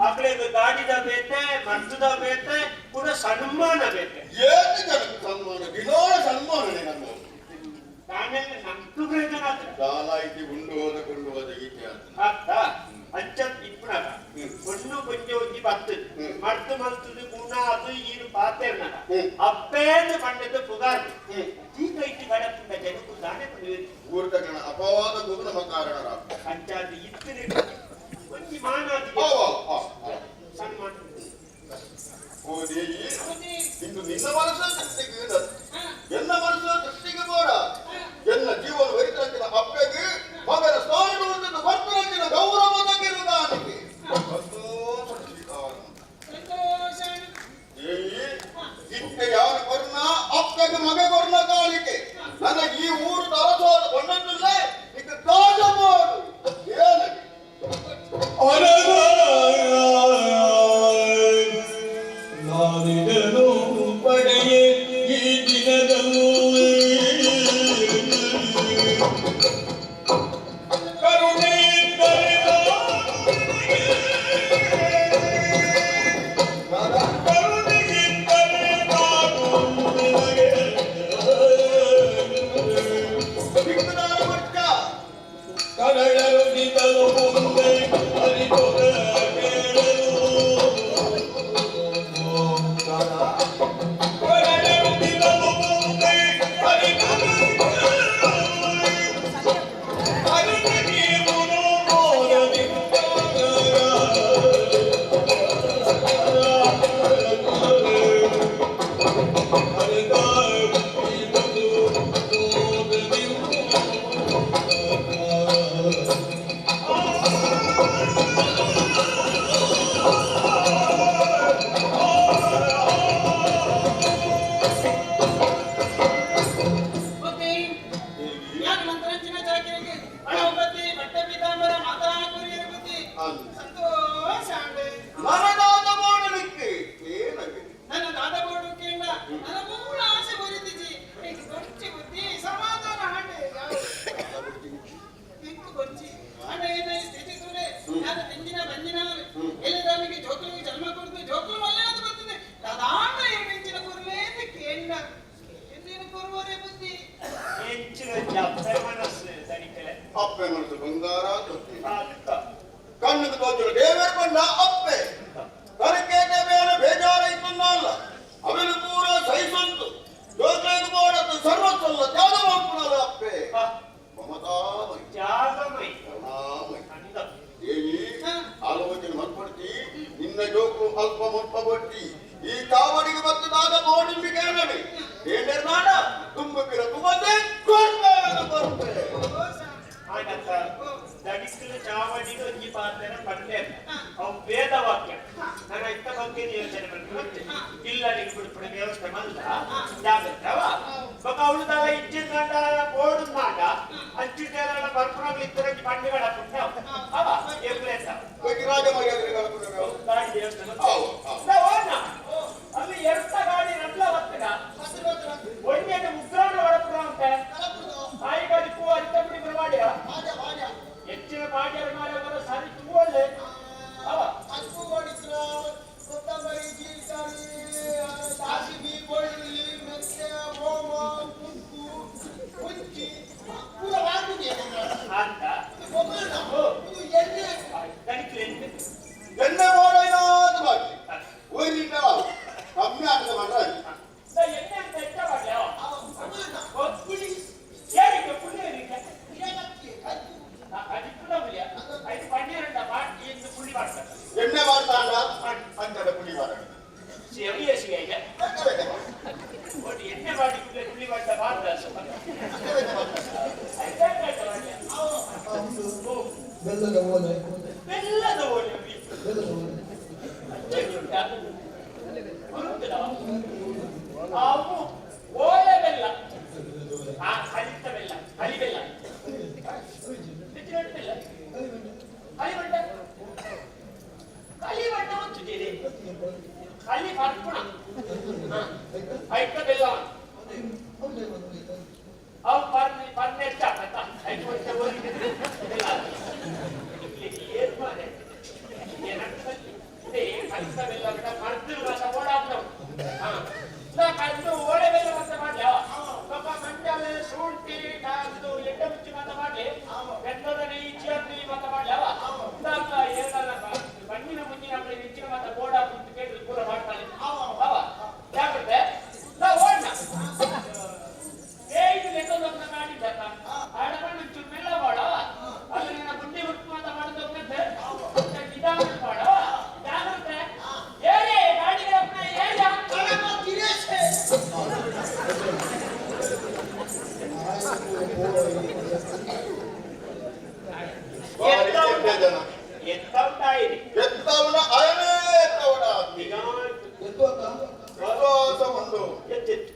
ಅಕ್ಲೆಗ್ ಗಾಡಿದ ಬೇತೆ ಮರ್ದುದ ಬೇತೆ ಕೂಡ ಸನ್ಮಾನ ಬೇತೆ. ಏನು ಜನಕ್ಕೆ ಸನ್ಮಾನ ದಿನೋಳ ಸನ್ಮಾನನೆ ನಮ್ಮ ನಾನೆಲ್ಲ ನಮ್ದು ಪ್ರಯೋಜನ ಆದ್ರೆ ದಾಲಾಯಿತಿ ಉಂಡು ಹೋದ ಕೊಂಡು ಹೋದ ಈಕೆ ಅರ್ಥ ಅಂಚ ಇಪ್ಪುನಾಗ ಒಣ್ಣು ಕೊಂಚ ಒಂಜಿ ಬತ್ತು ಮರ್ದು ಮಲ್ತುದು ಗುಣ ಅದು ಈರು ಪಾತೆರ್ನಾಗ ಅಪ್ಪೇಂದು ಪಂಡದ ಪುಗಾರ್ ಈಗ ಇಟ್ಟು ಗಡಪುಂಡ ಜನಕ್ಕೂ ದಾನೆ ಪಂಡ ಊರ ತಕ್ಷಣ ಅಪವಾದ ಗುಣ ನಮ್ಮ ಕಾರಣರ ಅಂಚಾದ ಇತ್ತಿನ ಒಂಜಿ ಮಾನಾದಿ ಸನ್ಮಾನ. ಓ ದೇವಿ, ಇಂದು ನಿನ್ನ ಮನಸ್ಸು ದೃಷ್ಟಿಗೆ ಎನ್ನ ಮನಸ್ಸು ದೃಷ್ಟಿಗೆ ಬೋಡ ಎನ್ನ ಜೀವನ ವರಿತಂಚಿನ ಅಪ್ಪೆಗೆ ಮಗನ ಸ್ಥಾನವನ್ನು ಬರ್ತರಂಚಿನ ಗೌರವದಾಗಿರುವುದಾನಿಗೆ ಸಂತೋಷ ಸ್ವೀಕಾರ. ದೇವಿ, ಇತ್ತೆ ಯಾರು ಕೊರ್ನ ಅಪ್ಪೆಗೆ ಮಗ ಕೊರ್ನ ಕಾಲಿಕೆ ನನ್ನ ಈ ಊರು ತರಸೋದು ಕೊಂಡಂತಿಲ್ಲ ಈಗ ತಾಜ ಬೋಡು ಏನಕ್ಕೆ ನಾನಿದನು ಪಡೆಯೇ ಈ ದಿನದಲ್ಲಿ ಕರುಣೆ ಕರಳರುದಿತಲು ಮುಂದೆ ಅರಿತೊದ ಕೇಳಲು ಕರಳರುದಿತಲು ಮುಂದೆ ಅರಿತೊದ ಅರಿತನೀವುನು ಬುದ್ಧಿ ಯಾರು ಮಂತ್ರಂಚಿನ ಚಾಕಿರಿಗೆ ಹಣಪತಿ ಬಟ್ಟೆ ಪೀತಾಂಬರ ಮಾತಾ ಕುರಿಯರ ಬುದ್ಧಿ ಸಂತೋಷ ಆಂಡೆ. ನನದಾದ ಬೋಡಲಿಕ್ಕೆ ಏನಕ್ಕೆ ನನ್ನ ದಾದ ಬೋಡು ಕೇಂದ್ರ ನನ್ನ ಮೂಲ ಆಸೆ ಬರಿತಿಜಿ ಇಂಕ್ ಗೊಚ್ಚಿ ಬುದ್ಧಿ ಸಮಾಧಾನ ಆಂಡೆ. ಇಂಕ್ ಗೊಚ್ಚಿ ಅಣ್ಣ ಏನ ಈ ಸ್ಥಿತಿ ತೂಲೆ ನಾನು ತೆಂಗಿನ ಬಂಜಿನ ಎಲ್ಲದಾನಿಗೆ ಜೋಕುಲಿಗೆ ಜನ್ಮ ಕೊಡ್ತು ಜೋಕುಲು ಮಲ್ಲೇನದು ಬರ್ತದೆ ದಾದಾಂಡ ಎರಡು ಇಂಚಿನ ಕುರುಲೇ ಕೇಂದ್ರ ಕೇಂದ್ರ ಕುರುವರೆ ಬುದ್ಧಿ. ಹೆಚ್ಚಿನ ಅಪ್ಪೆ ಮನಸ್ಸು ತನಿಖೆ ಅಪ್ಪೆ ಮನಸ್ಸು ಬಂಗಾರ ತೊಟ್ಟಿ ಅತ್ತ ಕಣ್ಣಿಗೆ ತೋಚಲು ದೇವರ ಬಣ್ಣ ಅಪ್ಪೆ ತನಕೇತೆ ಮೇಲೆ ಬೇಜಾರ ಇದ್ದಲ್ಲ ಅವನು ಪೂರ ಸಹಿಸಂತು ಜೋಗ್ಲೇನು ಬೋಡತ್ತು ಸರ್ವಸ್ವಲ್ಲ ತ್ಯಾಗ ಮಾಡ್ಕೊಳಲ್ಲ ಅಪ್ಪೆ ಮಮತಾಮಯಿ ತ್ಯಾಗಮಯಿ ಕರುಣಾಮಯಿ ಅಂದ. ದೇವಿ, ಆಲೋಚನೆ ಮಲ್ಪಡ್ತಿ ನಿನ್ನ ಜೋಕು ಅಲ್ಪ ಮೊಲ್ಪ ಬಡ್ತಿ ಈ ಕಾವಡಿಗೆ ಮತ್ತು ನಾದ ಬೋಡಿಂಬಿ ಕೇಳಲಿ ಏನೇರ್ ನಾಡ ತುಂಬ ಪಿರ ತುಂಬದೇ ಕೊರ್ಪೆ ಕೊರ್ಪೆ. ಆನಂತ ದಡಿಕ್ಕಲು ಚಾವಡಿಗೆ ಒಂಜಿ ಪಾತ್ರೆನ ಪಂಡೆ ಅವು ವೇದ ವಾಕ್ಯ ನನ್ನ ಇತ್ತ ಬಗ್ಗೆ ಯೋಚನೆ ಮಾಡ್ಕೊಂಡು ಇಲ್ಲ ನಿಂಗೆ ಬಿಡ್ಪುಡ ವ್ಯವಸ್ಥೆ ಮಲ್ಲ ಜಾಗ್ರತೆ ಅವ ಬೊಕ ಅವಳು ದಾಲ ಇಜ್ಜೆ ನಾಡ ಬೋರ್ಡ್ ನಾಡ ಅಂಚಿಟ್ಟೆಲ್ಲ ಬರ್ಪುನಾಗ್ಲು ಇತ್ತರಂಜಿ ಬಂಡೆಗಳ ಪುಟ್ಟ ಅವ ಎಬ್ಲೇತ ಬಗ್ಗೆ ರಾಜ ಮರ್ಯಾದೆ ಕಳ್ಕೊಂಡು ಗಾಡಿ ದೇವಸ್ಥಾನ ಅವು, ಅವು. ಓನ ಅಲ್ಲಿ ಎರಡ ಗಾಡಿ ರಡ್ಲ ಬರ್ತದ ಒಂದೇನು ಉಗ್ರಾಣ ಒಳಪುರ ಅಂತ ತಾಯಿ ಗಾಡಿ ಪೂ ಅರಿತಂಬಡಿ ಬರವಾಡ್ಯ ಹೆಚ್ಚಿನ ಪಾಡ್ಯರ ಮಾಲೆ ಬರೋ ಸಾರಿ ತೂವಲ್ಲೆ ಅವ ಕಪ್ಪು ಹೊಡಿತ್ರ ಕೊತ್ತಂಬರಿ ಜೀರಿಕಾಯಿ ಸಾಸಿವೆ ಬೆಳ್ಳುಳ್ಳಿ ಮೆಂತ್ಯ ಓಮ ಉಪ್ಪು ಮುಂಚಿ ಪೂರ ವಾಗಿದೆ. ಅಂತ ಇದು ಮೊಬೈಲ್, ಇದು ಎಣ್ಣೆ. ದಣಿಕ್ಲೆ ಎಣ್ಣೆ ಬೋಡೈನಾದ ಬಾಕಿ ಊರಿನ ಕಮ್ಮಿ ಆಗ್ತದೆ ಮಾತ್ರ. ಎಣ್ಣೆ ಅಂತ ಹೆಚ್ಚ ಮಾಡ್ಯ ಪುಳಿ. ಏನಿಕ್ಕೆ ಪುಳಿ ಏನಿಕ್ಕೆ ಹಿರೇಕತ್ತಿ ಕದ್ದು. ಅದಿಪ್ಪುನ ಪುಳಿಯ ಐದು ಪನ್ನೀರಂಡ ಮಾಡಿ ಎಂದು ಪುಳಿ ಮಾಡ್ತಾರೆ. ಎಣ್ಣೆ ಮಾಡ್ತಾಂಡ ಅಂಚದ ಪುಳಿ ಮಾಡ. ಸೇವಿಯ ಸಿಗ ಒಟ್ಟು ಎಣ್ಣೆ ಮಾಡಿ ಪುಳಿ ಪುಳಿ ಮಾಡ್ತಾ ಬಾರ್ದ. ಬೆಲ್ಲದ ಓಲೆ. ಬೆಲ್ಲದ ಓಲೆ. ಬೆಲ್ಲದ ಓಲೆ. ಅವು ಓಲೆ ಬೆಲ್ಲ, ಆ ಹಲಿತ ಬೆಲ್ಲ, ಹಲಿ ಬೆಲ್ಲ, ಹೆಚ್ಚಿನ ಬೆಲ್ಲ, ಹಲಿ ಬಣ್ಣ, ಕಲಿ ಬಣ್ಣ ಹೊತ್ತಿದ್ದೀರಿ ಕಲಿ ಪರ್ಪುಣ ಐತ ಬೆಲ್ಲ. ಅವು ಪರ್ನೆ ಪರ್ನೆ ಆಯ್ತಾ ಐದು ವರ್ಷ ಬೆಲ್ಲ. ಏನ್ ಮಾರೆ ಏನಂತ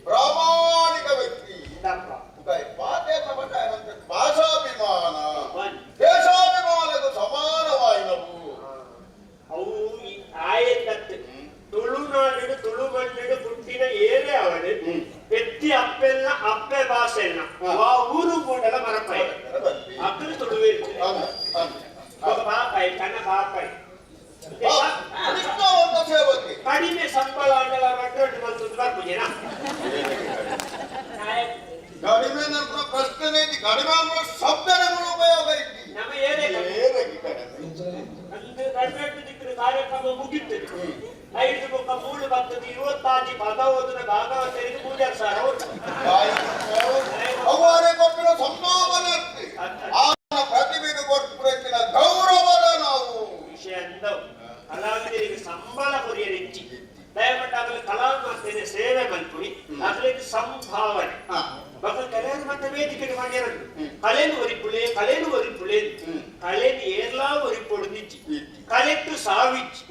ಪ್ರಾಮಾಣಿಕ ವ್ಯಕ್ತಿ ಭಾಷಾಭಿಮಾನ ದೇಶಾಭಿಮಾನಕ್ಕೂ ಸಮಾನವಾಯಿನವು. ಅವು ಆಯತತ್ತು ತುಳುನಾಡು ತುಳು ಮಣ್ಣು ಪುಟ್ಟಿನ ಏರೇ ಅವಳು ಎತ್ತಿ ಅಪ್ಪೆಲ್ಲ ಅಪ್ಪೆ ಭಾಷೆಲ್ಲ ಆ ಊರು ಕೂಡಲ ಮರಪಾಯಿ ಅಕ್ಕನ ತುಳುವೆ ಬಾಪಾಯಿ ತನ್ನ ಬಾಪಾಯಿ ಕಡಿಮೆ ಸಂಬಳ ಅಂಡಲ ರಡ್ಡು ಬಂತು ಬರ್ಪುಜೇನಾ ಕಡಿಮೆ ನನ್ನ ಪ್ರಶ್ನೆ ಕಡಿಮೆ ಅನ್ನೋ ಶಬ್ದಗಳ ಉಪಯೋಗ ಇತ್ತು. ನಮ್ಮ ಏನೇ ಅಂದು ರಡ್ಡು ದಿಕ್ಕಿನ ಕಾರ್ಯಕ್ರಮ ಮುಗಿಯುತ್ತದೆ. ಐದು ಮುಖ ಮೂಳು ಬರ್ತದೆ 26 ಪದ ಓದಿನ ಭಾಗವತರಿಗೆ ಪೂಜಾರ್ ಸಾರ ಅವರೇ ಕೊಟ್ಟಿರೋ ಸಂಭಾವನೆ ಆತನ ಪ್ರತಿಭೆಗೆ ಕೊಟ್ಟಿನ ಗೌರವದ ನಾವು ವಿಷಯ ಅಂದವು. ಕಲಾವಿದರಿಗೆ ಸಂಬಳ ಕೊರಿಯ ಹೆಚ್ಚಿ ದಯಮಟ್ಟ ಆಗಲಿ ಕಲಾವಿದ ಸೇವೆ ಮಲ್ಪುಡಿ ಅದ್ರಲ್ಲಿ ಸಂಭಾವನೆ ಮಕ್ಕಳು ಕಲೆಯನ್ನು ಮತ್ತೆ ವೇದಿಕೆ ಮಾಡಿರದು ಕಲೆನು ಒರಿಪುಳೆ ಕಲೆನು ಒರಿಪುಳೆ ಕಲೆನು ಏರ್ಲಾ ಒರಿಪೊಡು ನಿಚ್ಚಿ ಕಲೆಟ್ಟು ಸಾವಿಚ್ಚಿ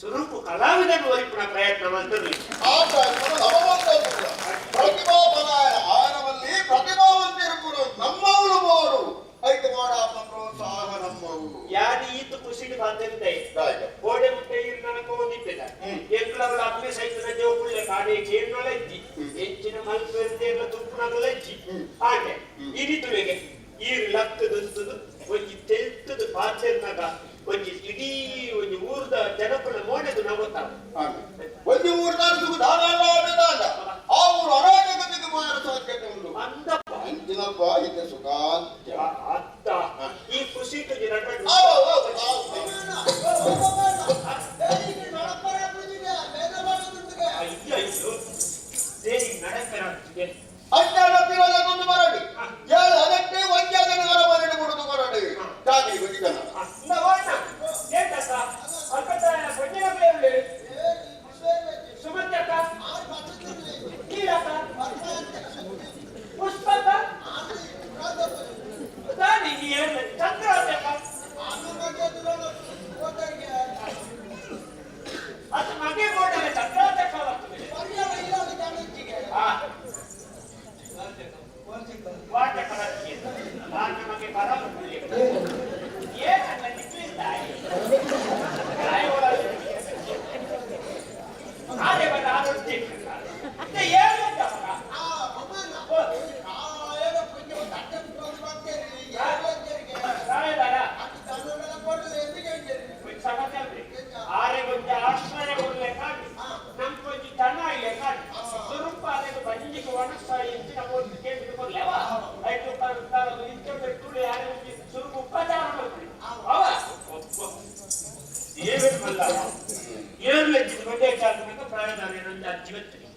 ಸುರುಕು ಕಲಾವಿದನು ಒರಿಪುಣ ಪ್ರಯತ್ನ ಮಾಡ್ತಾರೆ. ಪ್ರತಿಭಾಪನಾಯ ಆಯನವಲ್ಲಿ ಪ್ರತಿಭಾವಂತಿರುವುದು ನಮ್ಮವಳು ಬೋರು ಐದು ಮಾಡ ಪ್ರೋತ್ಸಾಹ ನಮ್ಮವು. ಯಾರು ಈತ ಖುಷಿಗೆ ಬಾಧ್ಯತೆ ಕೋಡೆ ಮುಟ್ಟೆ ಇರು ನನಗೆ ಓದಿದ್ದ ಎಂಕ್ಲವಳ ಅಮ್ಮೆ ಸೈತನ ಜೋಕುಳ್ಳೆ ಕಾಡೆ ಚೇರ್ನೊಳ ಇಜ್ಜಿ ಹೆಚ್ಚಿನ ಮಲ್ಪೆರ್ದೆ ಎಲ್ಲ ತುಪ್ಪುನಗಲ ಇಜ್ಜಿ ಆಟೆ ಇರಿತುಳಿಗೆ ಈರು ಲಕ್ಕದುಂತುದು ಒಂಜಿ ತೆಲ್ತದು ಪಾಚೆರ್ನಾಗ ಒಂಜಿ ಇಡೀ ಒಂಜಿ ಊರ್ದ ಜನಕುಲ ಮೋಡೆದು ನಗೋತಾವ. ಒಂಜಿ ಊರ್ದ ದಾನ ಆ ಊರು ಅರಾಜಕತೆಗೆ ಮಾರ ಸಾಧ್ಯತೆ ಉಂಟು. ಅಂಚಿನಪ್ಪ ಇದು ಸುಖಾಂತ್ಯ ಅತ್ತ ಈ ಖುಷಿ ಅಜ್ಜನ ಪಿರಲದೊಂದು ಬರಡಿ ಏಳು ಅದಕ್ಕೆ ಒಂಜಾದನ ಅರಮನೆ ಕೊಡುದು ಬರಡಿ ಚಾಗಿ ಬದಿಗನ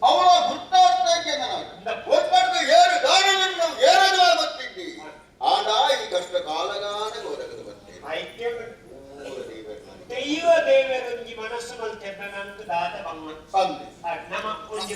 ಅವಳ ಗುರ್ತಾರ್ಥಕ್ಕೆ ಒಪ್ಪಂದ ಏರು ದಾನವನ್ನು ಏರದ ಬರ್ತಿದ್ದಿ ಆಂಡ ಈ ಕಷ್ಟ ಕಾಲಗಾನ ಒದಗದು ಬರ್ತೀನಿ. ದೈವ ದೇವರೊಂಜಿ ಮನಸ್ಸು ಮಲ್ತೆದ್ದ ನಂಗೆ ದಾದ ಬಮ್ಮ ನಮ್ಮ ಒಂಜಿ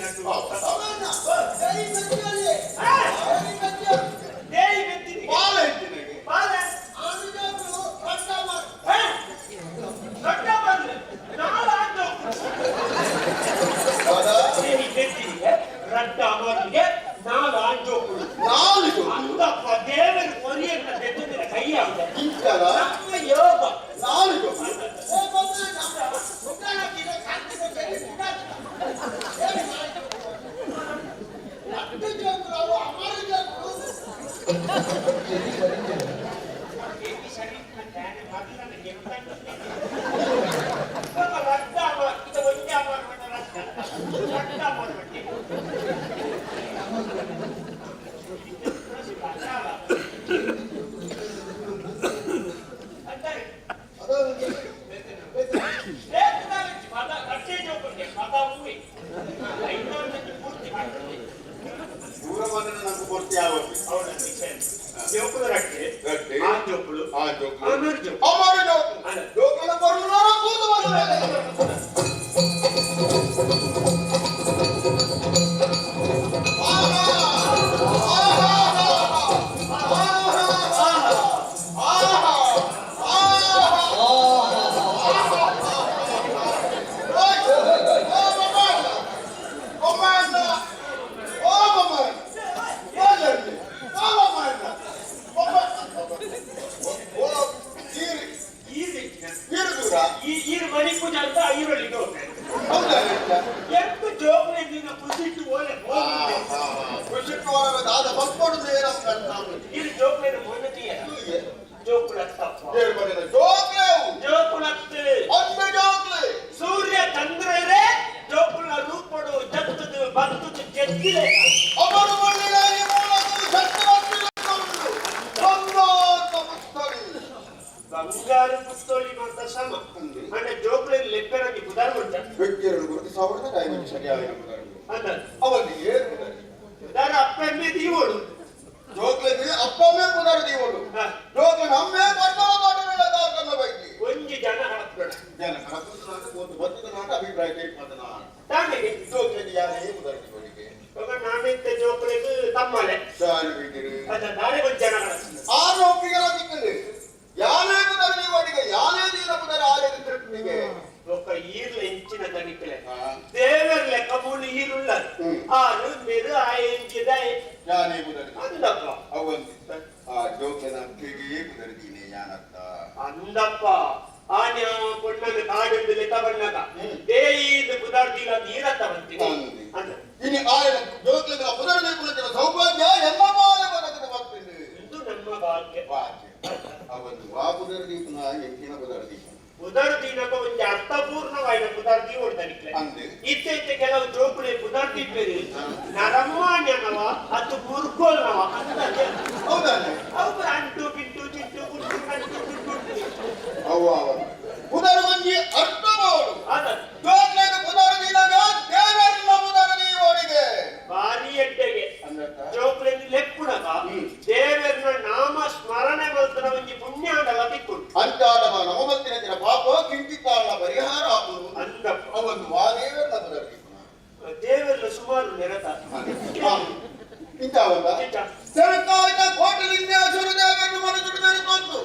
ಸೂರ್ಯ ಚಂದ್ರರೇ ಜೋಕುಲ ರೂಪಡು ಜತ್ತದು ಬತ್ತದು ಜಗ್ಗಿಲೆ ಅವರು ಒಳ್ಳೆಯ ಬಂಗಾರ ಪುಸ್ತೋಳಿ ಮಾತ ಸಮ ಅಂದ್ರೆ ಜೋಕುಲ ಲೆಪ್ಪೆರಾಗಿ ಬುಧಾರ ಉಂಟ ವ್ಯಕ್ತಿಯರು ಗುರುತು ಸಾವಿರದ ಟೈಮ್ ಸರಿಯಾಗಿ ಅಂದ ಅವರಿಗೆ ಬುಧಾರ ಅಪ್ಪಮ್ಮೆ ದೀವೋಡು ಜೋಕ್ಲೆಗೆ ಅಪ್ಪಮ್ಮೆ ಪುನರ್ ದೀವೋಡು ಜೋಕ್ಲೆ ನಮ್ಮೇ ಕಣ್ಣವ ತನ್ನ ಬೈಕಿ ಒಂಜಿ ಜನ ಹಳತ್ಬೇಡ ಜನ ಒಂದು ಬತ್ತದ ನಾಟ ಅಭಿಪ್ರಾಯ ಕೇಳ್ಪದ ತಾನೆಗೆ ಜೋಕ್ಲೆಗೆ ಯಾರೇ ಪುನರ್ ದೀವೋಡಿಗೆ ನಾನಿದ್ದ ಜೋಕ್ಲೆಗೆ ತಮ್ಮಲೆ ಸಾರಿ ಬಿಟ್ಟಿರು ಅದ ನಾನೇ ಒಂದು ಜನ ಆರೋಪಿಗಳ ದಿಕ್ಕಲ್ಲಿ ಯಾರೇ ಪುನರ್ ದೀವೋಡಿಗೆ ಯಾರೇ ದೀನ ಪುನರ್ ಆರೇ ತೃಪ್ತಿಗೆ ಒಕ್ಕ ಈರ್ಲ ಇಂಚಿನ ತನಿಕಲೆ ದೇವರ ಲೆಕ್ಕ ಮೂಲು ಈರುಳ್ಳ ಆರು ಮೇರು ಆ ಎಂಚಿದ ಯಾನೇ ಪುನರ್ ಅಂದಪ್ಪ ಅವಂತ ಆ ಜೋಕ್ಲೆನ ಅಕ್ಕಿಗೆ ಪುನರ್ ದೀನೆ ಯಾನತ್ತ ಅಂದಪ್ಪ ಆನ್ಯ ಪೊಣ್ಣನ ಕಾಡಿಂದ ಲೆಕ್ಕ ಬಣ್ಣದ ದೇಯಿದ ಪುದಾರ್ದಿಲ್ಲ ನೀರತ್ತ ಬಂತೀನಿ ಅಂದ ಇನಿ ಆಯನ ಜೋಕ್ಲೆನ ಪುನರ್ ದೀಪುನ ಸೌಭಾಗ್ಯ ಎಲ್ಲ ಬಾಲ ಬದಕದ ಬರ್ತೀನಿ ಇದು ನಮ್ಮ ಭಾಗ್ಯ ಭಾಗ್ಯ ಅವನು ವಾ ಪುನರ್ ದೀಪನ ಎಂಕಿನ ಪುನರ್ ದೀಪನ ಪುನರ್ದಿನಕ ಒಂದು ಅರ್ಥಪೂರ್ಣವಾದ ಪುನರ್ದಿ ಹೊಡ್ದನಿಕ್ಲೆ ಅಂದೆ ಇತ್ತೆ ಇತ್ತೆ ಕೆಲವು ಜೋಕುಲೆ ಪುನರ್ದಿ ಪೇರು ನರಮಾನ್ಯನವ ಅದು ಮುರ್ಕೋಲ್ನವ ಅಂತ ಹೌದಲ್ಲ ಅವು ಅಂಟು ಪಿಂಟು ಚಿಂಟು ಕುಂಟು ಕಂಟು ಕುಂಟು ಅವ್ವ ಅವನು ಪುನರ್ವಂಜಿ ಅರ್ಥಬೋಡು ಅದ ಜೋಕ್ಲೆನ ಪುನರ್ ದಿನಗ ದೇವರಿನ ಪುನರ್ ದೀವೋಡಿಗೆ ಭಾರಿ ಎಡ್ಡೆಗೆ ಅಂದತ್ತ ಜೋಕುಲೆ ಲೆಪ್ಪುನಗ ದೇವರನ ನಾಮ ಸ್ಮರಣೆ ಮಲ್ತನ ಒಂಜಿ ಪುಣ್ಯಾಂಡಲ ತಿಕ್ಕುಂಡು ಅಂತಾಡವ ನವಮತ್ತಿನ ದಿನ ಪಾಪ ಕಿಂಚಿತ್ತಾಳ ಪರಿಹಾರ ಆಪುನು ಅಂದಪ್ಪ ಅವನು ವಾ ದೇವರನ್ನ ಪುನರ್ ದೀಪನ ದೇವರ ಸುಮಾರು ನೆರತ ಇಂಥವಲ್ಲ ಸರ್ಕಾರದ ಕೋಟಲಿಂದ ಸುರದೇವರನ್ನು ಮನಸ್ಸು ತಂದು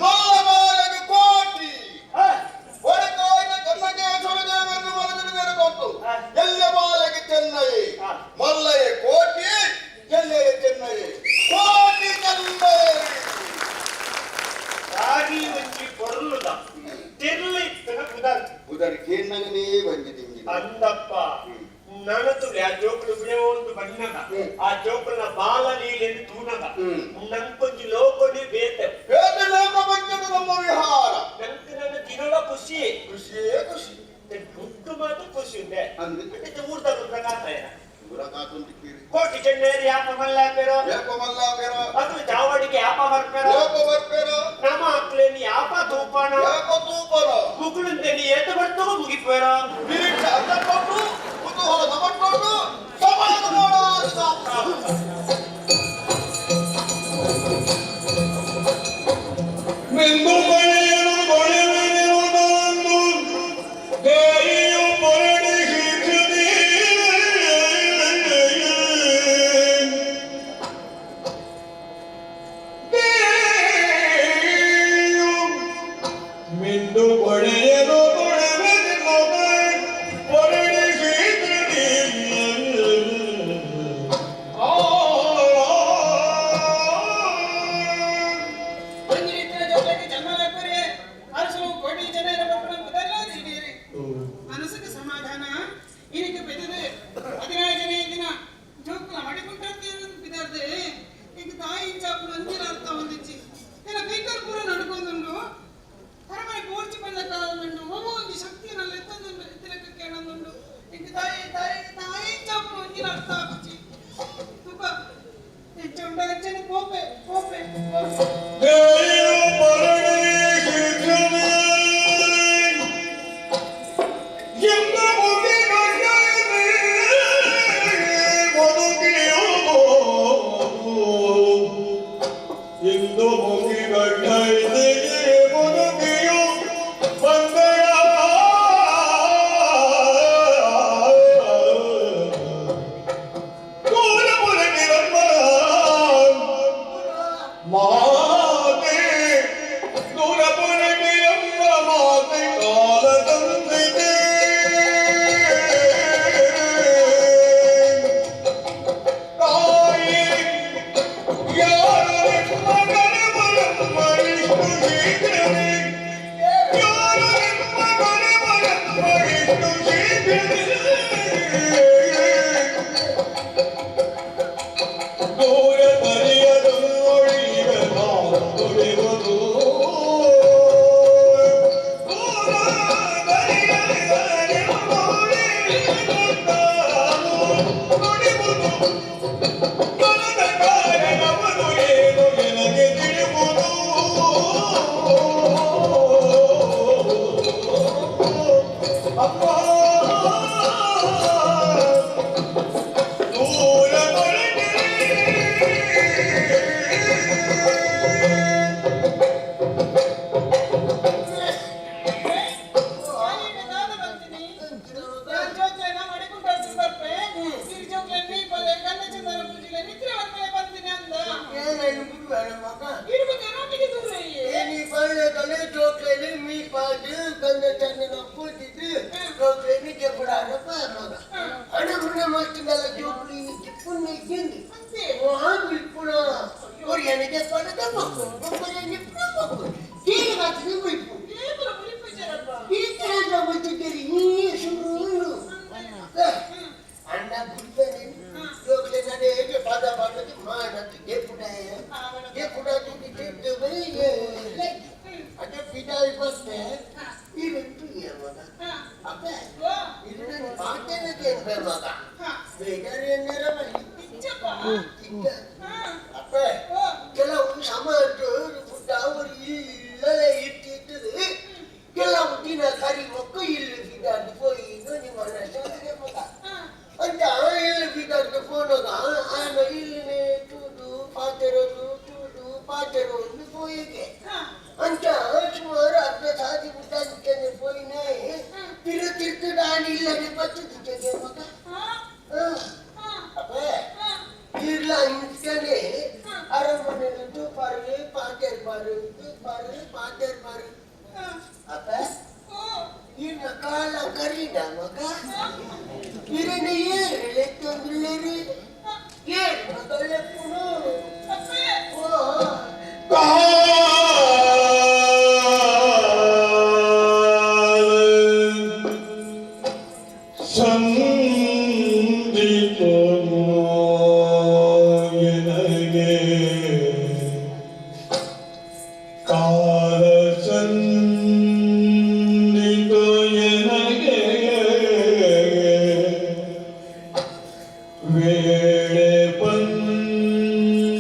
ಮಲ್ಲಬಾಲಗೆ ಕೋಟಿ ಹೊರಕಾಯ್ದ ಕನ್ನಗೆ ಸುರದೇವರನ್ನು ಮನಸ್ಸು ತಂದು ಎಲ್ಲ ಬಾಲಗೆ ಚೆನ್ನೈ ಮಲ್ಲಯ್ಯ ಕೋಟಿ ಎಲ್ಲೆಯ ಚೆನ್ನೈ ಕೋಟಿ ಚೆನ್ನೈ ರಾಗಿ ಒಂಜಿ ಪೊರ್ಲುದ ತಿರ್ಲು ಇತ್ತನ ಪುದರ್ ಉದರ ಕೇನ್ನಗನೇ ಬಂದಿದ್ದೀನಿ ಅಂದಪ್ಪ ನನತುಲೆ ಆ ಜೋಕುಲು ಬಿಳೆ ಒಂದು ಬಣ್ಣದ ಆ ಜೋಕುಲ್ನ ಬಾಲ ಲೀಲೆಂದು ತೂನಗ ನಂಕೊಂಜಿ ಲೋಕೊನೆ ಬೇತೆ ಬೇತೆ ಲೋಕ ಬಂದದ್ದು ನಮ್ಮ ವಿಹಾರ ನಂಗೆ ನನ್ನ ದಿನದ ಖುಷಿ ಖುಷಿಯೇ ಖುಷಿ ದುಡ್ಡು ಮಾತ್ರ ಖುಷಿ ಉಂಡೆ ಅಂದ್ರೆ ಊರ್ದ ಪ್ರಕಾಶ ಊರ ಕಾತುಂಟಿದ್ದೀರಿ ಕೋಟಿ ಚೆನ್ನೇರಿ ಯಾಪ ಮಲ್ಲಾಪೇರೋ ಯಾಪ ಮಲ್ಲಾಪೇರೋ ಅದು ಚಾವಡಿಗೆ ಯಾಪ ಬರ್ಪೇರೋ ಯಾಪ ಬರ್ಪೇರೋ ನಮ್ಮ ಅಕ್ಲೇನಿ ಯಾಪ ತೂಪಾನ ಯಾಪ ತೂಪನ ಮುಗುಳುಂದೇನಿ ಏತ ಬರ್ತೋ ಮುಗಿಪೇರೋ ನಿರೀಕ್ಷೆ ಅರ್ಥಪಟ್ಟು ಕುತೂಹಲ ನಮಟ್ಟೊಂಡು ಸಮಾಜ ಮಾಡೋದು ಮಿಂದು ಮಳೆಯನು ಮೊಳೆವೆನುವುದನ್ನು ದೇಯಿಯು ಮೊರಡಿಸಿದೆ. ದೇಯಿಯು ಮಿಂದು ಕೊಳೆಯನು ಕೊಳೆವೆನುವುದನ್ನು ದೂರ ಬರಿಯದೊಳಿವ ನುಡಿವುದು ದೂರ ನುಡಿವುದು ಮನದ ಕಾರಣವನು ಏನು ನನಗೆ ತಿಳಿಯುವುದು ಅಪ್ಪ ದೂರ ಏನೇನು ಬಿಡುವಾರ ಮಗ ಏನಿ ಪಳ್ಳೆ ಜೋಕ್ಲೇನಿ ಮೀ ಪಾದು ಗಂಧ ಚಂದನ ಪೂಜಿದ್ದು ಜೋಕ್ಲೇನಿ ಜಪುಡಾರಪ್ಪ ಮಗ ಅಣಗುಣ ಮಸ್ತಿಂದಲ್ಲ ಜೋಕ್ಲಿ ಜಿಪ್ಪುನ್ನ ಇದ್ದಿಂದು ಬಿಲ್ಪುಣ ಒರಿಯನಿಗೆ ಪಡದ ಮಕ್ಕಳು ಒಬ್ಬರಿಗೆ ಮಕ್ಕಳು ತೀರಿ ಮಾತ್ರ ಬಿಲ್ಪು ಈ ತರ ಗೊತ್ತಿದ್ದೀರಿ ನೀ ಸುಳ್ಳು ಅಣ್ಣ ಬಿಡ್ತಾನೆ ಜೋಕ್ಲೆ ನಡೆ ಹೇಗೆ ಪದ ಪಾಡೋದು ಮಾಡತ್ತು ಜೆಪುಡಾಯ ಜೆಪುಡ ಅದೇ ಪಿದಾಯಿ ಬಸ್ತೆ ಇರಂತು ಮಗ ಅಪ್ಪ ಇದು ನನ್ನ ಮಾತೇನಕ್ಕೆ ಮಗ ಬೇಜಾರು ಏನಾರ ಅಪ್ಪ ಕೆಲವು ಸಮಾಜ ಪುಟ್ಟ ಅವರು ಇಲ್ಲಲೇ ಇಟ್ಟಿದ್ದು ಕೆಲವು ದಿನ ಕರಿ ಮಕ್ಕಳು ಇಲ್ಲಿ ಬಿದ್ದಾಡ್ದು ಪೋಯಿ ನಿಮ್ಮ ಮಗ ಅಂತ ಇಲ್ಲಿ ಬಿದ್ದಾಡ್ದು ಪೋನಾಗ ಆನ ಇಲ್ಲಿನೇ ತೂದು ಪಾತೆರೋದು ತೂದು ಪಾತೆರೋದು ಪೋಯಿಗೆ ಅಂತ ಸುಮಾರು ಅರ್ಧ ಸಾದಿ ಬಿಟ್ಟ ಪೋಯಿನೇ ತಿರು ತಿರ್ತು ನಾನು ಇಲ್ಲದೆ ಬತ್ತಿದ್ದೆ ಮಗ ಅಪ್ಪ ಇಲ್ಲ ಇಂತಾನೆ ಅರಮನೆಯಲ್ಲಿ ತೂಪಾರು ಪಾತೇರ್ಪಾರು ತೂಪಾರು ಪಾತೇರ್ಪಾರು ಅಪ್ಪ ಇನ್ನ ಕಾಲ ಕರೀದ ಮಗ ಇರನ ಏರು ಲೆತ್ತೊಂದುಳ್ಳೇರು ಏರು ಮಗ ಲೆಪ್ಪುನು ಓ ಸಂದಿತೋ ಕಾಲ ಸಂದಿತೋ ಎನಗೆ ವೇಳೆ ಬಂದಿತು.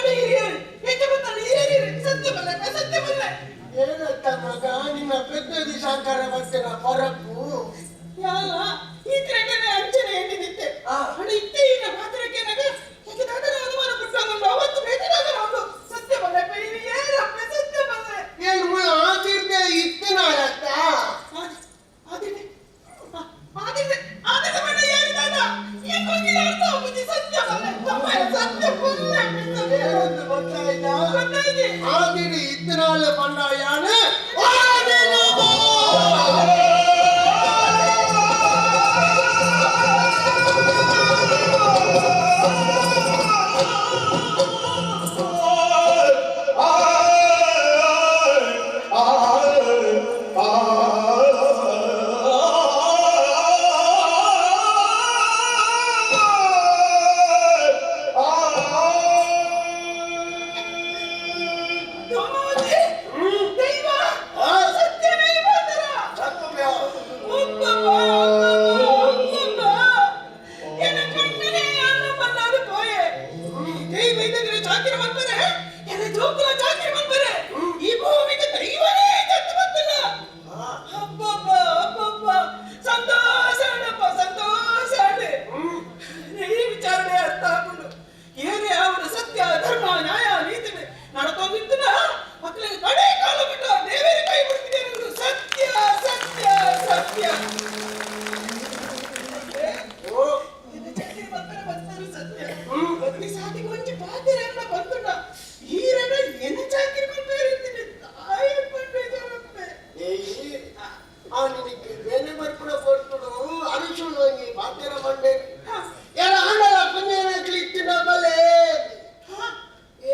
ಹಿರಿಯರು ಹೆಚ್ಚು ಗೊತ್ತಲ್ಲ ಹಿರಿಯರು ಸತ್ಯ ಬಲ್ಲೆ ಸತ್ಯ ಬಲ್ಲೆ. ಏನಂತ ಮಗ ನಿನ್ನ ಪೆದ್ದದಿ ಸಾಕಾರ ಬರ್ತೇನ ಪರಪ್ಪು ಯಾಲ ಈ ತಿರಗನೆ ಅಂಚನೆ ಎಣ್ಣಿದಿತ್ತೆ ಹಣ ಇತ್ತೆ ಈಗ ಮಾತ್ರಕ್ಕೆ ನಗ ಯಾಕೆ ದಾದನ ಅನುಮಾನ ಪುಟ್ಟಂಗುಂಡು ಅವತ್ತು ಬೇಜಾರಾದ ಉಂಟು ಸತ್ಯ ಬಲ್ಲೆ ಏನಪ್ಪ ಸತ್ಯ ಬಲ್ಲೆ. ಏನು ಆತಿರ್ದೆ ಇತ್ತನಾಳತ್ತ? ಆದಿದೆ ಆದಿದೆ ಆದಿದೆ ಬಣ್ಣ ಏನು ದಾದ ಈ ಕೊಂಗಿನ ಅರ್ಥ ಬುದ್ಧಿ ಸತ್ಯ ಬಲ್ಲೆ ತಮ್ಮ ಸತ್ಯ ಬಲ್ಲೆ. ಏನಂತ ಗೊತ್ತಾಯ್ತಾ? ಗೊತ್ತಾಯ್ತು. ಆದಿಡಿ ಇತ್ತನಾಳ ಬಣ್ಣ ಯಾನು ಧೂಮಾವತಿ ದೈವ ಸತ್ಯವೇ ಮಾತರ. ಅಬ್ಬಬ್ಬಾ, ಅಬ್ಬಬ್ಬಾ. ಎನ್ನ ಕಣ್ಣನೇ ಅನ್ನ ಬಲ್ಲಾದು ಪೋಯೆ. ದೈವ ಇಲ್ಲದ್ರೆ ಚಾಕಿರಿ ಮಾಡ್ತಾರೆ, ಎನ್ನ ಜೋಕುಲ ಚಾಕಿರಿ ಮಾಡ್ತಾರೆ. ಈ ಭೂಮಿಗೆ ದೈವನೇ ಜತ್ತು ಬಂತಲ್ಲ. ಅಬ್ಬಬ್ಬಾ, ಅಬ್ಬಬ್ಬಾ. ಸಂತೋಷ ಆಡಪ್ಪ, ಸಂತೋಷ ಆಡೆ. ಈ ವಿಚಾರಣೆ ಅರ್ಥ ಹಾಕೊಂಡು ಏನೇ ಅವರ ಸತ್ಯ ಧರ್ಮ ನ್ಯಾಯ ನೀತಿ ನಡ್ಕೊಂಡಿದ್ದನ ಮಕ್ಕಳಿಗೆ ಕಡೆ ಕಾಲ ಬಿಟ್ಟು ದೇವರ ಕೈ ಬಿಡ್ತಿದೆ ಅನ್ನೋದು ಸತ್ಯ ಸತ್ಯ ಸತ್ಯ. ನಿನ್ನ ಚಾಕಿರಿ ಬರ್ತಾರೆ ಬರ್ತಾರೆ ಸತ್ಯ. ಒಂದು ಸಾಟಿಗೆ ಒಂಜಿ ಪಾತ್ರೆ ಬಂತುಂಡ ಈರನ ಎನ್ನ ಚಾಕಿರಿ ಬರ್ತಾರೆ ಅಂತೀನಿ. ತಾಯಿ ಪಂಪೆ. ಏಯ್, ಆ ನಿನಗೆ ಬೇನೆ ಬರ್ಪುಣ ಕೊಡ್ತುಡು ಅರುಶುಳು ಒಂಜಿ ಪಾತೆರ ಬಂಡೆ ಎಲ್ಲ ಆಂಡಲ ಪುಣ್ಯನಕ್ಲಿ ಇತ್ತಿನ ಬಲೆ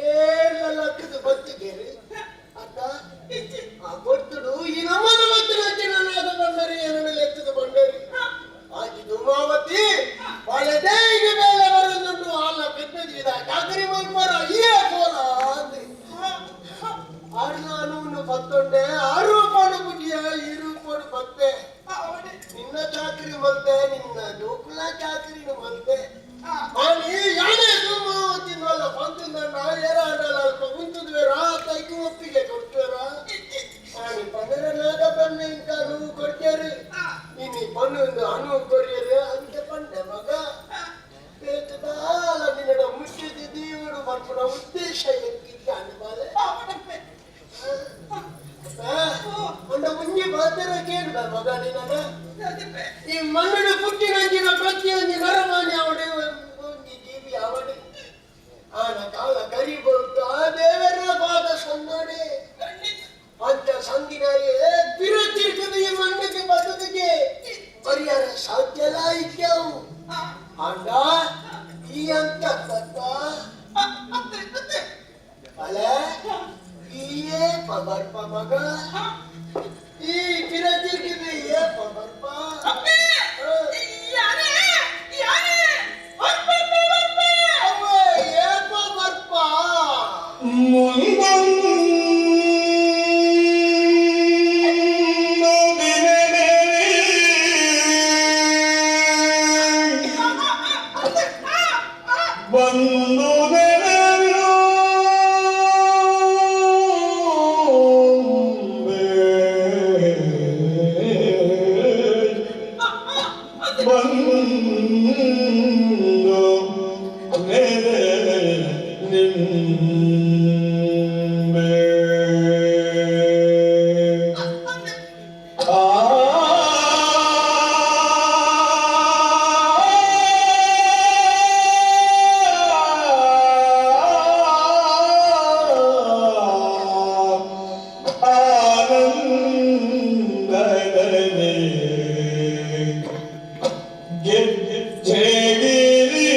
ಏಲ್ಲ ಲಕ್ಕದ ಬತ್ತಿಗೇರಿ ಅತ್ತ ಆ ಕೊಡ್ತುಡು ಈ ನಮ್ಮನ ಬತ್ತಿನ ನಾದ ಬಂಡರಿ ಏನನ್ನ ಎತ್ತದ ಬಂಡರಿ ಆಜಿ ಧೂಮಾವತಿ ಬಲದೇ ಈಗ ಮೇಲೆ ಬರುದುಂಟು ಅಲ್ಲ ಪೆದ್ದಜಿದ ಚಾಕರಿ ಮಲ್ಪರ ಈಯೇ ಕೋಲ ಅಂದೆ ಆರ್ನಾನು ಬತ್ತೊಂಡೆ ಆರು ಪಾಡು ಬುದ್ಧಿಯ ಇರು ಪಾಡು ಬತ್ತೆ ನಿನ್ನ ಚಾಕರಿ ಮಲ್ತೆ ನಿನ್ನ ಜೋಕುಲ ಚಾಕರಿನ ಮಲ್ತೆ ಆನಿ ಯಾನೇ ಧೂಮಾವತಿ ನಲ್ಲ ಪಂತುಂದ ಏರ ಆಡಲ್ಲ ಅಲ್ಪ ಮುಂತುದ್ವೇರ ತೈಕು ಒಪ್ಪಿಗೆ ಕೊಡ್ತೇರ ಆನಿ ಪಂದರ ನಾದ ಬನ್ನೆ ಇಂಕ ನೋವು ಕೊಡ್ತೇರಿ ಇನಿ ಪನ್ನೊಂದು ಅನು ಕೊರಿಯರು ಅಂತ ಪಂಡೆ ಮಗ ಏತದಾಲ ನಿನ್ನಡ ಮುಟ್ಟಿದ ದೇವರು ಬರ್ಪುನ ಉದ್ದೇಶ ಎಂತಿದ್ದಾನೆ ಬಾಲೆ ಒಂದ ಮುಂಜಿ ಮಾತರ ಕೇಳ್ದ ಮಗ ನಿನ್ನಡ ಈ ಮಣ್ಣು ಪುಟ್ಟಿನಂಚಿನ ಪ್ರತಿಯೊಂದು ನರಮಾನಿ ಅವಡೆ ಒಂಜಿ ಜೀವಿ ಅವಡೆ ಆನ ಕಾಲ ಕರಿ ಬರುತ್ತ ದೇವರ ಪಾದ ಸಂದೋಡೆ ಅಂತ ಸಂದಿನಾಯೇ ತಿರುತಿರುಕದ ಈ ಮಣ್ಣಿಗೆ ಬದುಕಿಗೆ ಪರಿಹಾರ ಸಾಧ್ಯಲ ಇದ್ದವು ಆಂಡ ಈ ಅಂತ ತತ್ತ ಅಲೆ ಈಯೇ ಪಬರ್ಪ ಮಗ ಈ ತಿರತಿರ್ಕಿದ ಏ ಪಬರ್ಪ. ಯಾರೇ ಯಾರೇ ಬರ್ಪೆ ಬರ್ಪೆ. ಅವ್ವ ಏ ಪಬರ್ಪ. ಬಂದು ಬಂದು ನಿಂಬೆ ಆನಂದದಲ್ಲಿ ಗೆಜ್ಜೆಗಿರಿ.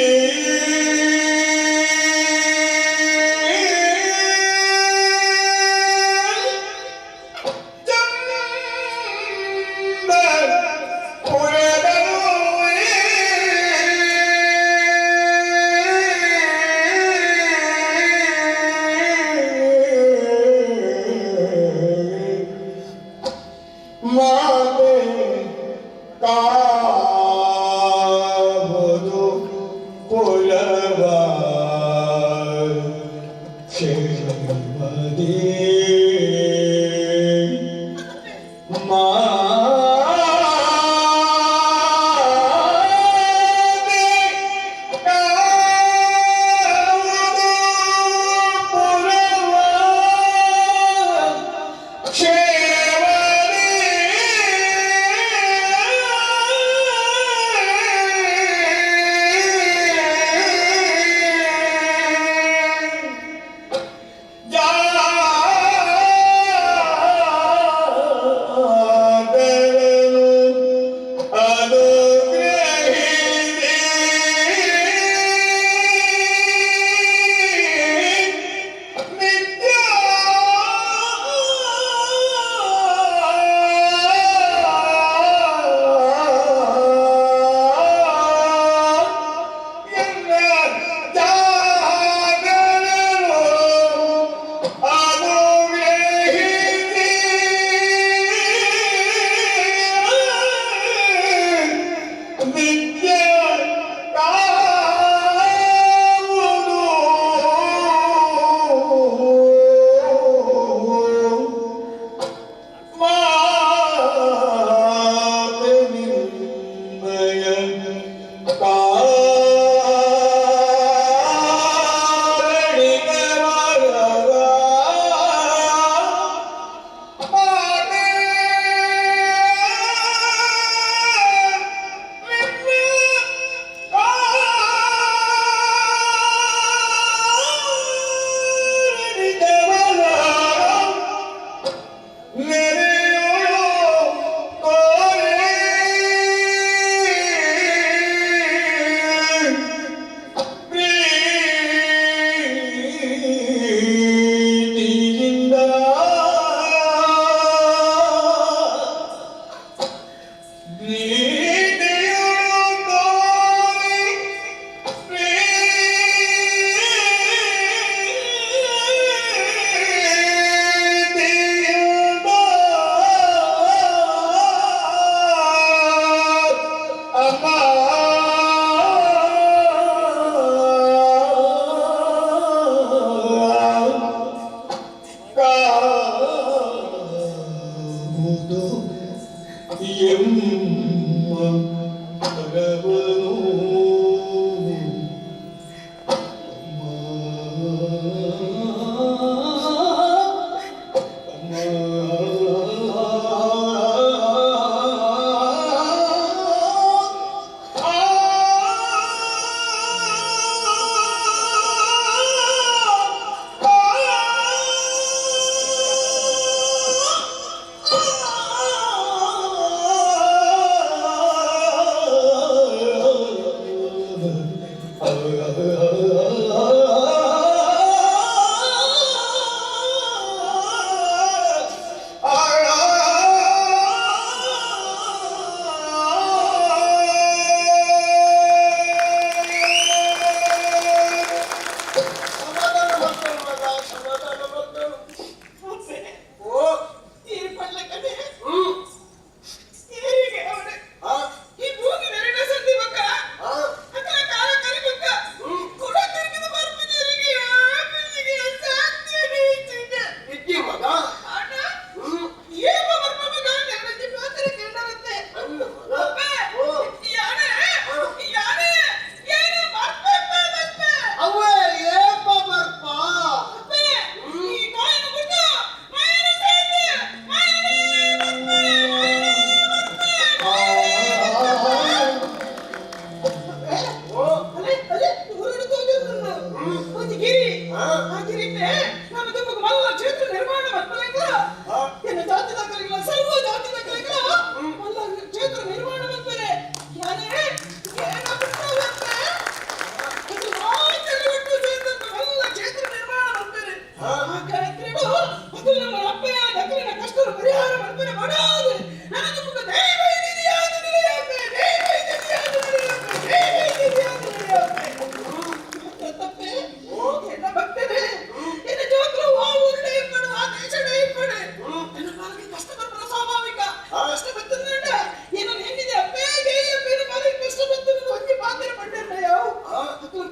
ಕ್ಷೇಮದಿ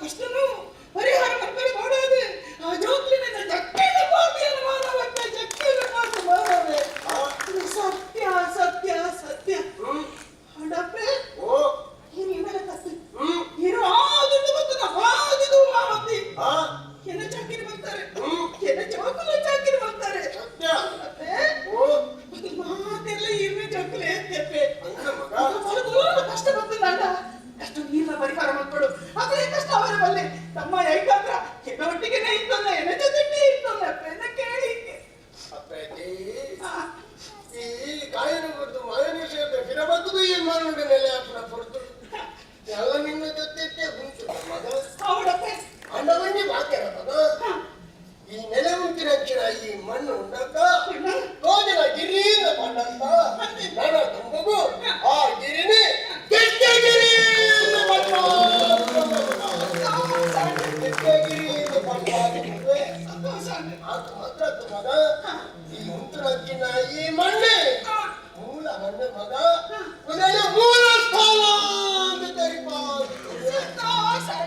ಕಷ್ಟನು ಪರಿಹಾರ ಬರ್ತಾರೆ ನೋಡೋದು ಆ ಜೋಕ್ಲಿನ ಉಂತಿನಂಚಿನ ಈ ಮಣ್ಣು ಉಂಡಕ್ಕ ತೋಜಿನ ಗಿರಿಯಿಂದ ಪಂಡಂತ ನನ್ನ ತುಂಬಗೂ ಆ ಗಿರಿನಿ ಗಿರಿ ಗಿರಿ ಮಾತ್ರ ಮಗ ಈ ಉಂತಿನಂಚಿನ ಈ ಮಣ್ಣೆ ಮೂಲ ಮಣ್ಣು ಮಗ ಮೂಲ ಸ್ಥಾನ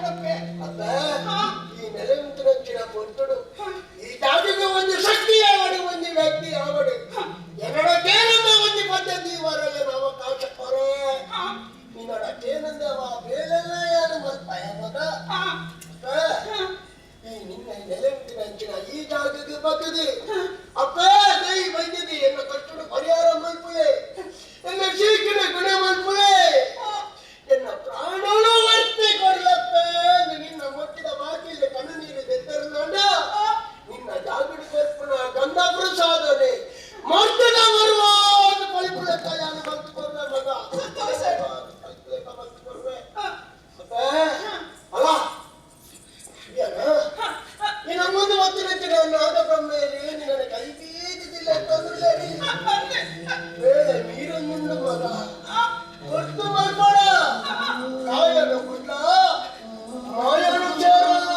ಅಪ್ಪ ಈ ನೆಲೆ ಉಂತಿನಂಚಿನ ಪೊರ್ತುಡು ಈ ಜಾಗಕ್ಕೆ ಒಂದು ಶಕ್ತಿ ಯಾವಡು ಒಂದು ವ್ಯಕ್ತಿ ಯಾವಡು ಎನ್ನಡ ಕೇನಂದ ಒಂದು ಪದ್ಧತಿ ವರಲೆ ಅವಕಾಶ ಕೊರೆ ನಿನ್ನಡ ಕೇನಂದ ಬೇಲೆಲ್ಲ ಯಾರು ಮಲ್ಪಾಯ ಮಗ ಈ ನಿನ್ನ ನೆಲೆ ಉಂತಿನಂಚಿನ ಈ ಜಾಗಕ್ಕೆ ಬರ್ತದೆ ಅಪ್ಪ ದೈ ಬಂದಿದೆ ಎನ್ನ ಕಷ್ಟದ ಪರಿಹಾರ ಮಲ್ಪುಲೆ ಎನ್ನ ಶೀಕಿನ ಗುಣ ಮಲ್ಪುಲೆ ಎನ್ನ ಪ್ರಾಣನು ವರ್ತಿ ಕೊಡ್ಲಪ್ಪ ನಿನ್ನ ಮೊಟ್ಟಿದ ಬಾಕಿಲ್ಲ ಕಣ್ಣು ನೀರು ದೆತ್ತರನಂಡ ನಿನ್ನ ಜಾಗೃತಿ ಕೊರ್ಪುನ ಗಂಧ ಪ್ರಸಾದನೆ ಮರ್ತದ ಬರುವ ಪಳಿಪುಲೆ ಕಲ್ಯಾಣ ಮಲ್ತು ಕೊರ್ವೆ ಮಗ ಪಳಿಪುಲೆ ಮಲ್ತು ಕೊರ್ವೆ ಅಪ್ಪ ಅಲ್ಲ ನೀನು ಮುಂದೆ ಒತ್ತಿನ ನಾಗಬ್ರಹ್ಮೇರಿ ನಿನ್ನ ಕೈ ಬೀದಿಲ್ಲ ತಂದ್ರೆ ಬೇಳೆ ನೀರನ್ನುಂಡು ಮಗ ಕೊಟ್ಟು ಮಲ್ಪಡ ಕಾಯನು ಗುಡ್ಲ ಮಾಯನು ಸೇರಲ್ಲ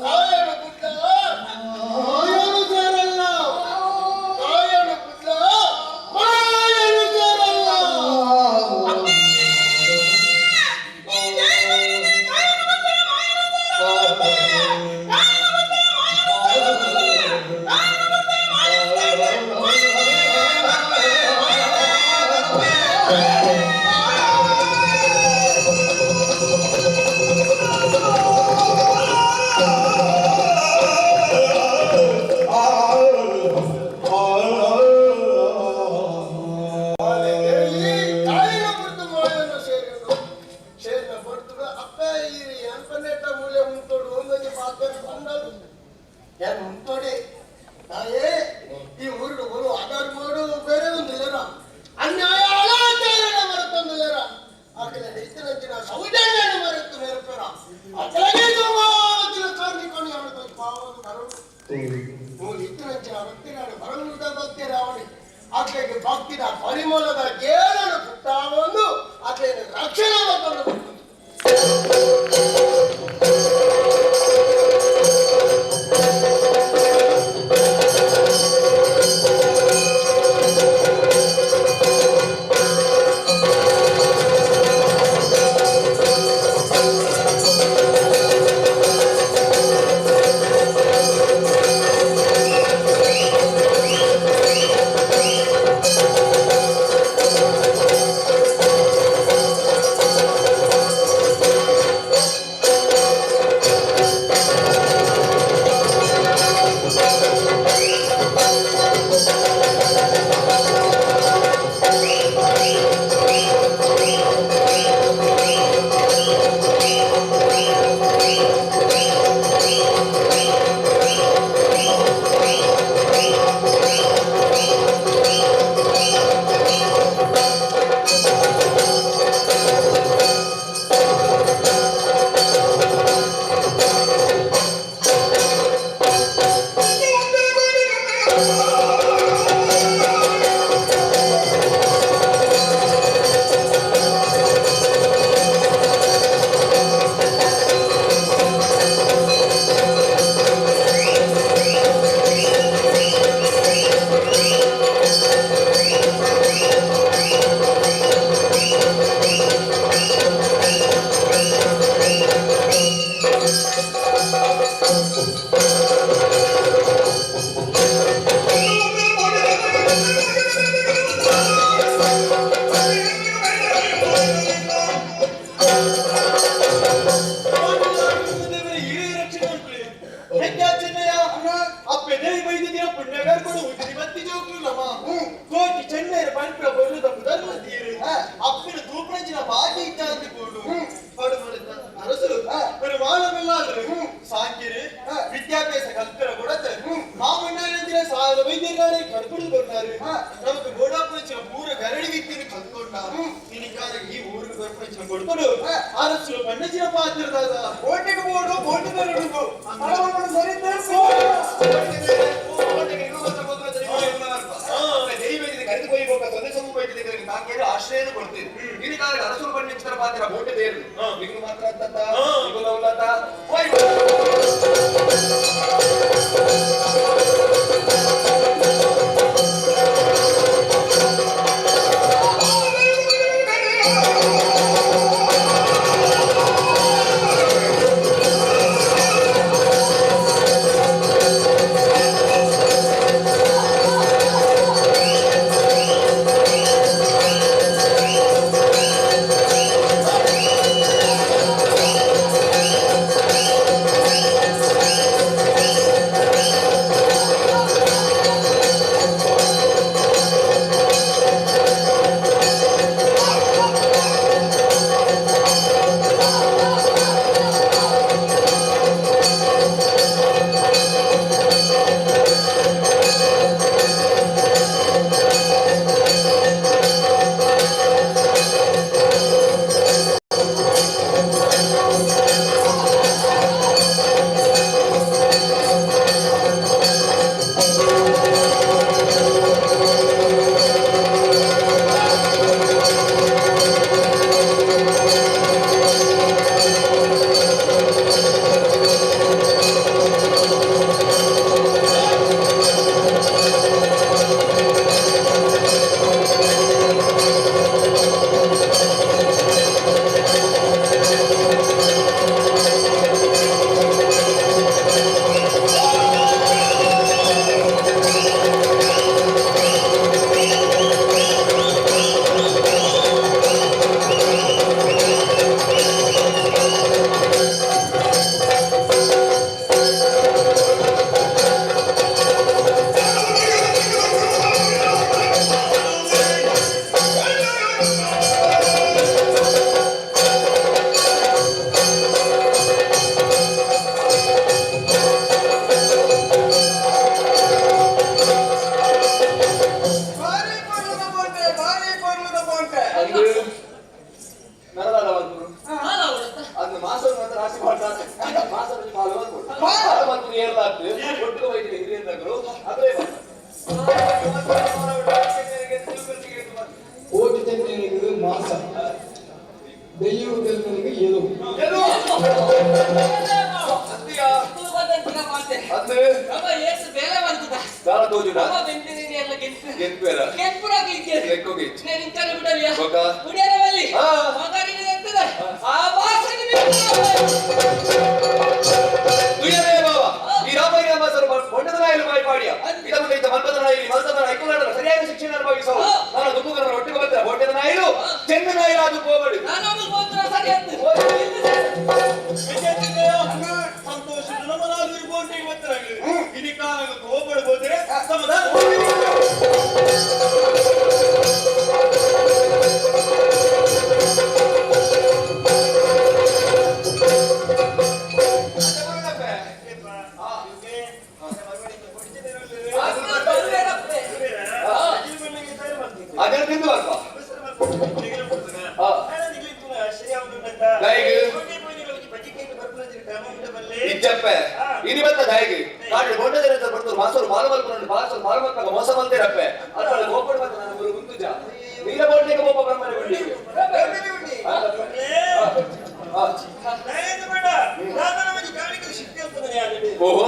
ಕಾಯನು ಗುಡ್ಲ ಮಾಯನು ಸೇರಲ್ಲ ಕಾಯನು ಗುಡ್ಲ ಮಾಯನು ಸೇರಲ್ಲ. ಕಾಯಿನ ಬಿಡ್ತು ಮಾಯನು ಸೇರಿನು ಸೇರಿನ ಬರ್ತುಡು ಅಪ್ಪ ಈ ಅನ್ಪನೇಟ ಮೂಲೆ ಉಂಟೋಡು ಒಂದೊಂದು ಪಾತ್ರ ಬಂದಳು ಯಾರು ಉಂಟೋಡಿ ತಾಯೇ ಈ ಊರು ಊರು ಆಧಾರ ಮಾಡು ಬೇರೆ ಒಂದು ಇಲ್ಲರ ಅನ್ಯಾಯ ಅಲಾಚಾರಣ ಮರೆತೊಂದಿಲ್ಲರ ಆಕಲ ನಿತ್ಯನಂಚಿನ ಸೌಜನ್ಯನ ಮರೆತು ನೆರಪರ ಅಚಲಗೆ ಸಮಾಜಿನ ಕಾರ್ಣಿಕೊಂಡು ಅವನ ಪಾವನ ಬರಲು ಮೂಲ ಇತ್ತರಂಚಿನ ಭಕ್ತಿನಾಡು ಬರಲುದ ಭಕ್ತಿ ರಾವಣಿ ಆಕೆಗೆ ಭಕ್ತಿನ ಪರಿಮಳದ ಗೇಲನು ಪುಟ್ಟಾವನ್ನು ಆಕೆಯನ್ನು ರಕ್ಷಣೆ ಮಾಡಿಕೊಂಡು ವಿದ್ಯಾಭ್ಯಾಸ ಕಲ್ಪರ ಕೊಡತ್ತೆ ಮಾಮಣ್ಣಾರಂದ್ರೆ ಸಾಲ ವೈದ್ಯರಾಳೆ ಕಡ್ಕೊಂಡು ಬರ್ತಾರೆ ನಮಕ್ ಗೋಡಾಪುರ ಪೂರ ಗರಡಿ ವಿದ್ಯೆಯನ್ನು ಕಲ್ತ್ಕೊಂಡ ನಿನಗಾರ ಈ ಊರಿಗೆ ಬರ್ಪಣ ಕೊಡ್ಕೊಂಡು ಅರಸು ಪಣ್ಣಜಿನ ಪಾತ್ರದಾದ ಕೋಟೆಗೆ ಬೋಡು ಬೋಟು ಬರಡು ಸರಿ. ಆಶ್ರಯ ಕೊಡ್ತೀನಿ ಇದಕ್ಕಾಗಿ ಅರಸರು ಬನ್ನಿ ಪಾತ್ರ ಬೋಟೆ ಬೇರು ನಿಗಲು ಮಾತ್ರ ಅಂತ ಮಾಸ ದೆಯ್ಯುವುದೆಲ್ಲರಿಗೆ ಎಲು ಸರಿಯಾದ ಶಿಕ್ಷಣ ಅನುಭವಿಸು. ನಾನು ದುಮ್ಮುಗನ ಒಟ್ಟಿಗೆ ಬಂದ ಹೊಟ್ಟೆದ ನಾಯಿಲು ಚೆನ್ನ ನಾಯಿಲಾದು ಹೋಗಬೇಡಿ. ಸಂತೋಷ ಹೋಗ್ಬೇಡಿ ಸಮಾಧಾನ. ಅದನ್ನು ತಿಂದು ಬರ್ಪ. ಇಜ್ಜಪ್ಪೆ ಇನಿ ಬತ್ತ ದಾಯಿಗೆ ಕಾಡು ಗೊಂಡದ ಬರ್ತರು ಮಾಸರು ಮಾಲಮಲ್ಪುರನ್ನು ಬಾಸರು ಮಾಲಮಲ್ಪಗ ಮೋಸ ಬಂದಿರಪ್ಪೆ ಅದರ ಗೋಪಡ ಬತ್ತ ನನ್ನ ಗುರು ಗುಂತುಜ ನೀಲ ಬೋಡ್ಲಿಗೆ ಬೋಪ ಬ್ರಹ್ಮನೆ ಗುಂಡಿಗೆ ಓಹೋ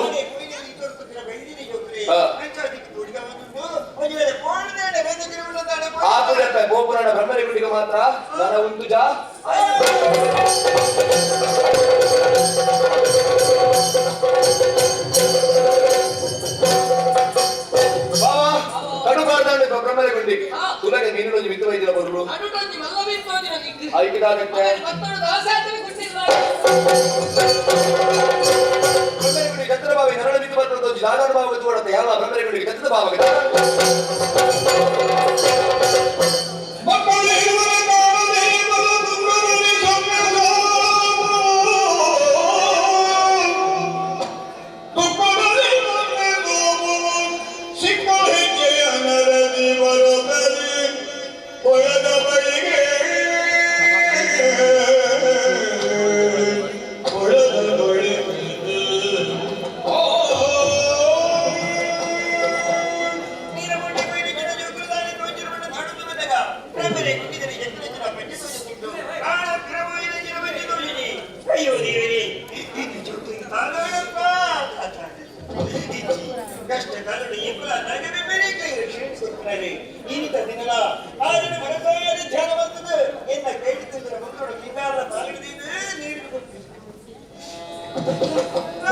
ಆಪುರಪ್ಪ ಗೋಪುರನ ಬ್ರಹ್ಮನೆ ಗುಂಡಿಗೆ ಮಾತ್ರ ನನ್ನ ಉಂತುಜ. ಬ್ರಹ್ಮನೆ ಗುಂಡಿಗೆ ತುಲಗೆ ಮೀನು ಮಿತ್ತು ವೈದ್ಯರ ಬರಲು ಐಕಿದಾಗತ್ತೆ ಬ್ರಹ್ಮನೆ ಗುಂಡಿಗೆ ಚಂದ್ರ ಭಾವಿ ನರಳ ಮಿತ್ತು ಬರ್ತದೆ ಜಾಗರ ಭಾವ ತೋಡತ್ತೆ ಯಾವ ಬ್ರಹ್ಮನೆ ಗುಂಡಿಗೆ ಚಂದ್ರ ಭಾವ Oh. ಕಷ್ಟ ಕಾಲದ ಏಪಲ ನಗರ ಬೇರೆ ಕೈ ರಕ್ಷಣೆ ಕೊಡ್ತಾರೆ ಈ ದಿನಲ ಆದರೆ ಮನಸಾರೆ ಧ್ಯಾನ ಬರ್ತದೆ ಎನ್ನ ಕೇಳಿದ್ದರೆ ಮಕ್ಕಳು ಕಿನ್ನಾರ ಪಾಲಿಡಿದೆ ನೀರು ಕೊಡ್ತೀನಿ. ಆ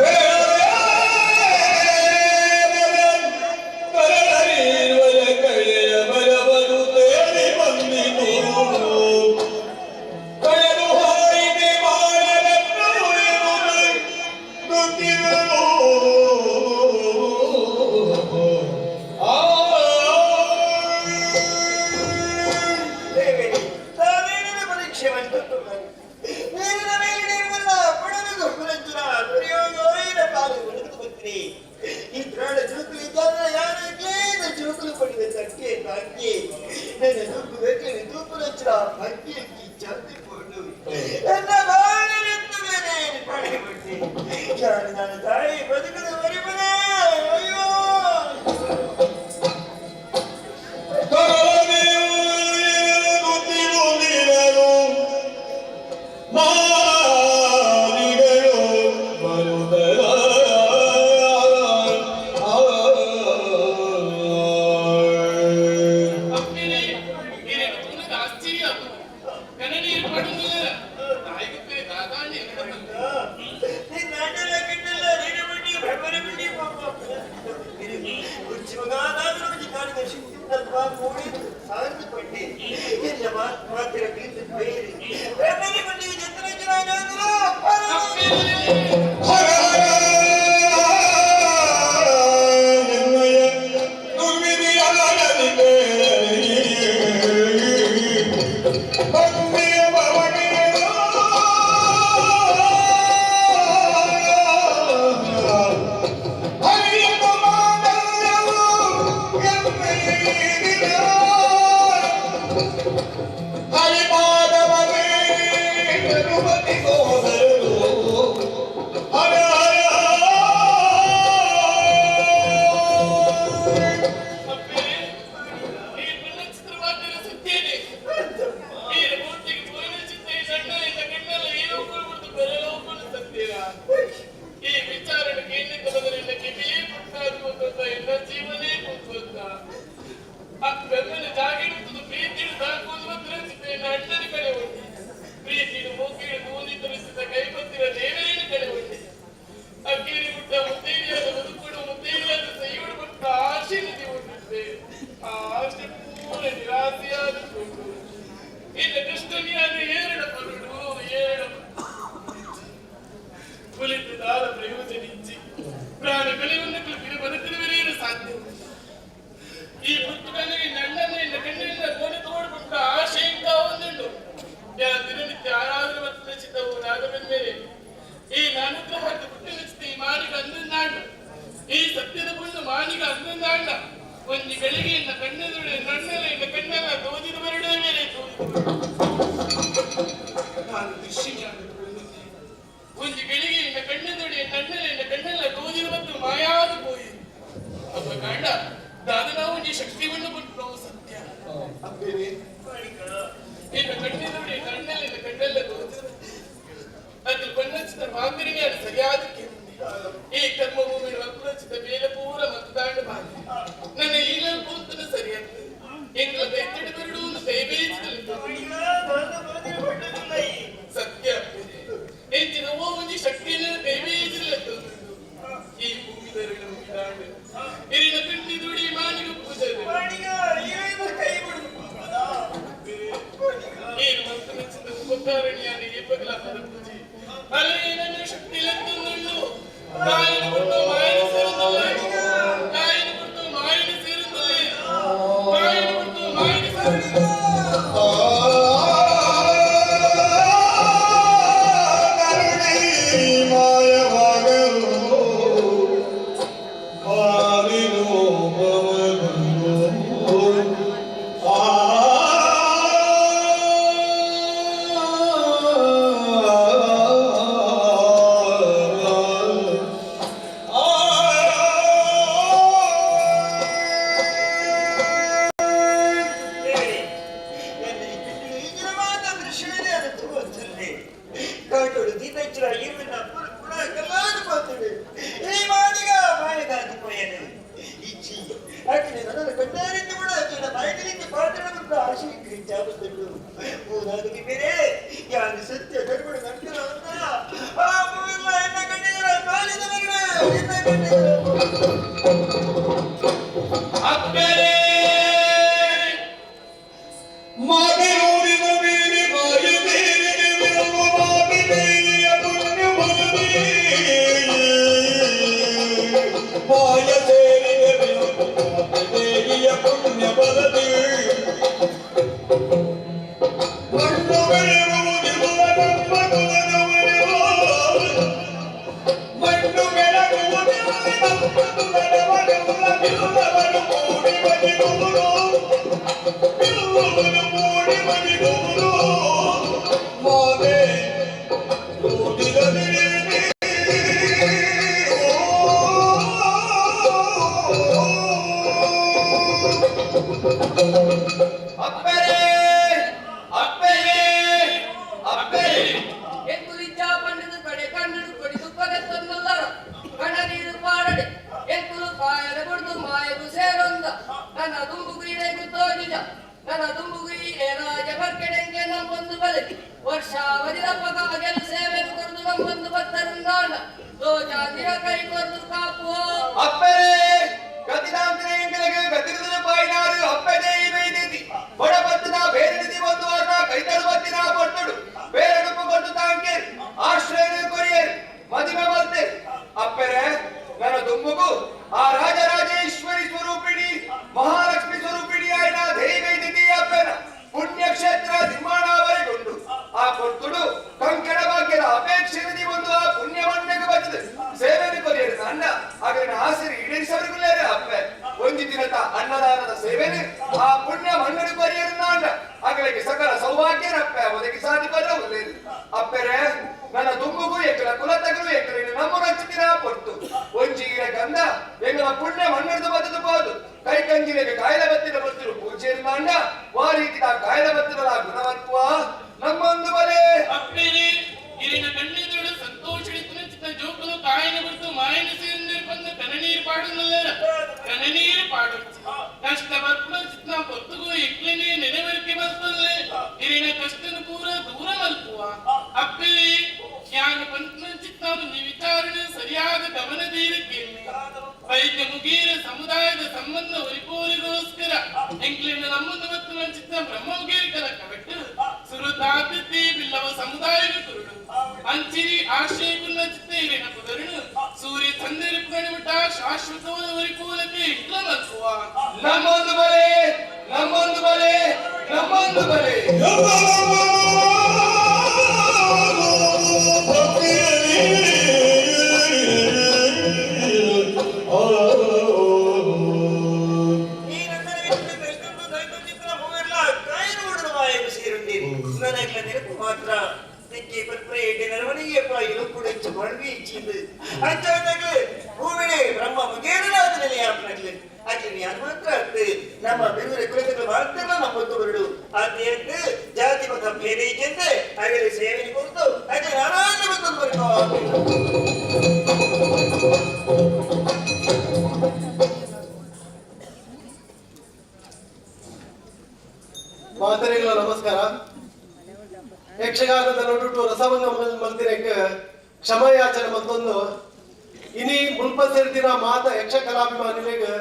ನಾಗದಿಬೇರೆ ಯಾರು ಸತ್ಯ ಧರ್ಮದ ನಂತರ ಆ ಮೂವಿಲ್ಲ ಎನ್ನ ಕಣ್ಣಿಗರ ಕಾಲಿದ ಮಗನೇ ಎನ್ನ ಕಣ್ಣಿಗರ. ಅಪ್ಪರೇ ಮಾತಿನೂರಿನ ಮೇಲೆ ಮಾಯ ಬೇರೆ ಮಾತಿ ಬೇರೆಯ ಪುಣ್ಯ ಬಲದಿ ಮಾಯ ಸೇರಿದ ದೇವಿಯ ಪುಣ್ಯ ಬಲದಿ ಮಣ್ಣು ಬೆಳೆಯುವುದಿಲ್ಲ ನಮ್ಮ ಕುಲದವರಿರೋ ಮಣ್ಣು ಬೆಳಗುವುದಿಲ್ಲ ನಮ್ಮ ಕುಲದವರೆಲ್ಲ ಬಿಲ್ಲವರು ಮೂಡಿ ಬದಿರುವರು ಬಿಲ್ಲವರು ಮೂಡಿ ಬದಿರುವರು ಮಾತೆ ಅಪ್ಪರೇ ಅಪ್ಪರೇ ಅಪ್ಪರೇ. ಎಂಕುಲಿಜ್ಜ ಪಂಡಿತು ಕಡೆ ಕಣ್ಣು ಕೊಡಿ ತುಪ್ಪದ ತೊಂದಲ್ಲರ ಕಣ ನೀರು ಪಾಡಡೆ ಎಂಕುಲು ಕಾಯದ ಬುಡ್ದು ಮಾಯಗು ಸೇರೊಂದ ನನ್ನ ದುಂಬು ಕ್ರೀಡೆಗೂ ತೋಜಿದ ನನ್ನ ದುಂಬುಗು ಈ ರಾಜ ಬರ್ಕೆಡೆಂಗೆ ನಮ್ಮೊಂದು ಬಲೆ ವರ್ಷಾವಧಿದ ಪಗ ಅಗೆಲು ಸೇವೆನು ಕೊರದು ನಮ್ಮೊಂದು ಭಕ್ತರುಂದಾಣ ದೋಜಾಂದಿರ ಕೈ ಕೊರದು ಕಾಪುವ. ಅಪ್ಪರೇ ಗತಿದಾಂತಿನ ಎಂಕಲೆಗೆ ಗತಿರಿದ ಪಾಯಿನಾರು ಅಪ್ಪದೇ ಇವೆ ಬಡ ಬತ್ತಿನ ಬೇರೆ ಒಂದು ವಾರ ಕೈತಡು ಬತ್ತಿನ ಪಟ್ಟುಡು ಬೇರೆ ಡುಪ್ಪು ಕೊಟ್ಟು ತಾಂಕೇರ್ ಆಶ್ರಯ ಕೊರಿಯರ್ ಮದಿಮೆ ಬಲ್ತೆ. ಅಪ್ಪರೇ ನನ್ನ ದುಂಬುಗು ಆ ರಾಜರಾಜೇಶ್ವರಿ ಸ್ವರೂಪಿಣಿ ಮಹಾಲಕ್ಷ್ಮಿ ಸ್ವರೂಪಿಣಿ ಆಯ್ನ ದೇವೈದಿತಿ ಅಪ್ಪನ ಪುಣ್ಯಕ್ಷೇತ್ರ ನಿರ್ಮಾಣವರೆಗೊಂಡು ಆ ಪೊರ್ತುಡು ಕಂಕಣ ಭಾಗ್ಯದ ಅಪೇಕ್ಷೆ ಒಂದು ಆ ಪುಣ್ಯವನ್ನೆಗೆ ಬರ್ತದೆ ಸೇವೆಯನ್ನು ಕೊರಿಯರು ಅಣ್ಣ ಹಾಗಾದ್ರೆ ಆಸರಿ ಈಡೇರಿಸವರಿಗುಲ್ಲೇರೆ ಅಪ್ಪೆ ಒಂಜಿ ದಿನದ ಅನ್ನದಾನದ ಸೇವೆನೆ ಆ ಪುಣ್ಯ ಮಣ್ಣು ಕೊರಿಯರು ಅಣ್ಣ ಅಗಲಿಗೆ ಸಕಲ ಸೌಭಾಗ್ಯರಪ್ಪೆ ಒದಗಿ ಸಾಧಿ ಬರ ಉಲ್ಲೇರು. ಅಪ್ಪೆರೆ ನನ್ನ ದುಂಬುಗು ಎಂಕಲ ಕುಲತಗಲು ಎಂಕಲ ನಮ್ಮ ನಚ್ಚಿನ ಪೊರ್ತು ಒಂಜಿ ಈರ ಗಂಧ ಎಂಗಳ ಪುಣ್ಯ ಮಣ್ಣು ಬದಲು ಬೋದು ಕೈ ಕಂಜಿನೆಗೆ ಕಾಯಿಲೆ ಬತ್ತಿನ ಬತ್ತಿರು ಪೂಜೆಯನ್ನು ಅಣ್ಣ ವಾ ರೀತಿದ ಕಾಯಿಲೆ ಬತ್ತಿನ ಗುಣವತ್ವ ನಮ್ಮೊಂದು ಬಲೆ. ಅಪ್ಪೇರಿ ಇರಿನ ಕಣ್ಣೆದುರು ಸಂತೋಷಿಡಿತು ಚಿತ್ತ ಜೋಕುಲು ಕಾಯಿನ ಬಿಡ್ತು ಮಾಯನ ಸೇರಿಂದಿರ್ಪಂದು ಕನನೀರು ಪಾಡುನಲ್ಲರ ಕನನೀರು ಪಾಡು ಕಷ್ಟ ಬರ್ಪುಣ ಚಿತ್ತ ಪೊತ್ತುಗು ಇಕ್ಲಿನಿ ನೆನೆವರಿಕೆ ಬರ್ತದೆ ಇರಿನ ಕಷ್ಟನ ಪೂರ ದೂರ ಮಲ್ಪುವ. ಅಪ್ಪೇರಿ ಜ್ಞಾನ ಪಂಚನ ಚಿತ್ತ ವಿಚಾರಣೆ ಸರಿಯಾದ ಗಮನದೀರಕ್ಕೆ ವೈದ್ಯ ಮುಗೀರ ಸಮುದಾಯದ ಸಂಬಂಧ ಒರಿಪೋರಿಗೋಸ್ಕರ ಎಂಕ್ಲಿನ ನಮ್ಮನ್ನು ಮತ್ತು ಚಿತ್ತ ಬ್ರಹ್ಮ ಮುಗೀರಿಕರ ಕರೆಕ್ಟ್ ಸುರುತಾತಿಥಿ ಬಿಲ್ಲವ ಸಮುದಾಯದ ಕುರುಡು ಅಂಚಿರಿ ಆಶ್ರಯಗುನ್ನ ಚಿತ್ತ ಇರಿನ ಪುದರುನು ಸೂರ್ಯ ಚಂದ್ರರಿಪ್ಪುಗಣಿ ಬಿಟ್ಟ ಶಾಶ್ವತವಾದ ಒರಿಪೋಲಕ್ಕೆ ಇಟ್ಲ ಮಲ್ಪುವ. ನಮ್ಮೊಂದು ಬಲೆ ನಮ್ಮೊಂದು ಬಲೆ ನಮ್ಮೊಂದು ಬಲೆ. ಮಾತ್ರ ತೆಕ್ಕೆ ಪರ್ಪರೆ ಎಡ್ಡೆ ನರವಣಿಗೆ ಪಾಯಿಲು ಕುಡಂಚ ಮಳ್ವಿ ಇಚ್ಚಿಂದು ಅಂಚಾನಗ್ಲು ಭೂಮಿಣೆ ಬ್ರಹ್ಮ ಮುಗೇರಲಾದ ನೆಲೆಯಾಪನಗ್ಲು ಅಕ್ಲಿ ಯಾರು ಮಾತ್ರ ಅತ್ತು ನಮ್ಮ ಬಿರುವೆ ಕುಲತಗಳು ಮಾತ್ರ ನಮ್ಮ ಬರುಡು ಆತ ಜಾತಿ ಮತ ಭೇದ ಇಜ್ಜಂತೆ ಅಗಲಿ ಸೇವೆಗೆ ಕೊಡ್ತು ಅಗಲಿ ನಾರಾಯಣ ಬಂದು ಬರುಡು. ಮಾತರಿಗಳ ನಮಸ್ಕಾರ. ಯಕ್ಷಗಾನದ ನಡುಟು ರಸಭಂಗ ಮಂದಿರಕ್ಕೆ ಕ್ಷಮಾಯಾಚನೆ ಮತ್ತೊಂದು ಇನಿ ಮುಲ್ಪ ಸೇರ್ದಿನ ಮಾತ ಯಕ್ಷ ಕಲಾಭಿಮಾನಿಗಳಿಗೆ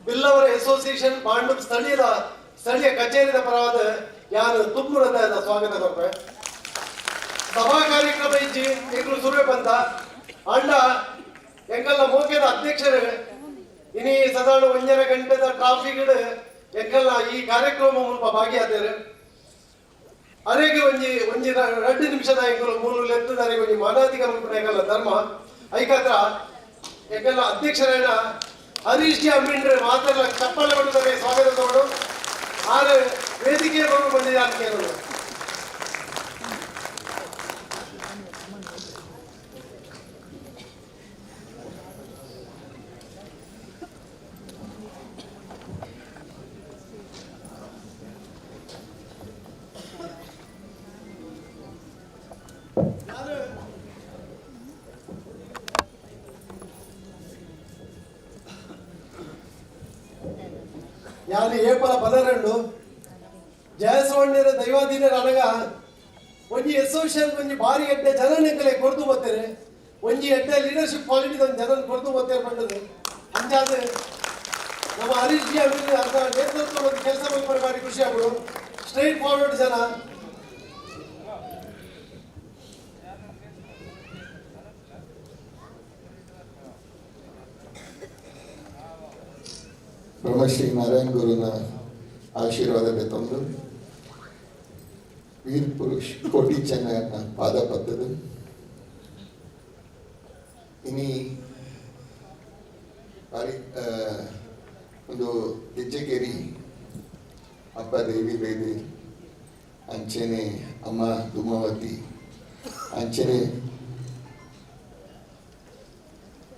ಬಿಲ್ಲವರ ಅಸೋಸಿಯೇಷನ್ ಪಾಂಡವ್ ಸ್ಥಳೀಯ ಕಚೇರಿದ ಪರವಾದ ಯಾರು ತುಂಬುರದ ಸ್ವಾಗತ ಕೊರ್ಪೆ. ಸಭಾ ಕಾರ್ಯಕ್ರಮ ಇಜ್ಜಿ ಎಂಕುಲು ಸುರುವೆ ಬಂದ ಅಂಡ ಎಂಕಲ್ನ ಮೋಕೆದ ಅಧ್ಯಕ್ಷರು ಇನಿ ಸಾಧಾರಣ ಒಂಜರ ಗಂಟೆದ ಟ್ರಾಫಿಕ್ ಎಂಕಲ್ನ ಈ ಕಾರ್ಯಕ್ರಮ ಮುಲ್ಪ ಭಾಗಿಯಾದರು. ಅರೆಗೆ ಒಂಜಿ ಒಂಜಿ 2 ನಿಮಿಷದ ಎಂಕುಲು ಮೂರು ಲೆತ್ತದಾರಿಗೆ ಒಂಜಿ ಮಾನಾಧಿಕ ಮುಲ್ಪನ ಎಂಕಲ್ನ ಧರ್ಮ ಐಕಾತ್ರ ಎಂಕಲ್ನ ಅಧ್ಯಕ್ಷರೇನ ಹರೀಶ್ ಜಿ ಅಮ್ಮಿಂಡ್ರೆ ಮಾತೆಲ್ಲ ಚಪ್ಪಾಳೆ ಕೊಡುತ್ತಾರೆ ಸ್ವಾಗತ ತಗೊಂಡು ಆರೆ ವೇದಿಕೆಯ ಬರು ಬಂದಿದ್ದಾರೆ ಕೇಳೋದು. ಯಾರು ಏಪಲ 12 ಜಯಸೋಣ್ಣರ ದೈವಾಧೀನರ ಅನಗ ಒಂಜಿ ಅಸೋಸಿಯೇಷನ್ ಒಂಜಿ ಭಾರಿ ಎಡ್ಡೆ ಜನನಿಕಲೆ ಕೊರ್ದು ಬರ್ತಾರೆ ಒಂಜಿ ಎಡ್ಡೆ ಲೀಡರ್ಶಿಪ್ ಕ್ವಾಲಿಟಿ ಒಂದು ಜನನ ಕೊರ್ದು ಬರ್ತಾರೆ ಪಂಡದು ಅಂಚಾದ ನಮ್ಮ ಹರೀಶ್ ಜಿ ಅವರು ಅರ್ಥ ನೇತೃತ್ವ ಒಂದು ಕೆಲಸ ಮಲ್ಪರೆ ಭಾರಿ ಖುಷಿ ಆಗ್ಬಿಡು ಸ್ಟ್ರೈಟ್ ಫಾರ್ವರ್ಡ್ ಜನ. ಬ್ರಹ್ಮಶ್ರೀ ನಾರಾಯಣ ಗುರುನ ಆಶೀರ್ವಾದ ತಂದು ವೀರ್ ಪುರುಷ್ ಕೋಟಿ ಚೆನ್ನಯ್ಯನ ಪಾದ ಪತ್ತದು ಇನಿ ಬಾರಿ ಒಂದು ಗೆಜ್ಜೆಗೇರಿ ಅಪ್ಪ ದೇವಿ ಬೇದಿ ಅಂಚೆನೆ ಅಮ್ಮ ಧೂಮಾವತಿ ಅಂಚೆನೆ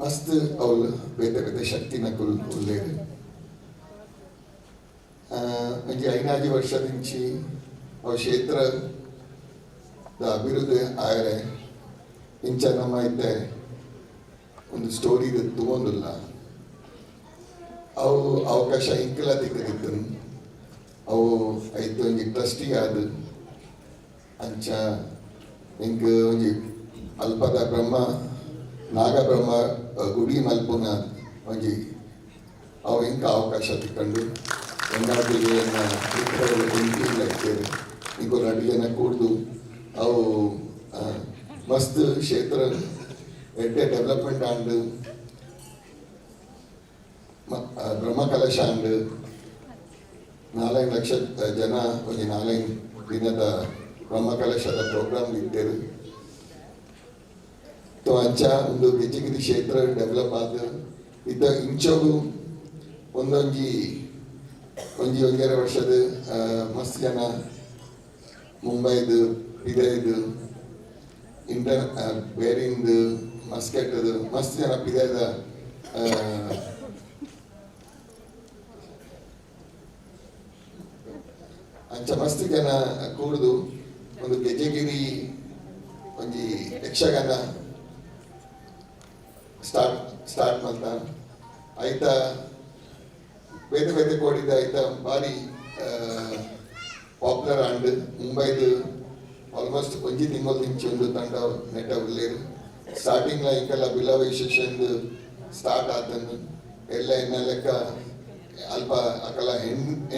ಮಸ್ತ್ ಅವಳು ಬೇತೆ ಬೇತೆ ಶಕ್ತಿನ ಕುಲ್ ಉಲ್ಲೇರು. ಒಂಜಿ ಐನಾಜಿ ವರ್ಷದಿಂಚಿ ಅವು ಕ್ಷೇತ್ರ ಅಭಿವೃದ್ಧಿ ಆಯರೆ ಇಂಚ ನಮ್ಮ ಇದ್ದೆ ಒಂದು ಸ್ಟೋರಿ ತಗೊಂಡಿಲ್ಲ ಅವು ಅವಕಾಶ ಇಂಕಲ ತಿಕ್ಕದಿತ್ತು ಅವು ಐತು ಒಂಜಿ ಟ್ರಸ್ಟಿ ಆದ ಅಂಚ ಇಂಕ್ ಒಂಜಿ ಅಲ್ಪದ ಬ್ರಹ್ಮ ನಾಗಬ್ರಹ್ಮ ಗುಡಿ ಮಲ್ಪುನ ಒಂಜಿ ಅವು ಇಂಕ ಅವಕಾಶ ತಿಕ್ಕೊಂಡು ಎನ್ನಾಟಿಗೆ ಇರ್ತೇವೆ ಇಂಕು ರಡ್ಡು ಜನ ಕೂಡ್ದು ಅವು ಮಸ್ತ್ ಕ್ಷೇತ್ರ ಎಡ್ಡೆ ಡೆವಲಪ್ಮೆಂಟ್ ಆಂಡ್ ಬ್ರಹ್ಮಕಲಶ ಆಂಡ್ 4 ಲಕ್ಷ ಜನ ಒಂಜಿ 4 ದಿನದ ಬ್ರಹ್ಮಕಲಶದ ಪ್ರೋಗ್ರಾಮ್ ಇತ್ತೇರು. ತೋ ಅಂಚ ಒಂದು ಗೆಜ್ಜೆಗಿರಿ ಕ್ಷೇತ್ರ ಡೆವಲಪ್ ಆದ ಇದ್ದ ಇಂಚೋಗು ಒಂದೊಂಜಿ ಒಂಜಿ ಒಂಜರೆ ವರ್ಷದ ಮಸ್ತ್ ಜನ ಮುಂಬೈದು ಪಿದೈದು ಇಂಟರ್ ಬೇರಿಂದು ಮಸ್ಕೆಟದು ಮಸ್ತ್ ಜನ ಪಿದೈದ ಅಂಚ ಮಸ್ತ್ ಜನ ಕೂಡುದು ಒಂದು ಗೆಜ್ಜೆಗಿರಿ ಒಂಜಿ ಯಕ್ಷಗಾನ ಸ್ಟಾರ್ಟ್ ಸ್ಟಾರ್ಟ್ ಮಲ್ತ ಐತ ಬೇತೆ ಬೇತೆ ಕೋಡಿದ ಐತ ಭಾರಿ ಪಾಪ್ಯುಲರ್ ಆಂಡ್ ಮುಂಬೈದು ಆಲ್ಮೋಸ್ಟ್ ಒಂಜಿ ತಿಂಗಳು ನಿಂಚಿ ಒಂದು ತಂಡ ನೆಟ ಉಲ್ಲೇರು. ಸ್ಟಾರ್ಟಿಂಗ್ಲ ಇಂಕೆಲ್ಲ ಬಿಲವ ವಿಶೇಷ ಸ್ಟಾರ್ಟ್ ಆತಂದು ಎಲ್ಲ ಎನ್ನ ಲೆಕ್ಕ ಅಲ್ಪ ಅಕಲ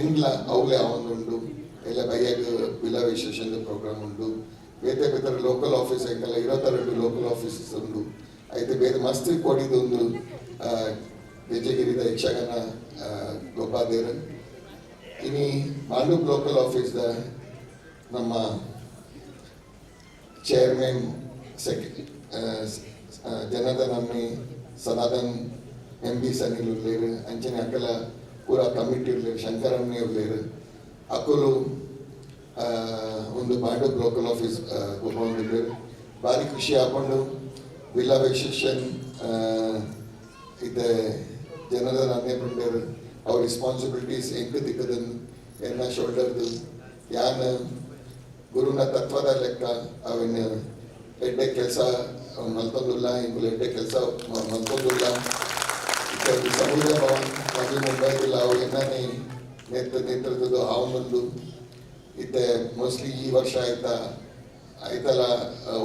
ಎಂಡ್ಲ ಅವಲೇ ಅವನುಂಡು ಎಲ್ಲ ಬೈಯಾಗ ಬಿಲವ ವಿಶೇಷ ಪ್ರೋಗ್ರಾಮ್ ಉಂಡು. ಬೇತೆ ಬೇತೆ ಲೋಕಲ್ ಆಫೀಸ್ ಎಂಕೆಲ್ಲ 22 ಲೋಕಲ್ ಆಫೀಸಸ್ ಉಂಡು. ಐತೆ ಬೇರೆ ಮಸ್ತ್ ಕೋಡಿದೊಂದು ಗೆಜ್ಜೆಗಿರಿದ ಯಕ್ಷಗಾನ ಗೋಪಾದೇರು. ಇನಿ ಮಾಂಡೂಪ್ ಲೋಕಲ್ ಆಫೀಸ್ದ ನಮ್ಮ ಚೇರ್ಮನ್ ಜನಾರ್ದನ್ ಅಮ್ಮಿ ಸನಾತನ್ ಎಂ ಬಿ ಸನಿಲ್ ಉಲ್ಲೇರು ಅಂಚನೆ ಅಕಲ ಪೂರಾ ಕಮಿಟಿ ಉಲ್ಲೇರು ಶಂಕರಣ್ಣಿ ಉಲ್ಲೇರು ಅಕುಲು ಒಂದು ಮಾಂಡೂಪ್ ಲೋಕಲ್ ಆಫೀಸ್ ಗೋಪಾಂದಿಲ್ಲೇರು. ಭಾರಿ ಖುಷಿ ಹಾಕೊಂಡು ವಿಲ್ಲಾ ವಿಶೇಷನ್ ಇದೆ ಜನರ ಅನ್ನೇ ಬಂಡೇರು ಅವ್ರ ರೆಸ್ಪಾನ್ಸಿಬಿಲಿಟೀಸ್ ಎಂಕ್ ತಿಕ್ಕದನ್ನು ಎನ್ನ ಶೋಲ್ಡರ್ದು ಯಾನ್ ಗುರುನ ತತ್ವದ ಲೆಕ್ಕ ಅವನ ಎಡ್ಡೆ ಕೆಲಸ ಮಲ್ತೊಂದುಲ್ಲ ಇಂಕುಲು ಎಡ್ಡೆ ಕೆಲಸ ಮಲ್ತೊಂದುಲ್ಲ. ಸಮುದ್ರ ಭವನ್ ಮಾಜಿ ಮುಂಬೈದಿಲ್ಲ ಅವು ಎನ್ನನೇ ನೇತೃತ್ವದ ಅವನೊಂದು ಇತ್ತೆ ಮೋಸ್ಟ್ಲಿ ಈ ವರ್ಷ ಆಯ್ತಾ ಆಯ್ತಲ್ಲ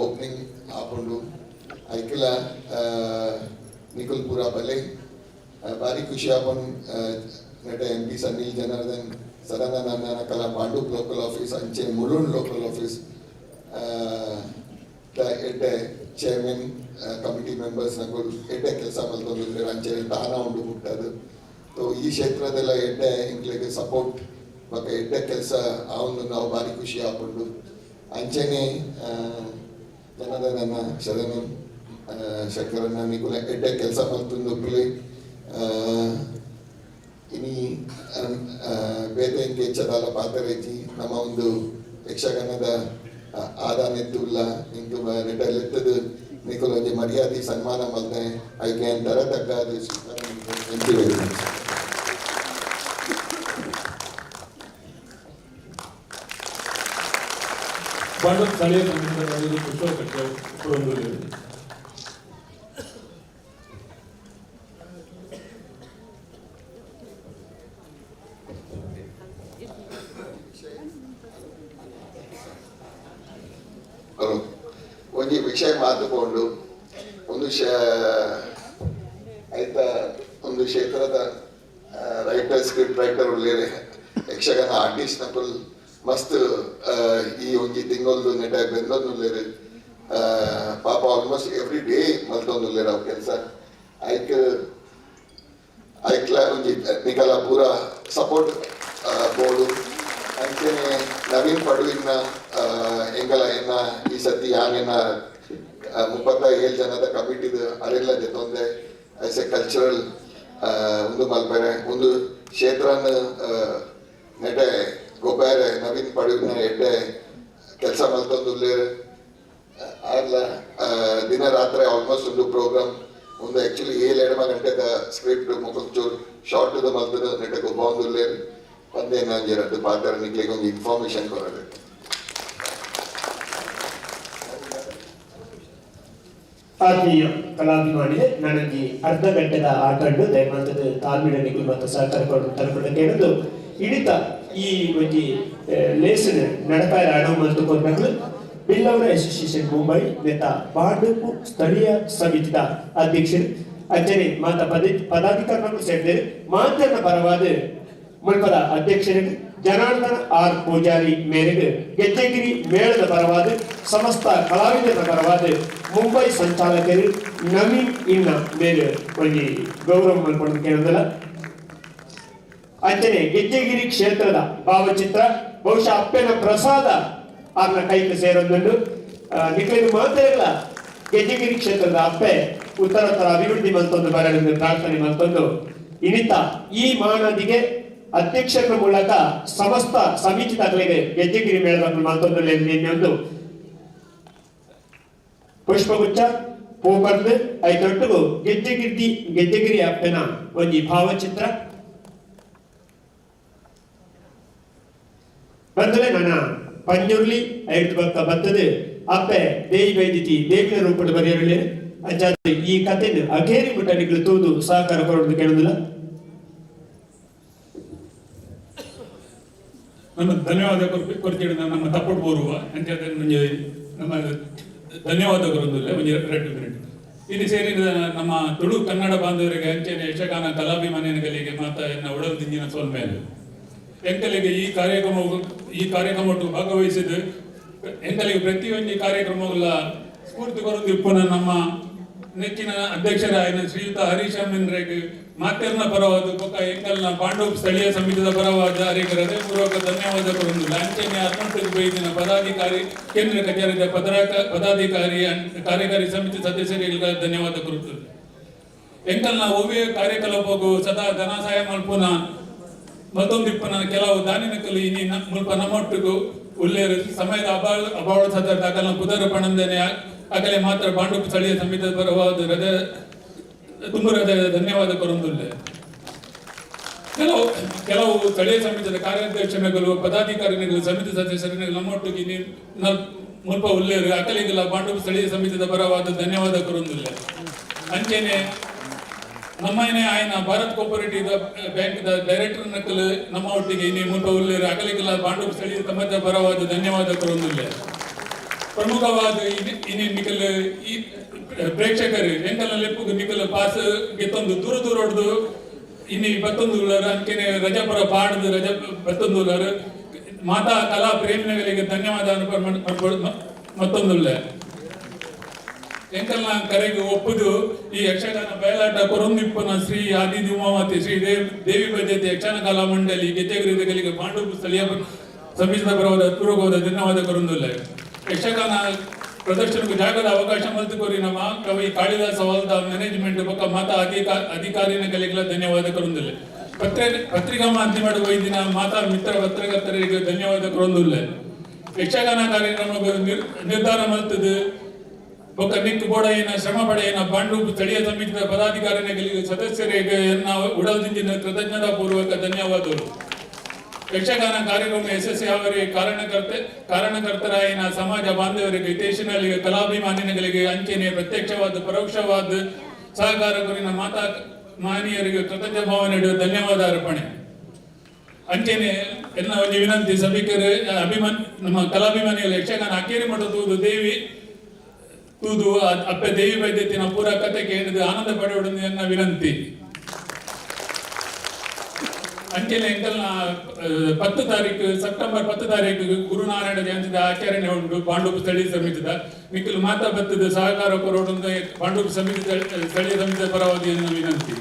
ಓಪನಿಂಗ್ ಹಾಕೊಂಡು ಐಕಿಲ ನಿಖಿಲ್ ಪೂರ ಬಲೆ ಭಾರಿ ಖುಷಿ ಆಪನ್ ನೆಟ ಎಂ ಪಿ ಸನಿಲ್ ಜನಾರ್ದನ್ ಸದಾನಂದ ಅಣ್ಣನ ಕಲಾ ಪಾಂಡೂಪ್ ಲೋಕಲ್ ಆಫೀಸ್ ಅಂಚೆ ಮುಲುಂಡ್ ಲೋಕಲ್ ಆಫೀಸ್ ಎಡ್ಡೆ ಚೇರ್ಮನ್ ಕಮಿಟಿ ಮೆಂಬರ್ಸ್ ನಕುಲ್ ಎಡ್ಡೆ ಕೆಲಸ ಮಲ್ತೊಂದಿದ್ದಾರೆ ಅಂಚೆ ದಾನ ಉಂಡು ಮುಟ್ಟದು. ಸೊ ಈ ಕ್ಷೇತ್ರದೆಲ್ಲ ಎಡ್ಡೆ ಇಂಕ್ಲೆಗ್ ಸಪೋರ್ಟ್ ಬೊಕ್ಕ ಎಡ್ಡೆ ಕೆಲಸ ಆವೊಂದು ನಾವು ಭಾರಿ ಖುಷಿ ಆಪುಂಡು. ಅಂಚೆನೆ ಜನಾರ್ದನ ಶರಣನ್ ಶಂಕರಣ್ಣ ನಿಕುಲ ಎಡ್ಡೆ ಕೆಲಸ ಮಲ್ತೊಂದು ಇನಿ ಬೇತೆ ಇಂಕೆ ಹೆಚ್ಚದಾಲ ಪಾತರೇಜಿ ನಮ್ಮ ಒಂದು ಯಕ್ಷಗಾನದ ಆದಾನೆತ್ತುಲ್ಲ ಇಂಕು ನೆಟ್ಟಲೆತ್ತದು ನಿಕುಲ ಒಂಜಿ ಮರ್ಯಾದೆ ಸನ್ಮಾನ ಮಲ್ತೆ ಐಕೆ ದರ ತಗ್ಗಾದ. Thank you very much. Bhandup ಸ್ಥಳೀಯ ಸಮಿತಿಗಳ ಪುಷ್ಪ ಕಟ್ಟೆ. ವಿಷಯ ಮಾತು ಪೋಂಡು ಒಂದು ಐತ ಒಂದು ಕ್ಷೇತ್ರದ ರೈಟರ್ ಸ್ಕ್ರಿಪ್ಟ್ ರೈಟರ್ ಉಳ್ಳೇರೆ ಯಕ್ಷಗಾನ ಆರ್ಟಿಸ್ಟ್ ನಕುಲ್ ಮಸ್ತ್ ಈ ಒಂಜಿ ತಿಂಗೊಲ್ದು ನೆಟ ಬೆಂದೊಂದುಲ್ಲೇರು ಪಾಪ ಆಲ್ಮೋಸ್ಟ್ ಎವ್ರಿ ಡೇ ಮಲ್ತೊಂದುಲ್ಲೇರು ಅವು ಕೆಲಸ ಐಕ್ ಐಕ್ಲ ಒಂಜಿ ನಿಕಲ ಪೂರ ಸಪೋರ್ಟ್ ಬೋರ್ಡು ಅಂಚನೆ ನವೀನ್ ಪಡುವಿನ ಎಂಕಲ ಎನ್ನ ಈ ಸತಿ ಯಾನೆನ್ನ 37 ಜನದ ಕಮಿಟಿದ ಅರೆಲ್ಲ ಜೊತೊಂದೆ ಆಸ್ ಎ ಕಲ್ಚರಲ್ ಒಂದು ಮಲ್ಪೆರೆ ಒಂದು ಕ್ಷೇತ್ರನ ನೆಟೆ ಗೊಬ್ಬಾರೆ ನವೀನ್ ಪಡುವಿನ ಎಡ್ಡೆ ಕೆಲಸ ಮಲ್ತೊಂದುಲ್ಲೇರು ಆರ್ಲ ದಿನ ರಾತ್ರಿ ಆಲ್ಮೋಸ್ಟ್ ಒಂದು ಪ್ರೋಗ್ರಾಮ್ ಒಂದು ಆಕ್ಚುಲಿ 7 ಗಂಟೆದ ಸ್ಕ್ರಿಪ್ಟ್ ಮುಖಂಚೂರು ಶಾರ್ಟ್ ಮಲ್ತದ ನೆಟೆ ಗೊಬ್ಬ ಒಂದುಲ್ಲೇರು ಒಂದೇ ನಂಜೆ ಪಾತ್ರ ನಿಕ್ಲಿಗೆ ಒಂದು ಇನ್ಫಾರ್ಮೇಶನ್ ಕೊರಡು. ಆತ್ಮೀಯ ಕಲಾಭಿಮಾನಿಗೆ ನನಗೆ ಅರ್ಧ ಗಂಟೆದ ಆಟಂಡು ದಯಮಾಂತದ ತಾಳ್ಮಿಡ ನಿಗುಲ್ ಮತ್ತು ಸಹಕಾರ ಕೊಡು ತಲುಪಡ ಕೇಳೋದು ಇಡಿತ ಈ ಒಂಜಿ ಲೇಸನ್ ನಡಪಾಯ ಅಣು ಮತ್ತು ಕೊರ್ನಗಳು ಬಿಲ್ಲವರ ಅಸೋಸಿಯೇಷನ್ ಮುಂಬೈ ನೆತ ಬಾಂಡುಪು ಸ್ಥಳೀಯ ಸಮಿತಿದ ಅಧ್ಯಕ್ಷರು ಅಂಚನೆ ಮಾತ ಪದಾಧಿಕಾರಿಗಳು ಸೇರಿದರು ಮಾತನ್ನ ಪರವಾದ ಮುಲ್ಪದ ಅಧ್ಯಕ್ಷರಿಗೆ ಜನಾರ್ದನ ಆರ್ ಪೂಜಾರಿ ಮೇರೆಗೆ ಗೆಜ್ಜೆಗಿರಿ ಮೇಳದ ಪರವಾದ ಸಮಸ್ತ ಕಲಾವಿದರ ಪರವಾದ ಮುಂಬೈ ಸಂಚಾಲಕರು ನವೀನ್ ಇನ್ನ ಮೇರೆ ಒಂಜಿ ಗೌರವ ಮಲ್ಪೊಂದು ಕೇಳುದಿಲ್ಲ. ಅಂಚನೆ ಗೆಜ್ಜೆಗಿರಿ ಕ್ಷೇತ್ರದ ಭಾವಚಿತ್ರ ಬಹುಶಃ ಅಪ್ಪನ ಪ್ರಸಾದ ಆರ್ನ ಕೈಗೆ ಸೇರೊಂದುಂಡು. ನಿಖಲಿಗೆ ಮಾತ್ರ ಗೆಜ್ಜೆಗಿರಿ ಕ್ಷೇತ್ರದ ಅಪ್ಪೆ ಉತ್ತರೋತ್ತರ ಅಭಿವೃದ್ಧಿ ಮಲ್ತೊಂದು ಬರಲೆಂದು ಪ್ರಾರ್ಥನೆ ಮಲ್ತೊಂದು ಇನಿತ ಈ ಮಾನದಿಗೆ ಅಧ್ಯಕ್ಷರ ಮೂಲಕ ಸಮಸ್ತ ಸಮಿತಿ ದಾಖಲೆಗೆ ಗೆಜ್ಜೆಗಿರಿ ಮೇಳದ ಮಲ್ತೊಂದು ಒಂದು ಪುಷ್ಪಗುಚ್ಛ ಪೂಪರ್ದು ಐತೊಟ್ಟುಗು ಗೆಜ್ಜೆಗಿರಿ ಗೆಜ್ಜೆಗಿರಿ ಅಪ್ಪನ ಒಂಜಿ ಭಾವಚಿತ್ರ ಬಂದಲೆ ನನ್ನ ಪಂಜುರ್ಲಿ ಐದು ಬಕ್ಕ ಬತ್ತದು ಅಪ್ಪೆ ದೇವಿ ವೈದ್ಯತಿ ದೇವಿನ ರೂಪದ ಬರೆಯರಲಿ ಅಂಚಾದ ಈ ಕಥೆಯನ್ನು ಅಖೇರಿ ಮುಟ್ಟನಿಗಳು ತೂದು ಸಹಕಾರ ಕೊಡೋದು ಕೇಳುದಿಲ್ಲ. ನಮ್ಮ ಧನ್ಯವಾದ ಕೊಡ್ತೀವಿ ನಮ್ಮ ತಪ್ಪು ಬೋರುವ ಅಂತ ನಮ್ಮ ಧನ್ಯವಾದ ಕೊರೊಂದಿಲ್ಲ ಒಂಜಿ 2 ಮಿನಿಟ್. ಇಲ್ಲಿ ಸೇರಿದ ನಮ್ಮ ತುಳು ಕನ್ನಡ ಬಾಂಧವರಿಗೆ ಅಂಚನೆ ಯಕ್ಷಗಾನ ಕಲಾಭಿಮಾನಿಗಳಿಗೆ ಮಾತ ಎನ್ನ ಉಡಲ್ ದಿಂಜಿನ ಸೊಲ್ಮೇಲೆ ಎಂಕಲಿಗೆ ಈ ಕಾರ್ಯಕ್ರಮ ಭಾಗವಹಿಸಿದ ಎಂಕಲಿಗೆ ಪ್ರತಿಯೊಂದು ಕಾರ್ಯಕ್ರಮಗಳ ಸ್ಫೂರ್ತಿ ಕೊರೊಂದು ಇಪ್ಪುನ ನಮ್ಮ ನೆಚ್ಚಿನ ಅಧ್ಯಕ್ಷರಾಯಿನ ಶ್ರೀಯುತ ಹರೀಶ್ ಅಮ್ಮನ್ರಿಗೆ ಮಾತೆರ್ನ ಪರವಾದ ಬೊಕ್ಕ ಎಂಕಲ್ನ ಪಾಂಡವ ಸ್ಥಳೀಯ ಸಮಿತಿದ ಪರವಾದ ಅರಿಗೆ ಹೃದಯಪೂರ್ವಕ ಧನ್ಯವಾದ ಕೊರೊಂದು ಅಂಚನೆ ಅರ್ನೊಟ್ಟಿಗೆ ಬೈದಿನ ಪದಾಧಿಕಾರಿ ಕೇಂದ್ರ ಕಚೇರಿದ ಪದಾಧಿಕಾರಿ ಕಾರ್ಯಕಾರಿ ಸಮಿತಿ ಸದಸ್ಯರಿಗೆ ಧನ್ಯವಾದ ಕೊರುತ್ತದೆ. ಎಂಕಲ್ನ ಒವ್ವೇ ಕಾರ್ಯಕಲಾಪಕ್ಕೂ ಸದಾ ಧನ ಸಹಾಯ ಮಲ್ಪುನ ಮತ್ತೊಂದು ಇಪ್ಪನ ಕೆಲವು ದಾನಿನಕಲು ಇನಿ ಮುಲ್ಪ ನಮ್ಮೊಟ್ಟಿಗೂ ಉಲ್ಲೇರು ಸಮಯದ ಅಭಾವ ಸದಾ ದಾಖಲ ಪುದರ ಪಣಂದನೆ ಅಗಲೆ ಮಾತ್ರ ಪಾಂಡುಪ್ ಸ್ಥಳೀಯ ಸಮಿತಿಯ ಪರವಾದ ಹೃದಯ ತುಂಬ ಹೃದಯದ ಧನ್ಯವಾದ ಕೊರೊಂದುಲ್ಲೆ. ಕೆಲವು ಸ್ಥಳೀಯ ಸಮಿತಿಯ ಕಾರ್ಯಾಧ್ಯಕ್ಷರುಗಳು ಪದಾಧಿಕಾರಿಗಳು ಸಮಿತಿ ಸದಸ್ಯರು ನಮ್ಮೊಟ್ಟಿಗೆ ಇನಿ ಮುಲ್ಪ ಉಲ್ಲೇರು ಅಕಲಿಗೆಲ್ಲ ಪಾಂಡುಪ್ ಸ್ಥಳೀಯ ಸಮಿತಿಯ ಪರವಾದ ಧನ್ಯವಾದ ಕೊರೊಂದುಲ್ಲೆ. ಅಂಚೆನೆ ನಮ್ಮನೆ ಆಯ್ನ ಭಾರತ್ ಕೋಪರೇಟಿವ್ ಬ್ಯಾಂಕ್ ಡೈರೆಕ್ಟರ್ ನಕಲು ನಮ್ಮ ಒಟ್ಟಿಗೆ ಇನಿ ಮುಲ್ಪ ಉಲ್ಲೇರು ಅಕಲಿಗೆಲ್ಲ ಪಾಂಡುಪ್ ಸ್ಥಳೀಯ ಸಮಿತಿಯ ಪರವಾದ ಧನ್ಯವಾದ ಕೊರೊಂದುಲ್ಲೆ. ಪ್ರಮುಖವಾದ ಇನಿ ನಿಕಲ್ ಈ ಪ್ರೇಕ್ಷಕರು ಎಂಕಲ್ನ ಲೆಪ್ಪುಗು ನಿಕಲ್ ಪಾಸ್ ಗೆತ್ತೊಂದು ದೂರ ದೂರ ಹೊಡೆದು ಇನಿ ಬತ್ತೊಂದು ಉಳ್ಳರು ಅಂಚೆನೆ ರಜಾಪುರ ಪಾಡ್ದು ರಜಾ ಬತ್ತೊಂದು ಉಳ್ಳರು ಮಾತಾ ಕಲಾ ಪ್ರೇಮಿಗಳಿಗೆ ಧನ್ಯವಾದ ಮತ್ತೊಂದುಳ್ಳೆ. ಎಂಕಲ್ನ ಕರೆಗೆ ಒಪ್ಪುದು ಈ ಯಕ್ಷಗಾನ ಬಯಲಾಟ ಕೊರೊಂದಿಪ್ಪನ ಶ್ರೀ ಆದಿ ಉಮಾವತಿ ಶ್ರೀ ದೇವಿ ಪದ್ಧತಿ ಯಕ್ಷಗಾನ ಕಲಾ ಮಂಡಳಿ ಗೆಜ್ಜೆಗಿರಿಗಳಿಗೆ ಪಾಂಡುಪು ಸ್ಥಳೀಯ ಸಮಿತಿಯ ಪರವಾದ ಪೂರ್ವಕವಾದ ಧನ್ಯವಾದ ಕೊರೊಂದುಲ್ಲೆ. ಯಕ್ಷಗಾನ ಪ್ರದರ್ಶನಕ್ಕೆ ಜಾಗದ ಅವಕಾಶ ಮಲ್ತುಕೋರಿ ನಮ್ಮ ಕವಿ ಕಾಳಿದಾಸ ವಾಲ್ದ ಮ್ಯಾನೇಜ್ಮೆಂಟ್ ಬೊಕ್ಕ ಮಾತಾ ಅಧಿಕಾರಿಗಳಿಗೆಲ್ಲ ಧನ್ಯವಾದ ಕೊರೊಂದುಲ್ಲೆ. ಪತ್ರಿಕಾ ಮಾಧ್ಯಮದ ವೈದ್ಯನ ಮಾತಾ ಮಿತ್ರ ಪತ್ರಕರ್ತರಿಗೆ ಧನ್ಯವಾದ ಕೊರೊಂದುಲ್ಲೆ. ಯಕ್ಷಗಾನ ಕಾರ್ಯಕ್ರಮ ನಿರ್ಧಾರ ಮಲ್ತದು ಬೊಕ್ಕ ನಿಕ್ ಬೋಡಯ್ಯನ ಶ್ರಮ ಪಡೆಯನ ಪಾಂಡು ಸ್ಥಳೀಯ ಸಮಿತಿಯ ಪದಾಧಿಕಾರಿಗಳಿಗೆ ಸದಸ್ಯರಿಗೆ ಎನ್ನ ಉಡಲ್ದಿಂಜಿನ ಕೃತಜ್ಞತಾ ಪೂರ್ವಕ ಧನ್ಯವಾದಗಳು. ಯಕ್ಷಗಾನ ಕಾರ್ಯಕ್ರಮ ಯಶಸ್ವಿ ಅವರಿಗೆ ಕಾರಣಕರ್ತರಾಯಿನ ಸಮಾಜ ಬಾಂಧವರಿಗೆ ಹಿತೈಷಿಗಳಿಗೆ ಕಲಾಭಿಮಾನಿಗಳಿಗೆ ಅಂಚೆನೆ ಪ್ರತ್ಯಕ್ಷವಾದ ಪರೋಕ್ಷವಾದ ಸಹಕಾರ ಗುರಿನ ಮಾತಾ ಮಾನೀಯರಿಗೆ ಕೃತಜ್ಞ ಭಾವನೆ ಧನ್ಯವಾದ ಅರ್ಪಣೆ. ಅಂಚೆನೆ ಎಲ್ಲ ಒಂದು ವಿನಂತಿ ಸಭಿಕರು ಅಭಿಮಾನಿ ನಮ್ಮ ಕಲಾಭಿಮಾನಿಗಳು ಯಕ್ಷಗಾನ ಅಕ್ಕೇರಿ ಮಠದ ದೇವಿ ತೂದು ಅಪ್ಪೆ ದೇವಿ ವೈದ್ಯತಿನ ಪೂರ ಕತೆ ಕೇಳಿದ ಆನಂದ ಪಡೆಯುವುದು ಎನ್ನ ವಿನಂತಿ. ಅಂಚೆನೆ ಎಂಕಲ್ನ 10 ತಾರೀಕು ಸೆಪ್ಟೆಂಬರ್ 10 ತಾರೀಕು ಗುರುನಾರಾಯಣ ಜಯಂತಿದ ಆಚರಣೆ ಉಂಟು ಪಾಂಡೂಪು ಸ್ಥಳೀಯ ಸಮಿತಿದ. ನಿಖಿಲ್ ಮಾತಾ ಬತ್ತದ ಸಹಕಾರ ಕೊರೋಡು ಪಾಂಡೂಪು ಸಮಿತಿ ಸ್ಥಳೀಯ ಸಮಿತಿಯ ಪರವಾಗಿ ಎನ್ನ ವಿನಂತಿ.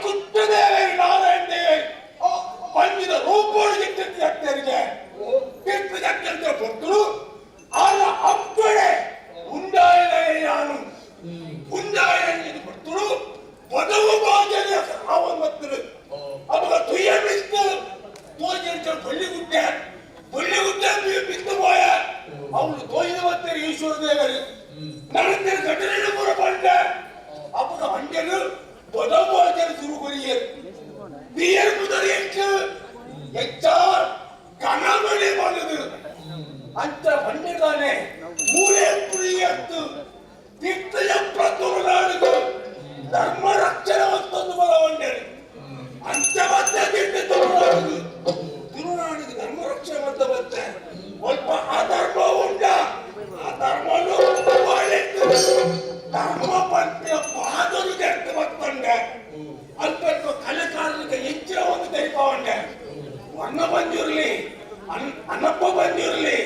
ಕುಟ್ಟದೇವರಿ ನಾರಾಯಣ ದೇವರಿ ಪಂಜಿದ ರೂಪೋಳು ಜಿಟ್ಟು ಜಟ್ಟರಿಗೆ ಕಿಟ್ಟು ಜಟ್ಟಂತ ಕೊಟ್ಟರು ಆಲ ಅಪ್ಪಣೆ ಉಂಡಾಯನ ಉಂಡಾಯನ ಕೊಟ್ಟರು ಬಡವು ಬಾಜನ ಅವನ್ ಮತ್ತರು ಅವಾಗ ತುಯ್ಯ ಬಿಸ್ತು ತೋಜ ಬಳ್ಳಿಗುಡ್ಡೆ ಬಳ್ಳಿಗುಡ್ಡೆ ಬಿತ್ತು போய ಅವನು ತೋಜಿದ ಮತ್ತೆ ಈಶ್ವರ ದೇವರು நடந்த கட்டளையில கூட பண்ண அப்ப அஞ்சலு ಬಡವು ಶುರು ಬಿಯರ್ முதல் எட்டு எச்சார் கணவனே பண்ணுது ಅಂತ ಪಂಡಿತಾನೆ ಮೂಲೆ ಪುರಿಯತ್ತು ತಿರ್ತಯ ಪ್ರತುರ್ನಾಡಿಗು ಧರ್ಮ ರಕ್ಷಣೆ ಮತ್ತೊಂದು ಬಲವಂಡೇರಿ ಅಂತ ಮತ್ತೆ ತಿರ್ತ ತುಳುನಾಡಿಗು ತುಳುನಾಡಿಗೆ ಧರ್ಮ ರಕ್ಷಣೆ ಅಂತ ಮತ್ತೆ ಸ್ವಲ್ಪ ಅಧರ್ಮ ಉಂಟ ಆ ಧರ್ಮನು ಒಳ್ಳೆತ್ತು ಧರ್ಮ ಪಂಪಿನ ಪಾದರು ಜರ್ತ ಬತ್ತಂಡೆ ಅಲ್ಪ ಅಲ್ಪ ಕಲೆಕಾರರಿಗೆ ಹೆಚ್ಚಿನ ಒಂದು ತೆರಿಪವಂಡೆ ವರ್ಣ ಬಂದಿರಲಿ ಅನಪ್ಪ ಬಂದಿರಲಿ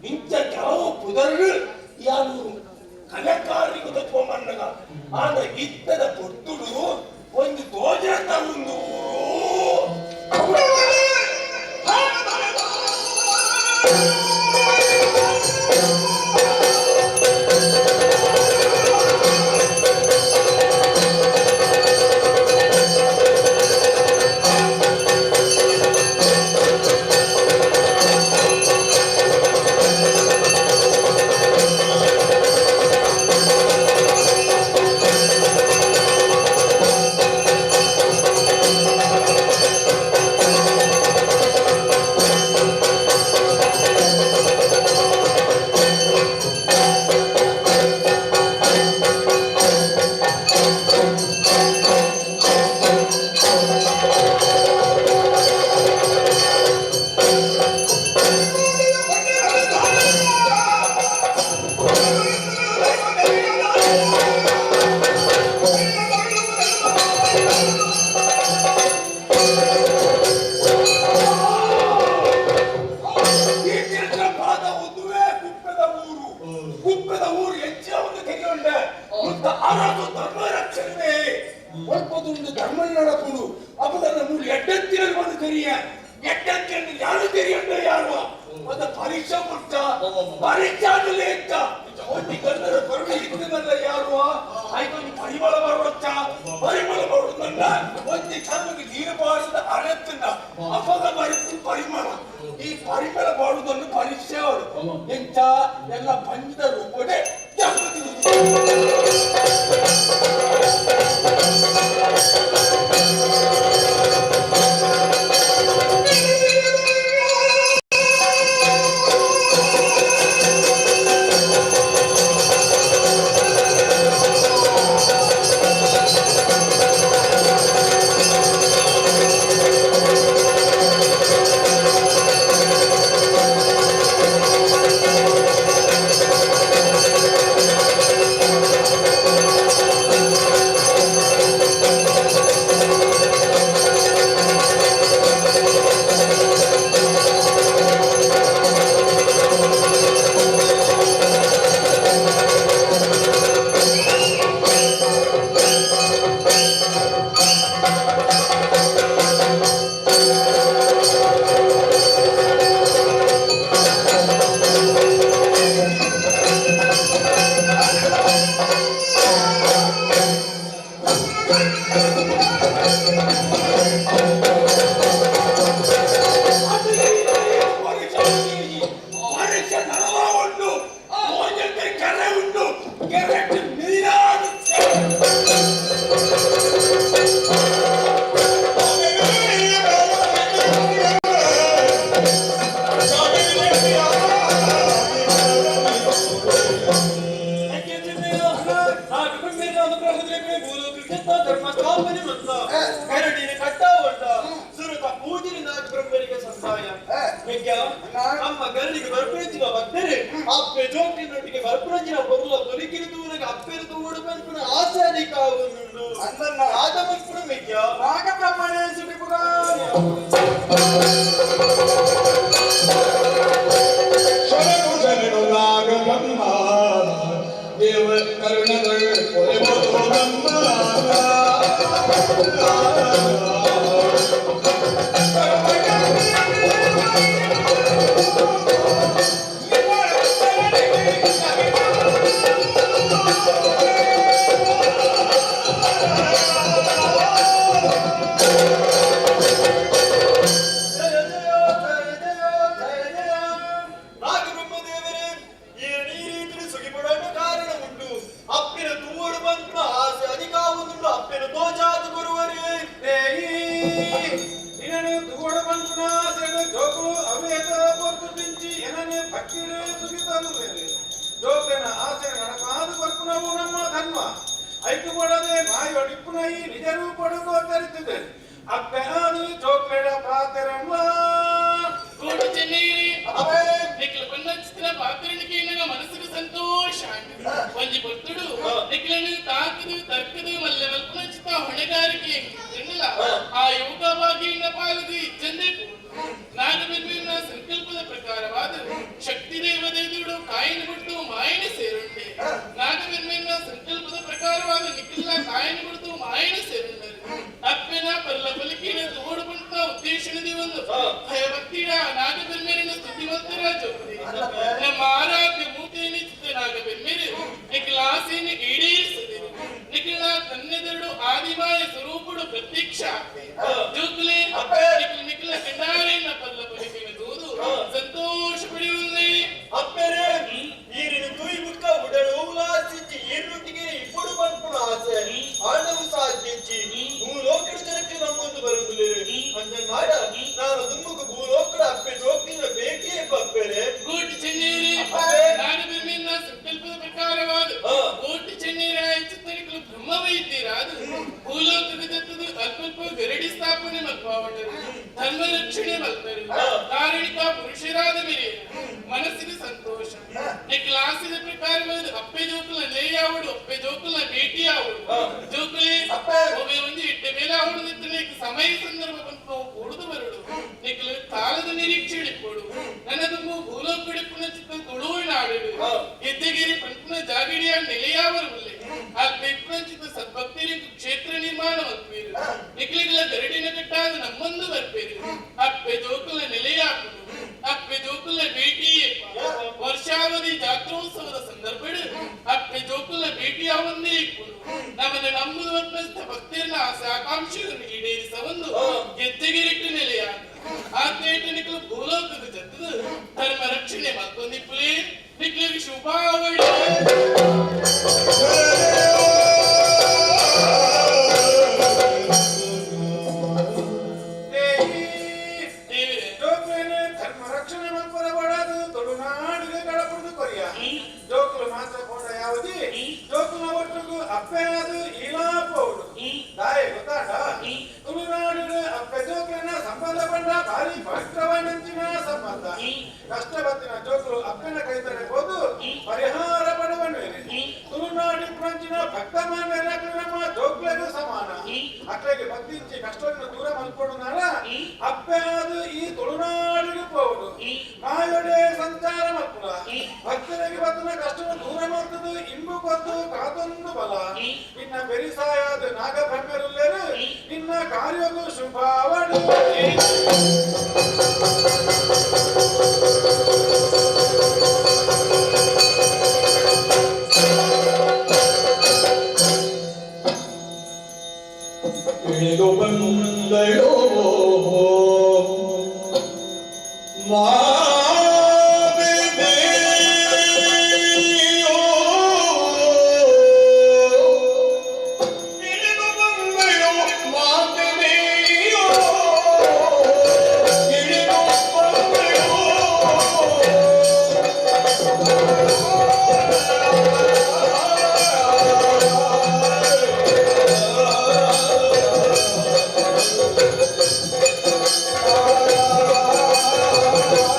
ಇಂಚ ಕೆಲವು ಪುದರ್ಗಳು ಯಾರು ಕಲೆಕಾರರಿಗೆ ತಪ್ಪಮನ್ನಗ ಆಗ ಇತ್ತದ ಪೊತ್ತುಡು ಒಂದು ದೋಜನ ತಗೊಂಡು ದೇವ ಕರುಣಗಳು ನಾಗಬ್ರಹ್ಮದೇವರೇ, ಈ ರೀತಿಯಲ್ಲಿ ಸುಖಿಪಡಲು ಕಾರಣ ಉಂಟು. ಅಪ್ಪಿನ ತೂವಡು ಬಂತು ಆಸೆ ಅಧಿಕಾವುಂಡು, ಅಪ್ಪಿನ ತೋಜಾದು ಗುರುವರೇ. ನಿನ್ನನು ತೂವಡು ಬಂತು ಆಸೆನು ಜೋಕುಲು ಅವೇತ ಪೊರ್ತು ತಿಂಚಿ ಎನನೆ ಭಕ್ತಿರೇ ಸುಗಿತನು ಬೇರೆ. ಜೋಕನ ಆಸೆ ನಡಪಾದು ಬರ್ಪುನವು ನಮ್ಮ ಧರ್ಮ. ಐಕು ಕೊಡದೆ ಮಾಯೊಡಿಪ್ಪುನ ಈ ನಿಜ ರೂಪಡು ಗೋಚರಿಸುತ್ತದೆ. ಅಪ್ಪೆ ಆದು ಜೋಕ್ಲೆಡ ಪಾತೆರಣ್ವ. ಕೋಟಿ ಚೆನ್ನೈರಿ, ನಿಖಿಲ ಪನ್ನಚಿತ್ತಿನ ಪಾತ್ರನಿಗೆ ನನ್ನ ಮನಸ್ಸಿಗೆ ಸಂತೋಷ. ಒಂಜಿ ಪೊರ್ತುಡು ನಿಖಿಲನು ತಾಕದು ತರ್ಕದು ಮಲ್ಲೆ ಮಲ್ಪುನಚಿತ್ತ ಹೊಣೆಗಾರಿಕೆ ಎನ್ನಲ ಆ ಯೋಗ ಭಾಗ್ಯ ಪಾಲದು ಇಜ್ಜಂದೇ. ನಾಗಬೆನ್ಮಿನ ಸಂಕಲ್ಪದ ಪ್ರಕಾರವಾದ ಶಕ್ತಿ ದೇವದೇದುಡು ಕಾಯಿನ ಬಿಡ್ತು ಮಾಯನ ಸೇರುಂಡೆ. ನಾಗಬೆನ್ಮಿನ ಸಂಕಲ್ಪದ ಪ್ರಕಾರವಾದ ನಿಖಿಲ ಕಾಯಿನ ಬಿಡ್ತು ಮಾಯನ ಸೇರುಂಡರು. ಅಪ್ಪೆನ ಪರ್ಲ ಬಲಿಕಿನ ತೋಡು ಬಂತ ಉದ್ದೇಶನದಿ ಒಂದು ಭಯಭಕ್ತಿಯ ನಾಗಬೆನ್ಮೇರಿನ ಸ್ತುತಿವಂತರ ಜೋಡಿ. ನಮ್ಮ ಆರಾಧ್ಯ ಮೂರ್ತಿಯನ್ನು ಚಿತ್ತ ನಾಗಬೆನ್ಮೇರು ನಿಖಿಲ ಆಸೆಯನ್ನು ಈಡೇರಿಸದಿರು. ನಿಖಿಲ ತನ್ನೆದೆರಡು ಆದಿಮಾಯ ಸ್ವರೂಪಡು ಪ್ರತ್ಯಕ್ಷ ಆಗ್ತದೆ. ಜೋಕುಲೆ ನಿಖಿಲ ನಿಖಿಲ ಕಂಡಾರೆನ್ನ ಪಲ್ಲ ಬಲಿಕಿನ ದೂದು ಸಂತೋಷ ಪಡೆಯುವುದೇ. ಅಪ್ಪೆರೇ, ಈರಿನ ತುಯಿ ಬುಕ್ಕ ಉಡಲು ಉಲ್ಲಾಸಿಂಚಿ ಈರುಟ್ಟಿಗೆ ಇಪ್ಪಡು ಪನ್ಪುನ ಆಸೆ ಆಂಡವು ಸಾಧಿಂಚಿ ಭೂಲೋಕದ ಜನಕ್ಕೆ ನಮ್ಮೊಂದು ಬರುವುದಿಲ್ಲ ಅಂದ ನಾಡ. ನಾನು ದುಮ್ಮುಕು ಭೂಲೋಕದ ಅಪ್ಪೆ ಜೋಕಿನ ಬೇಟಿಯೇ ಅಪ್ಪೆರೆ. ಕೋಟಿ ಚೆನ್ನೀರಿ, ನಾಗಬೆಮ್ಮಿನ ಸಂಕಲ್ಪದ ಪ್ರಕಾರವಾದ ಕೋಟಿ ಚೆನ್ನೀರಾಯ ಚಿತ್ತನಿಕಲು ಬ್ರಹ್ಮ ವೈದ್ಯರಾದ ಭೂಲೋಕದ ದತ್ತದು ಅಲ್ಪ ಗರಡಿ ಸ್ಥಾಪನೆ ಮಲ್ಪಾವಟರು, ಧರ್ಮ ರಕ್ಷಣೆ ಮಲ್ಪರು, ಕಾರಣಿಕ ಪುರುಷರಾದ ಮೇಲೆ ಮನಸ್ಸಿಗೆ ಸಂತೋಷ. ನಿಖಿಲಾಸಿದ ಪ್ರಕಾರವಾದ ಅಪ್ಪೆ ಜೋಕುಲ ನೇಯಾವಡು, ಅಪ್ಪೆ ಜೋಕುಲ ಭೇಟಿಯಾವಡು. ಜೋಕುಲೆ ಒಮ್ಮೆ ಒಂದು ಇಟ್ಟ ಮೇಲೆ ಅವಳು ನಿಂತು ಸಮಯ ಸಂದರ್ಭ ಬಂತು ಕೂಡುದು ಬರುಡು. ನಿಖಿಲ ಕಾಲದ ನಿರೀಕ್ಷೆ ಇಪ್ಪೋಡು. ನನ್ನದು ಭೂಲೋಕಡಿಪ್ಪುನ ಚಿತ್ತ ತುಳುವ ನಾಡು ಎದ್ದಗಿರಿ ಪಂಪುನ ಜಾಗಡಿಯ ನೆಲೆಯಾವರು ಉಲ್ಲೆ. ಅಲ್ಪ ಇಪ್ಪುನ ಚಿತ್ತ ಸದ್ಭಕ್ತರಿಗೆ ಕ್ಷೇತ್ರ ನಿರ್ಮಾಣ ಮಲ್ಪೇರು. ನಿಖಿಲಿಗಳ ಗರಡಿನ ಕಟ್ಟಾದ ನಮ್ಮೊಂದು ಬರ್ಪೇರು. ಅಪ್ಪೆ ಜೋಕುಲ ನೆಲೆಯಾಪುಡು, ಅಪ್ಪೆ ಜೋಕುಲ ಭೇಟಿ. ವರ್ಷಾವಧಿ ಜಾತ್ರೋತ್ಸವದ ಸಂದರ್ಭ ಅಪ್ಪೆ ಜೋಕುಲ ಭೇಟಿ ಯಾವೊಂದೇ ಇಪ್ಪುಡು. ನಮ್ಮನ್ನು ನಂಬುದು ಭಕ್ತರನ್ನ ಆಸೆ ಆಕಾಂಕ್ಷೆಗಳನ್ನು ಈಡೇರಿಸ ಒಂದು ಗೆಜ್ಜೆಗಿರಿಟ್ಟು ನೆಲೆಯ ಆತೇಟ ನಿಖಲು ಭೂಲೋಕದ ಜತ್ತದ ಧರ್ಮ ರಕ್ಷಣೆ ಮತ್ತೊಂದಿಪ್ಪುಲೇ. ನಿಖಲಿಗೆ ಶುಭಾವಳಿ. ಜೋಕುಲೇನೆ ಧರ್ಮ ರಕ್ಷಣೆ ಮಲ್ಪರ ಬಡದು ತುಳುನಾಡಿಗೆ ಕಡಪುಡ್ದು ಕೊರಿಯ. ಜೋಕುಲು ಮಾತ್ರ ಪೋಡ ಯಾವುದಿ ಜೋಕುಲ ಒಟ್ಟುಗು ಅಪ್ಪೆ ಅದು ಈಲಾ ಪೋಡು ದಾಯೆ ಗೊತ್ತಾಡ. ತುಳುನಾಡಿನ ಅಪ್ಪೆ ಜೋಕುಲಿನ ಸಂಬಂಧ ಪಂಡ ಭಾರಿ ಪವಿತ್ರವಾನಂಚಿನ ಸಂಬಂಧ. ಕಷ್ಟ ಬತ್ತಿನ ಜೋಕುಲು ಅಪ್ಪನ ಕೈ ತಡೆಬೋದು ಪರಿಹಾರ ಪಡುವನ್ವೇನೆ. ತುಳುನಾಡಿ ಪುರಂಚಿನ ಭಕ್ತ ಮಾನ್ಯರ ನಮ್ಮ ಜೋಕ್ಲೆಗೂ ಸಮಾನ. ಅಕ್ಲೆಗೆ ಭಕ್ತಿಂಚಿ ಕಷ್ಟವನ್ನು ದೂರ ಮಲ್ಪಡುನಾಳ ಅಪ್ಪೆ ಅದು ಈ ತುಳುನಾಡಿಗೆ ಪೋಡು ಮಾಯೊಡೆ ಸಂಚಾರ ಮಲ್ಪುಲ. ಭಕ್ತರಿಗೆ ಬತ್ತಿನ ಕಷ್ಟವನ್ನು ದೂರ ಮಾಡ್ತದು ಇಂಬು ಕೊತ್ತು ಕಾತೊಂದು ಬಲ. ನಿನ್ನ ಬೆರಿಸಾಯಾದ ನಾಗಬ್ರಹ್ಮರುಲ್ಲೇರು ನಿನ್ನ ಕಾರ್ಯಗೂ ಶುಭಾವಡು. ಇಳಿದು ಬಂದಳೋ ಮಾದೇವಿಯೋ, ಇಳಿದು ಬಂದಳೋ ಮಾದೇವಿಯೋ, ಇಳಿದು ಬಂದಳೋ.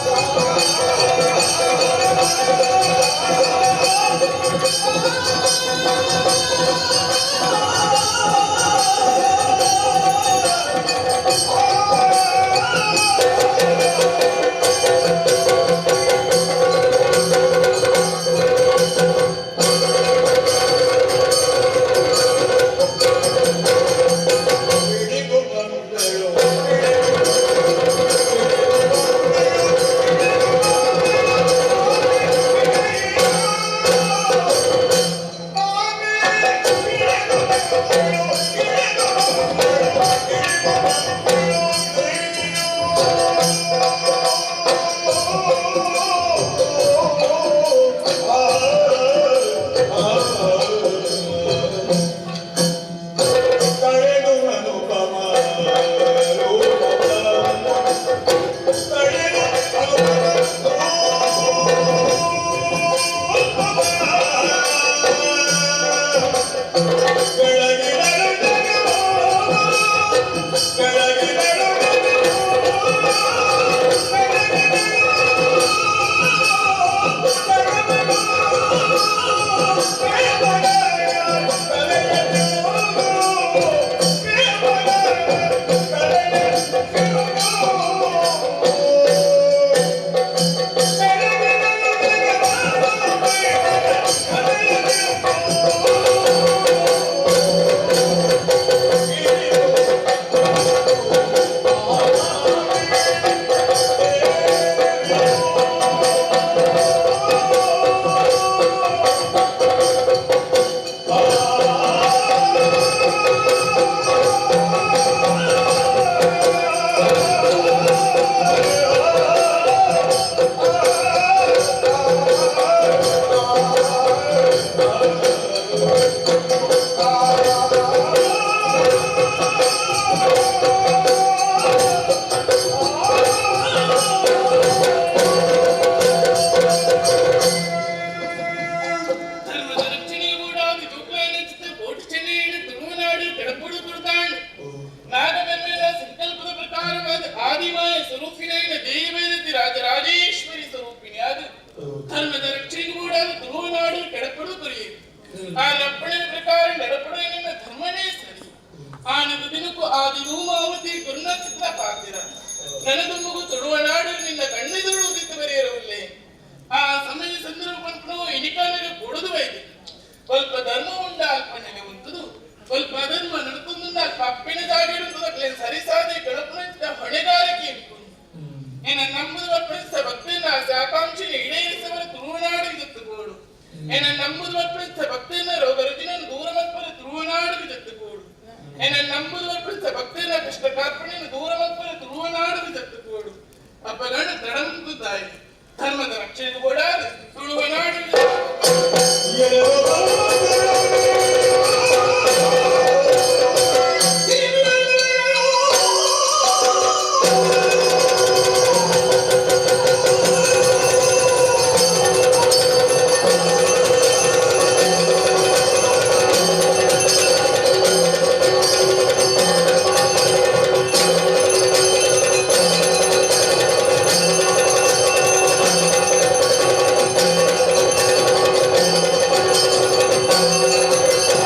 ಆ ಧರ್ಮದ ರಕ್ಷಣೆಯ ಗೂಡಾಗಿ ತೂಕೈನಚಿತ ಕೋಟಿ ಚೆನ್ನೈನ ತುಳುನಾಡು ಕೆಡಪುಡು ಕೊಡ್ತಾಣ್ ನಾಗಬೆಮ್ಮೆಲ ಸಂಕಲ್ಪದ ಪ್ರಕಾರವಾದ ಆದಿಮಾಯ ಸ್ವರೂಪಿನೈನ ದೇವೈದತಿ ರಾಜರಾಜೇಶ್ವರಿ ಸ್ವರೂಪಿಣಿ ಅದು ಧರ್ಮದ ರಕ್ಷಣೆಗೆ ಗೂಡಾದ ತುಳುನಾಡು ಕೆಡಪುಡು ಕೊರಿಯೆ ಆ ನಪ್ಪಣೆಯ ಪ್ರಕಾರ ನಡಪಡು ನಿನ್ನ ಧರ್ಮನೇ ಸರಿ ಆನದ ದಿನಕ್ಕೂ ಆದಿ ರೂಮಾವತಿ ಕರುಣಾಚಿತ್ರ ಪಾತಿರ ನನದುಮ್ಮಗು ತುಳುವನಾಡು ನಿನ್ನ ಕಣ್ಣೆದುರು ಉದಿತು ಬರೆಯರವಲ್ಲೇ. ಆ ಸಮಯ ಸಂದರ್ಭ ಪಂಪನು ಇನಿಕಾಲಿಗೆ ಕೊಡದು ವೈದ್ಯ ಸ್ವಲ್ಪ ಧರ್ಮ ಉಂಡ ಅಲ್ಪ ನೆಲೆ ಉಂಟುದು, ಸ್ವಲ್ಪ ಅಧರ್ಮ ನಡ್ಕೊಂಡ ಅಲ್ಪ ಅಪ್ಪಿನ ಜಾಗಿಡುತ್ತದೆ. ಸರಿಸಾದೆ ಗಣಪನ ಹೊಣೆಗಾರಿಕೆ ಉಂಟು. ಏನ ನಂಬುದು ಪ್ರಸ್ತ ಭಕ್ತನ ಆಸೆ ಆಕಾಂಕ್ಷೆ ಈಡೇರಿಸವರ ತುಳುನಾಡಿಗೆ ಜೊತೆಗೂಡು. ಏನ ನಂಬುದು ಪ್ರಸ್ತ ಭಕ್ತನ ರೋಗ ರುಜಿನ ದೂರ ಮತ್ಪರ ತುಳುನಾಡಿಗೆ ಜೊತೆಗೂಡು. ಏನ ನಂಬುದು ಪ್ರಸ್ತ ಭಕ್ತನ ಕಷ್ಟ ಕಾರ್ಪಣ್ಯನ ದೂರ ಮತ್ಪರ ತುಳುನಾಡಿಗೆ ಜೊತೆಗೂಡು. ಅಪ್ಪಗಣ ತಡಂಬು ತಾಯಿ ಧರ್ಮದ ರಕ್ಷಣೆಗೆ ಕೂಡ ತುಳುವ ನಾಡು. ಆ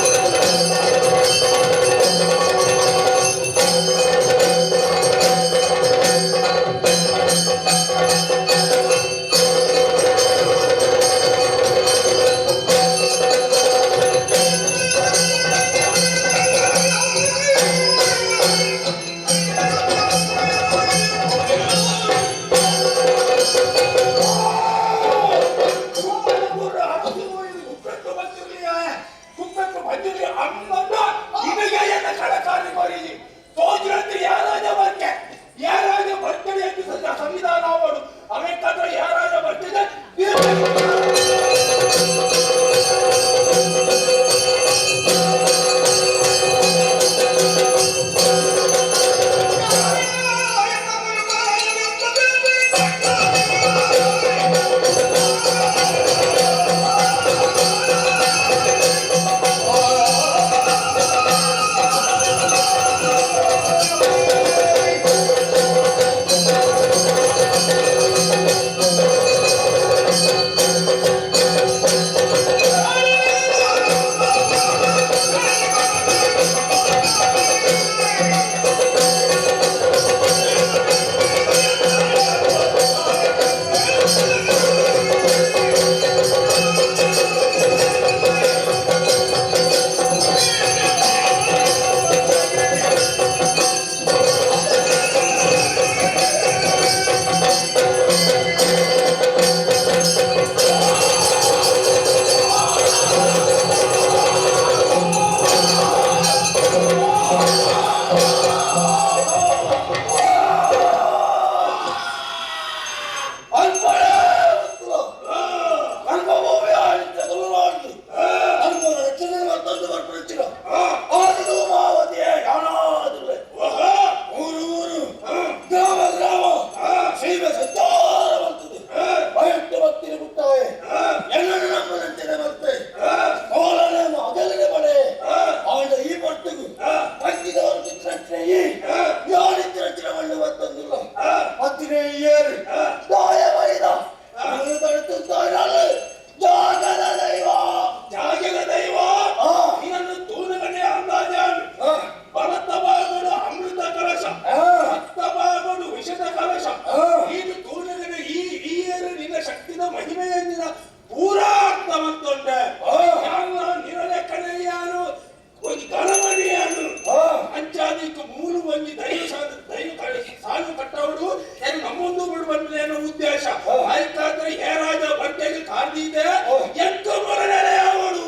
ಈ ಯಾರಿದ್ದ ಮಣ್ಣು ಮತ್ತೊಂದಿಲ್ಲ ಹತ್ತಿನೇ ಏರು ದಾಯ ಬೈದ ಜಾಗದ ದೈವ ಜಾಗದ ದೈವ ನಿನ್ನನ್ನು ತೂನಗನೆ ಅಂದಾಜಾನು ಬಲತ್ತ ಭಾಗಗಳು ಅಮೃತ ಕಲಶ ಹತ್ತ ಭಾಗಗಳು ವಿಷದ ಕಲಶ ನೀನು ತೂನಗನೆ ಈ ಈ ಏರು ನಿನ್ನ ಶಕ್ತಿದ ಮಹಿಮೆಯಂದಿನ ಪೂರಾ ಅರ್ಥ ಮಂತೊಂಡೆ ನಿರಳೆ ಕಣೆಯಾನು ಒಂದು ಗಣಮನೆಯಾನು ಅಂಚಾದಿಕ್ಕು ಮೂಲು ಒಂಜಿ ದೈವ ದೈವ ಸಾಲು ಕಟ್ಟವಡು ಏನು ನಮ್ಮೊಂದು ಬಿಡು ಬಂದ್ರೆ ಉದ್ದೇಶ ಆಯ್ತಾದ್ರೆ ಹೇ ರಾಜ ಬಟ್ಟೆಗೆ ಕಾಡ್ದಿದೆ ಎಂಟು ಮೊರನೆಲೆಯಾವಳು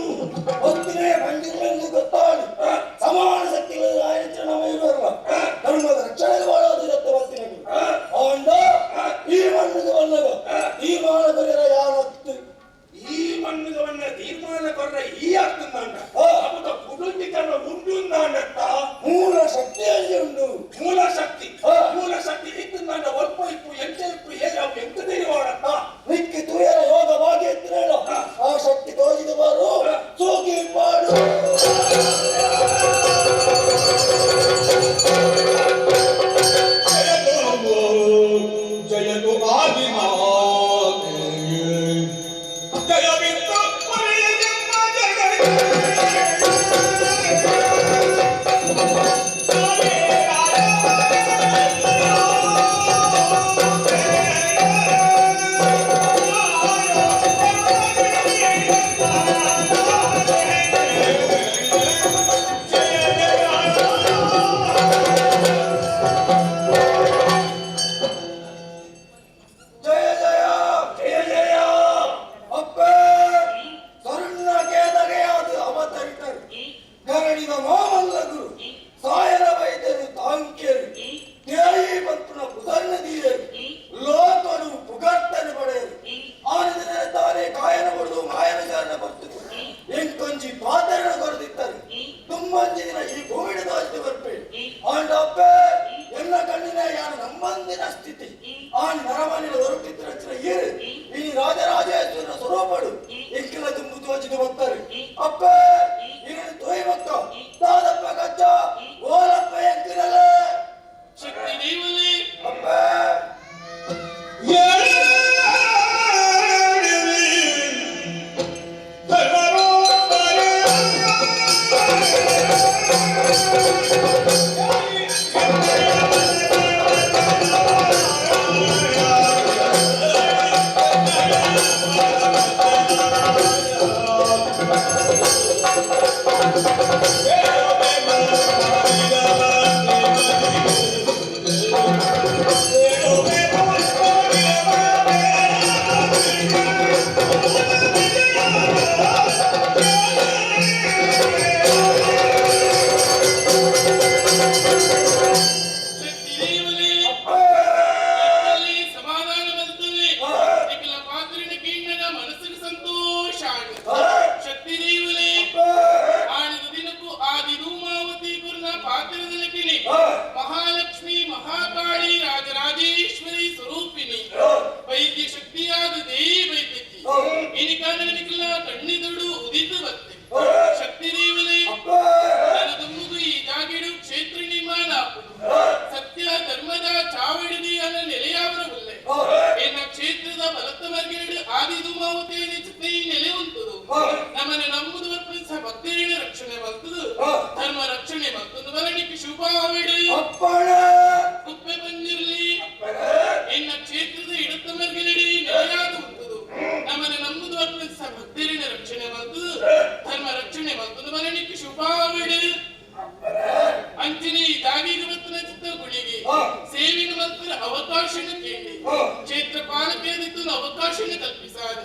ಹೊತ್ತಿನೇ ಬಂದಿರಲೆಂದು ಗೊತ್ತಾಡಿ ಸಮಾನ ಶಕ್ತಿಗಳು ನಮ್ಮ ಇರುವಲ್ಲ ಧರ್ಮದ ರಕ್ಷಣೆಗೆ ಮಾಡೋದು ಇರುತ್ತೆ ಹೊತ್ತಿನಲ್ಲಿ ಆಂಡ ಈ ಮಣ್ಣಿಗೆ ಬಂದಾಗ ತೀರ್ಮಾನ ಕೊರಿಯರ ಯಾರತ್ತು ಈ ಮಣ್ಣಿಗೆ ಬಂದ ತೀರ್ಮಾನ ಕೊರ್ರ ಈ ಆಗ್ತಂದಾಂಡ ಅಮುಕ ಕುಡುಂಜಿಕನ ಉಂಡುಂದಾಂಡತ್ತ ಮೂಲ ಶಕ್ತಿಯಲ್ಲಿ ಉಂಟು ಮೂಲ ಶಕ್ತಿ ಮೂಲ ಶಕ್ತಿ ಇತ್ತಂದಾಂಡ ಒಲ್ಪ ಇಪ್ಪು ಎಂಟೆ ಇಪ್ಪು ಏ ಅವು ಎಂತ ತಿಳಿವಾಡತ್ತ ನಿಕ್ಕಿ ತುಯರ ಯೋಗ ಭಾಗ್ಯ ಇತ್ತಿರೇಳು ಆ ಶಕ್ತಿ ತೋಜಿದ ಬಾರು ಸೋಗಿ ಮಾಡು ಜಯತು ಆದಿಮಾತೆ ಜಯವಿತ್ತು ಜಯ ಜಯ ಜಯ ಜಯ ಅಪ್ಪ ಸ್ವರ್ಣ ಕೇದಗೆಯಾದ ಅವತರಿತರು ಗರಡಿದ ಮಾಮಲ್ಲ ಗುರು ಸಾಯರ ವೈದ್ಯರು ತಾಂಕ್ಯರು ದೇಯಿ ಪತ್ನ ಪುದರ್ನದಿಯರು ಲೋಕನು ಪುಗರ್ತನು ಪಡೆಯರು ಆನಂದನ ತಾನೇ ಕಾಯನ ಕೊಡುದು ಮಾಯನ ಶರಣ ಬರ್ತದೆ ಎಂಕೊಂಜಿ ಪಾತರಣ ಕೊರದಿತ್ತಾರೆ ತುಂಬಂಜಿ ದಿನ ಈ ಭೂಮಿನ ದೋಷ ಬರ್ಪೆ ಆಂಡ ಅಪ್ಪ ಎಲ್ಲ ಕಣ್ಣಿನ ಯಾರು ನಮ್ಮಂದಿನ ಸ್ಥಿತಿ ಆ ನರಮನಿನ ಹೊರಟಿದ್ದ ಏರು ಇನಿ ರಾಜರಾಜೇಶ್ವರನ ಸ್ವರೂಪಡು ಎಂಕೆಲ್ಲ ತುಂಬು ತೋಚಿದ ಬರ್ತಾರೆ ಅಪ್ಪ ಇನ್ನು ತೋಯ್ ಮಕ್ಕ ದಾದಪ್ಪ ಕಚ್ಚ ಓಲಪ್ಪ ಎಂಕಿರಲ್ಲ ಶಕ್ತಿ ದೇವಲೇ ಅಪ್ಪ ಶಕ್ತಿ ದೇವಲೇ ಎತ್ತಲ್ಲಿ ಸಮಾಧಾನ ಬರ್ತದೆ ನಿಖಿಲ ಪಾತ್ರಿನ ಕೀಣ್ಣನ ಮನಸ್ಸಿನ ಸಂತೋಷ ಶಕ್ತಿ ದೇವಲೇ ಆಣಿದ ದಿನಕ್ಕೂ ಆದಿ ಧೂಮಾವತಿ ಗುರುನ ಪಾತ್ರದಲ್ಲಿ ಕಿಣಿ ಮಹಾಲಕ್ಷ್ಮಿ ಮಹಾಕಾಳಿ ರಾಜರಾಜೇಶ್ವರಿ ಸ್ವರೂಪಿಣಿ ವೈದ್ಯ ಶಕ್ತಿಯಾದ ದೇವಿ ವೈದ್ಯಕಿ ಇನಿಕಾನ ನಿಖಿಲ ಕಣ್ಣಿದುಡು ಉದಿತು ಬತ್ತೆ ಶಕ್ತಿ ದೇವಲೇ ನನ್ನ ದುಮ್ಮುಗು ಈ ಜಾಗಿಡು ಕ್ಷೇತ್ರ ನಿರ್ಮಾಣ ಸತ್ಯ ಧರ್ಮದ ಚಾವಡಿದಿ ಅನ್ನ ನೆಲೆಯಾವರ ಉಲ್ಲೆ ಎನ್ನ ಕ್ಷೇತ್ರದ ಬಲತ್ತ ವರ್ಗೇಡು ಆದಿ ಧೂಮಾವತಿಯ ಚಿತ್ತೆ ನೆಲೆ ಉಂಟುದು ನಮ್ಮನೆ ನಂಬುದು ವರ್ಪಿಸ ಭಕ್ತರಿನ ರಕ್ಷಣೆ ಬರ್ತದು ಧರ್ಮ ರಕ್ಷಣೆ ಬರ್ತದು ಬರಣಿಕೆ ಶುಭಾವಿಡು ಕುಪ್ಪೆ ಬಂದಿರಲಿ ಎನ್ನ ಕ್ಷೇತ್ರದ ಇಡತ್ತ ಮರ್ಗಿಲಡಿ ನೆಲೆಯಾದ ಉಂಟುದು ನಮ್ಮನೆ ನಂಬುದು ವರ್ಪಿಸ ಭಕ್ತರಿನ ರಕ್ಷಣೆ ಬರ್ತದು ಧರ್ಮ ರಕ್ಷಣೆ ಬರ್ತದು ಬರಣಿಕೆ ಶುಭಾವಿಡು ಅಂಚಿನಿ ದಾವಿಗೆ ಬತ್ತನ ಚಿತ್ತ ಗುಳಿಗೆ ಸೇವಿನ ಮಂತ್ರ ಅವಕಾಶನ ಕೇಳಿ ಕ್ಷೇತ್ರ ಪಾಲಕೇದಿತ್ತು ಅವಕಾಶನ ಕಲ್ಪಿಸಾದೆ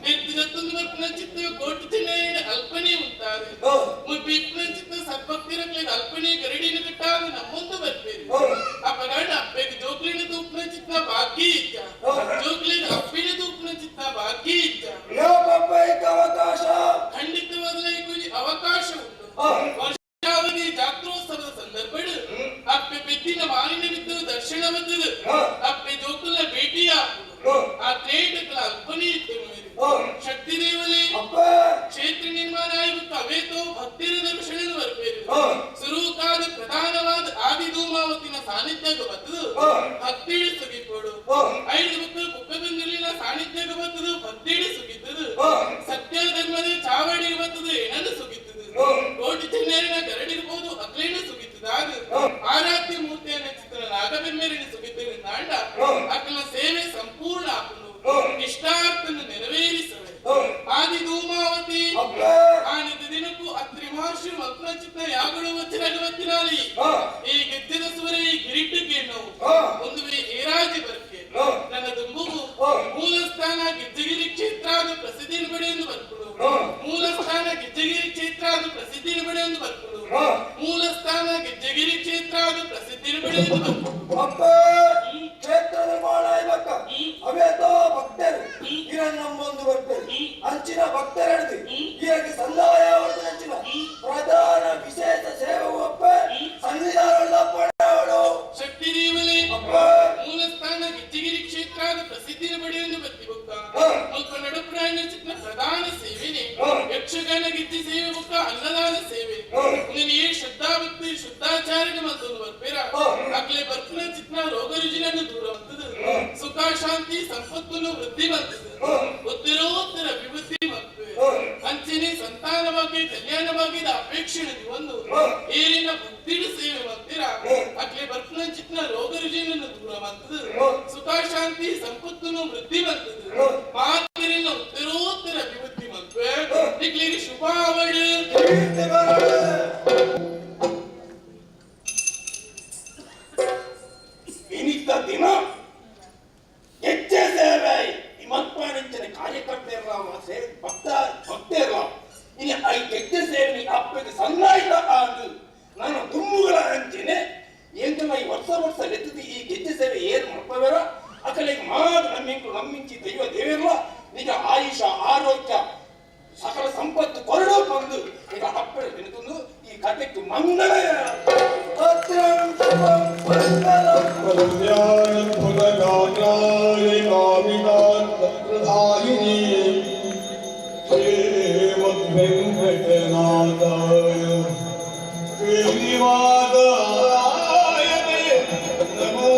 ನಿರ್ದಿನತ್ತೊಂದು ಬರ್ತನ ಚಿತ್ತ ಕೋಟಿ ಚೆನ್ನೈನ ಅಲ್ಪನೆ ಉಂಟಾದೆ ಮುಬ್ಬಿಪ್ಪನ ಚಿತ್ತ ಸದ್ಭಕ್ತಿರಕ್ಲೆ ಅಲ್ಪನೆ ಗರಡಿನ ಕಟ್ಟಾದ ನಮ್ಮೊಂದು ಬರ್ಪೇರಿ ಅಪ್ಪಗಂಡ ಅಪ್ಪೆಗೆ ಜೋಕ್ಲಿನ ತೂಪ್ನ ಚಿತ್ತ ಬಾಕಿ ಇದ್ದ ಜೋಕ್ಲಿನ ಅಪ್ಪಿನ ತೂಪ್ನ ಚಿತ್ತ ಬಾಕಿ ಇದ್ದ ಅವಕಾಶ ಖಂಡಿತವಾಗಲೇ ಅವಕಾಶ ಉಂಟು ವರ್ಷಾವಧಿ ಜಾತ್ರೋತ್ಸವದ ಸಂದರ್ಭಡು ಅಪ್ಪೆ ಪೆದ್ದಿನ ಮಾಲಿನ ಬಿದ್ದು ದರ್ಶನ ಬಂದದು ಅಪ್ಪೆ ಜೋಕುಲ ಭೇಟಿಯ ಆ ತ್ರೇಟಕಲ ಅಲ್ಪನೆ ಇತ್ತು ಶಕ್ತಿ ದೇವಲೇ ಕ್ಷೇತ್ರ ನಿರ್ಮಾಣ ಆಯ್ತು ಅವೇತೋ ಭಕ್ತರ ದರ್ಶನ ಬರ್ಪೇರು ಸುರೂಕಾದ ಪ್ರಧಾನವಾದ ಆದಿ ಸಾನ್ನಿಧ್ಯಕ್ಕೆ ಬತ್ತದು ಭಕ್ತಿಡಿ ಸುಗಿಪೋಡು. ಐದು ಬುಕ್ಕ ಕುಪ್ಪೆಬಂದುಲಿನ ಸಾನ್ನಿಧ್ಯಕ್ಕೆ ಬತ್ತದು ಭಕ್ತಿಡಿ ಸುಗಿತ್ತದು. ಸತ್ಯ ಧರ್ಮದ ಚಾವಡಿಗೆ ಬತ್ತದು ಏನನ್ನು ಸುಗಿತ್ತದು. ಕೋಟಿ ಚೆನ್ನೇರಿನ ಗರಡಿರ್ಬೋದು ಅಕ್ಲೇನ ಸುಗಿತ್ತದಾಗ ಆರಾಧ್ಯ ಮೂರ್ತಿಯನ್ನು ಚಿತ್ರ ನಾಗಬೆಮ್ಮೇರಿನ ಸುಗಿತ್ತಿನ ತಾಂಡ ಅಕ್ಕನ ಸೇವೆ ಸಂಪೂರ್ಣ ಆಪುಂಡು ಇಷ್ಟಾರ್ಥನ ನೆರವೇರಿಸುವೆ. ಆದಿ ಧೂಮಾವತಿ ಆನಿದ ದಿನಕ್ಕೂ ಅತ್ರಿ ಮಹರ್ಷಿ ಮಲ್ಪನ ಯಾಗಳು ವಚ್ಚಿರಗವತ್ತಿನಾಲಿ ಈ ಗೆದ್ದಿದ ಸುವರೆ ಈ ಗಿರಿಟಕ್ಕೆ ನಾವು ಒಂದು ಏರಾಜಿ ಬರ್ಕೆ ನನ್ನ ದುಂಬುವು ಮೂಲಸ್ಥಾನ ಗಿಜ್ಜಗಿರಿ ಕ್ಷೇತ್ರ ಅದು ಪ್ರಸಿದ್ಧಿ ಬಡೆ ಎಂದು ಬರ್ಕೊಡು. ಮೂಲಸ್ಥಾನ ಗಿಜ್ಜಗಿರಿ ಕ್ಷೇತ್ರ ಅದು ಪ್ರಸಿದ್ಧಿ ಬಡೆ ಎಂದು ಬರ್ಕೊಡು. ಮೂಲಸ್ಥಾನ ಗಿಜ್ಜಗಿರಿ ಕ್ಷೇತ್ರ ಅದು ಪ್ರಸಿದ್ಧಿ ಬಡೆ ಎಂದು ಬರ್ಕೊಡು. ಕ್ಷೇತ್ರ ನಿರ್ಮಾಣ ಇವತ್ತ ಅವೇತೋ ಭಕ್ತರು ನಮ್ಮೊಂದು ಬರ್ತಾರೆ ಅಂಚಿನ ಭಕ್ತರೆಡ್ದು ಈರಕ್ಕೆ ಸಂದಾಯ ಅಂಚಿನ ಪ್ರಧಾನ ವಿಶೇಷ ಸೇವೆ ಒಪ್ಪ ಸನ್ನಿಧಾನ ಪಡೆಯವಳು ಶಕ್ತಿ ದೇವಲೇ ಮೂಲಸ್ಥಾನ ಗಿಜ್ಜಗಿರಿ ಕ್ಷೇತ್ರ ಅದು ಪ್ರಸಿದ್ಧಿ ಬಡೆಯನ್ನು ಬತ್ತಿ ಬೊಕ್ಕ ಮುಲ್ಪ ನಡುಪ್ರಾಯಣ ಚಿತ್ರ ಪ್ರಧಾನ ಸೇವೆನೆ ಯಕ್ಷಗಾನ ಗಿಜ್ಜಿ ಸೇವೆ ಬೊಕ್ಕ ಅನ್ನದಾನ ಸೇವೆ. ಈ ಶ್ರದ್ಧಾ ಭಕ್ತಿ ಶುದ್ಧಾಚಾರ್ಯ ಮತ್ತೊಂದು ಬರ್ಪೇರ ಅಕ್ಲೆ ಬರ್ಪುನ ಚಿತ್ರ ರೋಗ ರುಜಿನನ್ನು ದೂರ ಬರ್ತದೆ ಸುಖ ಶಾಂತಿ ಸಂಪತ್ತನ್ನು ವೃದ್ಧಿ ಬರ್ತದೆ ಉತ್ತರೋತ್ತರ ಅಭಿವೃದ್ಧಿ ಬರ್ತದೆ. ಅಂಚನೆ ಸಂತಾನವಾಗಿ ಕಲ್ಯಾಣವಾಗಿ ಅಪೇಕ್ಷೆ ಒಂದು ಏರಿನ ಭಕ್ತಿಡು ಸೇವೆ ಮಾಡ್ತೀರ ಅಕ್ಲೆ ಬರ್ಪುನ ಚಿತ್ರ ರೋಗ ರುಜಿನನ್ನು ದೂರ ಬರ್ತದೆ ಸುಖ ಶಾಂತಿ ಸಂಪತ್ತನ್ನು ವೃದ್ಧಿ ಬರ್ತದೆ ಮಾತಿರಿನ ಉತ್ತರೋತ್ತರ ಅಭಿವೃದ್ಧಿ ಮಾಡ್ತವೆ. ನಿಕ್ಲಿಗೆ ಶುಭ ಅವಳು. ಇನಿತ ದಿನ ಹೆಚ್ಚೆ ಸೇವೆ ಈ ಮತ್ಪಾನಿಂಚನೆ ಕಾರ್ಯಕರ್ತರಲ್ಲ ಭಕ್ತ ಭಕ್ತರಲ್ಲ ಇನಿ I ಗೆಜ್ಜೆ ಸೇವೆ ಅಪ್ಪಗೆ ಸನ್ನಾಯಿತ ಆದು ನಾನು ತುಂಬುಗಳ ಅಂಚನೆ ಎಂಕನ ಈ ವರ್ಷ ವರ್ಷ ಲೆತ್ತದ ಈ ಗೆಜ್ಜೆ ಸೇವೆ ಏನು ಮಲ್ಪವೇರ ಅಕಲೆಗೆ ಮಾತ್ರ ನಮ್ಮಿಂಕು ನಮ್ಮಿಂಚಿ ದೈವ ದೇವಿರಲ್ಲ ನಿಜ ಆಯುಷ ಆರೋಗ್ಯ ಸಕಲ ಸಂಪತ್ತು ಕೊರಡು ಬಂದು ಈಗ ಅಪ್ಪಳೆ ಬೆನುಕೊಂಡು ಈ ಕಥೆಗೆ ಮಂಗಳ. ಶ್ರೀಮದ್ವೆಂಕಟನಾಥಾಯ ಶ್ರೀನಿವಾಸಾಯ ನಮೋ.